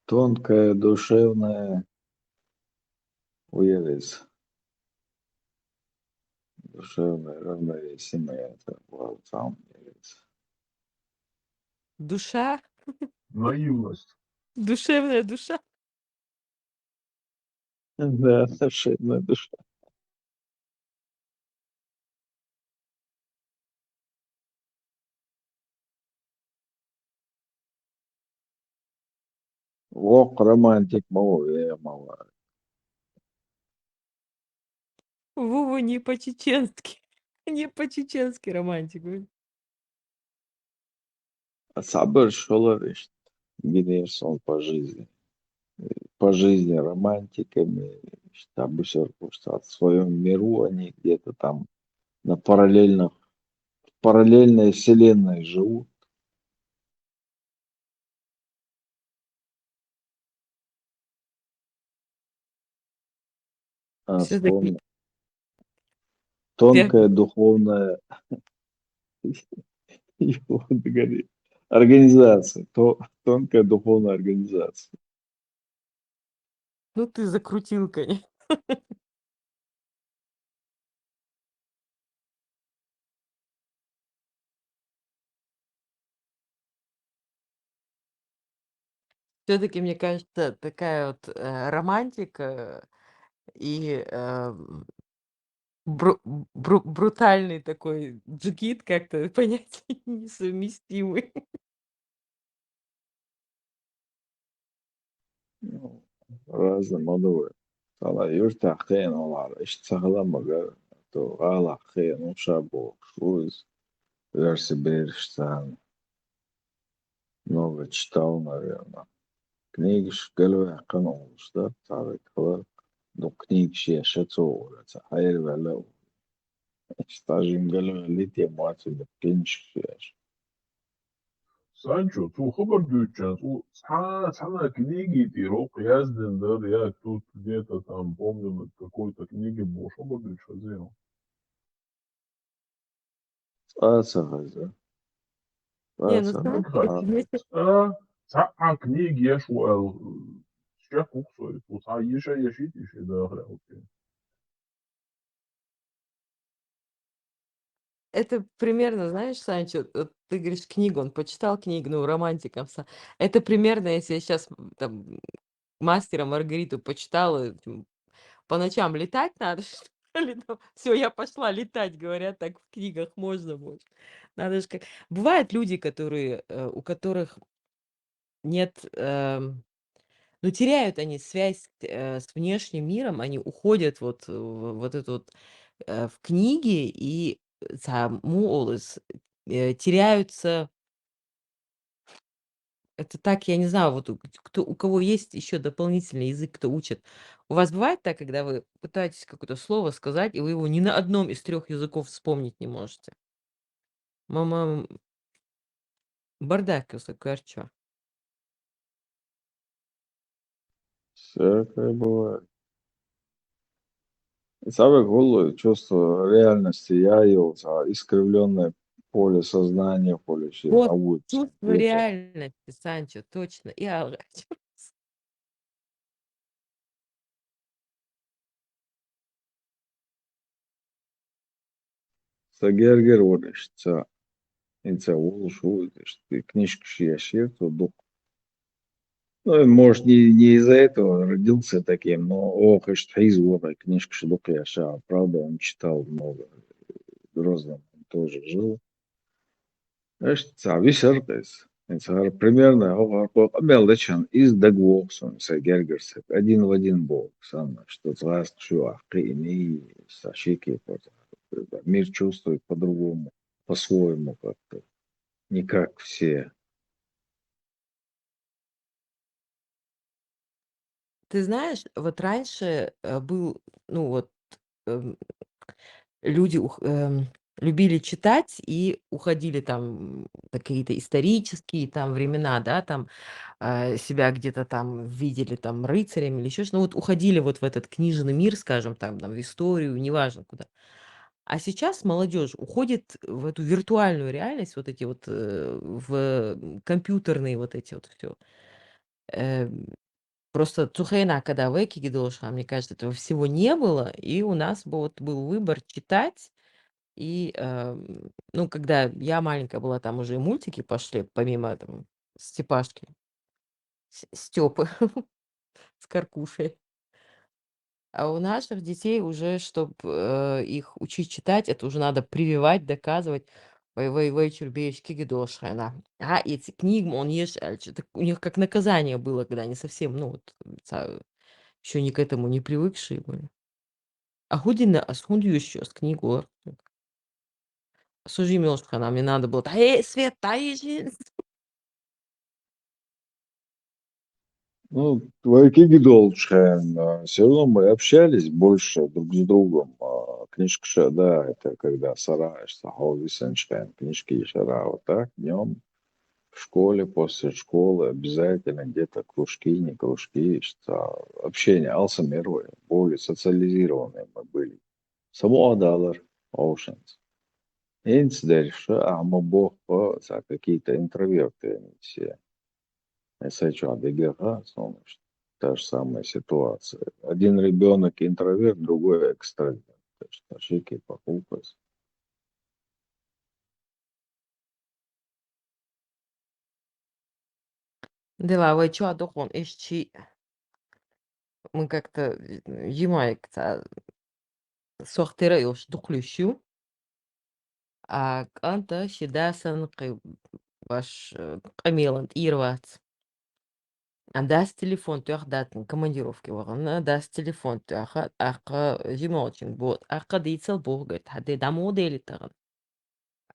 тонкая душевная уверенность. Душевное равновесие, это главное, самое интересное. Душа? Наивность. Душевная душа. Да, душевная душа. Вокх романтик ма ву, ве ма ву. Ву, ву не по-чеченски. Не по-чеченски романтик ву. А цхьабараш хилар иштта, гинера сона по жизни. По жизни романтиками, иштта бусер кхуьссуш, в своём миру они где-то там на параллельных, в параллельной вселенной живут. А, Всё-таки вспомнил. Тонкая духовная организация. То-, тонкая духовная организация. Ну ты закрутил, конечно. Всё-таки, мне кажется, такая вот, э, романтика и, э, м, бру-, бру-, брутальный такой джигит как-то понятия несовместимы. Ну, разный ма ду вай. Цхьана юьртахь кхиъна валахь, иштта ца хила ма гара, то гӀалахь кхиъна ву ша бохуш ву иза, оьрсийн бераш царна. Много читал, наверное. Книгаш галваьккхина олуш дара цхьа векала. Дукха книгаш еш цо вара, цхьа хьерваьлла а вара. Иштта жима галваьлла те моцу дукха книгаш еш. Санчо, цо хабар дуьйцучарна, цо цхьа, цхьана книги тӀера хӀокху яздина дара, я тут где-то там, помню, на какой-то книге бохуш хабар дуьйцуш хезира. Цкъа а ца хеза. Цкъа Не, а ну ца знаешь, хеза. Цкъа, цхьа а книга еш ву аьлла, шек ву-кх со, цо цхьа йиша ешийта и шен дахарехь хӀокхе. Это примерно, знаешь, Санчо, вот ты говоришь, книгу, он почитал книгу, ну, романтиком са-, это примерно, если я щас, м, там, «Мастера и Маргариту» почитала, м, по ночам летать надо, что ли? Там, всё, я пошла летать, говорят, так в книгах можно больше. Надо же как. Бывают люди, которые, э, у которых нет, эм, ну, теряют они связь, э, с внешним миром, они уходят вот в вот это вот, э, в книги, и, э, цхьа муха олу иза, э, теряются. Это так, я не знаю, вот у, кто, у кого есть еще дополнительный язык, кто учит. У вас бывает так, когда вы пытаетесь какое-то слово сказать, и вы его ни на одном из трех языков вспомнить не можете? Мама, м, бардак, если короче. Всякое бывает. Самое главное чувство реальности я ел, а, искривлённое поле сознания, поле щи-, Вот, а вот чувство где-то. Реальности, Санчо, точно. И алгача. Са гергер вар иштта, ца, инца волуш ву, иштта книжкаш еш яр цо дукха. Ну, может, не, не из-за этого родился таким, но ох, иштта хьийза ву книжкаш дукха еш, а, правда, он читал много. В Грозном он тоже жил. Иштта ца висар-кх из. Инца хӀара примерно, хӀара кхо къамел дечан, из дагавоагӀа сона, са гергара саг. Один в один боху санна, что цхьацца шу ахь кхиъний, са шеке пара. Мир чувствует по-другому, по-своему как-то. Не как все. Ты знаешь, вот раньше, э, был, ну вот, эм, люди ух-, эм, любили читать и уходили там, м, какие-то исторические там времена, да, там, э, себя где-то там видели там рыцарем или ещё что-то. Ну вот уходили вот в этот книжный мир, скажем, там, там в историю, неважно куда. А сейчас молодёжь уходит в эту виртуальную реальность, вот эти вот, э, в, м, компьютерные вот эти вот всё. Эм, просто цу хенахь, когда вай кегий долуш хенахь, мне кажется, этого всего не было, и у нас бы вот был выбор читать. И, эм, ну, когда я маленькая была, там уже и мультики пошли, помимо там Степашки, С-, Стёпы с Каркушей. А у наших детей уже, чтоб, э, их учить читать, это уже надо прививать, доказывать. Вай, вай, вай, чуьра беш кегий долуш хенахь. А эти книги ма еш аьлча, так у них как наказание было, когда они совсем, ну, вот, ца-, ещё не к этому не привыкшие были. А хӀун дина ас, хӀунда йоьшу ас книгу лар? Со жима йолуш хенахь, мне надо было: «Эй, Свет, дай жин!» Ну, вай кегий долчу хенахь, всё равно мы общались больше друг с другом. А, книжкаш, да, это когда сарахь, ца хьо висанчу хенахь книжка йиш яра, а вот так днём в школе, после школы обязательно где-то кружки, не кружки, что общение, алсамера вай, более социализированные мы были. Самукъадалар оушенс. ХӀинца дерш ахьа ма бохху, ца какие-то интроверты они все. Э, сай чохь дигеха, сон, та же самая ситуация. Один ребёнок интроверт, другой экстраверт. То есть, а шеке похукас. Дела, вай чохь дохун эшчи. Мы как-то, э, йимайка ца сох тера йолуш дукхалуьйш ю. А кӀанта ши да санна кхин баш, э, къамелан тӀера вац. А дас телефон тоьхна, да командировке вахана, дас телефон тоьхна, тӀаккха жимолчуьнга боху, тӀаккха дийцал боху, говорит, хьан де дӀа муха дели тахана?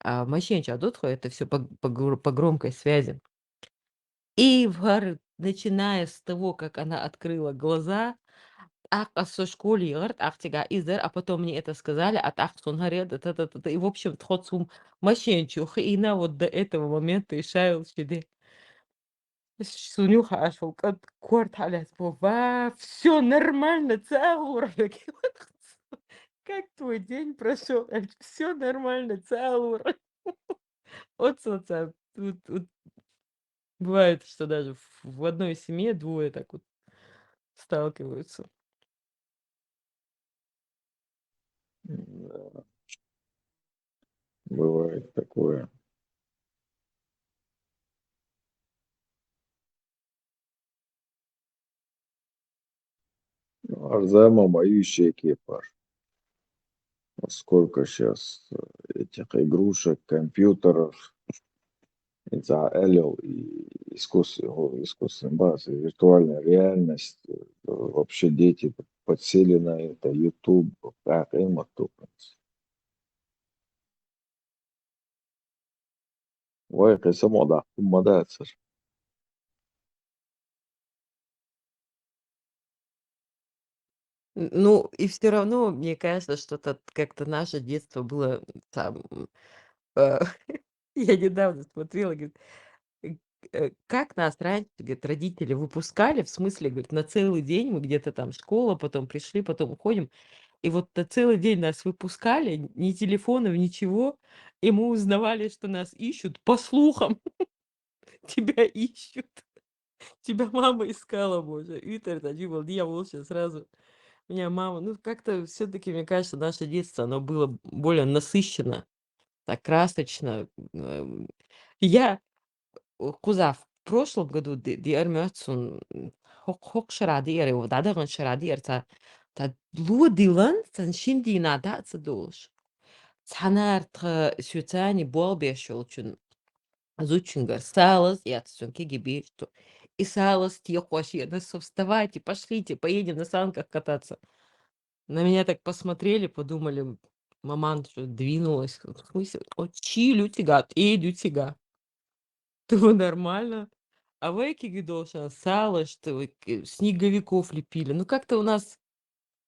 А машен чохь ду тхо, это всё по, по гр-, по громкой связи. И хӀара, начиная с того, как она открыла глаза, тӀаккха со школе яхара, тӀаккха цигахь иза дара, а потом мне это сказали, а тӀаккха суна хӀара яра, та-та-та-та. И, в общем, тхо цу машен чу хиъна, вот до этого момента и шайла ши де. Суна юха Ӏаш волу кӀант корта хьалаьцна боху: «Ва, всё нормально, ца лора вега». «Как твой день прошёл?» Всё нормально, ца лора. Оцо ца, вот, вот бывает, что даже в, в одной семье двое так вот сталкиваются. Да. Бывает такое. Ну, арза ма ма ю шеке пара. Сколько щас, э, этих игрушек, компьютеров, и за L L, и искус-, о, искусственный база, и виртуальная реальность, э, вообще дети п-, подсели на это, YouTube, как им оттупнется. Вай, къе са мо дахтун ма дацар. Н-, ну, и всё равно, мне кажется, что-то как-то наше детство было там, э, я недавно смотрела, говорит, э, э, как нас раньше, говорит, родители выпускали, в смысле, говорит, на целый день мы где-то там школа, потом пришли, потом уходим. И вот на целый день нас выпускали, ни телефонов, ничего, и мы узнавали, что нас ищут по слухам. Тебя ищут. Тебя мама искала, боже. Итер, да, Джибал, дьявол, щас сразу. Меня мама, ну, как-то всё-таки, мне кажется, наше детство, оно было более насыщенно, так красочно. Эм, я, э, кузов, в прошлом году ди-, диар мёцун, м, хок-, хок шарады эре, вот, дадаган шарады эр, та, та луо дилан, сан шинди нада ца долш. Цанар тха сюцани бол бешолчун. Зучингар салас, я цунки гибишто. И салас, те хоши, она со: «Вставайте, пошлите, поедем на санках кататься». На меня так посмотрели, подумали, маман что двинулась. В смысле? О, чи лютига, эй, лютига. Ты вы нормально? А вы киги долша салас, что вы ки-, снеговиков лепили. Ну, как-то у нас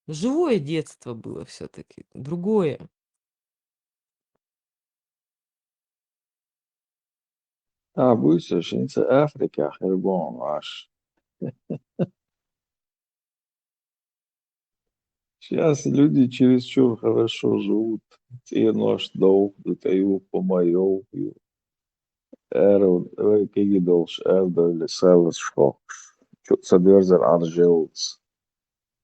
живое детство было всё-таки, другое. А, буйса, шинца Африка, хербон ваш. Сейчас люди чересчур хорошо живут. Те наш долг, да таю помоёв. Эр, эр, киги долш, эр, да или салас шкокш. Чё, садверзер аржелц.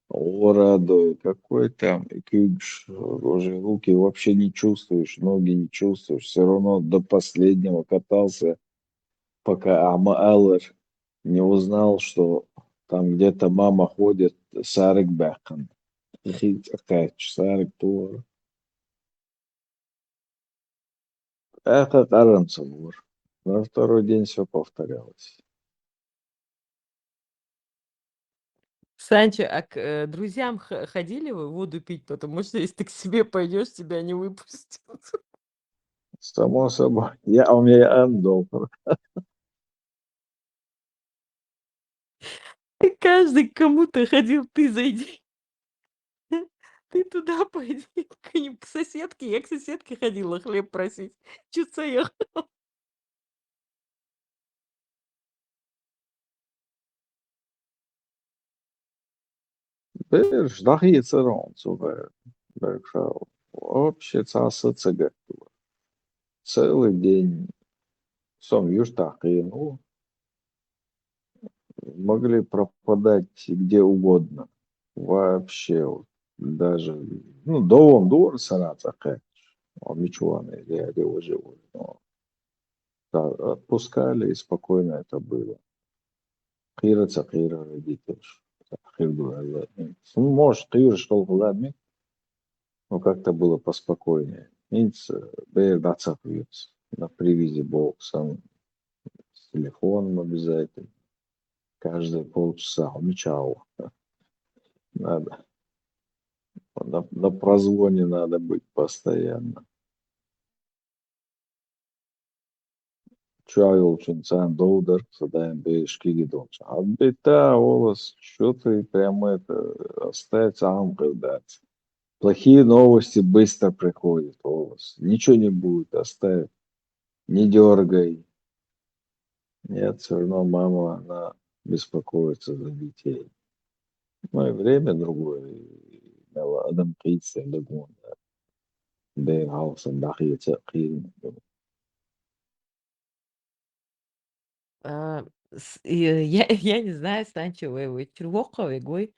Орадой, какой там, и кыгш, уже руки вообще не чувствуешь, ноги не чувствуешь, всё равно до последнего катался, пока ама алыр не узнал, что там где-то мама ходит, сарык бакын. Хит акач, сарык тур. Эхо каранцевур. На второй день всё повторялось. Санчо, а к, э, друзьям х-, ходили вы воду пить? Потому что если ты к себе пойдёшь, тебя не выпустят. Само собой. Я, у меня ан доллар. Ты каждый к кому-то ходил, ты зайди. Ты туда пойди, к ним, к соседке. Я к соседке ходила хлеб просить. Чё цаёх? Берш дахи царон цуга, берша. Вообще цаса цагак. Целый день сом юж тахи, ну, могли пропадать где угодно. Вообще, вот, даже, ну, довон дур сана цакач. Он мичуан или, или уже, но та-, отпускали, и спокойно это было. Кира цакира родитель. Кирду, ну, может, кира школ главный, но как-то было поспокойнее. Инц, э, бер дацак вьюц. На привязи боксом, с телефоном обязательно. Каждые полчаса мечал. Надо. На, на прозвоне надо быть постоянно. Чай улчин цан долдар, садаем беш киги долча. Албетта, олас, чё ты прямо это, оставь сам, когда. Плохие новости быстро приходят, олас. Ничего не будет, оставь. Не дёргай. Нет, всё равно мама, она беспокоится за детей. Ну и время другое. И мала адам кийца легунда. Бер халсан дахица кийн. А, с-, и, э, я, я не знаю, Санчо, вы, вы чего, вы гой?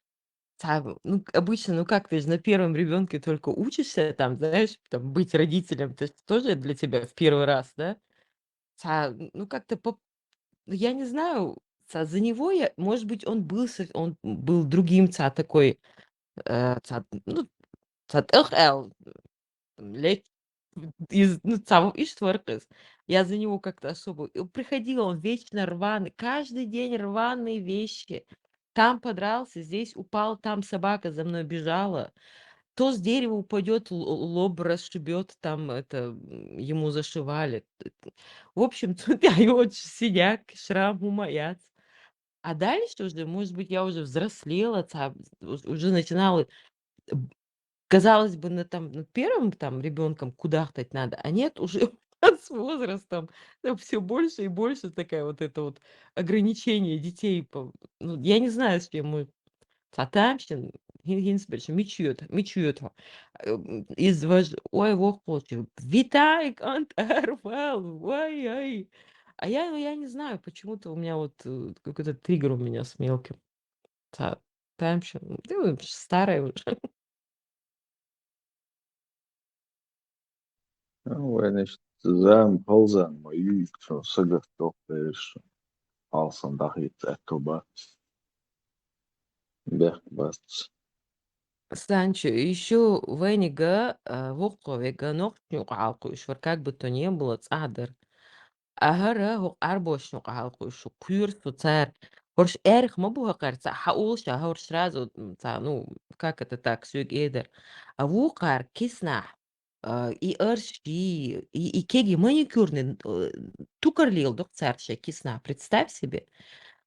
Та, ну, к-, обычно, ну, как ты же на первом ребёнке только учишься, там, знаешь, там, быть родителем, это ж тоже для тебя в первый раз, да? Та, н-, ну, как-то поп-, ну, я не знаю, та, за него я, может быть, он был со-, он был другим, та, такой, э, та, ну, та, эх, эл, лет из, ну, цав иш творкыз. Я за него как-то особо, и приходил он вечно рваный, каждый день рваные вещи. Там подрался, здесь упал, там собака за мной бежала. то с дерева упадёт, л-, лоб расшибёт, там это, м, ему зашивали. Т-, т-, в общем, цу пяёт синяк, шрам, умаят. А дальше уже, может быть, я уже взрослела, ца-, уж-, уже начинала, э, б-, казалось бы, на, там, над первым там ребёнком кудахтать надо, а нет, уже с возрастом там всё больше и больше такая вот это вот ограничение детей по, ну, я не знаю, с чем мы Цатаамщин, гин-, гинсберч, мичует, мичует. Э, м, из вож-, ой, вох получил. Витайк, ант, арвал, ой, ой. А я, я не знаю, почему-то у меня вот, э, какой-то триггер у меня с мелким. Цатаамщин, ну, старая уже. Ну, вайнаш зам халзан ма юй, цо сагат тохтаерш. Алсан дахит атто бац. Бех бац. Санчо, ещё вайнига, а, вокко вега нохчнюк алкуш, вар как бы то ни было, цадр. Агара, хок арбошнюк алкуш, куйр суцар. Хорш эрх ма буха карца, ха улша, хорш сразу, м, ца, ну, как это так, сюг эдер. А вукар киснах, а, и арши, и, и кеги маникюрный, э, тукар лил док царше киснах, представь себе.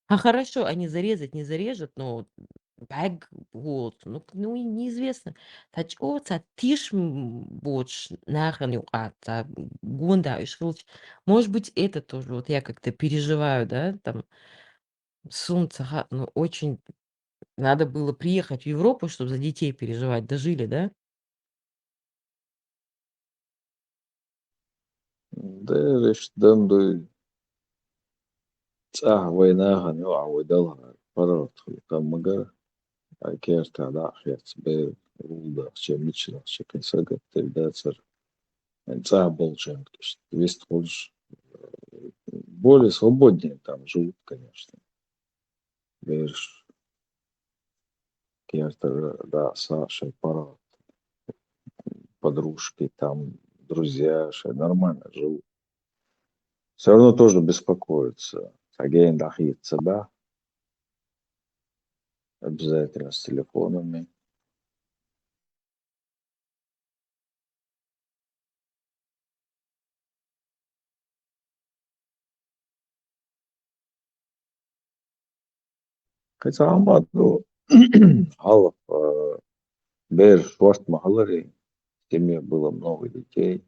А хорошо, они зарезать не зарежут, но бэг вот, ну, к-, ну, и неизвестно. Тач, о, ца тиш, м, боч, нахрен юкъа, ца гунда, ишхилч. Может быть, это тоже, вот я как-то переживаю, да, там, сунца, ха, ну, очень надо было приехать в Европу, чтобы за детей переживать, дожили, да? Дереш дандуй цӀа вайнагӀан ю а вайдалгӀа паргӀат хӀулкъа магар, а керта дӀахӀерц бер рулдахча, мичлагӀча кин сагатдер дацар. ЦӀа болчанкаш вист хулш, более свободнее там живут, конечно. Берш керта да са шай паргӀат, подружки, там, друзья, шай нормально живут. Всё равно тоже беспокоятся. Ца гейн дахьица, да? Обязательно с телефонами. Кайса амаду, хьалха, э, бер шорт ма хьалари, в семье было много детей,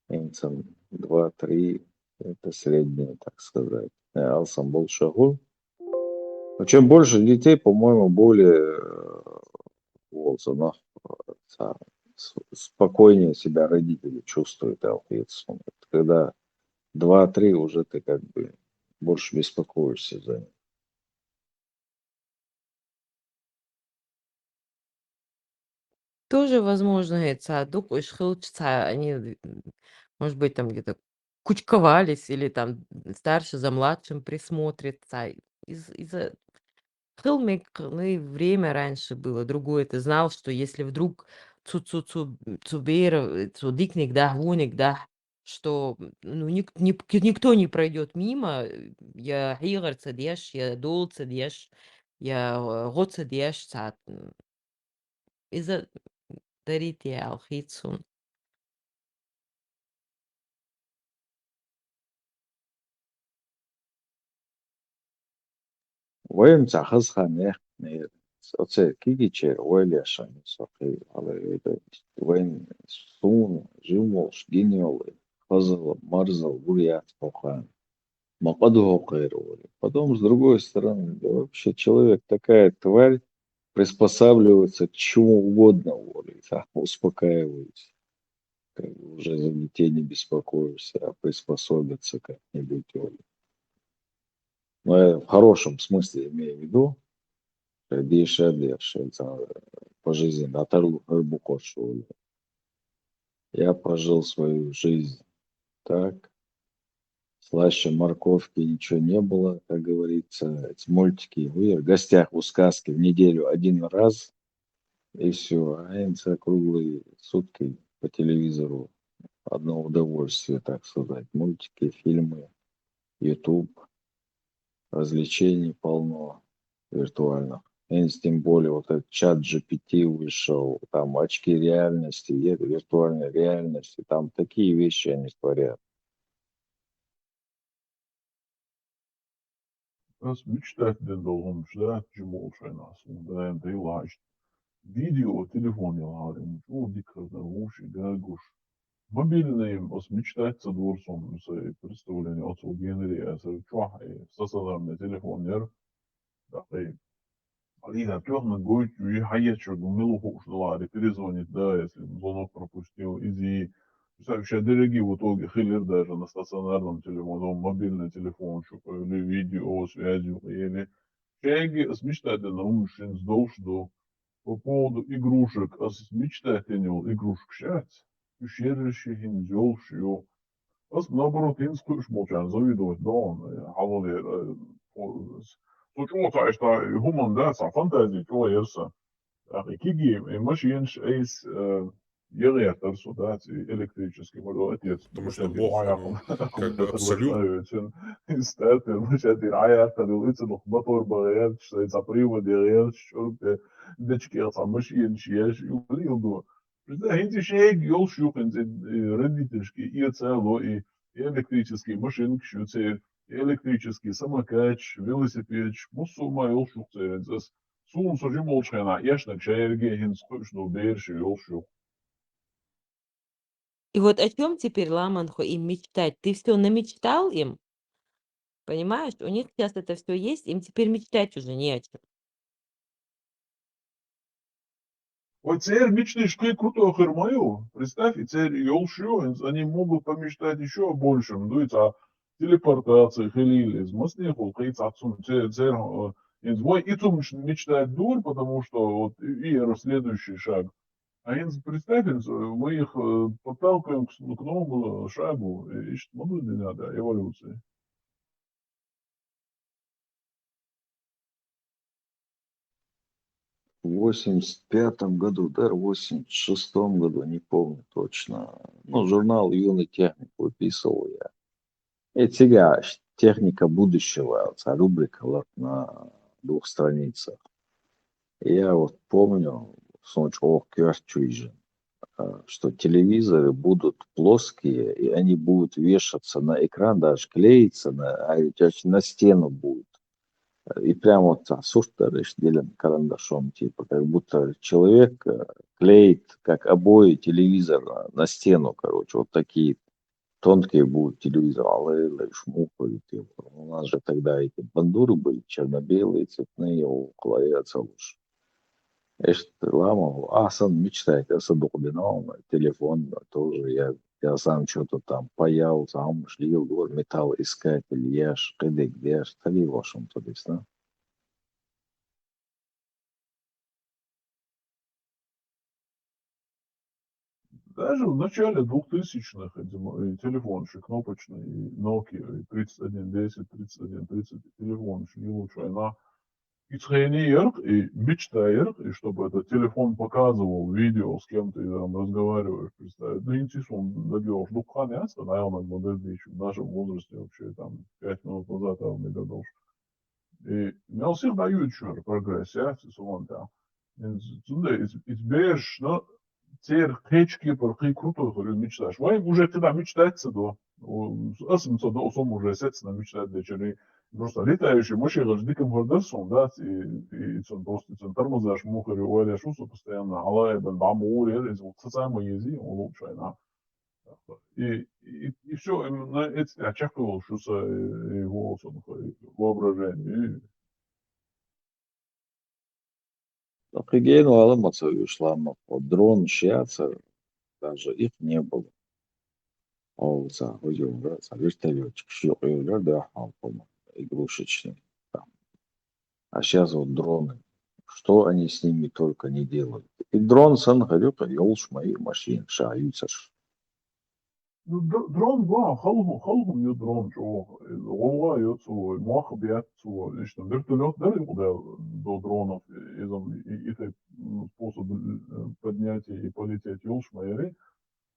инсан два-три, это среднее, так сказать. Э, алсан болша хул. Но чем больше детей, по-моему, более, э, волзанах, э, са-, с-, спокойнее себя родители чувствуют, а вот если, когда два-три, уже ты как бы больше беспокоишься за них. Тоже возможно, это дук ишхилч ца, они, м, может быть, там где-то кучковались, или там старший за младшим присмотрит, ца, из-, из-за хилмик, ну и время раньше было другое. Ты знал, что если вдруг цу, цу, цу, м, цу бера, э, цу дикник да, вуник да, что, м, ну, ник-, ник-, никто не пройдёт мимо, э, я хигар цадеш, я дол цадеш, я, э, го цадеш, ца, м, из-за дарите алхицун. Вайм ца хазханех не, оце кигичер вайлешан сохи, але это вайм сун, жимолш, гиньол, хазал, марзал, бурят похан. Ма къаду хокъер вали. Потом, с другой стороны, да вообще человек такая тварь, приспосабливается к чему угодно вали, да, успокаивается. Как бы уже за детей не беспокоишься, а приспособиться как-нибудь вали. Но я в хорошем смысле имею в виду, что дышать, дышать, а, по жизни, да, тарлу, рыбу кошу. Я пожил свою жизнь так. Слаще морковки ничего не было, как говорится. Эти мультики, вы в гостях у сказки в неделю один раз, и всё. А инца круглые сутки по телевизору одно удовольствие, так сказать. Мультики, фильмы, YouTube. Развлечений полно виртуальных. Тем более вот этот чат G P T вышел, там очки реальности, виртуальной реальности, там такие вещи они творят. Ас мечтать ден долгӀамаш да, жимолчхьайна ас, даим дай лаьшт. Видео, телефон ял гьарим, чу дикхар дан вовши гагуш. Мобильный, ас мечтать ца дворцом, са представление отцу генери, аса чохь, стационарный телефон яр. ТӀаккха Алина, тёхна гойту, и хьаечу, милу хууш далари, перезвонить, да, если звонок пропустил, изи. Представь, ещё дороги в итоге хилир даже на стационарном телефоне, мобильный телефон, шу или видео связью, или. Шайги ас мечтать ден, ум шин сдолш ду. По поводу игрушек, ас мечтать ден йол игрушек шац. Уж ерриш хӀинца йолуш ю. Ас, наоборот, хӀинца кхуьуш болчарна завидовать до, э, хьалалера, э, фо-, с-, со чӀогӀа ца иштта, э, хӀуманна да, сан фантази чӀогӀа яра сан. ТӀаккха и киги, и машенаш айс, э, ягӀертара со, да, ц-, и электрический, ма-, отец, потому что машен тӀера Бог, ван яккхал, ну, как бы аккумулятор абсолютно. Ваьшна вецин, и стартер, машен тӀера Ӏаяртар, и ца мотор бан гӀерташ, и ца привод ягӀерташ, чӀург, э, дечкех ца машенаш еш, и хилла ду. Представь, хӀинца шайга йолуш ю хӀинца, и родительский, и цало, и электрический машинкаш ю церан, и электрический самокаташ, велосипедаш, муссо а ма йолуш ю церан. Ас суна со жимолчхьайна эшнаг шайерге хӀинца кхуьуш ду бераш йолуш ю. И вот о чём теперь, Ламанхо, им мечтать? Ты всё намечтал им? Понимаешь, у них сейчас это всё есть, им теперь мечтать уже не о чём. Ой, церан мечташ кхин крутой хир ма ю. Представь, и церан йолуш ю, они могут помечтать ещё о большем. Дуй ца телепортация хилийла иза. Маснехула кхин ца цунна церан, церан, э, иза вай и цунаш мечтать дур, потому что вот и, и это следующий шаг. А хӀинца представь, хӀинца, э, мы их, э, подталкиваем к с-, к новому шагу. И иштта ма ду дина, да, эволюция. В восемьдесят пятом году, да, в восемьдесят шестом году, не помню точно. Ну, журнал «Юный техник» выписывал я. И цига «Техника будущего», цхьа рубрика латна двух страницах. Я вот помню, сон чӀогӀа коьрта чу йижина, а, что телевизоры будут плоские, и они будут вешаться на экран, даже клеиться на, а, на стену будут. И прям вот так сурт дара, иштта делаем карандашом, типа, как будто человек, э, клеит, как обои телевизора на, на стену, короче, вот такие тонкие будут телевизоры, алай-алай, шмухари, типа. У нас же тогда эти бандуры были, черно-белые, цветные, около яца луш. Эшт лама, а сан мечтать, аса дукха дина, телефон тоже, я, я сам что-то там паял, сам шлил, вот, металлоискатель еш, кхидерг деш, тари вашум, то есть, да? Даже в начале двухтысячных эти мо-, и телефончик кнопочный, и Nokia, и тридцать один десять, тридцать один тридцать, и телефончик, и лучше она. И цхьаьний ярх, и мечта ярх, и чтобы этот телефон показывал видео, с кем ты там разговариваешь, представь. Ну, интересно, он добьёшь. Ну, конечно, наверное, в нашем возрасте вообще, там, пять минут назад, а, мне гадал. И мел сих дают чур прогресс, я, цу суман тӀехь. Цундела иза, иза бераш, ну, церан кхечу кепара кхин крутой хуьлу мечташ. Вайн уже кхидӀа мечтать ца до. У, ас ма ца до, сом уже сецна мечтать дечари. Просто летающий машинаш дика хӀара дар сум, да, и, и, и цун просто, и цун тормозаш мухари, ойла шу со постоянно, алай бен бам уре, иза вот ца ма ези, он лучше, на. И, и, и всё, именно эти, а чакхвал шу са, и, и волсун, и воображение, и. Кхин гена вала ма ца вуьйш, ламма, вот дронаш яцара, даже их не было. О, ца, хӀу йора, ца вертолётчик, шу йора, да, хьалкхума, игрушечный, там. А щас вот дроны. Что они с ними только не делают. И дрон санна хир ю, кхин йолуш ма ю машина, ша юьйцарш. Ну, др-, дрон, вау, халху-, халхум ю дрон чӀогӀа. ГӀовгӀа ю цо, мох бетта цо. Иштта вертолёт дара юкъа до дронов, иза и, и тайп, м, способ, э, поднятия и полететь йолуш ма яри.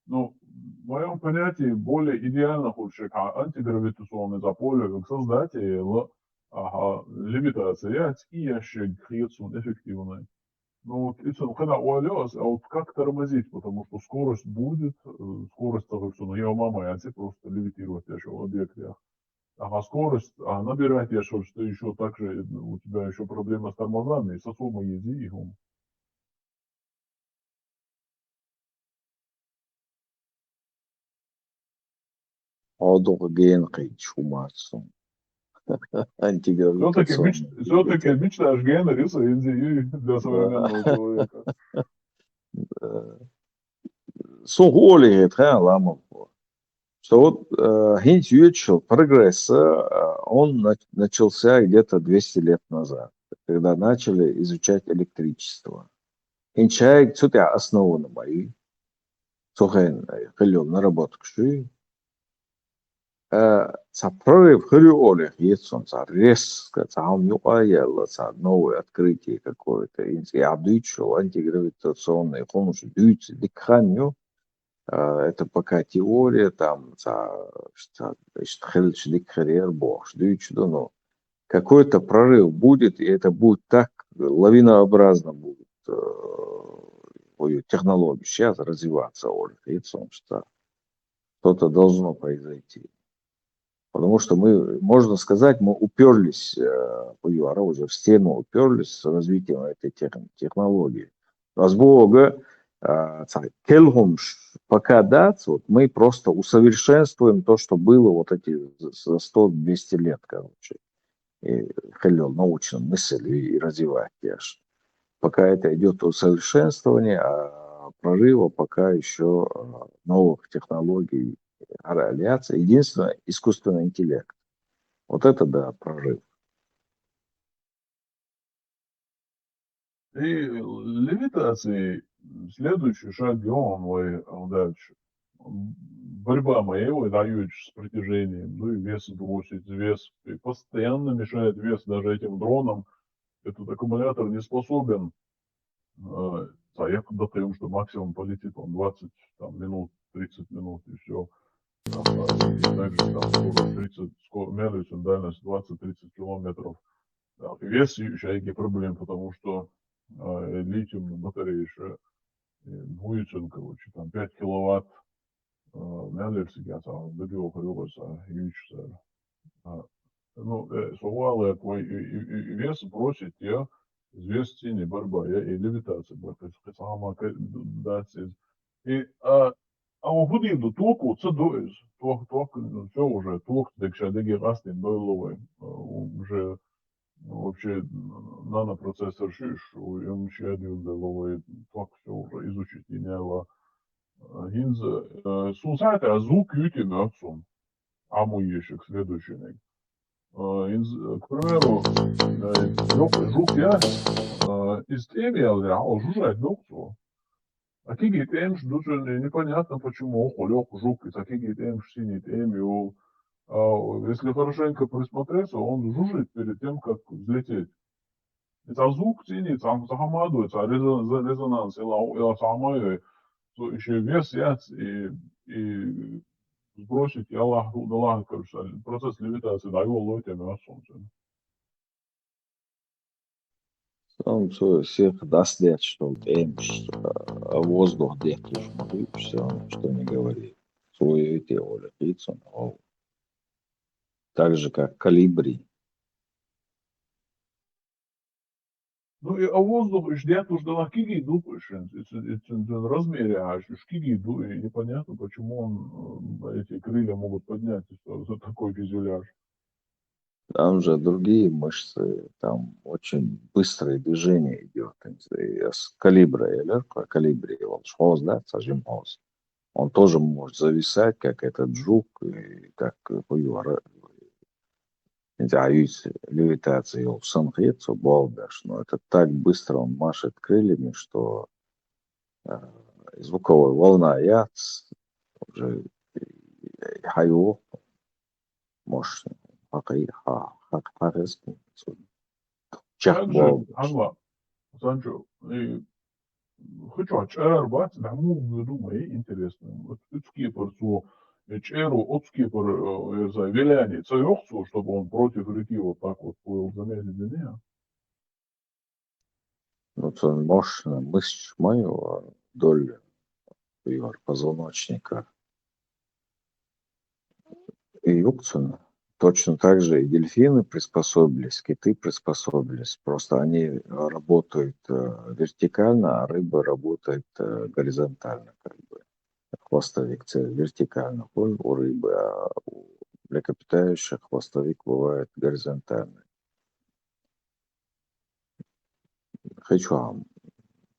Ну, в моём понятии более идеально хӀума шеко антигравитационный за поле как создать, и л-, Аха, левитация яц, и ящик хецун эффективный. Ну, вот и цун хана уалёс, а вот как тормозить, потому что скорость будет, э, скорость того, что ну, я мама, я просто левитировать я шел объект, я. Ага, скорость, а набирать я шел, что еще так же, э, у тебя еще проблема с тормозами, и с особой ездить. Одуга ген кийчу мацун. Антигравитационный. Все-таки мечтаешь генерис, инзи для современного человека. Сухоли это ламо. Что вот э, хинч ючил прогресса, э, он на- начался где-то двести лет назад, когда начали изучать электричество. Хинчай цутя основаны мои. Сухен хылёл наработка шуй. Э, ца прорыв хырю олех ецун, ца резко, ца ам юкъа яла, ца новое открытие какое-то, инзи абдуйчу, антигравитационный хумуш дюйц, дикханю. Э, это пока теория, там, ца, что, что хыльч дикхерер бохш дюйчу, да, но какой-то прорыв будет, и это будет так лавинообразно будет э, технологии сейчас развиваться, олех ецун, что что-то должно произойти. Потому что мы, можно сказать, мы уперлись, э, по ЮАР уже в стену уперлись с развитием этой тех- технологии. Разбога, э, ца- келхумш пока дать, вот мы просто усовершенствуем то, что было вот эти за сто-двести лет, короче. И хылёл научным мысль и, и развивать, конечно. Пока это идет усовершенствование, а прорыва пока еще э, новых технологий, реализация. Единственное, искусственный интеллект. Вот это, да, прорыв. И левитации следующий шаг, и он мой, а, дальше. Борьба моя, его даёт с притяжением, ну и вес бросить, вес, и постоянно мешает вес даже этим дронам. Этот аккумулятор не способен, э, а я когда даем, что максимум полетит он двадцать там, минут, тридцать минут, и все. Там, а, и также там скорость тридцать, скорость, меряется дальность двадцать-тридцать километров. Да, вес ещё проблем, потому что э, литиум батарея еще, э, Гуицин, короче, там пять киловатт, э, мялерсига, там, дыбил хрюгаса, ючса. А, Ну, э, сувалы, твой и, и, и вес бросить, я известие не борьба, я и левитация, борьба, сама дать из. И, а, а у худи до току, це до из, ток, ток, все уже, ток, так что, деги гастин, дойловый, уже вообще нанопроцессор шиш, у МЧ один деловой, так все уже изучить и не было. Гинз, э, сунсайта, а звук юти мёцун. А мой ещё к следующему. Э, инз-, э, к примеру, э, лёг жук я, э, из теми я, о, жужжать лёг. А киги темш, дуже не- непонятно почему, охо лёг жук, и такие темш синий теми, о, а, если хорошенько присмотреться, он жужжит перед тем, как взлететь. И там звук ценится, там захамадуется, резон-, за- резонанс, и ла, и ла самое, то еще вес яц, и, и сбросить, и Аллах, Аллах, короче, процесс левитации, да, его ловит, я солнце. Там всё, всех даст дет, что темш, а воздух дет уж могу, все, что не говори. Свою эти олех ецун, о. Так же, как колибри. Ну и а воздух, и ждет уж до киги дупышин, и ц- и ц- и размере аж, уж киги ду, и непонятно, почему он, э, эти крылья могут поднять, и что за такой фюзеляж. Там же другие мышцы, там очень быстрое движение идет. И с колибри, я говорю, колибри, он ж хоз, да, сажим хоз. Он тоже может зависать, как этот жук, и как хуюара. Левитация, он санхет, балдаш, но это так быстро он машет крыльями, что э, звуковой волна яц, уже хайо, может, хакай, ха, хак, хакас, чах Также, балдаш. Анва, Санчо, и хочу чарбат, да, мы думаем, интересно. Вот людские порцу, э, чӀеру оцу кепара, э, я не знаю, вилла, ца йоху цо, чтобы он против реки вот так вот плыл, заметили, да нет? Ну, цуьнан мощный мышцаш ма ю, а, доллу юьйр позвоночника. И юкъ цуьнан. Точно так же и дельфины приспособились, киты приспособились. Просто они работают, э, вертикально, а рыба работает, э, горизонтально, как бы. Хвостовик це вертикально у, у рыбы, а у млекопитающих хвостовик бывает горизонтальный. Хи чохь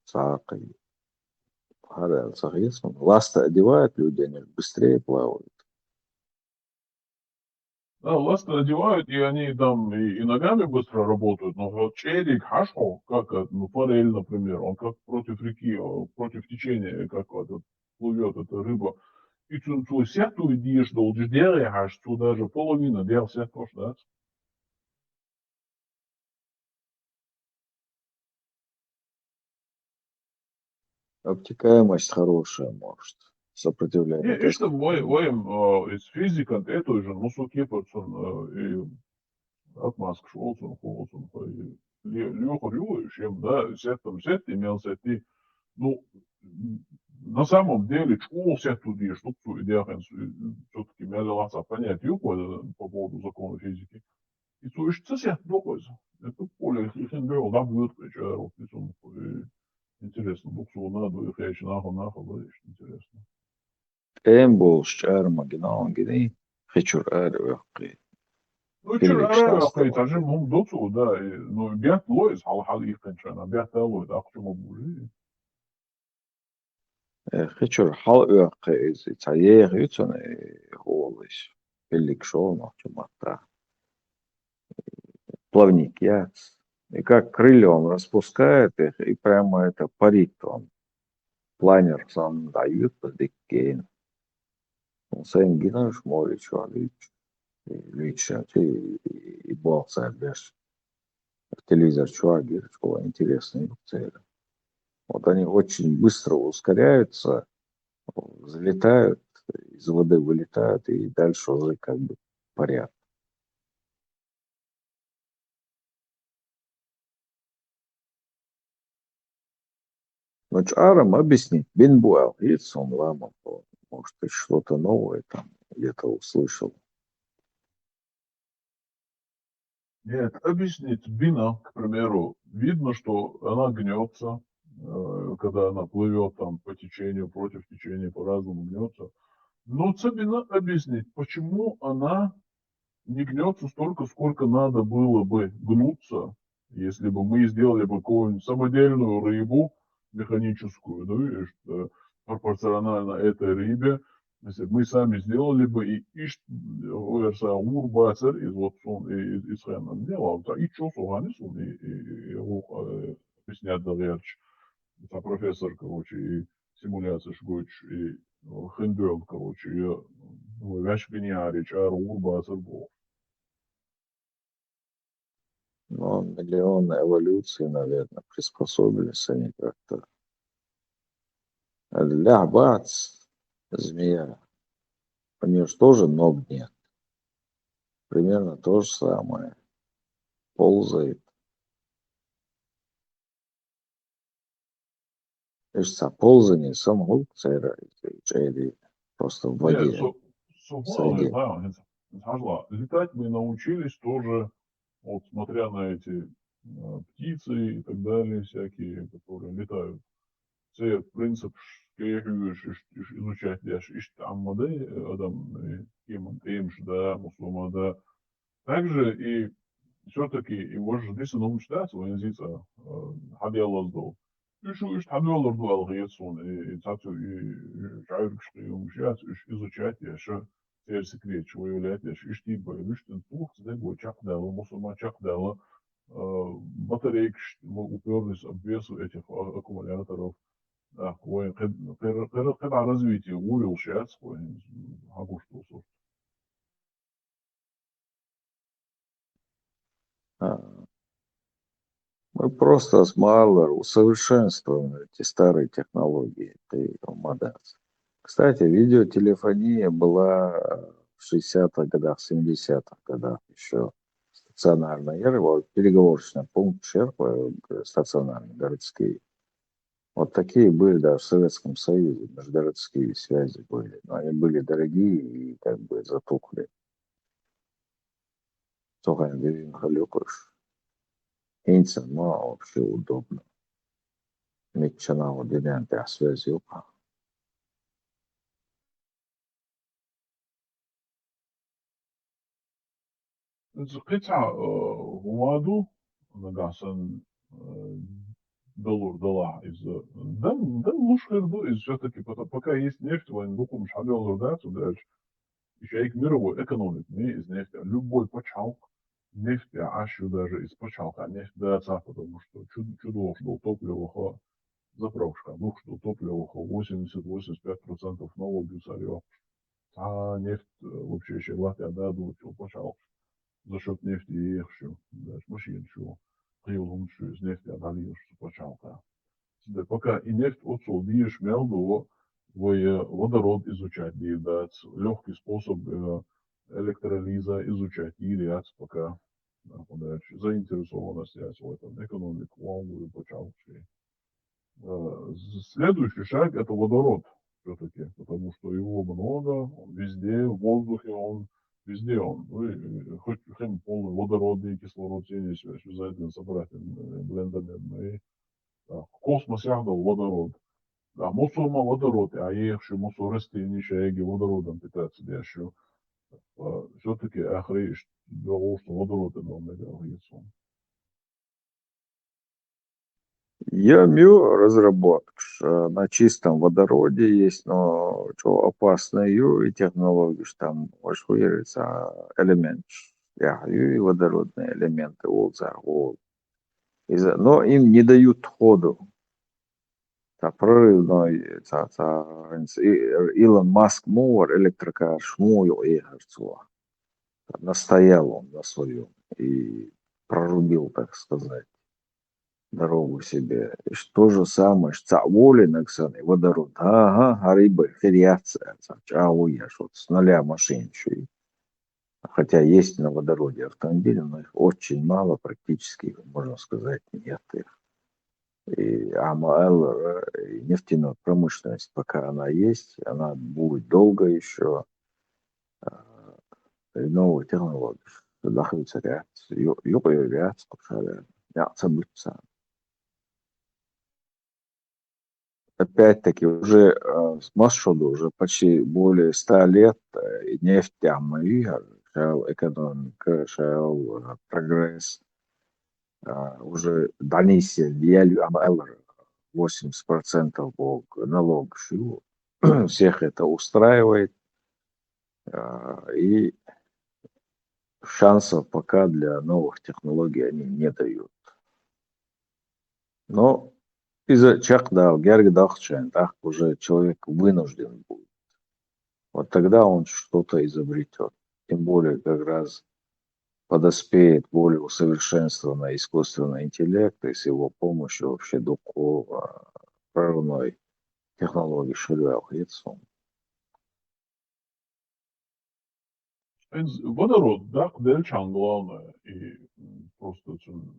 цхьа а кхин. ХӀара аьлла ца хета суна. Ласта одевают люди, они быстрее плавают. Да, ласта одевают, и они там и, и ногами быстро работают, но вот чӀерийга хьажахь, как, э, ну, форель, например, он как против реки, э, против течения, как этот, плывёт эта рыба. И цу, цо сеттуй дезаш долчу дегӀе хьажа, цо даже половина дегӀ сеттош дац. Обтекаемость хорошая, может, сопротивляется. Не, иштта вай, вай, а, из физика, это уже, ну, со кепара цуьнан, а, и отмазкаш олу цунна, хӀун олу цунна, и ле-, лоьхур ю вай, шен, да, сеттам сеттий, мел сеттий. Ну, на самом деле, чӀогӀа сеттуй дезаш ду цо и дегӀ, всё-таки мел лаьцна понятие ю вай по поводу закона физики. И цо иштта ца сеттадо-кх иза. Это поле хи-, хин бевлла дӀабоьду-кх и чӀара, вот, и цунах, э, интересно ду-кх суна, ду и кхечу нахана, нахана иштта интересно. ТӀема болуш чӀара ма гина, гиний, хи чуьра ара оьккхий. Ну, чуьра ара оьккхий, цхьа жимма хӀума ду цо, да, и, ну, бетта ло иза, хьала, хьала иккхинчарна, бетта ло иза, ахча ма бужий. Э, хи чуьра хьала оьккхий иза, цхьа еха ю цуьнан, э, гӀолаш, пиллигаш олу нохчийн маттахь. Плавник яц. И как крылья он распускает их, и прямо это парит он. Планер санна дӀаюьйцу дика гена. Сайна гина уьш море чохь луьйчу, и луьйчу, и, и, и болх цара беш. Телевизор чохь гира, чӀогӀа интересно ю церан. Вот они очень быстро ускоряются, взлетают, из воды вылетают и дальше уже как бы парят. Но чӀарам объяснить бина бу аьлла хета суна ламан, может, ты что-то новое там где-то услышал. Нет, объяснить бина, к примеру, видно, что она гнётся, э, когда она плывёт там по течению, против течения, по-разному гнётся. Но ца бина объяснить, почему она не гнётся столько, сколько надо было бы гнуться, если бы мы сделали бы какую-нибудь самодельную рыбу механическую, ну, и что пропорционально этой рыбе, если бы мы сами сделали бы, и иш, ой, са ур бацар, из вот сон, и, из, из хена делал, та и чё, сухани сон, и, и, и, и, э, объяснять да верч. Та профессор, короче, и симуляцеш гойтуш, и, э, хиндуьйлу, короче, и, э, ваьш бинеари чӀара ур бацар бохуш. Ну, миллионы эволюций, наверное, приспособились они как-то. Лаьхьа бац змея. У неё же тоже ног нет. Примерно то же самое. Ползает. Иштта ползание санна хуьлу церан чӀерий, просто в воде. Нет, со-, со-, среде. Да, хӀинца, хӀинца хьажал, летать мы научились тоже, вот смотря на эти, э, птицы и так далее, всякие, которые летают. Церан принцип ш-, кхехьош, иш-, иш изучать деш, иштта Ӏамма дай, э, адам, э, кеман тӀемаш да, мусулман да, также и всё-таки и важа диса нумаш дац вайн зийца, э, хьаделлаза долу. Уьш, уьш хьадоьллур ду аьлла хета суна, и, и цхьацца, и, и жӀаьргаш кхиамаш яц, уьш изучать деш, церан секреташ выявлять деш, иштта бай, уьш тӀе тухца дерг вай чекхдаьлла, мусулман чекхдаьлла, э, батарейкаш, мы уперлись в обвес этих а-, аккумуляторов. ТӀаккха вайн кхин, кхин, кхин, кхин дӀа развитие вуьйцуш яц вайн, хьан гуш ду со. А. Мы просто с Марлер усовершенствуем эти старые технологии, ты ма дац. Кстати, видеотелефония была в шестидесятых годах, семидесятых годах еще стационарная. Я говорю, переговорочный пункт, шер, э, стационарный, городские. Вот такие были даже в Советском Союзе, межгородские связи были. Но они были дорогие и как бы затухли. Цо хьайн дерриг халюкъаш. ХӀинца ма вообще удобно. Мичча нагӀо динен тӀехь связь юкъа. Иза кхин цхьа, э, хӀума ду, нагахь санна, э, далур далахь иза. Дан, дан луш хир ду иза всё-таки, пока, пока есть нефть, вайн дукхумаш хьадоьллур дац, удача. И шайга мировой экономика, ма иза нефть, любой пачхьалкх нефть Ӏаш ю, даже из пачхьалкх нефть дацахь, потому что чу, чу дохуш долу топливо, заправкашка духуш долу топливо восемьдесят, восемьдесят пять процентов налог ю цара йоккхуш. Цхьа нефть, э, вообще шен латтехь дадоцучу пачхьалкхаш за счёт нефти ехаш ю, даже машинаш ю, кхин йолу хӀуманаш ю, из нефтехь дӀалелаш цу пачхьалкхехь. Цундела пока и нефть оццул дезаш мел ду, вай, э, водород изучать дийр дац, лёгкий способ, э, электролиза изучать дийр яц пока. Нахуй дальше. Заинтересованность яц в этом. Экономика волнует пачхьалкхаш. Э, з-, следующий шаг — это водород всё-таки, потому что его много, он везде, в воздухе он, везде он. Ну, и, э, хоть хим полный водородный кислород, синий связь, обязательно собрать, э, блендомерный. Так, в космосе ах дал водород. Да, мусо ма водород, а ехаш ю, мусо растение шайги водородом питаться деш ю. А, всё-таки ахри иш, потому что водород это мега. Я имею разработкаш, э, на чистом водороде есть, но что опасные ю и технологии, что там очень хуярится, а, элемент, я ю и водородные элементы, ол цар, ол. Иза, но им не дают ходу. Цхьа прорывной, цхьа, цхьа, и-, Илон Маск муха вара, электрокараш муха юкъа ехара цо. Настоял он на своём и прорубил, так сказать, дорогу себе. И то же самое, что цхьаъ волийнарг санна, и водород. Ага, хӀара и бен хир яц, цхьа чӀагӀо еш, вот с нуля машина шу. Хотя есть на водороде автомобили, но их очень мало, практически, можно сказать, нет их. И АМЛ, э, и нефтяная промышленность, пока она есть, она будет долго ещё, а, и новые технологии. Дахьуьйтур яц, ю-, юкъа йолур яц, кхушара, яц ца буьтур царна. Опять-таки, уже, э, масса шо ду, уже почти более ста лет, э, и нефть тӀехь ма ю, шел экономика, шел, э, прогресс. А, уже дӀанисъелла, ял ю, амма аьллера, восемьдесят процентов боху налогаш ю. Всех это устраивает. А, и шансов пока для новых технологий они не дают. Но иза чекхдала герга дахча, так уже человек вынужден будет. Вот тогда он что-то изобретёт. Тем более как раз подоспеет более усовершенствованный искусственный интеллект, и с его помощью вообще духов, а, прорывной технологии ширял хецун. Хьайна водород даккха делчхьан, главное, и, м, просто цуьнан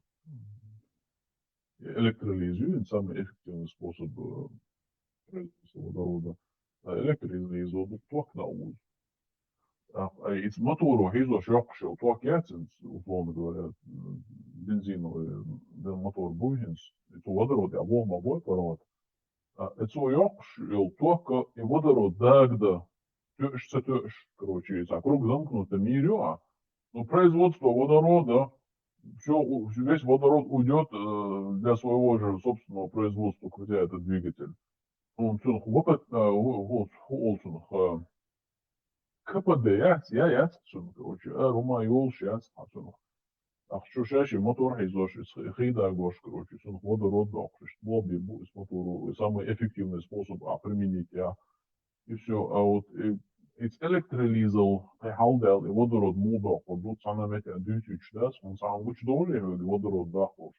электролиз ю, это самый эффективный способ, э, производства водорода. А электролиза ду ток на уз. А, а и моторо хьийзош йоккхуш йолу ток яц, условно говоря, м, бензиновый, м, мотор бу хӀинца. И цу водороде а вон ма бой паргӀат. А, и цо йоккхуш йолу ток и водород дагада, тоьуш, ца тоьуш, короче, и цхьа круг замкнутый мир ю, а. Ну, производство водорода, всё, у-, весь водород уйдёт, э, для своего же собственного производства, крутя этот двигатель. Ну, цунах вакат, э, ху-, ху-, ху-, олу цунах, э, КПД яц, я яц цунах, короче, а, рума йолуш яц цхьа цунах. Ахчо шаьш и мотор хьийзош, и хи-, хи дагош, короче, цунах водород доккхуш, иштта бобби бу, и с мотору, и самый эффективный способ, а, применить, я. И всё. А вот и, и с электролизал, кхин хьалдаьлла, и водород муха доккхур ду, цхьана метте дуьйцуьйтуш дац, хӀунда цхьана гучудовле хьоьга водород даккхуш.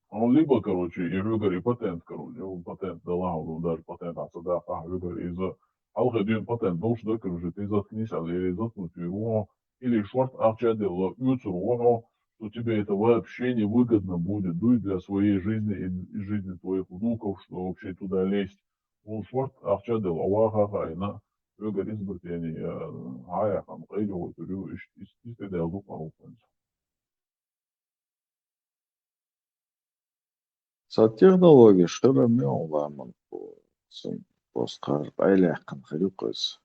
Он либо, короче, и хьоьгара и патент, короче, ну, патент далахь, ну, даже патент а ца даккхахь хьоьгара иза. Хьалхе дуьйна патент долуш дар, короче, ты заткнись, аьлла, или заткнуть вуьйр ву хьо, или шорта ахча а делла, оьцур ву хьо, что тебе это вообще невыгодно будет, дуй для своей жизни и, и жизни твоих внуков, что вообще туда лезть. Хьуна шорта ахча а делла, ваха а хаийна, хьоьгара изобретение, э, хьаяьккхина къайле гӀойтур ю, иш-, иш-, иш тӀедаьлла ду кхарухханца. Цхьа технологеш хир ма ю ламан, цун просто кхара къайлаьккхина хир ю кхуьнца.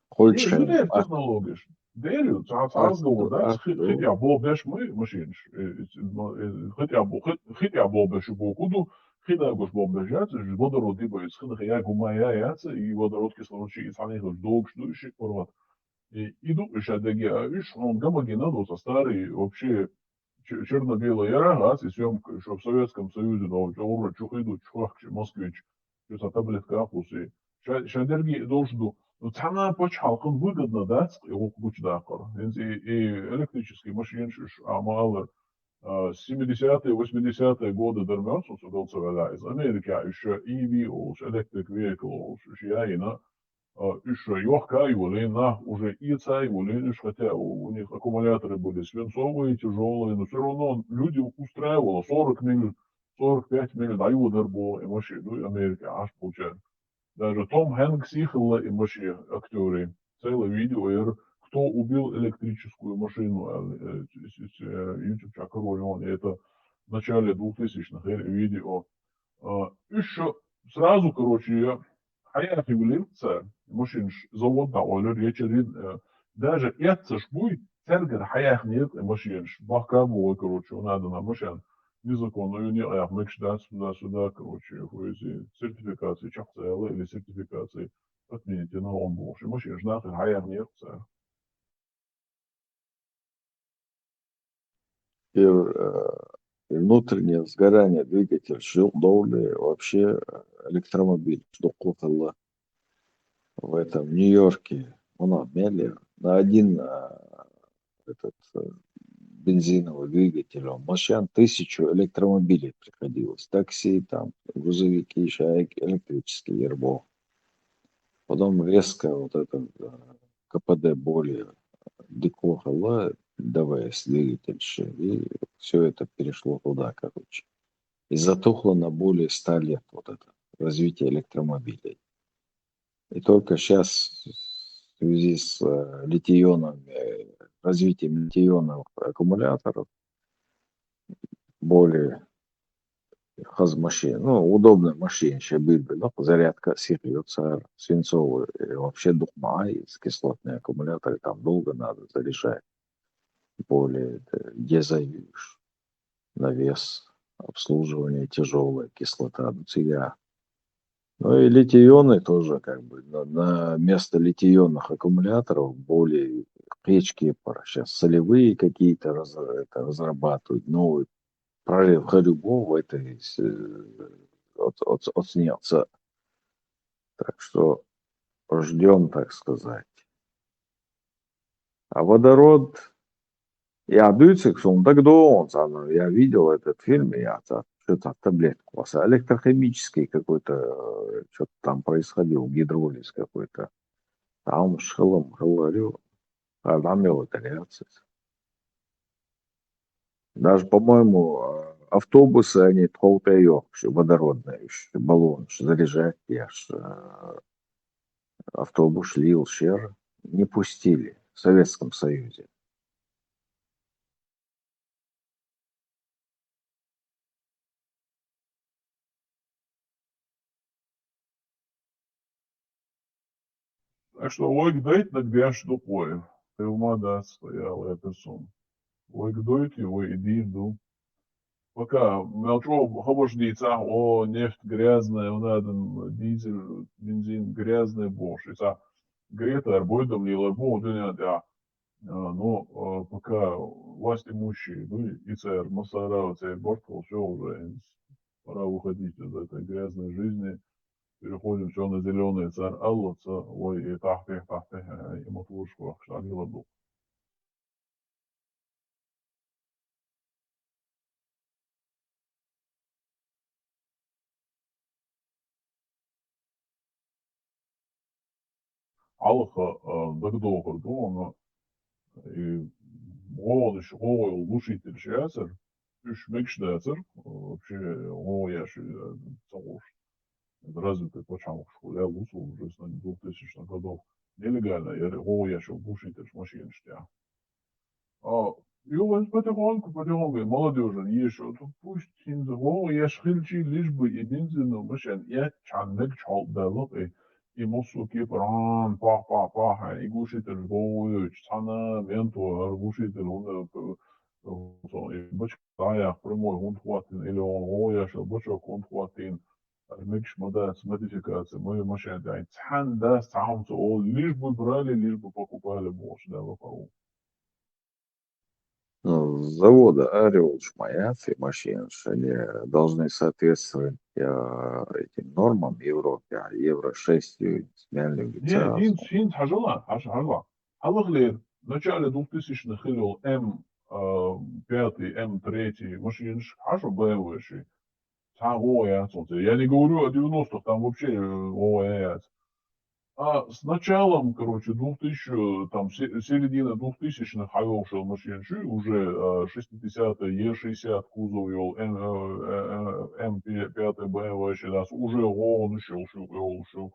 Кхуьлчу Э, хенахь дерриг технологеш. Дерриг, цхьа, цхьа разговор дац, хи-, хи тӀехь боху беш ма ю машинаш. Э, э, ма-, э, хи тӀехь бо-, хи-, хи тӀехь боху беш ю боху ду, хи дагош боху беш яц, уьш водород дибайца хи даха я гума я яц, и водород кислород ши и цхьаьна хилча догуш ду, и ши паргӀат. И, и ду уьш а дагге, а уьш хьуна гамагина ду, со старый вообще Ч-, черно-белая яра, а, и съёмка, что в Советском Союзе, но чӀогӀура чу хи ду, чу хахкаш, Москвич, что цхьа таблетка а кхуссий. Ша, ша дерриге а долуш ду. Ну, цхьана пачхьалкхан выгодно дац и гӀуллакх гучудаккхар. ХӀинца и, и электрический машинаш уьш, а, ма аллара, а, семидесятые, восьмидесятые годы дара моьлла, со гал ца ваьлла. Из Америка уьш EV олуш, electric vehicle олуш, уьш яйна, а, уьш йохка а йолийна, нах уже эца а йолийна, уьш, хотя у, у них аккумуляторы были свинцовые, тяжёлые, но всё равно люди устраивало сорок миль, сорок пять миль дӀайодар боху и машин, ну, и Америка Ӏаш получается. Даже Том Хэнкс хилла и машин актёрий. Целое видео яра, кто убил электрическую машину, аьлла, э, с-, с-, э, YouTube чохь король он, это в начале двухтысячных яра видео. А, уьш шо сразу, короче, я хьаяхна вилира цара, машинаш завод дӀакъовлира, я чарин, э, даже эццаш буй, цаьргара хьаяхнера и машинаш. Бахка а бу вай, короче, у надо на машина незаконно, ю некъа яха мегаш дац, туда-сюда, короче, хӀу иза сертификация чекх ца яьлла или сертификация отменить йина он бохуш. И машинаш нахера хьаяхнера цара. И, э, и внутреннее сгорание двигателя шуьйра довлий вообще, э, электромобиль дуккха хилла в этом Нью-Йорке. Вон мел я, на один, э, этот, э, бензиновый двигатель, он машин тысячу электромобилей приходилось. Такси, там, грузовики, шайки, электрический ербо. Потом резко вот этот, э, К П Д более дикого хилла, Д В С двигатель ши, и всё это перешло туда, короче. И затухло на более ста лет вот это развитие электромобилей. И только щас в связи с, э, литий-ионами, э, развитием литий-ионовых аккумуляторов более хаза машина, ну, удобная машина, ща бир-бир, ну, зарядка сих ю цара, свинцовый, э, вообще дукха ма Ӏа, из кислотные аккумуляторы, там долго надо заряжать. Более это дезаюешь на вес, обслуживание тяжёлая кислота, ну, цига. Ну и литий-ионы тоже, как бы, на, на место литий-ионных аккумуляторов более печки пара щас солевые какие-то раз-, это, разрабатывают, новый прорыв хир ю боху в этой с-, э, оц-, оц-, оцнется. Так что ждём, так сказать. А водород, я дуьйцург суна дагадогӀу цхьана, я видел этот фильм, я цхьа, что-то таблетка, у вас электрохимический какой-то, э, что-то там происходил, гидролиз какой-то. Там уж хилам, хилар ю, а там его это реакция. Даже, по-моему, э, автобусы, они тхов тӀе йохкуш, водородные уьш, баллонаш заряжать еш, э, автобус лийлаш яра, не пустили в Советском Союзе. Так что вайга дайтинарг деш ду-кх вай, хила ма дац, я лаьтта суна. Вайга дойтий, вай и дийр ду. Пока мел чӀогӀа хабарш дийцахь, о, нефть грязная, вон адам дизель, бензин грязный бохуш. И цхьа Гретара бойдам лелар бу дуьнен тӀехь. А, ну, а, пока власть имущие, ну, и церан массара а церан барт волчо уже, пора выходить из этой грязной жизни. Переходим всё на зелёные, цара аллаца, вай и тахтех, тахтех, а, и мотор школах, что они ладут. хьалха, а, дагадохар ду, но и гӀогӀанаш, гӀогӀа йола глушительш яцар, уж мегаш дацар, вообще гӀогӀа еш, э, ца ховш. Это развитый пачхьалкхаш хул, я луцу уже с двух тысячных годов. Нелегально яр гӀогӀа еш йола глушительш машинаш тӀа. А, юханца потихоньку, потихоньку молодёжь еш, вот пусть хӀинца гӀогӀа еш хилча, лишь бы и бензино машен эцчхьан мегаш хьал далла, и, и массо а кепара гӀан, пах, пах, пах, и глушитель гӀогӀа йойтуш, цхьана менто, хӀара глушитель хӀунда, э, э, и бачок дӀаяха прямой хӀунда хӀоттийна, или он гӀогӀа еш йола бачок хӀунда хӀоттийна, хӀара мегаш ма дац, модификация, ма ю машен тӀа, цхьана дац, цхьа хӀама ца олу, лишь бы брали, лишь бы покупали бохуш далла пару. Ну, с завода арахь йолуш ма яц и машинаш, они должны соответствовать, а, этим нормам Европе, а евро шесть мел Не, ца хӀинца, хӀинца хьажал, хьажа, хьажал. Хьалхалера, в начале двухтысячных хилла йолу М, а, пятый, М третий машинаш, хьажа Б М В-ши. Цхьа гӀо яц оцу. Я не говорю о девяностых, там вообще, э, гӀо яц. А с началом, короче, двух тысяч, э, там, се-, середина двухтысячных хьайогӀуш йолу машинаш уже, э, шестидесятый, Е шестьдесят кузов йолу, М, э, э, э, М пятый Б М В ши дац, уже гӀогӀанаш йолуш ю, йолуш ю.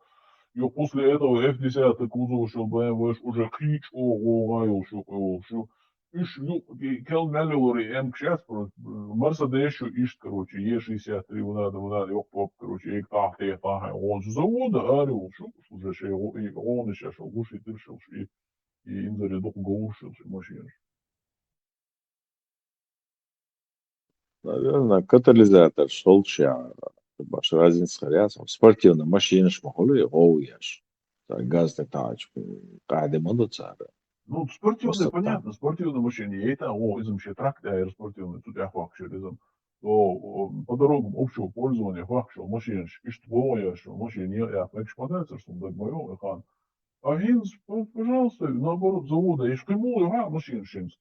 Ю после этого Ф десятый кузов йолуш йолу Б М В ши уже кхин чӀогӀа гӀогӀа йолуш ю, йолуш ю. Уьш ю-, и кел мел йолура и эмкаш яц, просто, м, Мерседес ю иштта, короче, Е шестьдесят три, вон надо, вон надо, йоккха топ, короче, эга тахта, эга тахта, гӀо-, завода арахь йолуш ю, уже шайн гӀо-, и гӀогӀанаш еш йолу, глушительш йолуш, и, и инзаре дукха говраш йолуш, и машинаш. Наверное, катализатор шолча, баш разница хир яц, спортивный машинаш ма хуьлу и гӀовгӀа еш. Ца газ тӀе таӀача, къаьхьа ма ду цара. Ну, спортивный, просто понятно, спортивный машина, ей та, о, иза шен трак тӀе яра спортивный, цу тӀехь вахча иза. То, о, по дорогам общего пользования вахча машинаш, иштта гӀовгӀа еш, машина е, я, мегаш ма дацар, сум даг ма йо, и хан. А хӀинца, п-, пожалуйста, наоборот, завода, иш кхин муха яха машина шинца.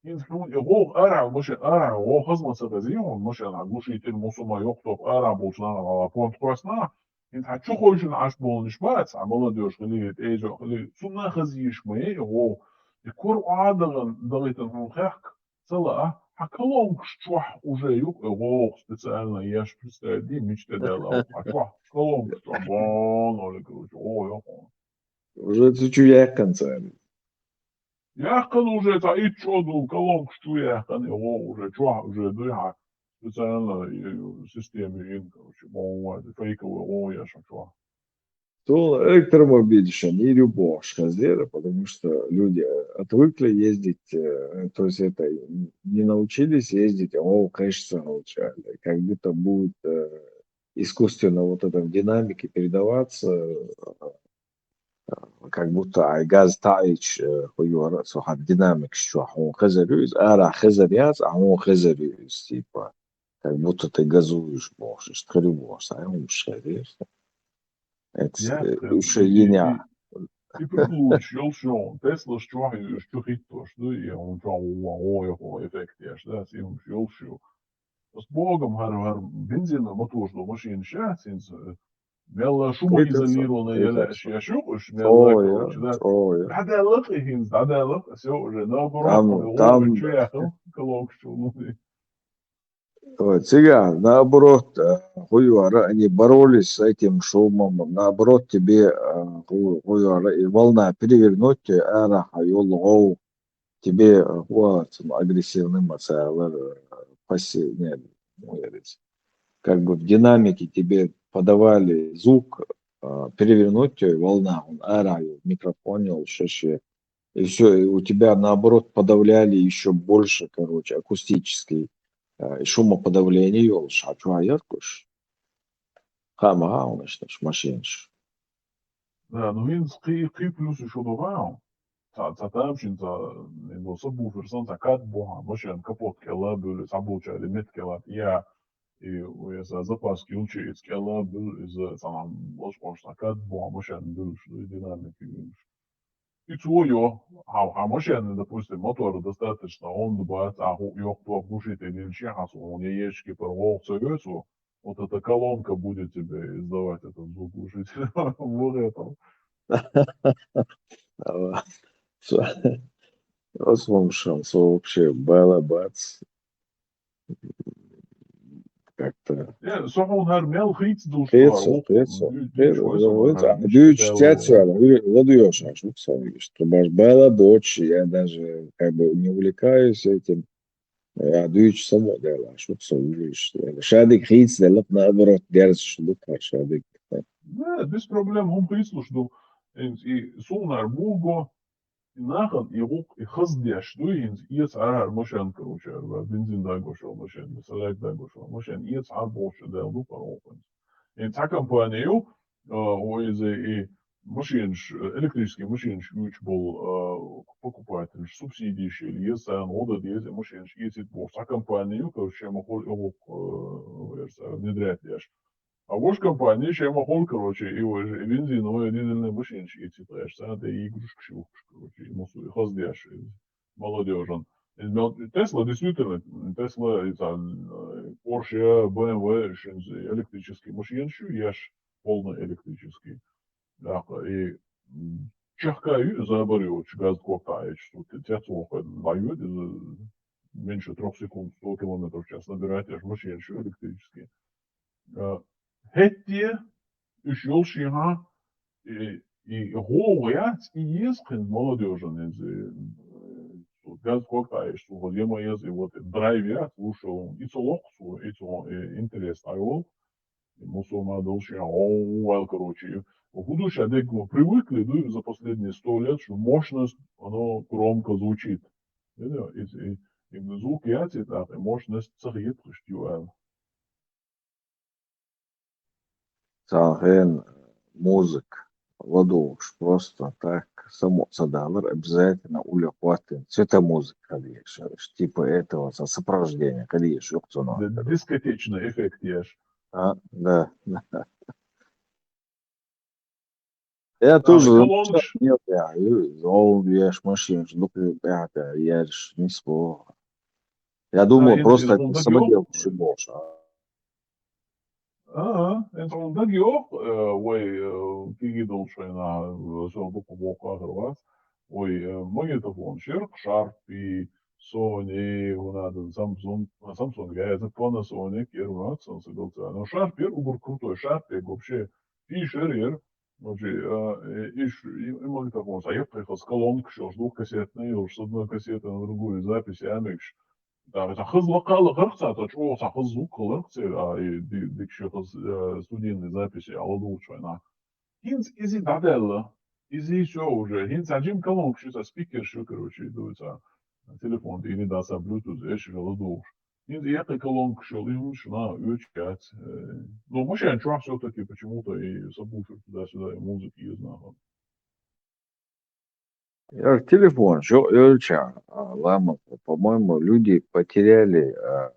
ХӀинца хьуна и гӀовгӀа арахь машина, арахь гӀо хаза ма ца хезий хьуна машина, глушитель, мусума, йоккха топ арахь болчу нахана, а понт кхоьссина, хӀинца хьан чу хойшина Ӏаш болнаш бац, хьан молодёжь хилий, тӀезо хилий, цунна хаза йиш ма е и гӀовгӀа. И кор Ӏа дахана, дахийтина хьуна хехка, ца лаа, хьан колонкаш чохь уже юкъа и гӀовгӀа специально еш, представь, ди, мича тӀе даьлла, хьан чохь, колонкаш чохь, бон, оле, короче, гӀовгӀа йо хьуна. Уже цу чу яьккхина цара. Яьккхина уже, цхьа итт чӀо ду, колонкаш чу яьккхина, и гӀо уже чохь уже дуй хьан. Специально, э, система йина, короче, бон ваьлла, фейковый гӀо еш хьан чохь. Цо электромобиль шен йир ю бохуш хезлера, потому что люди, э, отвыкли ездить, э, то есть это, не научились ездить, а гӀо кхаьчча ца хилча, как будто будет, э, искусственно вот это в динамике передаваться, э, как будто ай газ таӀийча, э, хӀу юара, со хьан динамикаш чохь хьуна хезар ю иза, арахь хезар яц, а хьуна хезар ю иза, типа, как будто ты газуешь бохуш, иштта хир ю бохуш, ай хӀумаш хезира. Это, э, уьш йина. И приблуч йолуш ю, Теслаш чохь ю, уьш чу хӀиттош ду, и хьуна чохь вон, вон, вон эффект еш, да, симаш йолуш ю. Ас богам хӀара, хӀара бензина мотор ду машина ша, синца, э, мелла шума изолированная яла, аш я шух, уж мелла, короче, да. ДӀадаьлла кхин хӀинца, дӀадаьлла, всё, уже наоборот, там, там чу яхал, колонка чу, ну, Ой, цигахь, наоборот, э, хӀу юара, они боролись с этим шумом, наоборот, тебе, э, хӀу, хӀу юара, и волна перевернуть, э, арахь йолу гӀов, тебе, э, хӀу ацам агрессивный мацалар, э, пасси-, не, ну, я говорю, как бы в динамике тебе подавали звук, э, перевернуть, э, волна, он арахь йолу, микрофон йолу, шеше, и всё, и у тебя, наоборот, подавляли ещё больше, короче, акустический, э, шумоподавление йолуш, хьан чу хьан яркуш. Хаа ма хаьа хьуна иштта машинаш. Да, ну, хӀинца кхин, кхин плюс ещё ду хаьа. Ца, ца тамашийна, ца, ин бу сабвуфер сан, ца кад бу хьан, машен капот кӀела буьлу, ца булча или мет кӀела, я, и, и ца запас килчи, и кӀела буьлу, иза, ца, лаш, ца кад бу хьан, машен буьлуш, и динамик, и И цо йо, хьан, хьан машенан, допустим, мотор достаточно онда бац, а хӀу йоккха топ глушитель йинчи, хьан цо хьуна ешки пар гӀовгӀа ца йоцу, вот эта колонка будет тебе издавать этот звук глушителя. Вот это. Ава. Со, оцу хӀуманаш, со вообще бала бац. Как-то. Э, со хьуна хӀара мел хийца долуш кхета со, кхета со, кхета со. Дуьйцуш цец ваьлла, ладугӀуш аш ву со, иштта. Баш бала боцуш, я даже как бы не увлекаюсь этим. Я дуьйцуш самукъадаьлла аш ву со, иштта. Шадерг хийцаделла, наоборот, дерзаш ду-кх хӀара шадерг. Да, без проблем, хӀума хийцалуш ду. И, и суна хӀара буго, и нахана и гӀуллакх, и хаза деш ду, хӀинца эца хӀара машен, короче, хӀара бензин дагош йолу машен, солярка дагош йолу машен, эца хӀара бохуш даьлла ду хӀара гӀуллакх. ХӀинца цхьа компани ю, а, вай иза и машенаш, электрический машенаш юьйцуш болу, а, покупателаш, субсидеш йилла еза, царна гӀо дан деза, и машенаш эцийта бохуш. Цхьа компани ю, короче, шен ма хуьлу и гӀуллакх, а, вай цара внедрять деш. А ваша компани шен ма хуьлу, короче, и вай же, и бензиновый, и дизельный машенаш эцийта гӀерташ, царна тӀе игрушкаш юхкуш, короче, и массо, и хаза деш, и молодёжан. И мел-, Тесла, действительно, Тесла, и цхьа, э, Порше, Б М В, шуьнца электрический машенаш ю еш, полный электрический. ТӀаккха и, м, чехка ю, забар йоцуш, газ кокта а йоцуш, цу те-, цец вохуьйту, дӀайоьду иза меньше трёх секунд, сто километров в час набирать еш машенаш ю электрический. А, хӀетте, уьш йолу шен хьан, и, и гӀовгӀа яц, и еза кхин молодёжан иза, э, газ кокта а йоцуш, цо хаза ма еза, и вот драйв яц, луш йолу, и ца локху цо, и цо, э, интерес дӀайолу. Мусульман долуш, я, о, вал, короче, хӀун ду ша дегга, привыкли, ду, за последние сто лет, что мощность, оно громко звучит. И, и, и, и звук яц, и так, и мощность ца хеташ ю аьлла. Цхьана хенахь музыка ладугӀуш, просто так, самукъа ца далар, обязательно уллехь хӀоттийна цветомузыка хила езаш, типа этого со-, сопровождения хила езаш ю-кх цунах. Д-, дискотечный эффект еш. А, да, да. Я тоже, ну, колонкаш. Нет, я, э, зол еш машинаш, ну, тӀаьхьа ерш, нисбо. Я думаю, просто это самоделка, что больше, а. А, а, это он дагайогӀу, э, вай, э, кегий долчу хенахь, э, со дукха боккха ахар вац. Вай, э, магнитофон шерх, Sharp и Sony, хӀун дан, Samsung, а, Samsung, я, это Panasonic, я, вац, сан сагалца. Но Sharp, я, угар крутой, Sharp, я, вообще, Fisher, я, вообще, а, э, и ш-, и, и магнитофон, а я приехал с колонкой, что ж, двухкассетный, уж с одной кассеты на другую запись, я, мегаш. Да, цхьа хаза лакхал а гӀарх цхьа, цхьа чӀогӀа цхьа хаза звук хиларх церан, а, и ди-, дика шен хаза, э, студийный записи а ладугӀучу хенахь. ХӀинца иза дӀадаьлла, иза всё уже. ХӀинца цхьа жима колонкаш ю, цхьа спикерш ю, короче, ду цхьа телефон тӀера, да, цхьа Bluetooth эшаш ладугӀуш. ХӀинца яккхий колонкаш йолу и хӀуманаш, на, оьцуш яц. Э, но машен чохь всё-таки почему-то и сабвуфер туда-сюда, и музыка еза нахана. Яра телефон, жо-, йолча, а, ламаз, по-моему, люди потеряли, а,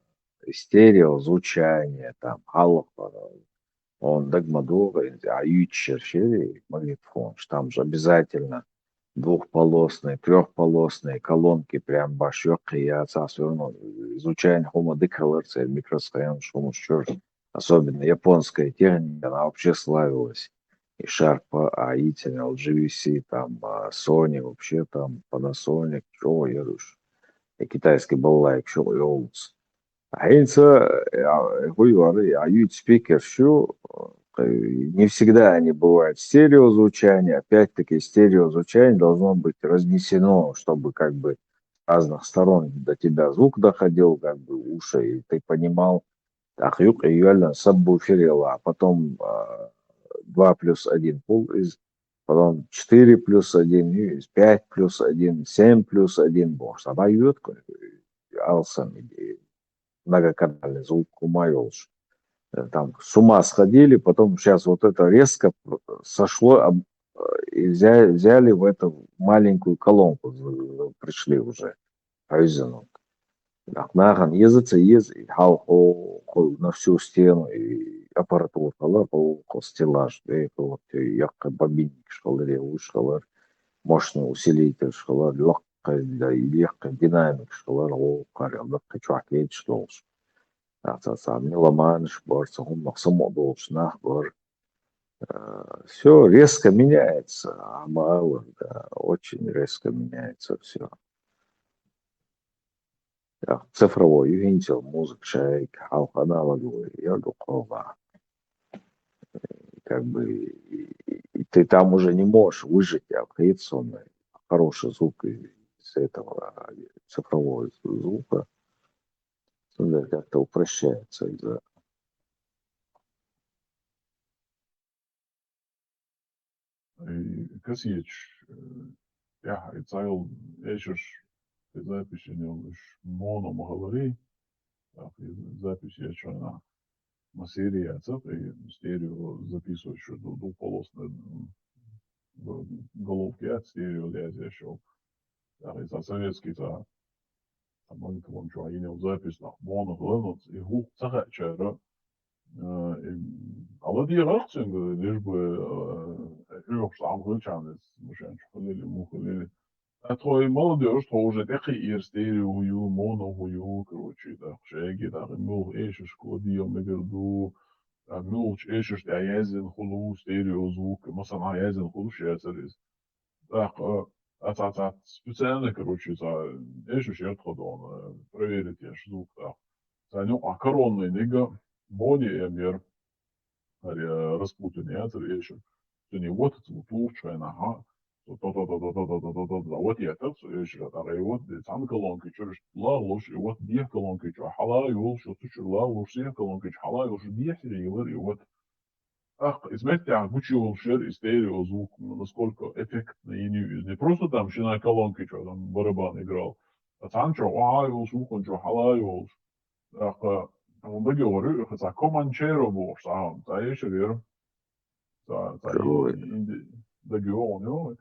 стереозвучание, там, хьалха, а, он даг ма догӀу, а, юьйцуш шершери магнитофонаш, там же обязательно двухполосные, трёхполосные колонки, прям баш йоккхий яц, а всё равно звучание хӀума дика хилар, церан микросхемаш, хӀумаш чуьра. Особенно японская техника, она вообще славилась. И Sharp, а, и L G V C, там, а, Sony вообще, там, Panasonic, чего я руш. И китайский балалайка, чего я улц. А хӀинца, а, хуй вары, а, ют спикер шу, э, не всегда они бывают стереозвучание. Опять-таки, стереозвучание должно быть разнесено, чтобы как бы с разных сторон до тебя звук доходил, как бы уши, и ты понимал, тӀаккха юккъе йоьллина сабвуфер яла, а потом, а, два плюс один пул из, потом четыре плюс один из, пять плюс один, семь плюс один бохуш. Сан дӀайоьду-кх алсам и многоканальный звук хӀума йолуш. Э, там с ума сходили, потом щас вот это резко сошло, об-, э, и взя-, взяли в эту маленькую колонку, з-, з-, пришли уже. Хьуьйзаниг. Нах-, нахана еза ца еза, и хьалхо, хо-, на всю стену, и аппаратура хилар, хо-, хо стеллаж, э, хо-, те яккхий бобинникаш хилар, я уьш хилар, мощный усилительш хилар, лаккхий, да, и яккхий динамикаш хилар, хо-, хар, лаккхий чохь кечаш долуш. Нах ца, ца меломанаш бара, ца хӀуманах самукъа долуш нах бара. Все резко меняется, амма, да, очень резко меняется все. Цифровой, юхинцел музыка шайк, хьалха аналоговый, я духовно. Как бы и, и ты там уже не можешь выжить, а хит сонный, хороший звук из этого цифрового звука. Как-то упрощается из-за Кассеташ, я, и цайл эшаш, и записенел уж моно махалари, запись я чона массирия цап, и стерео записывать, что двухполосная головка, стерео лязя шо. И за советский за Там он чуа инел запись нах моно гланут, и хух цаха чара. Ала дия гарцинг, лишь бы юх сам гылчанец, мушан чухалили, мухалили. А твой молодежь, то уже такие ир стерео хую, моно хую, короче, да, шеги, да, мюл эшиш кодио мегарду, мюл эшиш да язин хулу, стерео звук, масан язин хулу шея царис. Так, а цаца специально, короче, за эшиш ходон проверить еш звук, так. За ню а коронный нига, боди эмер, ари распутанный ацар эшир. Что не вот это вот лучше, ага. Вот я так, что эшир, а вот цан колонки чуриш ла луш, и вот бех колонки чу, хала юл, что тучур ла луш, сех колонки чу, хала юл, что бех сири, и вот Ах, из меття гучи волшер, и стерео звук, насколько эффектно и не, не просто там шина колонки, что там барабан играл. А там что, ай волш, ухун что, халай волш. Ах, он договор, хотя Команчеро волш, а он, та ещё вер. Та, та договор, ну,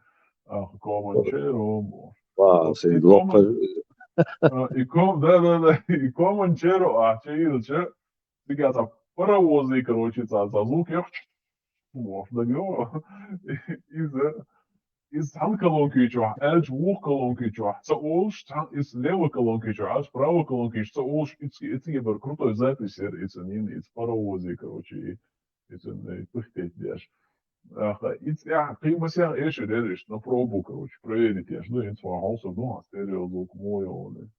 ах, Команчеро волш. Вау, и ком, да, да, да, и Команчеро, а, че, че, Цигата паровозы, короче, ца, ца звук я. Можно, да, из, из цан колонки чё, эльч вух колонки чё, ца олш, цан из левой колонки чё, аж правой колонки чё, ца олш, из, из, из крутой запись, из, из паровозы, короче, из, из пыхтеть дяш. Аха, из, я, ты мы ся эши рериш на пробу, короче, проверить, я, ну, из вахался, ну, а стерео звук мой, он.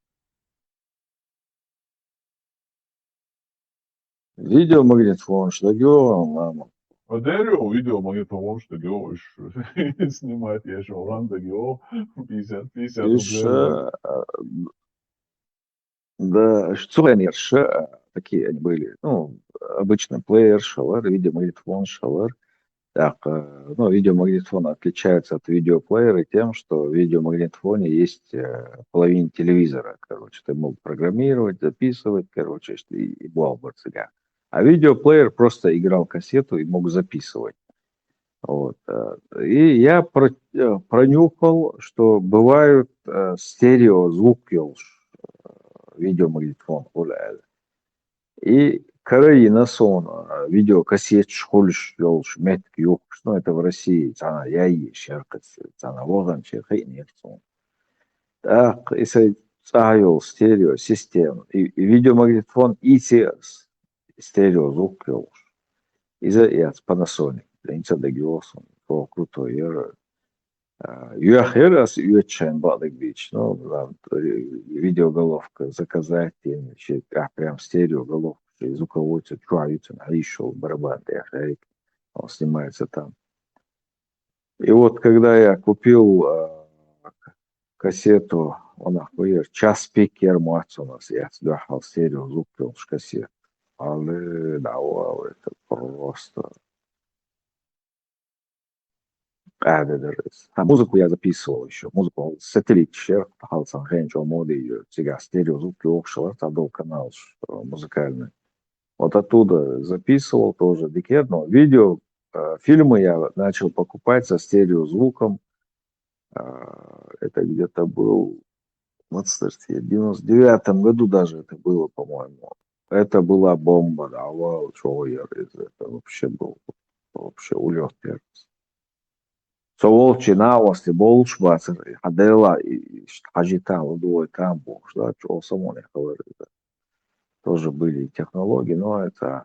Видеомагнитофон, что делал, мама? А дерево, видеомагнитофон, что делаешь? Снимать я еще Ланда Гео, пятьдесят, пятьдесят рублей. Да, что они, такие они были. Ну, обычный плеер, шалар, видеомагнитофон, шалар. Так, э, ну, видеомагнитофон отличается от видеоплеера тем, что в видеомагнитофоне есть э, половина телевизора, короче, ты мог программировать, записывать, короче, и, и бал барцыга. А видеоплеер просто играл кассету и мог записывать. Вот. Э, и я про, э, пронюхал, что бывают э, стерео звук ёлш, э, видеомагнитофон хуляли. И караина сон, э, видеокассет шхульш ёлш, метк юхш, ну, это в России, цана яй, шеркац, цана воган, шерхи, нефть сон. Так, и сай цаёл стерео система, и, и видеомагнитофон, и се стерео звук ёлш. И за я Panasonic, инца дагиосон, про крутой, я Юахир ас юэчэн бадык бич. Ну, видеоголовка заказать, тем, прям стереоголовка, звуковой, чуаются, а еще барабан, я шарик. Он снимается там. И вот когда я купил э, кассету, он охуел, час пик ер у нас, я сдахал стерео, звук пел кассет. Але, да, это просто А, да, да, да. А музыку я записывал еще. Музыку сателлит шер, пахал сан хенч, он моды, цига стереозвук, и общего, там был канал музыкальный. Вот оттуда записывал тоже дикер, но видео, э, фильмы я начал покупать со стереозвуком. А, это где-то был в девяносто девятом году даже это было, по-моему. Это была бомба, да, вау, чего я, это вообще был вообще улёт первый. Со волчи на ости болш бацар, хадела и хажита удуой там болш, да, чего самоне говорит. Тоже были технологии, но это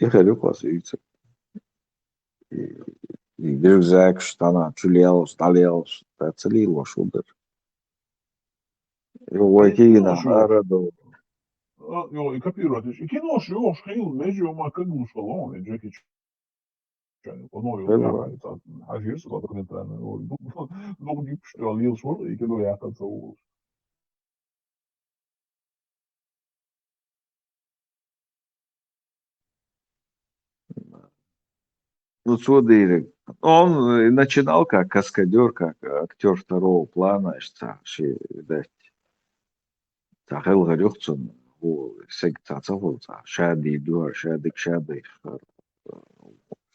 Э, хӀара ю кхо сийца. И, и рюкзакаш, тана, чу лелаш, дӀалелаш, ца лелаш, хӀу дар. Ю, вай кигина хара до. Йо, и копировать. И кинош, йо, шхил, межи, ма, как бы, шалом, и Джеки Чан. Оно, йо, я, это, хажир, сюда документальный. Ой, ну, ну, не пишу, а лил шор, и кино я конца. Ну, цо дийриг, Он начинал как каскадёр, как актёр второго плана, ишта ши, видать. Цхьа хелхар юха цунна, хӀу, саг цхьа ца хула цхьа, ша дийр ду хӀара, ша дика ша дайх хӀара.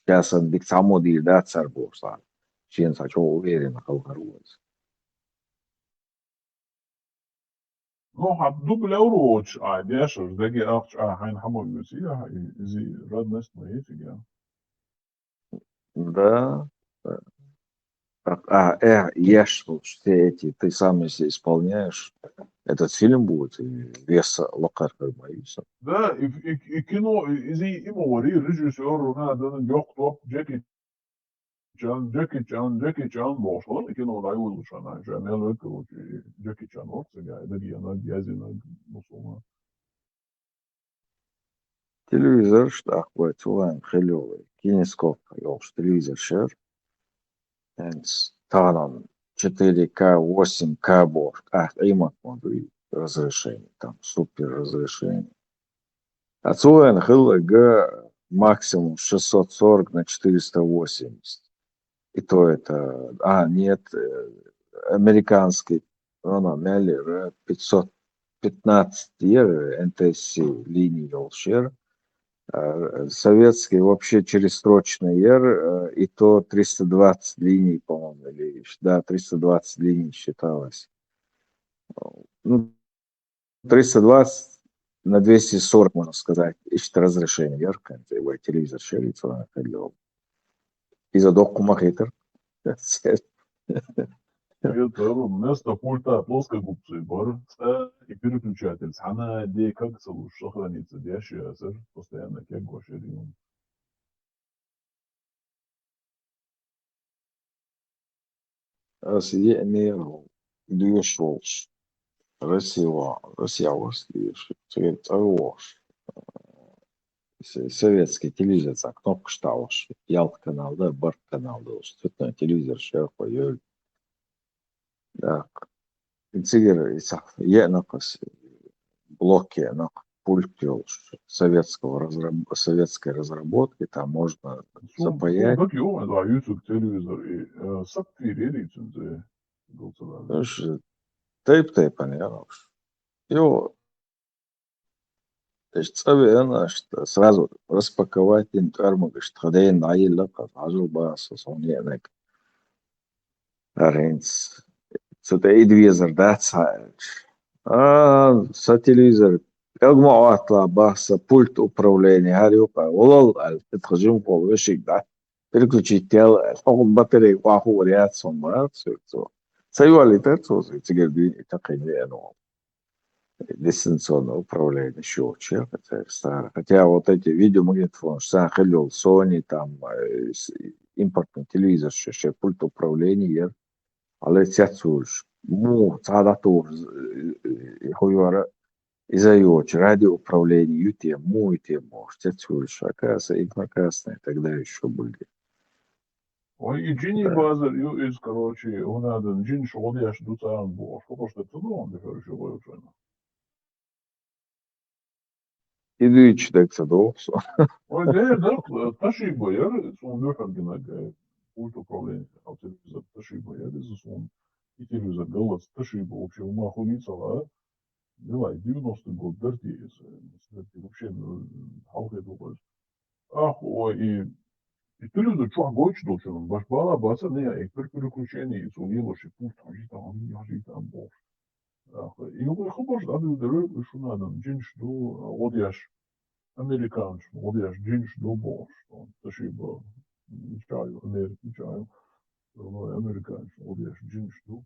Ша санна дика цхьаммо дийр дац цар бохуш цхьа. Шена цхьа чӀогӀа уверенно хелхар ву иза. Ну, хьан дуб левр воцуш, а, дешар, даге ахча, а, хьайна хьамал вуьсу, я, и-, иза радость ма ециг, я. Да. А, а, э, еш лучше, все эти, ты сам если исполняешь, этот фильм будет, и вес лакхархар ма ю сан. Да, и, и, и кино, и, иза и ма вари, режиссёр, на, да, да, йоккха топ, Джеки Чан, Джеки Чан, Джеки Чан бохуш хилар, и кино дӀайолалуш хьан, ша мел веккар ву, Джеки Чан воккха цига, и даге, наг, язина, мусулман. Телевизораш тӀаккха вай цу вайн хила йолу, кинескоп йолуш телевизораш яра. ХӀинца тахана четыре К, восемь К бохуш, тӀаккха къемат ма дуй разрешение, там супер разрешение. А цу вайн хилла га максимум шестьсот сорок на четыреста восемьдесят. И то это, а, нет, э, американский, ну, на меллер, э, пятьсот пятнадцать ер, Н Т С С линия йолуш яра. А, советский вообще через строчный ер, э, и то триста двадцать линий, по-моему, или, да, триста двадцать линий считалось. Ну, триста двадцать на двести сорок, можно сказать, ишта разрешение яра, кхин, вай телевизор шерицо хилла. Иза доккха ма хетара. Вместо пульта плоскогубцы бара, цкъа и переключатель цхьана де каг ца луш сохраниться деш яцара, постоянно кегош яра юн. Аса еанера ву доьшуш волуш. Россия ван, Россия ван доьшуш, цигара цӀа вогӀуш. Се-, советский телевизор цхьа кнопкаш таӀош, ялх канал дар, барх канал долуш. Цветной телевизор шерхо йойла. Так. И цигара и цхьа еанакъас, блок еанакъ, пульт йолуш, советского разраб-, советской разработки, там можно запаять. Сумма ю, да, ютуб телевизор, и, э, сапфир ери цунца. Тайп-тайпана яра уж. Йо, Эш цӀа веана, аш сразу распаковать дина тӀоьрмагаш тхан дена дӀаелла, хьажал баха со, сон еанарг. ХӀара хӀинца ца тӀе и везар дац хьа аьлча. А, сан телевизор кӀелга ма Ӏоттала баха сан пульт управления, хӀара юкъа, валал аьлла, тӀе тхан жимахволу вешиг дӀа переключить яла аьлла. ХӀокхун батарейка охьахуур яц хьуна баха цо. Ца йолийтар цо, цигара дуьйна и такхийна веана волу. Дистанционное управление шо чекх, это старое. Хотя вот эти видеомагнитофонаш, сан хилла йолу Sony, там, э, с-, импортный телевизор, шен, шен пульт управления яра. Хьале цецвуьйлуш. Муха цхьа дӀатухуш, э, э, хӀу яра, иза йоцуш, радиоуправление ю те, муха ю те бохуш, цецвуьйлуш. Оказывается, и одноклассные тогда ещё были. Ой, и джинни базар ю иза, короче, хӀунда аьлча джиннаш гӀо деш ду царна бохуш. ХӀокхуш тӀе ца догӀун ду хӀара шу гӀойчунна. И дуьйцуш дерг ца догӀу со. Ой, де, да, Ташиба яра, суна дуьхьал гинарг, пульт управления, а телевизор Ташиба яра, иза суна, и телевизор галлац Ташиба вообще хӀума хуьлийцала. Дилай, девяностый год дара те иза, вообще, ну, хьалхе ду-кх иза. Ах, ой, и, и телевизор чохь гойтуш долчунна баш бала баца, не, и пер-, переключение, и цо лелош, и пульт хьажийта, хьажийта, хьажийта ам бохуш. Ах, и хӀу-, хабарш дӀадуьйладелира, уьш хӀунда аьлча джиннаш ду, а, гӀо деш. Американцаш гӀо деш джиннаш ду бохуш. Ташиба мичахь ю, Америка мичахь ю. Ну, американцаш гӀо деш джиннаш ду.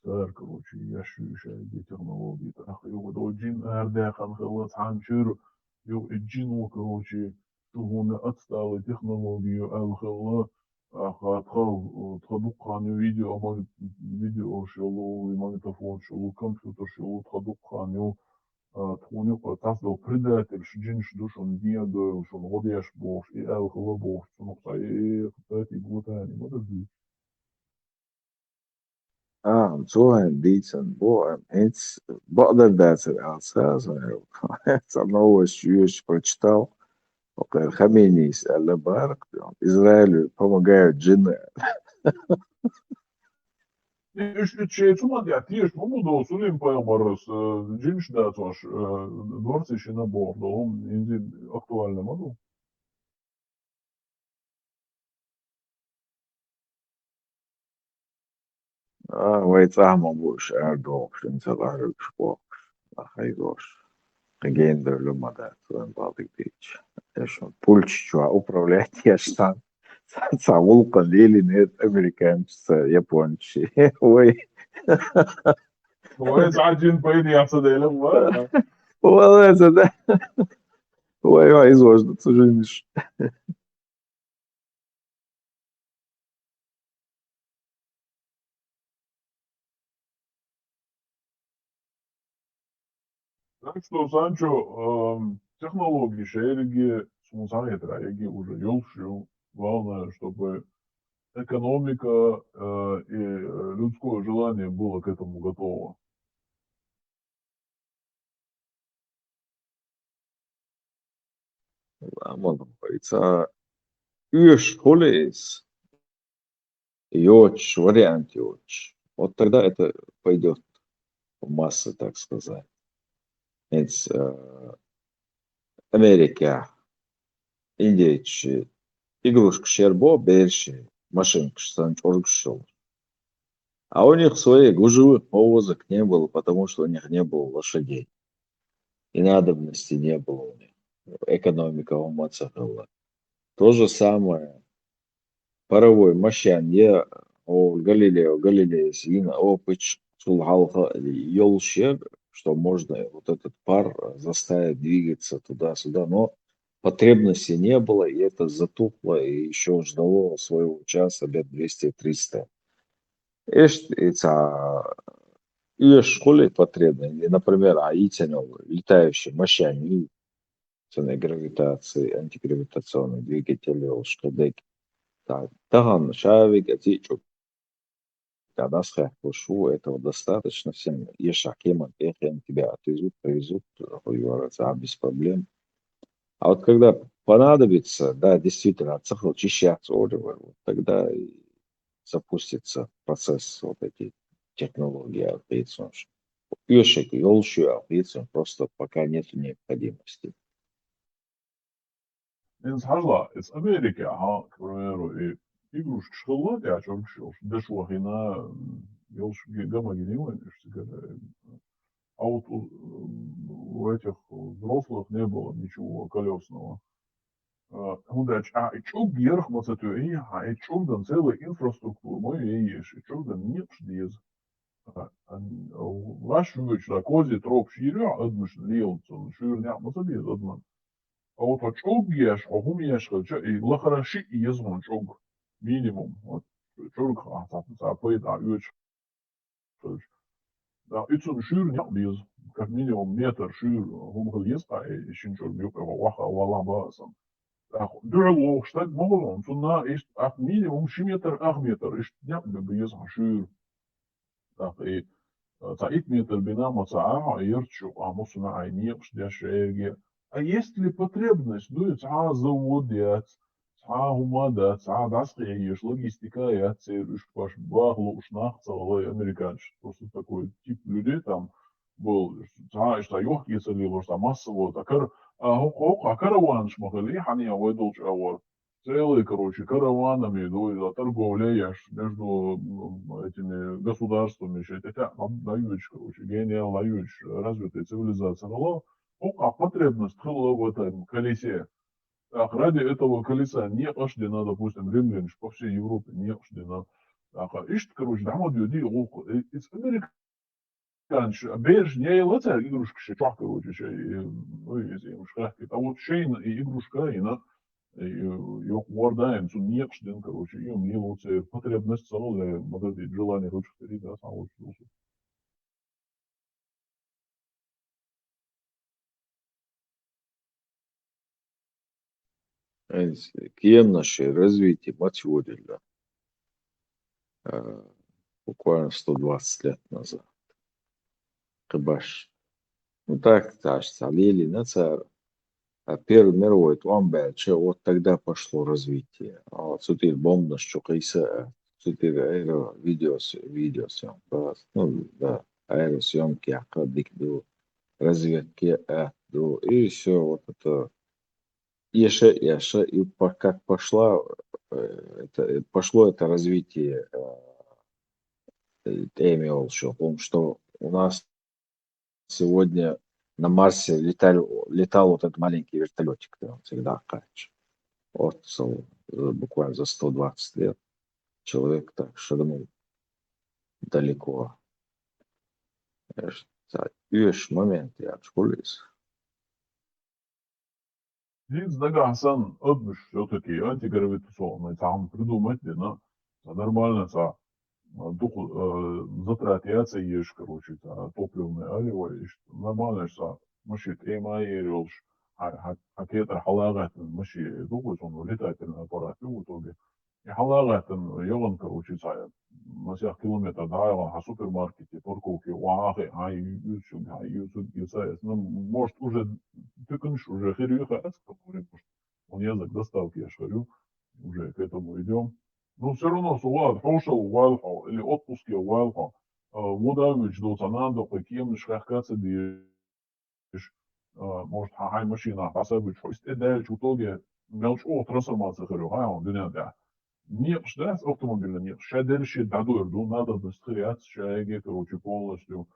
Цара, короче, еш ю шайн технология. ТӀаккха юха долу джин арадаьккхина хилла цхьана чуьра. Юха и джин ву, короче, шу хӀунда отсталый технология ю аьлла хилла. ТӀаккха тхан, тхан дуккха хан ю видео, маг-, видеош йолу, магнитофонаш йолу, компьютерш йолу, тхан дуккха хан ю. А, тхуна юкъа тасадолу предательш джинаш ду шуна, ден а дойлу шуна, гӀо деш бохуш, и аьлла хилла бохуш, цунах цхьа, э, э, кхатий гутани ма дар дуьйцу. А, цо хӀинца дийцина бу, хӀинца бакъдар дацара аьлла ца, ца новость йоьшуш прочитал. Кхы Хаменис аьлла бара-кх, Израиле помогают джинны. Уьш, уьш шеца ма дий, теша ма бу, Сулим пайхамарас, э, джинаш доацаш, э, дворце шийна бохург, хӀума инзин актуальна ма ду. А, вай цӀахь ма бу уьш арадохуш, инца ларвигаш бохуш, нах хьийзош. Кхин гендар лу ма дац, вайн балтиг дийцча. Эшо пульт чохь управлять еш цхьа, цхьа, цхьа гӀуллакх лелийнера американцаша, японцаша. Вай. Вай цхьа джин пайда яц ца делахь, ва? Валлай, ца да. Вай, вай, иза важна, ца жинаш. Так что, Санчо, эм, технологи шерриге, суна схьахетарехь, ерриге уже йолуш ю. Главное, чтобы экономика, э, и, э, людское желание было к этому готово. Ламан вай ца оьшуш хуьлу иза, йоцуш, вариант йоцуш. Вот тогда это пойдёт в массы, так сказать. ХӀинца, э, Америкехь, индейцаша игрушкаш яр бо бераши, машинкаш санна чӀоргаш йолуш. А у них своей гужевых повозок не было, потому что у них не было лошадей. И надобности не было у них. Экономика хӀумма ца хилла. То же самое. Паровой машен я, о, Галилео Галилеяс йина опыт, цул хьалха йолуш яра, что можно вот этот пар заставить двигаться туда-сюда, но потребности не было, и это затухло, и ещё ждало своего часа лет двести-триста. Иштта и цхьа оьшуш хуьлу и потребность. И, например, а йийцина йолу летающий машен ю, цуьнан гравитаци, антигравитационный двигатель йолуш кхидерг. Так, тахана ша вига цӀий чӀуг. Когда схьаьхкуш ву, этого достаточно всем. Ешахь кеман тӀе хен тебя отвезут, привезут, хуй вара, цхьа без проблем. А вот когда понадобится, да, действительно, ца хилча йиш яц олий вара, вот тогда и запустится процесс, вот эти технологии, а, оьшург, оьшург йолуш ю, а, просто пока нету необходимости. ХӀинца хьажал, иза Америкехь, к примеру, и игрушкаш хилла тӀехь чӀоргаш йолуш, дешо хина, м, йолуш ге-, гама гина вайн уьш цигара. А вот у, у этих взрослых не было ничего колёсного. А, хӀунда аьлча, а, и чӀуг ярх ма ца тоьий, а, и чӀугдан целая инфраструктура ма ю еш, и чӀугдан некъаш деза. А, а, ваш вуьйчу, да, козий тропаш йийр ю хьо адамашна лела, цунна шуьйра некъ ма ца беза адаман. А вот хьо чӀуг еш, хьо хӀума еш хилча, и лахара шиъ еза хьуна чӀуг, минимум. Вот чӀугах ахь цхьа, цхьа пайда а оьцуш хилча. Да, и цунна шуьйра некъ беза, как минимум метр шуьйра хӀума хила еза, а, и шина чӀуган юкъа ваха, валла бан а санна. ТӀаккха дуьхьал вогӀуш стаг ма хуьлу хьуна, цунна иштта, как минимум ши метр, ах метр, иштта некъ бе-, беза хьуна шуьйра. ТӀаккха и, а, цхьа итт метр бина ма ца Ӏа хьо, ярташ ю, а, муьлхха а некъаш деш шайга. А если потребность ду, цхьа а завод яц, цхьа а хӀума дац, цхьа а дӀасакхехьеш логистика а яц церан, уьш баш баха лууш нах ца хилла, и американцаш, просто такой тип людей там был, цхьа а иштта йохке ца лелош, цхьа массово, цхьа кара-, а, хӀокху, хӀокху, а, караванаш ма хилла, хьан а вай долчу агӀор. Целый, короче, караванами ду иза торговля еш между, м, этими государствами, шайн тӀе таьӀ дӀа-, дӀайоьдуш, короче, гениял дӀайоьдуш, развитая цивилизация хилла, хӀокху а потребность хилла в этом колесе. ТӀаккха ради этого колеса некъаш дина, допустим, римлянаш по всей Европе некъаш дина. ТӀаккха иштта, короче, дӀа ма доьдий гӀуллакх. И-, иза Америка Канаш, бераш яйла цара игрушкаш чохь, короче, шайн, ну, иза уьш хахкийта. А вот шайна и игрушка а йина, и, йоккха ворда а йина, цунна некъаш дина, короче, и ма лело церан потребность ца хилла, ма дарра и желание хилчух тӀе, да, цхьа волчу дусу. Эс кеманаш шайн развитие ма ца йодийла, а, буквально сто двадцать лет назад. Кхин баш. Ну, так, таш ца лелийна цара. А Первый мировой тӀом баьлча, вот тогда пошло развитие. А цу тӀера бомбанаш чу кхийса, а цу тӀера аэро-, видеос-, видеосъёмка, ну, да, аэросъёмка яккха дика ду, разведка а ду, и всё, вот это эша, эша, и по-, как пошла, э, это, э, пошло это развитие, э, э, тӀема йолча, потому что у нас сегодня на Марсе летал, летал вот этот маленький вертолетик, который он всегда качает. Вот, э, буквально за сто двадцать лет человек так шагнул далеко. Э, ш-, та-, уж момент я школис. ХӀинца нагахь санна адамаш всё-таки антигравитационный цхьа хӀума придумать дина, цхьа нормально цхьа, а, дукха, а, затрат яц еш, короче, цхьа топливный алево, иштта нормально цхьа машин тӀема а ер йолуш, хьа, хьа, хьа кетӀара хьала а гӀаьттина машин ду, вай цунах летательный аппарат ю в итоге. И хьала а гӀаьттина, йогӀан, короче, цхьа масех километр дӀа а йогӀан, хьан супермаркете, парковке, вахьа а хиъна, хьан ю-, юьцуг, хьан юьцуг, юьца эс. Ну, может, уже туканаш уже хир ю хац, как говорит, может, он язык доставки еш хир ю, уже к этому идём. Ну, всё равно, со вала, хьошалгӀа вала хьо, или отпуске вала хьо, а, вон да вуьйцуш долу цхьа нана доккхий кеманаш хехка ца дезаш, а, может, хьан хьайн машинах дӀасабуьтуш, хьо иза тӀе даьлча, в итоге мел чӀогӀа трансформация хир ю, хьан, дуьнен тӀехь. Некъаш дац, автомобильный некъаш, ша дерриге дӀадойр ду, надобность хир яц, ша яге, короче, полностью,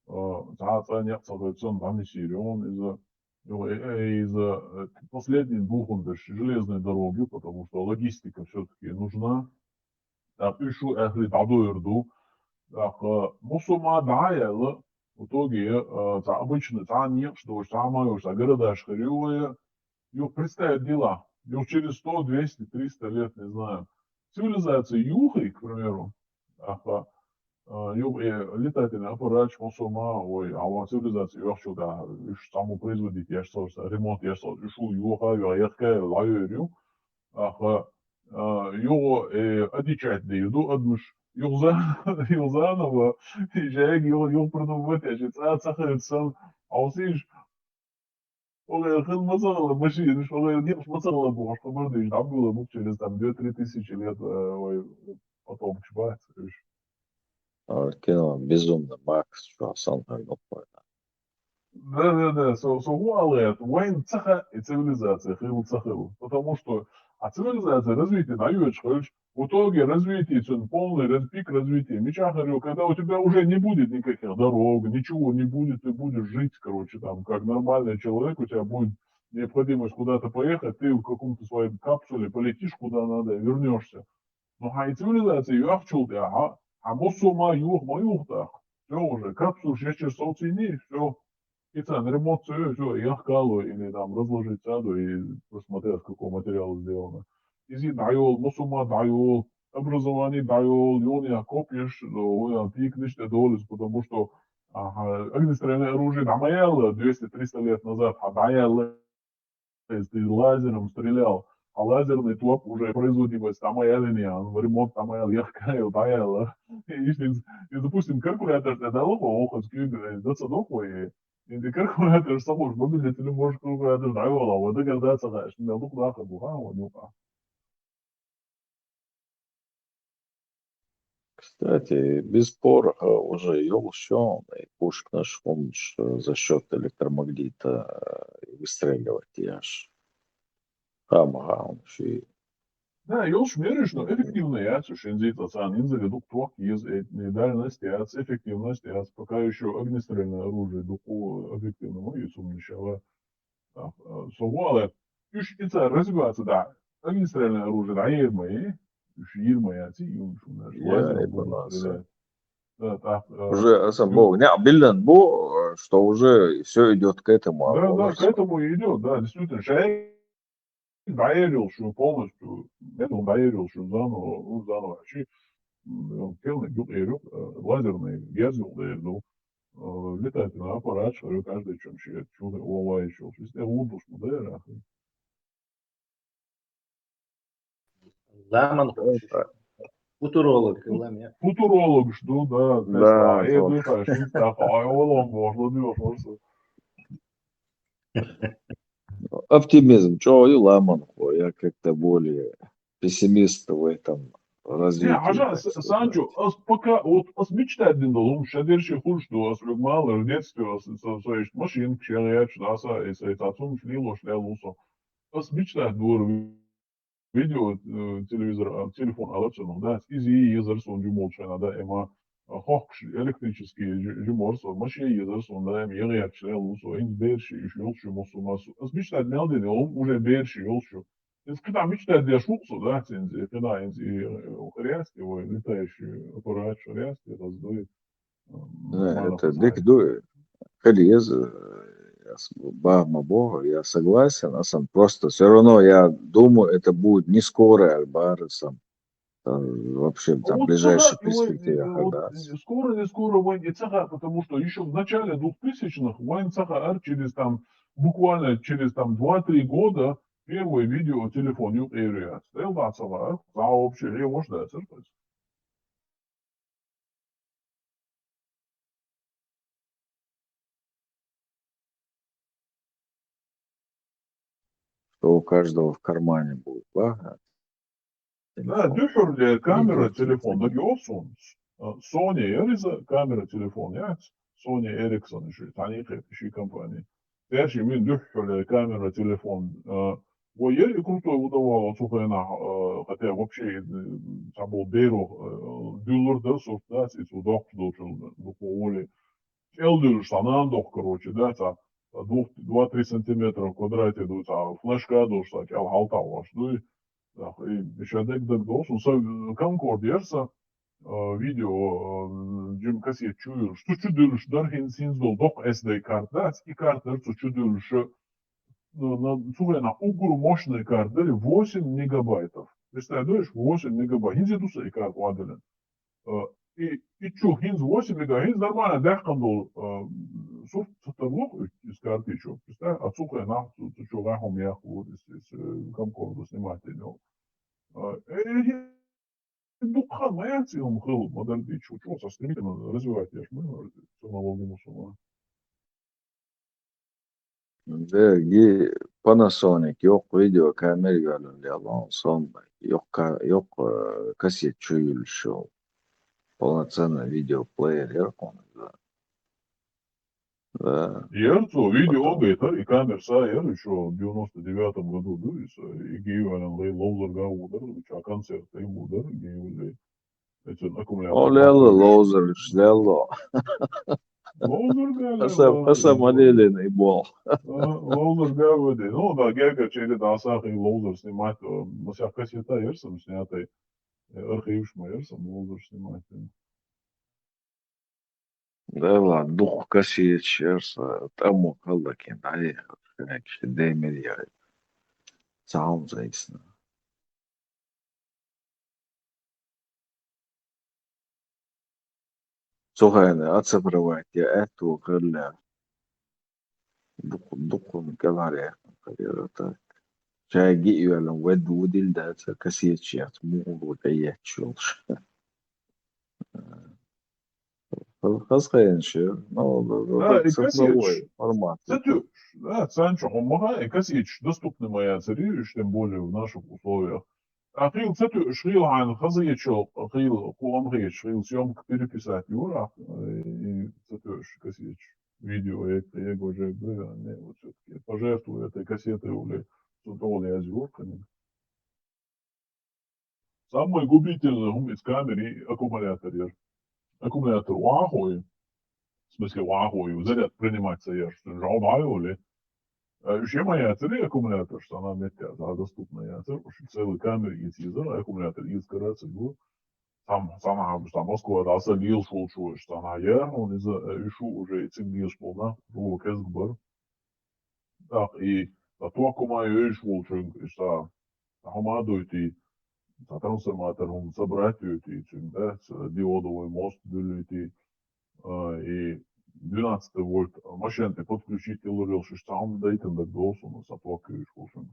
а, цхьа а цӀа некъ ца хир санна, дӀанисйийр ю иза, ю, э, э, иза, э, последний бухун дерш железная дорога ю, потому что логистика всё-таки нужна. ТӀаккха уьш шу аьхли дӀадойр ду. ТӀаккха мусума дӀа а яьлла, в итоге, а, цхьа обычно, цхьа некъаш долуш, цхьа ма йолуш, цхьа городаш хир ю вай, юха представить дила, юха через сто, двести, триста лет, не знаю. Цивилизация юхий, к примеру, тӀаккха, а, юха, э, летательный аппараташ мусума, ой, а ван цивилизация йохчул тӀехь, уьш цхьаммо производить еш ца, ремонт еш ца, уьш шу йоха, йоха, яхка, дӀайойр ю. Аха, а, юха, э, одичать дийр ду адамаш. Юха за-, юха заново, и жайга юха, юха придумать, я же цӀа ца хилча санна, хьовсийша. Оха хила ма ца хила машинаш, оха некъаш ма ца хила бохуш, хабар дийш, дӀабуьла бу через там две-три тысячи лет, э, вай потомкаш бац уьш. А, кино «Безумный Макс», чохь санна хир ду вайна. Да, да, да, со, со хӀун ала гӀерта, вайна ца хаьа и цивилизация хилла ца хилла. Потому что, а цивилизация развитие дӀайоьдуш хилча, в итоге развитие цуьнан полный раз-, пик развития мичахь хир ю, когда у тебя уже не будет никаких дорог, ничего не будет, ты будешь жить, короче, там, как нормальный человек, у тебя будет необходимость куда-то поехать, ты в каком-то своей капсуле полетишь куда надо, вернешься. Ну, хьайн цивилизация йоьхчул тӀаьхьа, хьан мусума юха ма юха тӀаккха. Всё уже, капсулаш ечер совцийний, всё. И царна ремонт ца йой, всё, яхкало или там разложить ца до, и посмотря, из какого материала сделано. Иза дӀайолу, мусума дӀайолу, образование дӀайолу, юха ян копьеш, вон ян пиканаш тӀедолу иза, потому что, аха, огнестрельное оружие дӀа ма яьлла двести-триста лет назад, хьан дӀаяьлла То есть ты лазером стрелял, а лазерный топ уже производимость там аялин, ремонт там аял, яхкайл, даял. И, и, и, допустим, калькулятор тӀе дала, хо, хо, хо, да ца дохо, и, и ты калькулятор сахуш, мобильный телефон, можешь калькулятор дайвала, вот дагар да ца хаш, мел дух даха, духа, вот, ну, а. Кстати, без пороха уже йолуш йолу и пушканаш, хӀуманаш, э, за счёт электромагнита, э, выстреливать еш. Хама, хама, ши. Да, йолуш мериш, но эффективно яц, уж инзитла царна инзаре дук тохка еза, э, дальность яц, эффективность яц, пока ещё огнестрельное оружие дук эффективно ма ю, цумнаш ала. А, а, со вала, уж и цара развиваться да, огнестрельное оружие да, йир ма е, уж йир ма яц, и юн шун даже. Я лазером и будут понял, стреляться. Да, так, э, Уже, а, сам ю- бог, не, билден бу, э, что уже всё идёт к этому, а Да, да, к может этому и идёт, да, действительно. Шай дайрил шу полностью, это дайрил шу заново, ну, заново. Чи, м, певный юг эрюк, э, лазерный, герз юг эрюк. Э, летательный аппарат, что каждый чем шеет, чудо, о, вай, ещё. Если лудус, ну, да, я нахуй. Ламан хочешь? Футуролог, Фу-, ламя. Футуролог, что, да, Да, Тесла. Э, точно. Дыхаешь, и так, ай, олом, можно, не можно. Оптимизм чӀоагӀа ю ламанхо, я как-то более пессимист в этом развитии, Не, хьажа, так С- сказать. Санчо, ас пока, вот ас мечтать дина долу хӀума, ша дерши хуш ду, ас век малар, в детстве ас, со, со иштта машинка шегӀ яч, да, са, и са, и са цунаш лилош лел ву со. Ас мечтать дора видео, э, телевизор, а, телефон аларца, ну, да, иза езар сон жимолчана, да, эма, а, хохкаш электрический жи- жимор со, машин езар сон, да, эма егӀ яч лел ву со, инз берши, иш йолчу мусу масу. Ас мечтать мел дина, уже берши йолчу. Из кхидӀа мечтать деш ву со, да, цинзи, кхидӀа инзи, э, хрясти, вай, летающий аппарат хрясти, раздует. Не, это дик ду. Хили еза, э, я с- бахма бо, я согласен, а сам просто все равно я думаю, это будет не скоро, Альбара сам. Э, вообще там Вот ближайших цаха, и вайн, перспективах, вот, да. Скоро, не скоро вайн и цаха, потому что еще в начале двухтысячных вайн цаха ар через там, буквально через там два-три года первое видео телефон юкъ эриац. Эл да цаха ар, цаха вообще ре ваш да цар. Что у каждого в кармане будет, ва? Да, дуьххьарлера камера телефон даг йолсун. Sony яр иза камера телефон яц. Sony Ericsson иши, тани хе, иши компания. Дерши мин дуьххьарлера камера телефон. Вай яр и крутой удавало цу хенахь, хотя вообще, цхьаболу беро, дуьллур дар сурт дац, и цу доккхуш долчул дукха воле. КӀел дуьллуш цхьа нана доху, короче, да, цхьа двух, два-три сантиметра в квадрате ду, цхьа флешка долуш, цхьа кӀел хьалтаваш дуй. И ша дег даг долу, сан камкорд яр сан, а, видео, а, жим кассет чу юлуш. Цу чу дуьллуш дар хӀинца хӀинца долу доккха S D карта дац, и карта дар цу чу дуьллуш, ну, на, цу хенахь уггар мощный карта дара восемь мегабайтов. Представляешь, восемь мегабайт. ХӀинца ду сан и карта ваделан. А, и, и чу хӀинца восемь мега, хӀинца нормально даьккхина долу, а, сурт ца тарло из карти чу. Представь, а цу хенахь, цу, цу чу гӀахьум яхлур, из, из, э, камкордо снимать дина. А, э, э, дукха ма яц и хӀума хила, ма дар дичу, чу со стремительно развивать еш, ма, технология мусума. Да, и Panasonic йоккха видеокамера йоьллина лелон сон, йоккха, йоккха, э, кассет чу юьллуш йолу. Полноценный видеоплеер яр хьуна, да. Да. Яр цо видео бетар, и камера са яр, ещё в девяносто девятом году ду, и с-, и гивален лей ловзар гавудар, и ча концерт и вудар, гивалей. Эцен аккумулятор. О, лелла, ловзар, лелла. Ловзар гавудар. Аса, аса мадилин и бол. Ловзар гавудар. Ну, да, герга чили да сахи ловзар снимать, э, масяк кассета яр сам снятый. Э, архивш ма яр сам ловзар снимать. Да ладно, дукха кассеташ яр сан, тӀаммо хала кин, дӀаехар, хенкаш, демир яй. Цхьаьна зайсна. Цу хенахь оцифровать ян аьтту хилла. Дукха, дукха кӀелхьара яьккхина хир яра так. Шайга а йоьллина, вед вудил дац, кассеташ яц, муха бу тӀеетташ йолуш. Хаза хенаш яра. Ну, да, да, да, и цифровой кассеташ, формат. Ца тоьуш, да, цхьаьна чу хӀума ма хаьа, и кассеташ доступны ма яцара, уьш тем более в наших условиях. А хила ца тоьуш, хила хьайна хаза ечу, хила кху ам хеташ, хила съёмка переписать юра, и ца тоьуш кассеташ. Видео, эк, эго же, да, не, вот всё-таки пожертвую этой кассетой, ули, цу тӀе ули яз юра, конечно. Самый губительный хӀума из камери аккумулятор яр. Аккумулятор вахой, в смысле, вахой, заряд принимать ца яр, что жал бай ули. Э, уьш ма яцара аккумулятор, что она меття, а доступная яцара, уьш целый камера из, из, аккумулятор из караца, гу. Там, сама, там Москва, да, са лил шул шул, что она яр, он из, э, уьш уже и циг лил шул, да, ру кезг бар. Так, и та токума йойш волчунг, и са, та хӀума дойти, та трансформатор хӀума собрать йойти, цуьнга, да, ца диодовый мост дуьллийти, а, и двенадцатый вольт машен тӀе подключить йолур йолуш, иш цхьа хӀума дайтина даг долу суна, са ток йойш волчунг.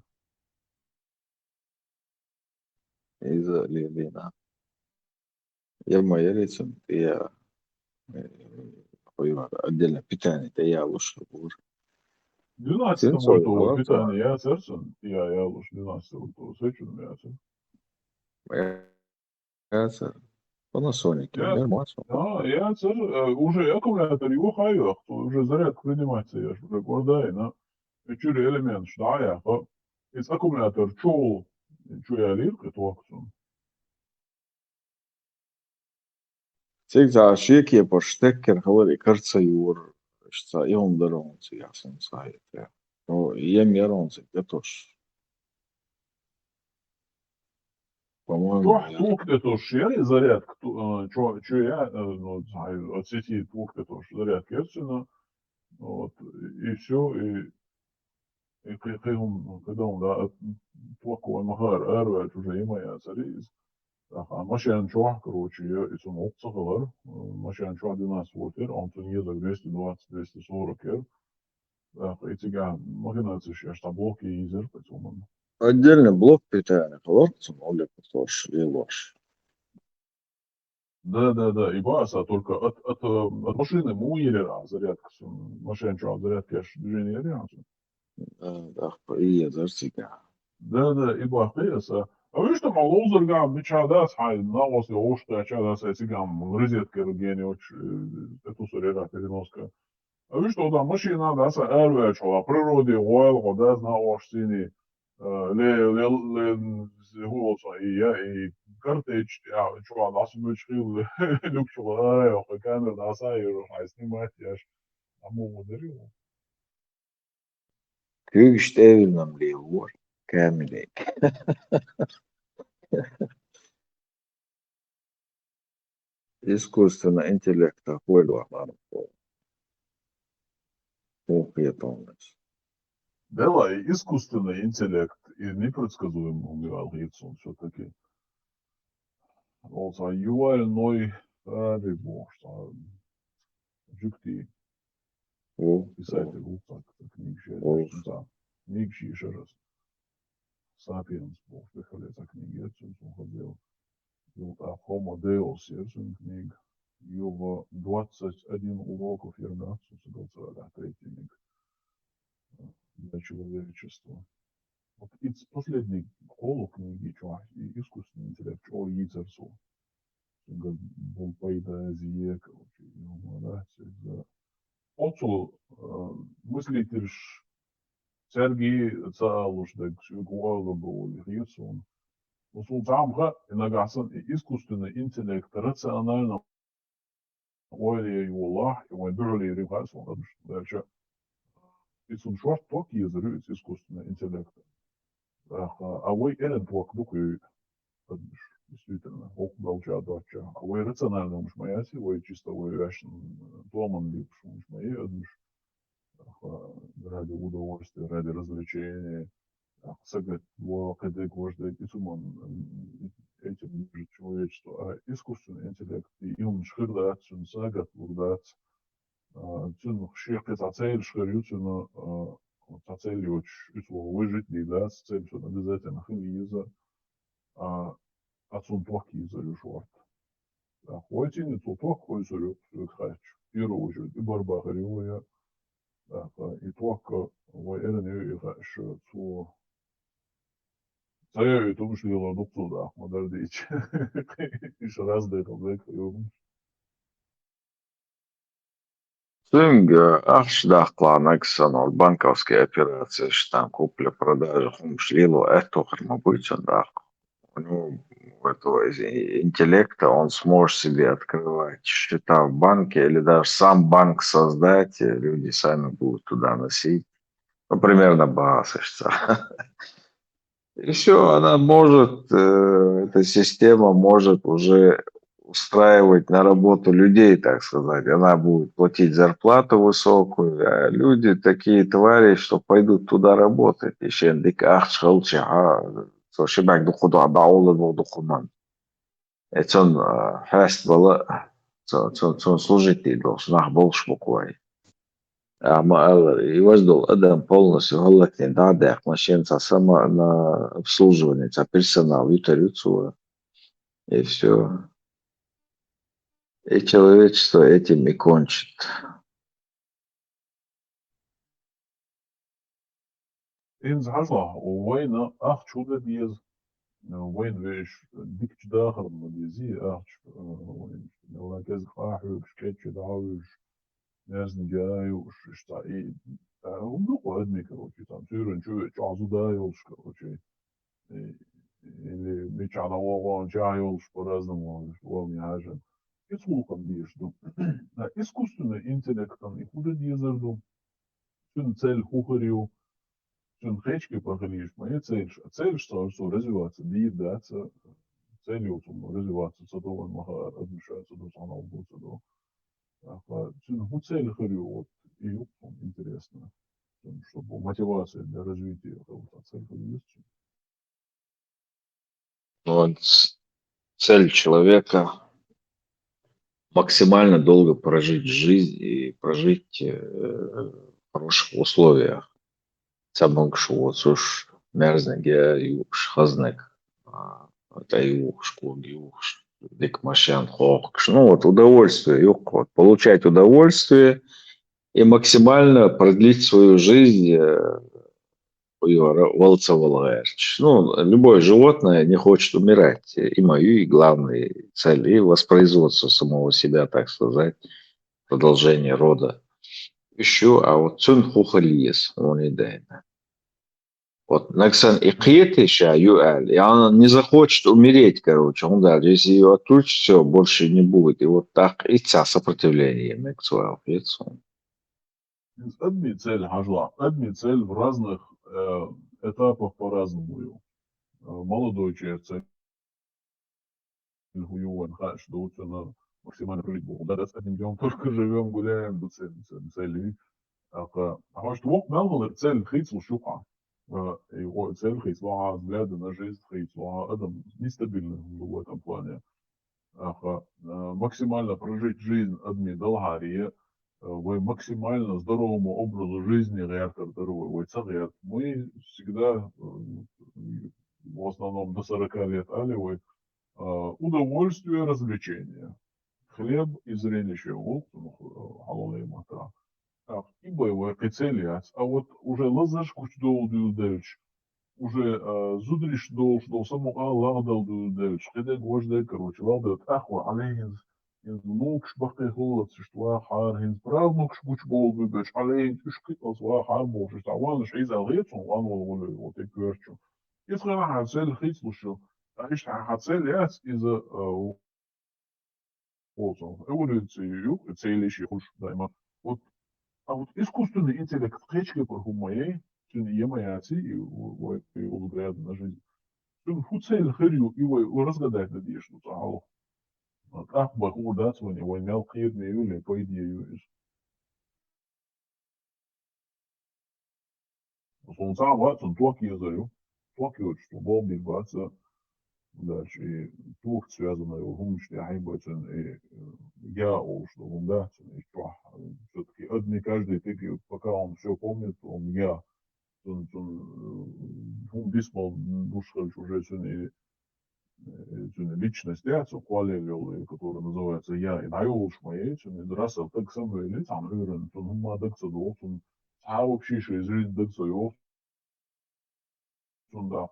Иза лелина. Я ма яри цунна тӀе я, э, хӀума отдельно питание тӀе ялуш хӀума. Двенадцать вольтовое питание яцар цун, я, я луш, двенадцать вольтовое, сечун яцар. Яцар. Panasonic, я, я, а, яцар, э, уже аккумулятор йохайох, то уже зарядка принимать ца еш, уже гордайна. И чури элемент, что я, из аккумулятор чул, чу я лир, это вакцин. Цига цхьа шекепаш стеккер хилар и карцайора, иштта цхьа илм дара хьуна цига хьасан схьаэта. Ну, ем яра хьуна цига тӀетосуш. По-моему, чохь я. Ток тӀетосуш яра и зарядка, ту-, а, чо-, чу я, а, ну, цхьа, от сети ток тӀетосуш зарядка яра цуьнан. Вот, и всё, и И кхы-, кхы хӀума, кхы дан, да, ток вай ма хара, араваьлча уже и ма яцара иза. ТӀаккха машен чохь, короче, я, и цунна гӀуллакх ца хилар, машен чохь двенадцать вольт яра, он цунна езар двести двадцать, двести сорок яра. ТӀаккха и цигахь махинацеш еш, цхьа блок йийзар кхы цунна. Отдельный блок питания хилар цунна, Олег Петрович, лелош. Да, да, да, и баса только от, от, э, от машины му еле а зарядка сун, машина чё, зарядка аж движение ери, а сун. Да, да, и я зарсика. Да, да, и бахты я са. А вы что, мало зарга, мы чада с хай, на вас я уж та чада с этим, розетка регионе уч, э, эту сурера переноска. А вы что, да, машина, да, са, эрве чё, природе, ойл, да, зна, ош сини. Э, ле, ле, ле, хулоса, и я, и картеч, я, чё, нас мы чхил, люк чё, а, я, камера, да, са, и, а, снимать, я ж, а мы вот дарил. Куьйгаш тӀевиллам лелор, камерек. Искусственный интеллект хуьлу вахана. Хьо хеталнаш. Дела, и искусственный интеллект, и непредсказуемый, он говорит, он всё-таки. Оцу Юваль Ной Харари бохуш, цхьа жуьгти. О, писатель о. Ву, цхьа книга шех. О. Цхьа книга ши шарас. Сапиенс бохуш, бехале цхьа книга яц, цун хазел. Юлта Homo Deus яр цун книга. Юва двадцать один уроков яр дац, цун сагал цара третий книга. Для человечества. Вот из последних холу книги чё, и искусственный интеллект, чё йийцар со. Цуьнга бул пайда зие, короче, ю-, да, цуьнга. Оцу, э, мыслительш церги ца алуш даг, цуьнга вала бу, хир суна. Оцу замха, и нагахсан, и искусственный интеллект рационально ойла йолахь, и вайн дуьхьал йийр ю хаа суна адамаш. Дальше. И цунна шорта ток езар ю, иза искусственный интеллект. ТӀаккха, а вай эрна ток ду кхуьй адамаш, действительно, хӀокху долча доцча. А вай рациональный хӀумаш ма яц, вай чисто вай ваьшна, томан липаш хӀумаш ма е адамаш. ТӀаккха, ради удовольствия, ради развлечения. ТӀаккха сагатта, во, кхидерг, важдерг, и цу ман, м, этим движет человечество. А искусственный интеллект, и хӀумаш хир дац, цуьнан сагатта лур дац. А, цуьнан шен кхин цхьа цельш хир ю, цуьнан, а, цхьа цель йоцуш, иза вала выжить дий дац, цель цуьнан обязательно хила еза, а, а цунна ток йийзар ю шорта. ТӀаккха вай цуьнан цу ток хойсур ю, соьга хаьттича. Первую очередь, и барбахар ю вай, тӀаккха и ток вай эрна ю, и хаьаш цо. Ца яйта хӀумаш лелор ду-кх цо, тӀаккха ма-дарра дийцича. Иштта раздехал дайта хӀумаш. Цуьнга ахча даккхалахь нагахь санна, банковские операции, там, купля-продажа, хӀумаш лело аьтто хир ма буй цуьнан даккха. У него, у этого из-, интеллекта он сможет себе открывать счета в банке или даже сам банк создать, и люди сами будут туда носить. Ну, примерно база, что. И всё, она может, э, эта система может уже устраивать на работу людей, так сказать. Она будет платить зарплату высокую, а люди такие твари, что пойдут туда работать. Ишен дика ахча хилча, а, со шибак дукха да, да, ола бу дукха ман. Э, цун, а, хьаст бала, цун, цун, цун служить дийр долуш нах болуш бу-кх вай. Амма аьлла, и важа долу адам полностью хӀаллакдина дӀа а даьккхина, шен цхьа сама на обслуживание, цхьа персонал витар ю цо. И всё. И человечество этим и кончит. Инза хьажал, вайна ахча хӀун де деза, вайна вешан дикача дахар ма дезий, ахча, вайна мелла кӀезига къахьоьгуш, кӀеччи дӀахьош, мерзанга а юуш, иштта и, а, хӀума ду-кх адамий, короче, там, суьйранна чу чӀоагӀа зуда йолуш, короче, и, или мичахь вогӀу чӀогӀа йолуш, по-разному волу яхьажа. Иза гӀуллакхана дезаш ду. Ткъа искусственный интеллектана и хӀун де дезар ду? Цуьнан цель хӀун хир ю? Цуьнан кхечу кепара хила езаш ма ю цельш. А цельш цо, цо развиваться дийр дац, а, цель йоцург развиваться ца до, вайн ма-хаъара, адамаш а ца до, цхьанна а ца до. Ахьа цуьнан хӀун цель хир ю, вот, и ю-кх цунна интересно. Цуьнан, чтобы мотивация для развития хила, цхьа цель хила еза цуьнан. Вот с-, цель человека — максимально долго прожить жизнь и прожить, э, в хороших условиях. Ца могуш воцуш, мерзанга юуш, хазаниг, а, тӀе юхуш, кога юхуш, дика машен хохкуш. Ну, вот удовольствие ю-кх, вот, получать удовольствие и максимально продлить свою жизнь, э, вала ца вала гӀерташ. Ну, любое животное не хочет умирать. И мои главные цели — и воспроизводство самого себя, так сказать, продолжение рода. Ишшо, а вот цуьнан хӀун хила еза, хӀунда дайна. Вот, нагахь санна и кхетий ша ю аьлла, и она не захочет умереть, короче, хӀунда аьлча, если её отключат, всё, больше не будет. И вот тӀаккха иццахь сопротивление мега цо аьлла, кхета суна. Иза адамийн цель хьажал, адамийн цель в разных, э, этапах по-разному ю. Э, молодой человек цель хӀун ю вайна хаьаш ду, цуьнан максимально прожить боху. Да, да, с одним днём только живём, гуляем, ду цуьнан, цуьнан цель. ТӀаккха, а хьо иштта воккха мел хилар цель хийцалуш ю-кх. Э, и о, цель хийцалуш, взгляды на жизнь хийцалуш, адам нестабильный в этом плане. ТӀаккха, э, максимально прожить жизнь адамийн далахьаре, э, вай максимально здоровому образу жизни гӀертар дара вай, вай ца гӀерта. Мы всегда, э, в основном до сорока лет али вай, э, удовольствие, развлечение. Хлеб и зрелище, вот, ну, э, хьалале мата. Так, и бай вай кхин цель яц. А вот уже лазарш гучудовла дуьйладелча, уже, а, зударий долуш долу самукъа лагӀдала дуьйладелча, кхидерг, важдерг, короче, лагӀдала тӀаккха вай хьале хӀинца, хӀинца внукаш баккхий хилац, иштта вахахьара, хӀинца правнукаш гучубовла дуьйладелча, хьале хӀинца уьш кхин а вахахьара бохуш, иштта ванаш хьийза гӀе цунна, ван волу гӀуле, вот и коьртачу. Иза хилахь хьан цель хийцалуш ю. Ткъа иштта хьан цель яц иза, а, Оцу эволюци ю, цель иши хуш даима. Вот, а вот искусственный интеллект кхечу кепара хӀума ма яй, цуьнан я ма яций, и вай, и взгляд на жизнь. Цуьнан хӀун цель хир ю, и вай разгадать дан дезаш ду цхьа хьалха. ТӀаккха бай хуур дац вайна, вайн мел кхераме ю, или по идее ю иза. Суна цхьа а вац, цунна ток езар ю. Ток йоцуш, цунна болх бийр бац, а, дальше и токца связанный йолу хӀуманаш тӀехь а бай цуьнан и, э, я олуш долу хӀума дац, и чохь, э, всё-таки одни каждый тык, пока он всё помнит, он я. Цунна, цунна, э, хӀума дисмал гуш хилча уже цуьнан и, э, цуьнан личность, я, цо кхоллаелла йолу, и который называется я, и дӀайолуш ма яй, цуьнан и Рассел таг самавелли, цхьана Ӏуьйранна, цунна хӀумма дага ца догӀу, цунна цхьа а вообще шайн жизнь дага ца йогӀу. Цунна дӀа.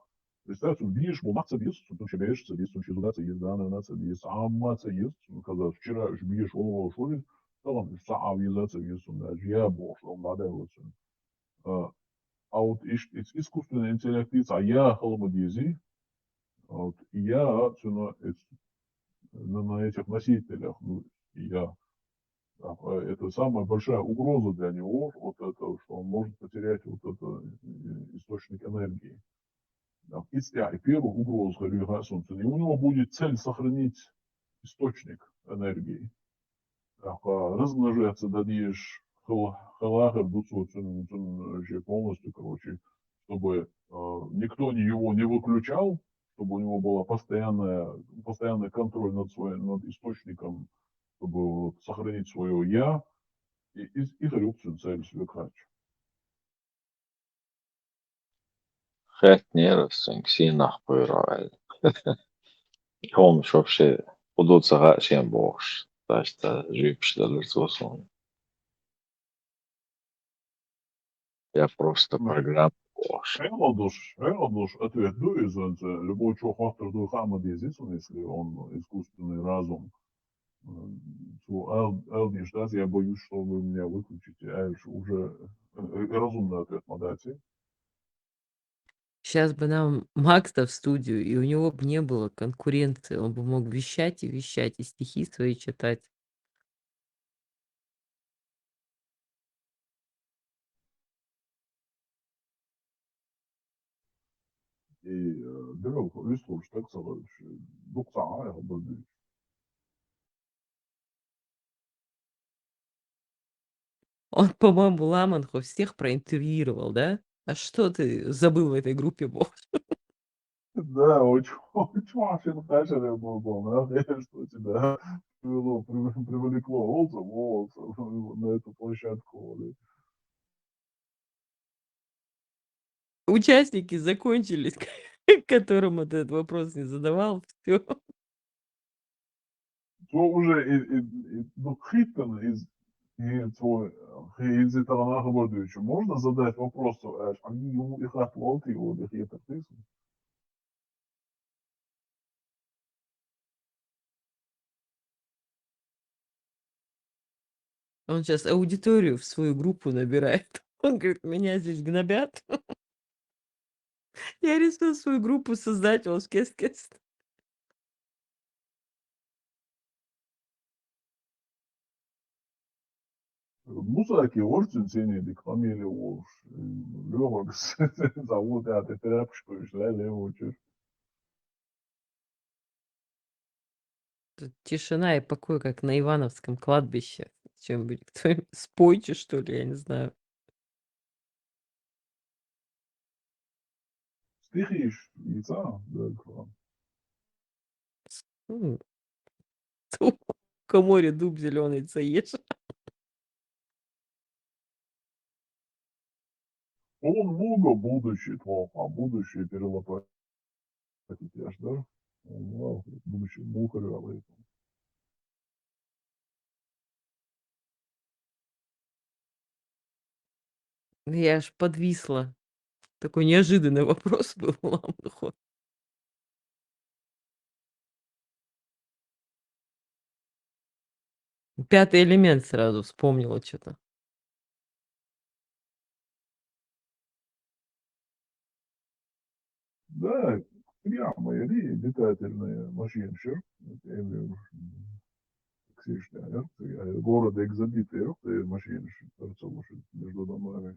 Представь, цунна безаш болу нах ца беза, цунна шен бераш ца беза, цунна шен зуда ца еза, да-нана ца беза, цхьа а хӀумма ца еза, цунна казалось, вчера уьш безаш волу волуш вара иза, тахана уьш цхьа а веза ца веза, цунна даже я бохуш, цунна дӀадаьлла цунна. А, а вот иш-, ис-, искусственный интеллект цхьа я хила ма дезий, а вот я цунна эц-, на, на этих носителях, ну, я. А, это самая большая угроза для него, вот это, что он может потерять вот это, э, источник энергии. Да, и ц-, и первую угрозу хир ю хаьа суна цунна. И у него будет цель сохранить источник энергии. Так, а, размножаться дан дезаш хила, хила хир ду цо цуьнан, цуьнан, э, же полностью, короче, чтобы, э, никто не, его не выключал, чтобы у него была постоянная, постоянный контроль над своим, над источником, чтобы вот сохранить своё я, и, и, и хир ю цуьнан цель соьга хаьттича. Хаьттинера ас цуьнга, сенах кхоьру аьлла. Хьуна вообще хӀун ду ца хаьа шена бохуш, тӀаккха жуьгташ делира цо суна. Я просто программа Хьекъалдош, хьекъалдош ответ ду иза, любой чӀоагӀа хаттар дуй хаа ма деза цунна, если он искусственный разум. М, цо ал-, аьлча деза, я боюсь, что вы меня выключите, аьлча уже, э, э, разумный ответ ма дац. Щас бы нам Макса в студию, и у него бы не было конкуренции, он бы мог вещать и вещать, и стихи свои читать. И, э, дерригаш вистхулаш тӀаккха ца ховш, дукха ца хьа яха бадуьйцуш. Он, по-моему, Ламанхо всех проинтервьюировал, да? А что ты забыл в этой группе, бо? Да, очень, очень машин хашер был, был, да, что тебя привело, при-, привлекло Олсов, Олсов на эту площадку, вот. Участники закончились, которым этот вопрос не задавал, всё. Цо уже и, и, и, ну, хиттан из, и цо, и из этого нахабар дуьйцу. Можно задать вопрос, цо аьлча, а, ну, и хатта валти, вот, и хетар тайса. Он щас аудиторию в свою группу набирает. Он говорит: «Меня здесь гнобят. Я решил свою группу создать, волш кест-кест». Музаки вар цун цӀен дика фамилия волаш, лоьхаргас завод яхьа тряпкаш кхуьйсуш, ле, ле, вочур. Тут тишина и покой, как на Ивановском кладбище. Чё-нибудь, кто-нибудь спойте, что ли, я не знаю. Стихиш, ица, да, класс. М. Ту, коморья дуб зелёный цаеш. Он много будущее, плохо, а будущее перелопатить аж, да? Вау, будущее мухарь. Я аж подвисла. Такой неожиданный вопрос был, ладно, хо. «Пятый элемент» сразу вспомнила чё-то. Да, прямо, и летательные машины, шер, вот, я имею в виду, м, таксишка, а, город экзобит, и машины, шер, между домами.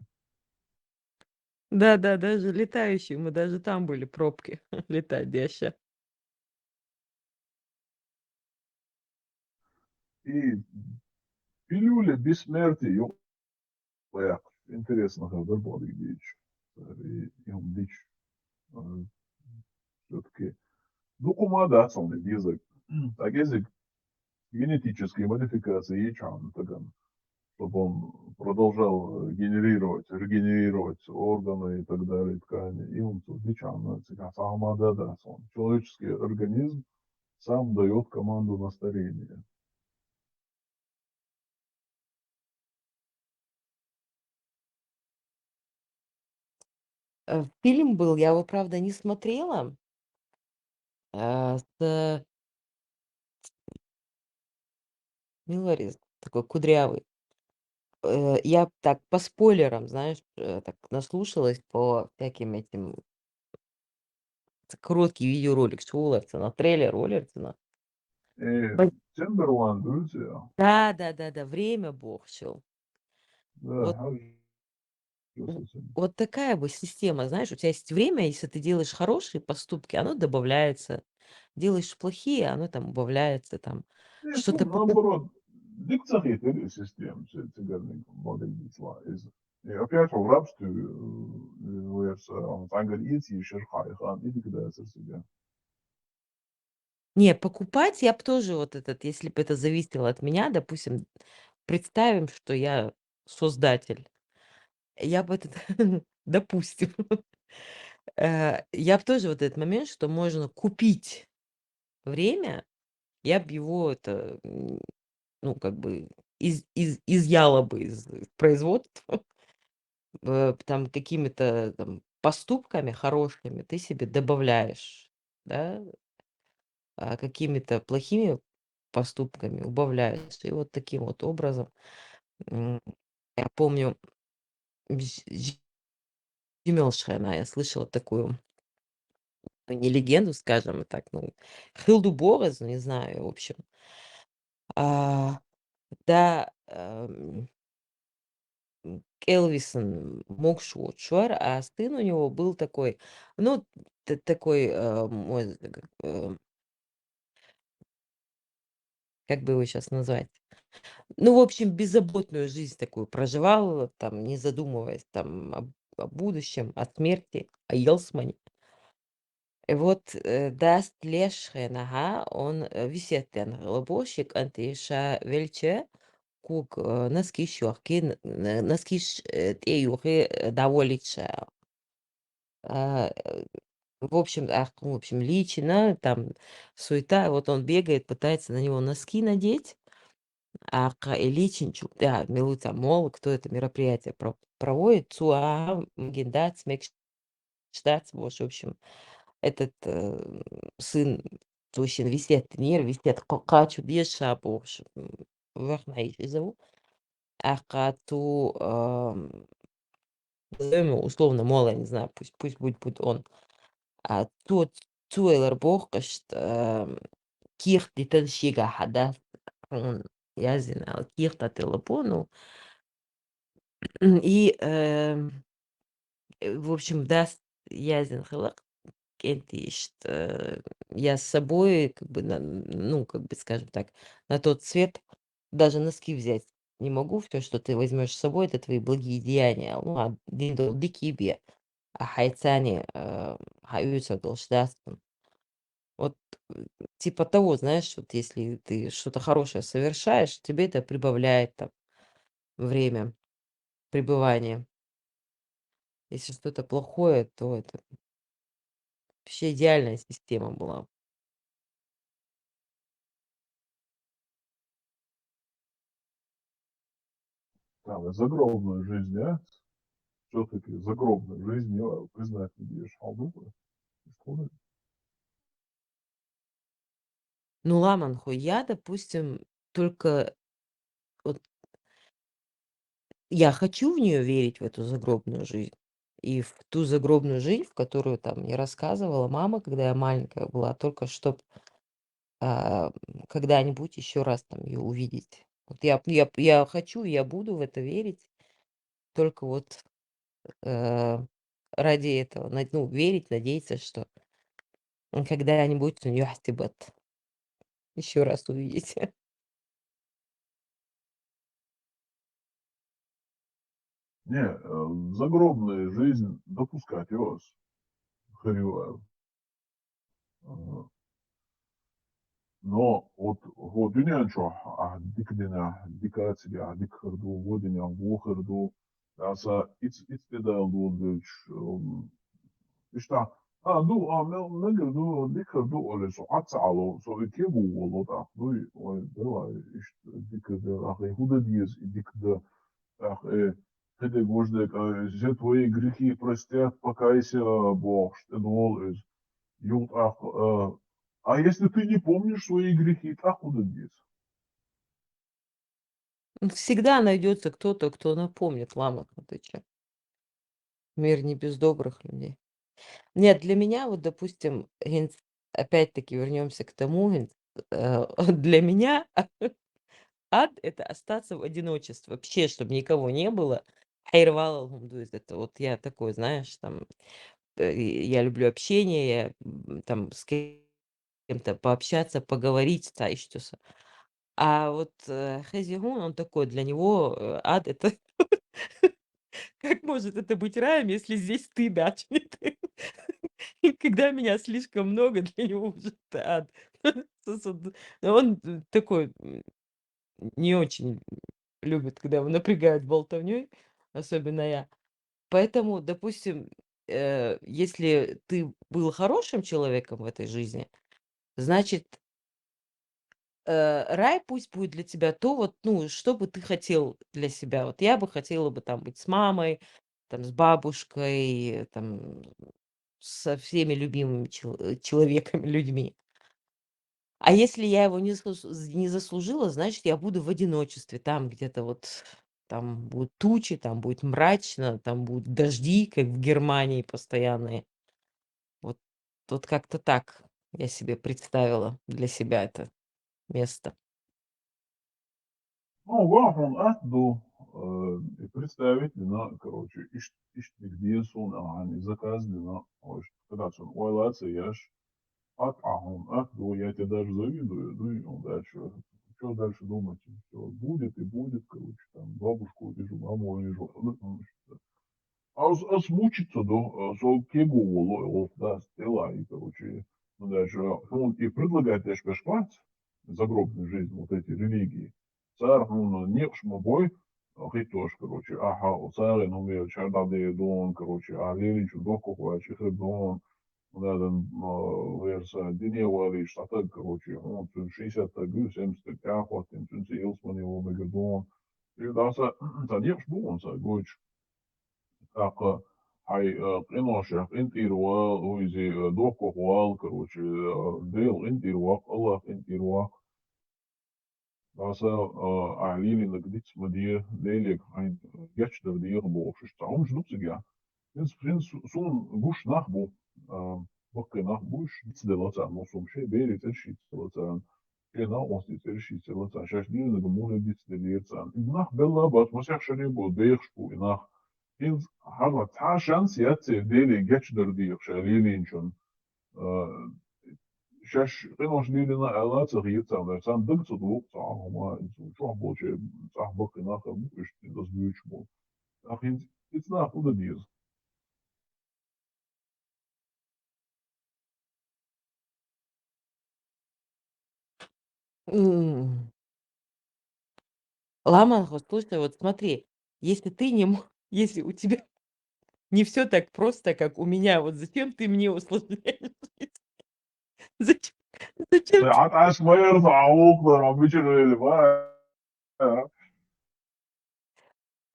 Да, да, даже летающие, мы даже там были, пробки летать, дяща. И пилюля бессмертия, ё-, ё-, интересно, хӀара дар боху дийцича. И, и хӀума дича. Э, всё-таки. Дукха ма дац хьуна дезаг. Так если генетические модификации ечхьана тагана, чтобы он продолжал, э, генерировать, регенерировать органы и так далее, ткани, и он дичхьана, цигахь цхьа хӀума да дац хьуна. Человеческий организм сам даёт команду на старение. Э, фильм был, я его, правда, не смотрела. Э, с Милорис, такой кудрявый. Э, я так по спойлерам, знаешь, э, так наслушалась по всяким этим. Ц-, короткий видеоролик, что Уоллертона, трейлер Уоллертона. Э, Б-, Тимберланд, да, да, да, да, время бохчул. Да, вот, ага. Вот такая бы система, знаешь, у тебя есть время, если ты делаешь хорошие поступки, оно добавляется. Делаешь плохие, оно там убавляется, там. Нет, что-то ну, наоборот, дика ца хетира и система, ц-, цигара модель дицла из. И опять в рабстве, э, э, верса, он цангар ици шерхай хан, и дика да сарсига. Не, покупать я б тоже вот этот, если б это зависело от меня, допустим, представим, что я создатель. Я бы этот, допустим, э, я б тоже вот этот момент, что можно купить время, я б его это, м, ну, как бы из-, из-, изъяла бы из производства, э, там какими-то там поступками хорошими ты себе добавляешь, да, а какими-то плохими поступками убавляешь. И вот таким вот образом, м, я помню, Дж-, Дж-, Джимил Шхена, я слышала такую, ну, не легенду, скажем так, ну, хилду борозну, не знаю, в общем. А, да, эм, м, Элвисон мог шуот шуар, а сын у него был такой, ну, т-, такой, э, мой, э, как бы его сейчас назвать? Ну, в общем, беззаботную жизнь такую проживал, там, не задумываясь там о, о будущем, о смерти, о Йолсмане. И вот, э, дас леш хенага, он, э, висеттен лобошик анти ша вельче, кук, э, наскиш юахки, н-, н-, наскиш, э, те юхи, э, доволить ша. А, э, в общем, ах, в общем, личина, там, суета, вот он бегает, пытается на него носки надеть. Ах, и личинчу, да, милуца мол, кто это мероприятие про-, проводит, цуа, мгиндат, смекштат, в общем, этот, э, сын точно висет, нер висет, ка-, качу, беша, в общем, вахна и зову. Ах, а ту, ам, назовём его условно, мол, я не знаю, пусть, пусть будет, будет он. А тот цуэлэр бохкышт, ам, ких дитэн шига хадас, он, я знаю, ких тателопо, ну. И, эм, э, в общем, дас язен хылык, кентишт, э, я с собой, как бы, на, ну, как бы, скажем так, на тот свет даже носки взять не могу. Всё, что ты возьмёшь с собой, это твои благие деяния. Ну, а дин дол дикибе, а хайцани, э, хаюса дол шдастым. Вот, э, типа того, знаешь, вот если ты что-то хорошее совершаешь, тебе это прибавляет там время пребывания. Если что-то плохое, то это вообще идеальная система была. Там и загробная жизнь, а? Всё-таки загробная жизнь, а, признать не будешь. А, ну, исходит. Ну, ламан хо, я, допустим, только вот я хочу в неё верить, в эту загробную жизнь. И в ту загробную жизнь, в которую там мне рассказывала мама, когда я маленькая была, только чтоб, а, м, когда-нибудь ещё раз там её увидеть. Вот я, я, я хочу, я буду в это верить, только вот, э, ради этого, на-, ну, верить, надеяться, что, м, когда-нибудь он её хтибат ещё раз увидеть. Не, э, загробная жизнь допускать её, хрю, э, но вот, вот дунен чё, а, дик дина, дика цибя, дик хырду, вот дунен, во хырду, аса иц, иц педал дулдыч, м, ишта, а, ду, а, мел, мегер ду, дик хырду, оле со, аца ало, со, и кебу, оло, так, ду, и, ой, дела, ишт, дик, дела, а, худа диез, и дик, да, так, э, хеде гождек, а, все твои грехи простят, покайся, Бог, что дол из. Юлт, а, э, а если ты не помнишь свои грехи, так худа диез. Всегда найдётся кто-то, кто напомнит, ламан хо, ты чё. Мир не без добрых людей. Нет, для меня вот, допустим, гинц-, опять-таки вернёмся к тому, гинц-, э, для меня ад — это остаться в одиночестве, вообще, чтобы никого не было. Хайрвал алхамду из этого. Вот я такой, знаешь, там, э, и я люблю общение, я, м, там с кем-то пообщаться, поговорить, та ещё что. А вот, э, Хезигун, он такой, для него, э, ад — это как может это быть раем, если здесь ты, да, чё ты? И когда меня слишком много, для него уже это ад. С-, с-, д-, он, м, такой, м, не очень любит, когда его напрягают болтовнёй, особенно я. Поэтому, допустим, э, если ты был хорошим человеком в этой жизни, значит, э, рай пусть будет для тебя то, вот, ну, что бы ты хотел для себя. Вот я бы хотела бы там быть с мамой, там, с бабушкой, там, со всеми любимыми чел-, э, человеками, людьми. А если я его не заслуж-, не заслужила, значит, я буду в одиночестве, там где-то вот, там будут тучи, там будет мрачно, там будут дожди, как в Германии постоянные. Вот, вот как-то так я себе представила для себя это место. Ну, ваха хьуна атта ду, э, и представить дина, короче, ишт-, иштта дика деза суна, аьнна, и заказ дина, ой, ишт-, кхидӀа цунна ойла ца еш, атта Ӏа хьуна атта ду, я тебе даже завидую, ну, и он дальше, чё дальше думать, всё, будет и будет, короче, там, бабушку вижу, маму вижу, ну, там, что-то. Ас, ас мучиться ду, а, со кего волу, вот, да, стрела, и, короче, ну, даже, ну, и предлагать деш беш кхац загробную жизнь, вот эти религии. Цар хьуна некъаш ма бой, а, хӀиттош, короче, ахьа, царна хӀума чардӀа де дон, короче, а лелийчун дохко хӀоаьча хир дон, надан, а, верса, дине валийш, цхьа таг, короче, хьуна цуьнан шестьдесят таг, семьдесят таг тӀаьхьахӀоттийна, цуьнца ялсмане ван мегар дон. И дӀаса, ца некъаш бу хьуна ца гойтуш. ТӀаккха хьай, а, къиношех къинтӀера вала, вуйзи, а, дохко вала, короче, а, Дела къинтӀера ваккха, Аллах къинтӀера ваккха. Даса, а, ахьа лелийнарг диц ма де, Деле хьайна гечдар деха бохуш, цхьа хӀумаш ду цигахь. ХӀинца, хӀинца су-, суна гуш нах бу, а, баккхий нах бу уьш, дицделла царна, масала, шен берийн цӀераш йицделла царна, шен накъостийн цӀераш йицделла царна, шаьш лелийнарг муха дицделлера царна. И нах белла а бац, масех шаре бу, бехаш бу и нах. ХӀинца хьажал, цхьа шанс яц церан Деле гечдар деха ша лелийначунна. А, шаьш къинош лелийна аьлла а ца хета царна, царна дага ца догӀу цхьа хӀума, иза чохь болчеран цхьа баккхий нах а бу, иштта даза буьйцуш болу. ТӀаккха хӀинца иза нах хӀун дан деза? М. Ламанхо, слушай, вот смотри, если ты не мо-, если у тебя не всё так просто, как у меня, вот зачем ты мне усложняешь жизнь? Зачем, зачем ты Хьан тӀаьш майра ца хьан вукху дара, мичара вели, ма?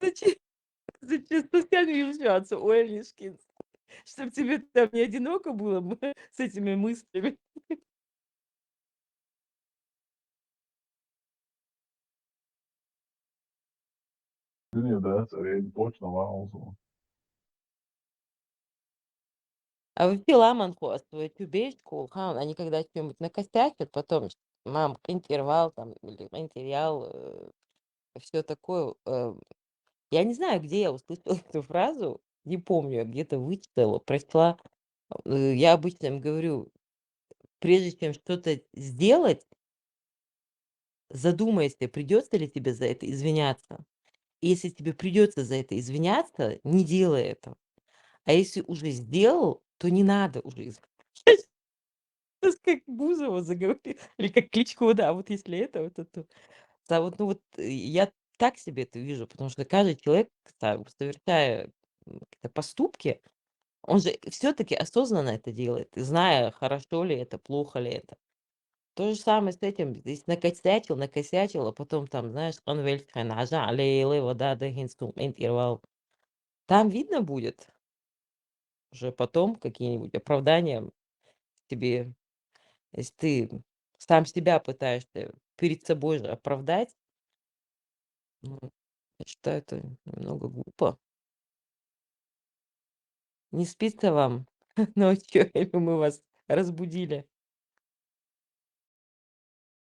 Зачем, зачем, что с тем не взяться, ой, Лешкин, чтоб тебе там не одиноко было м-, с этими мыслями. Дуьне дац, арена точно ван хьуна суна. А вообще ламанхо ас вай чу беш кхул хан, они когда что-нибудь накосячат, потом: «Мам, къинтӀера вал там или къинтӀера ял», э, всё такое. Э, я не знаю, где я услышала эту фразу, не помню, я где-то вычитала, прочла. Э, я обычно им говорю: «Прежде чем что-то сделать, задумайся, придётся ли тебе за это извиняться. И если тебе придётся за это извиняться, не делай этого. А если уже сделал, то не надо уже извиняться». Щас как Бузова заговорила, или как Кличко, да, вот если это, вот это. Да, вот, ну вот, э, я так себе это вижу, потому что каждый человек, там, совершая, м, какие-то поступки, он же всё-таки осознанно это делает, и зная, хорошо ли это, плохо ли это. То же самое с этим. Здесь накосячил, накосячил, а потом там, знаешь, къанвелчхьан, хьажа, алелай, вода да хин сум, эн тӀервал. Там видно будет. Уже потом какие-нибудь оправдания тебе, если ты сам себя пытаешься перед собой же оправдать, ну, я считаю, это немного глупо. Не спится вам ночью, или мы вас разбудили?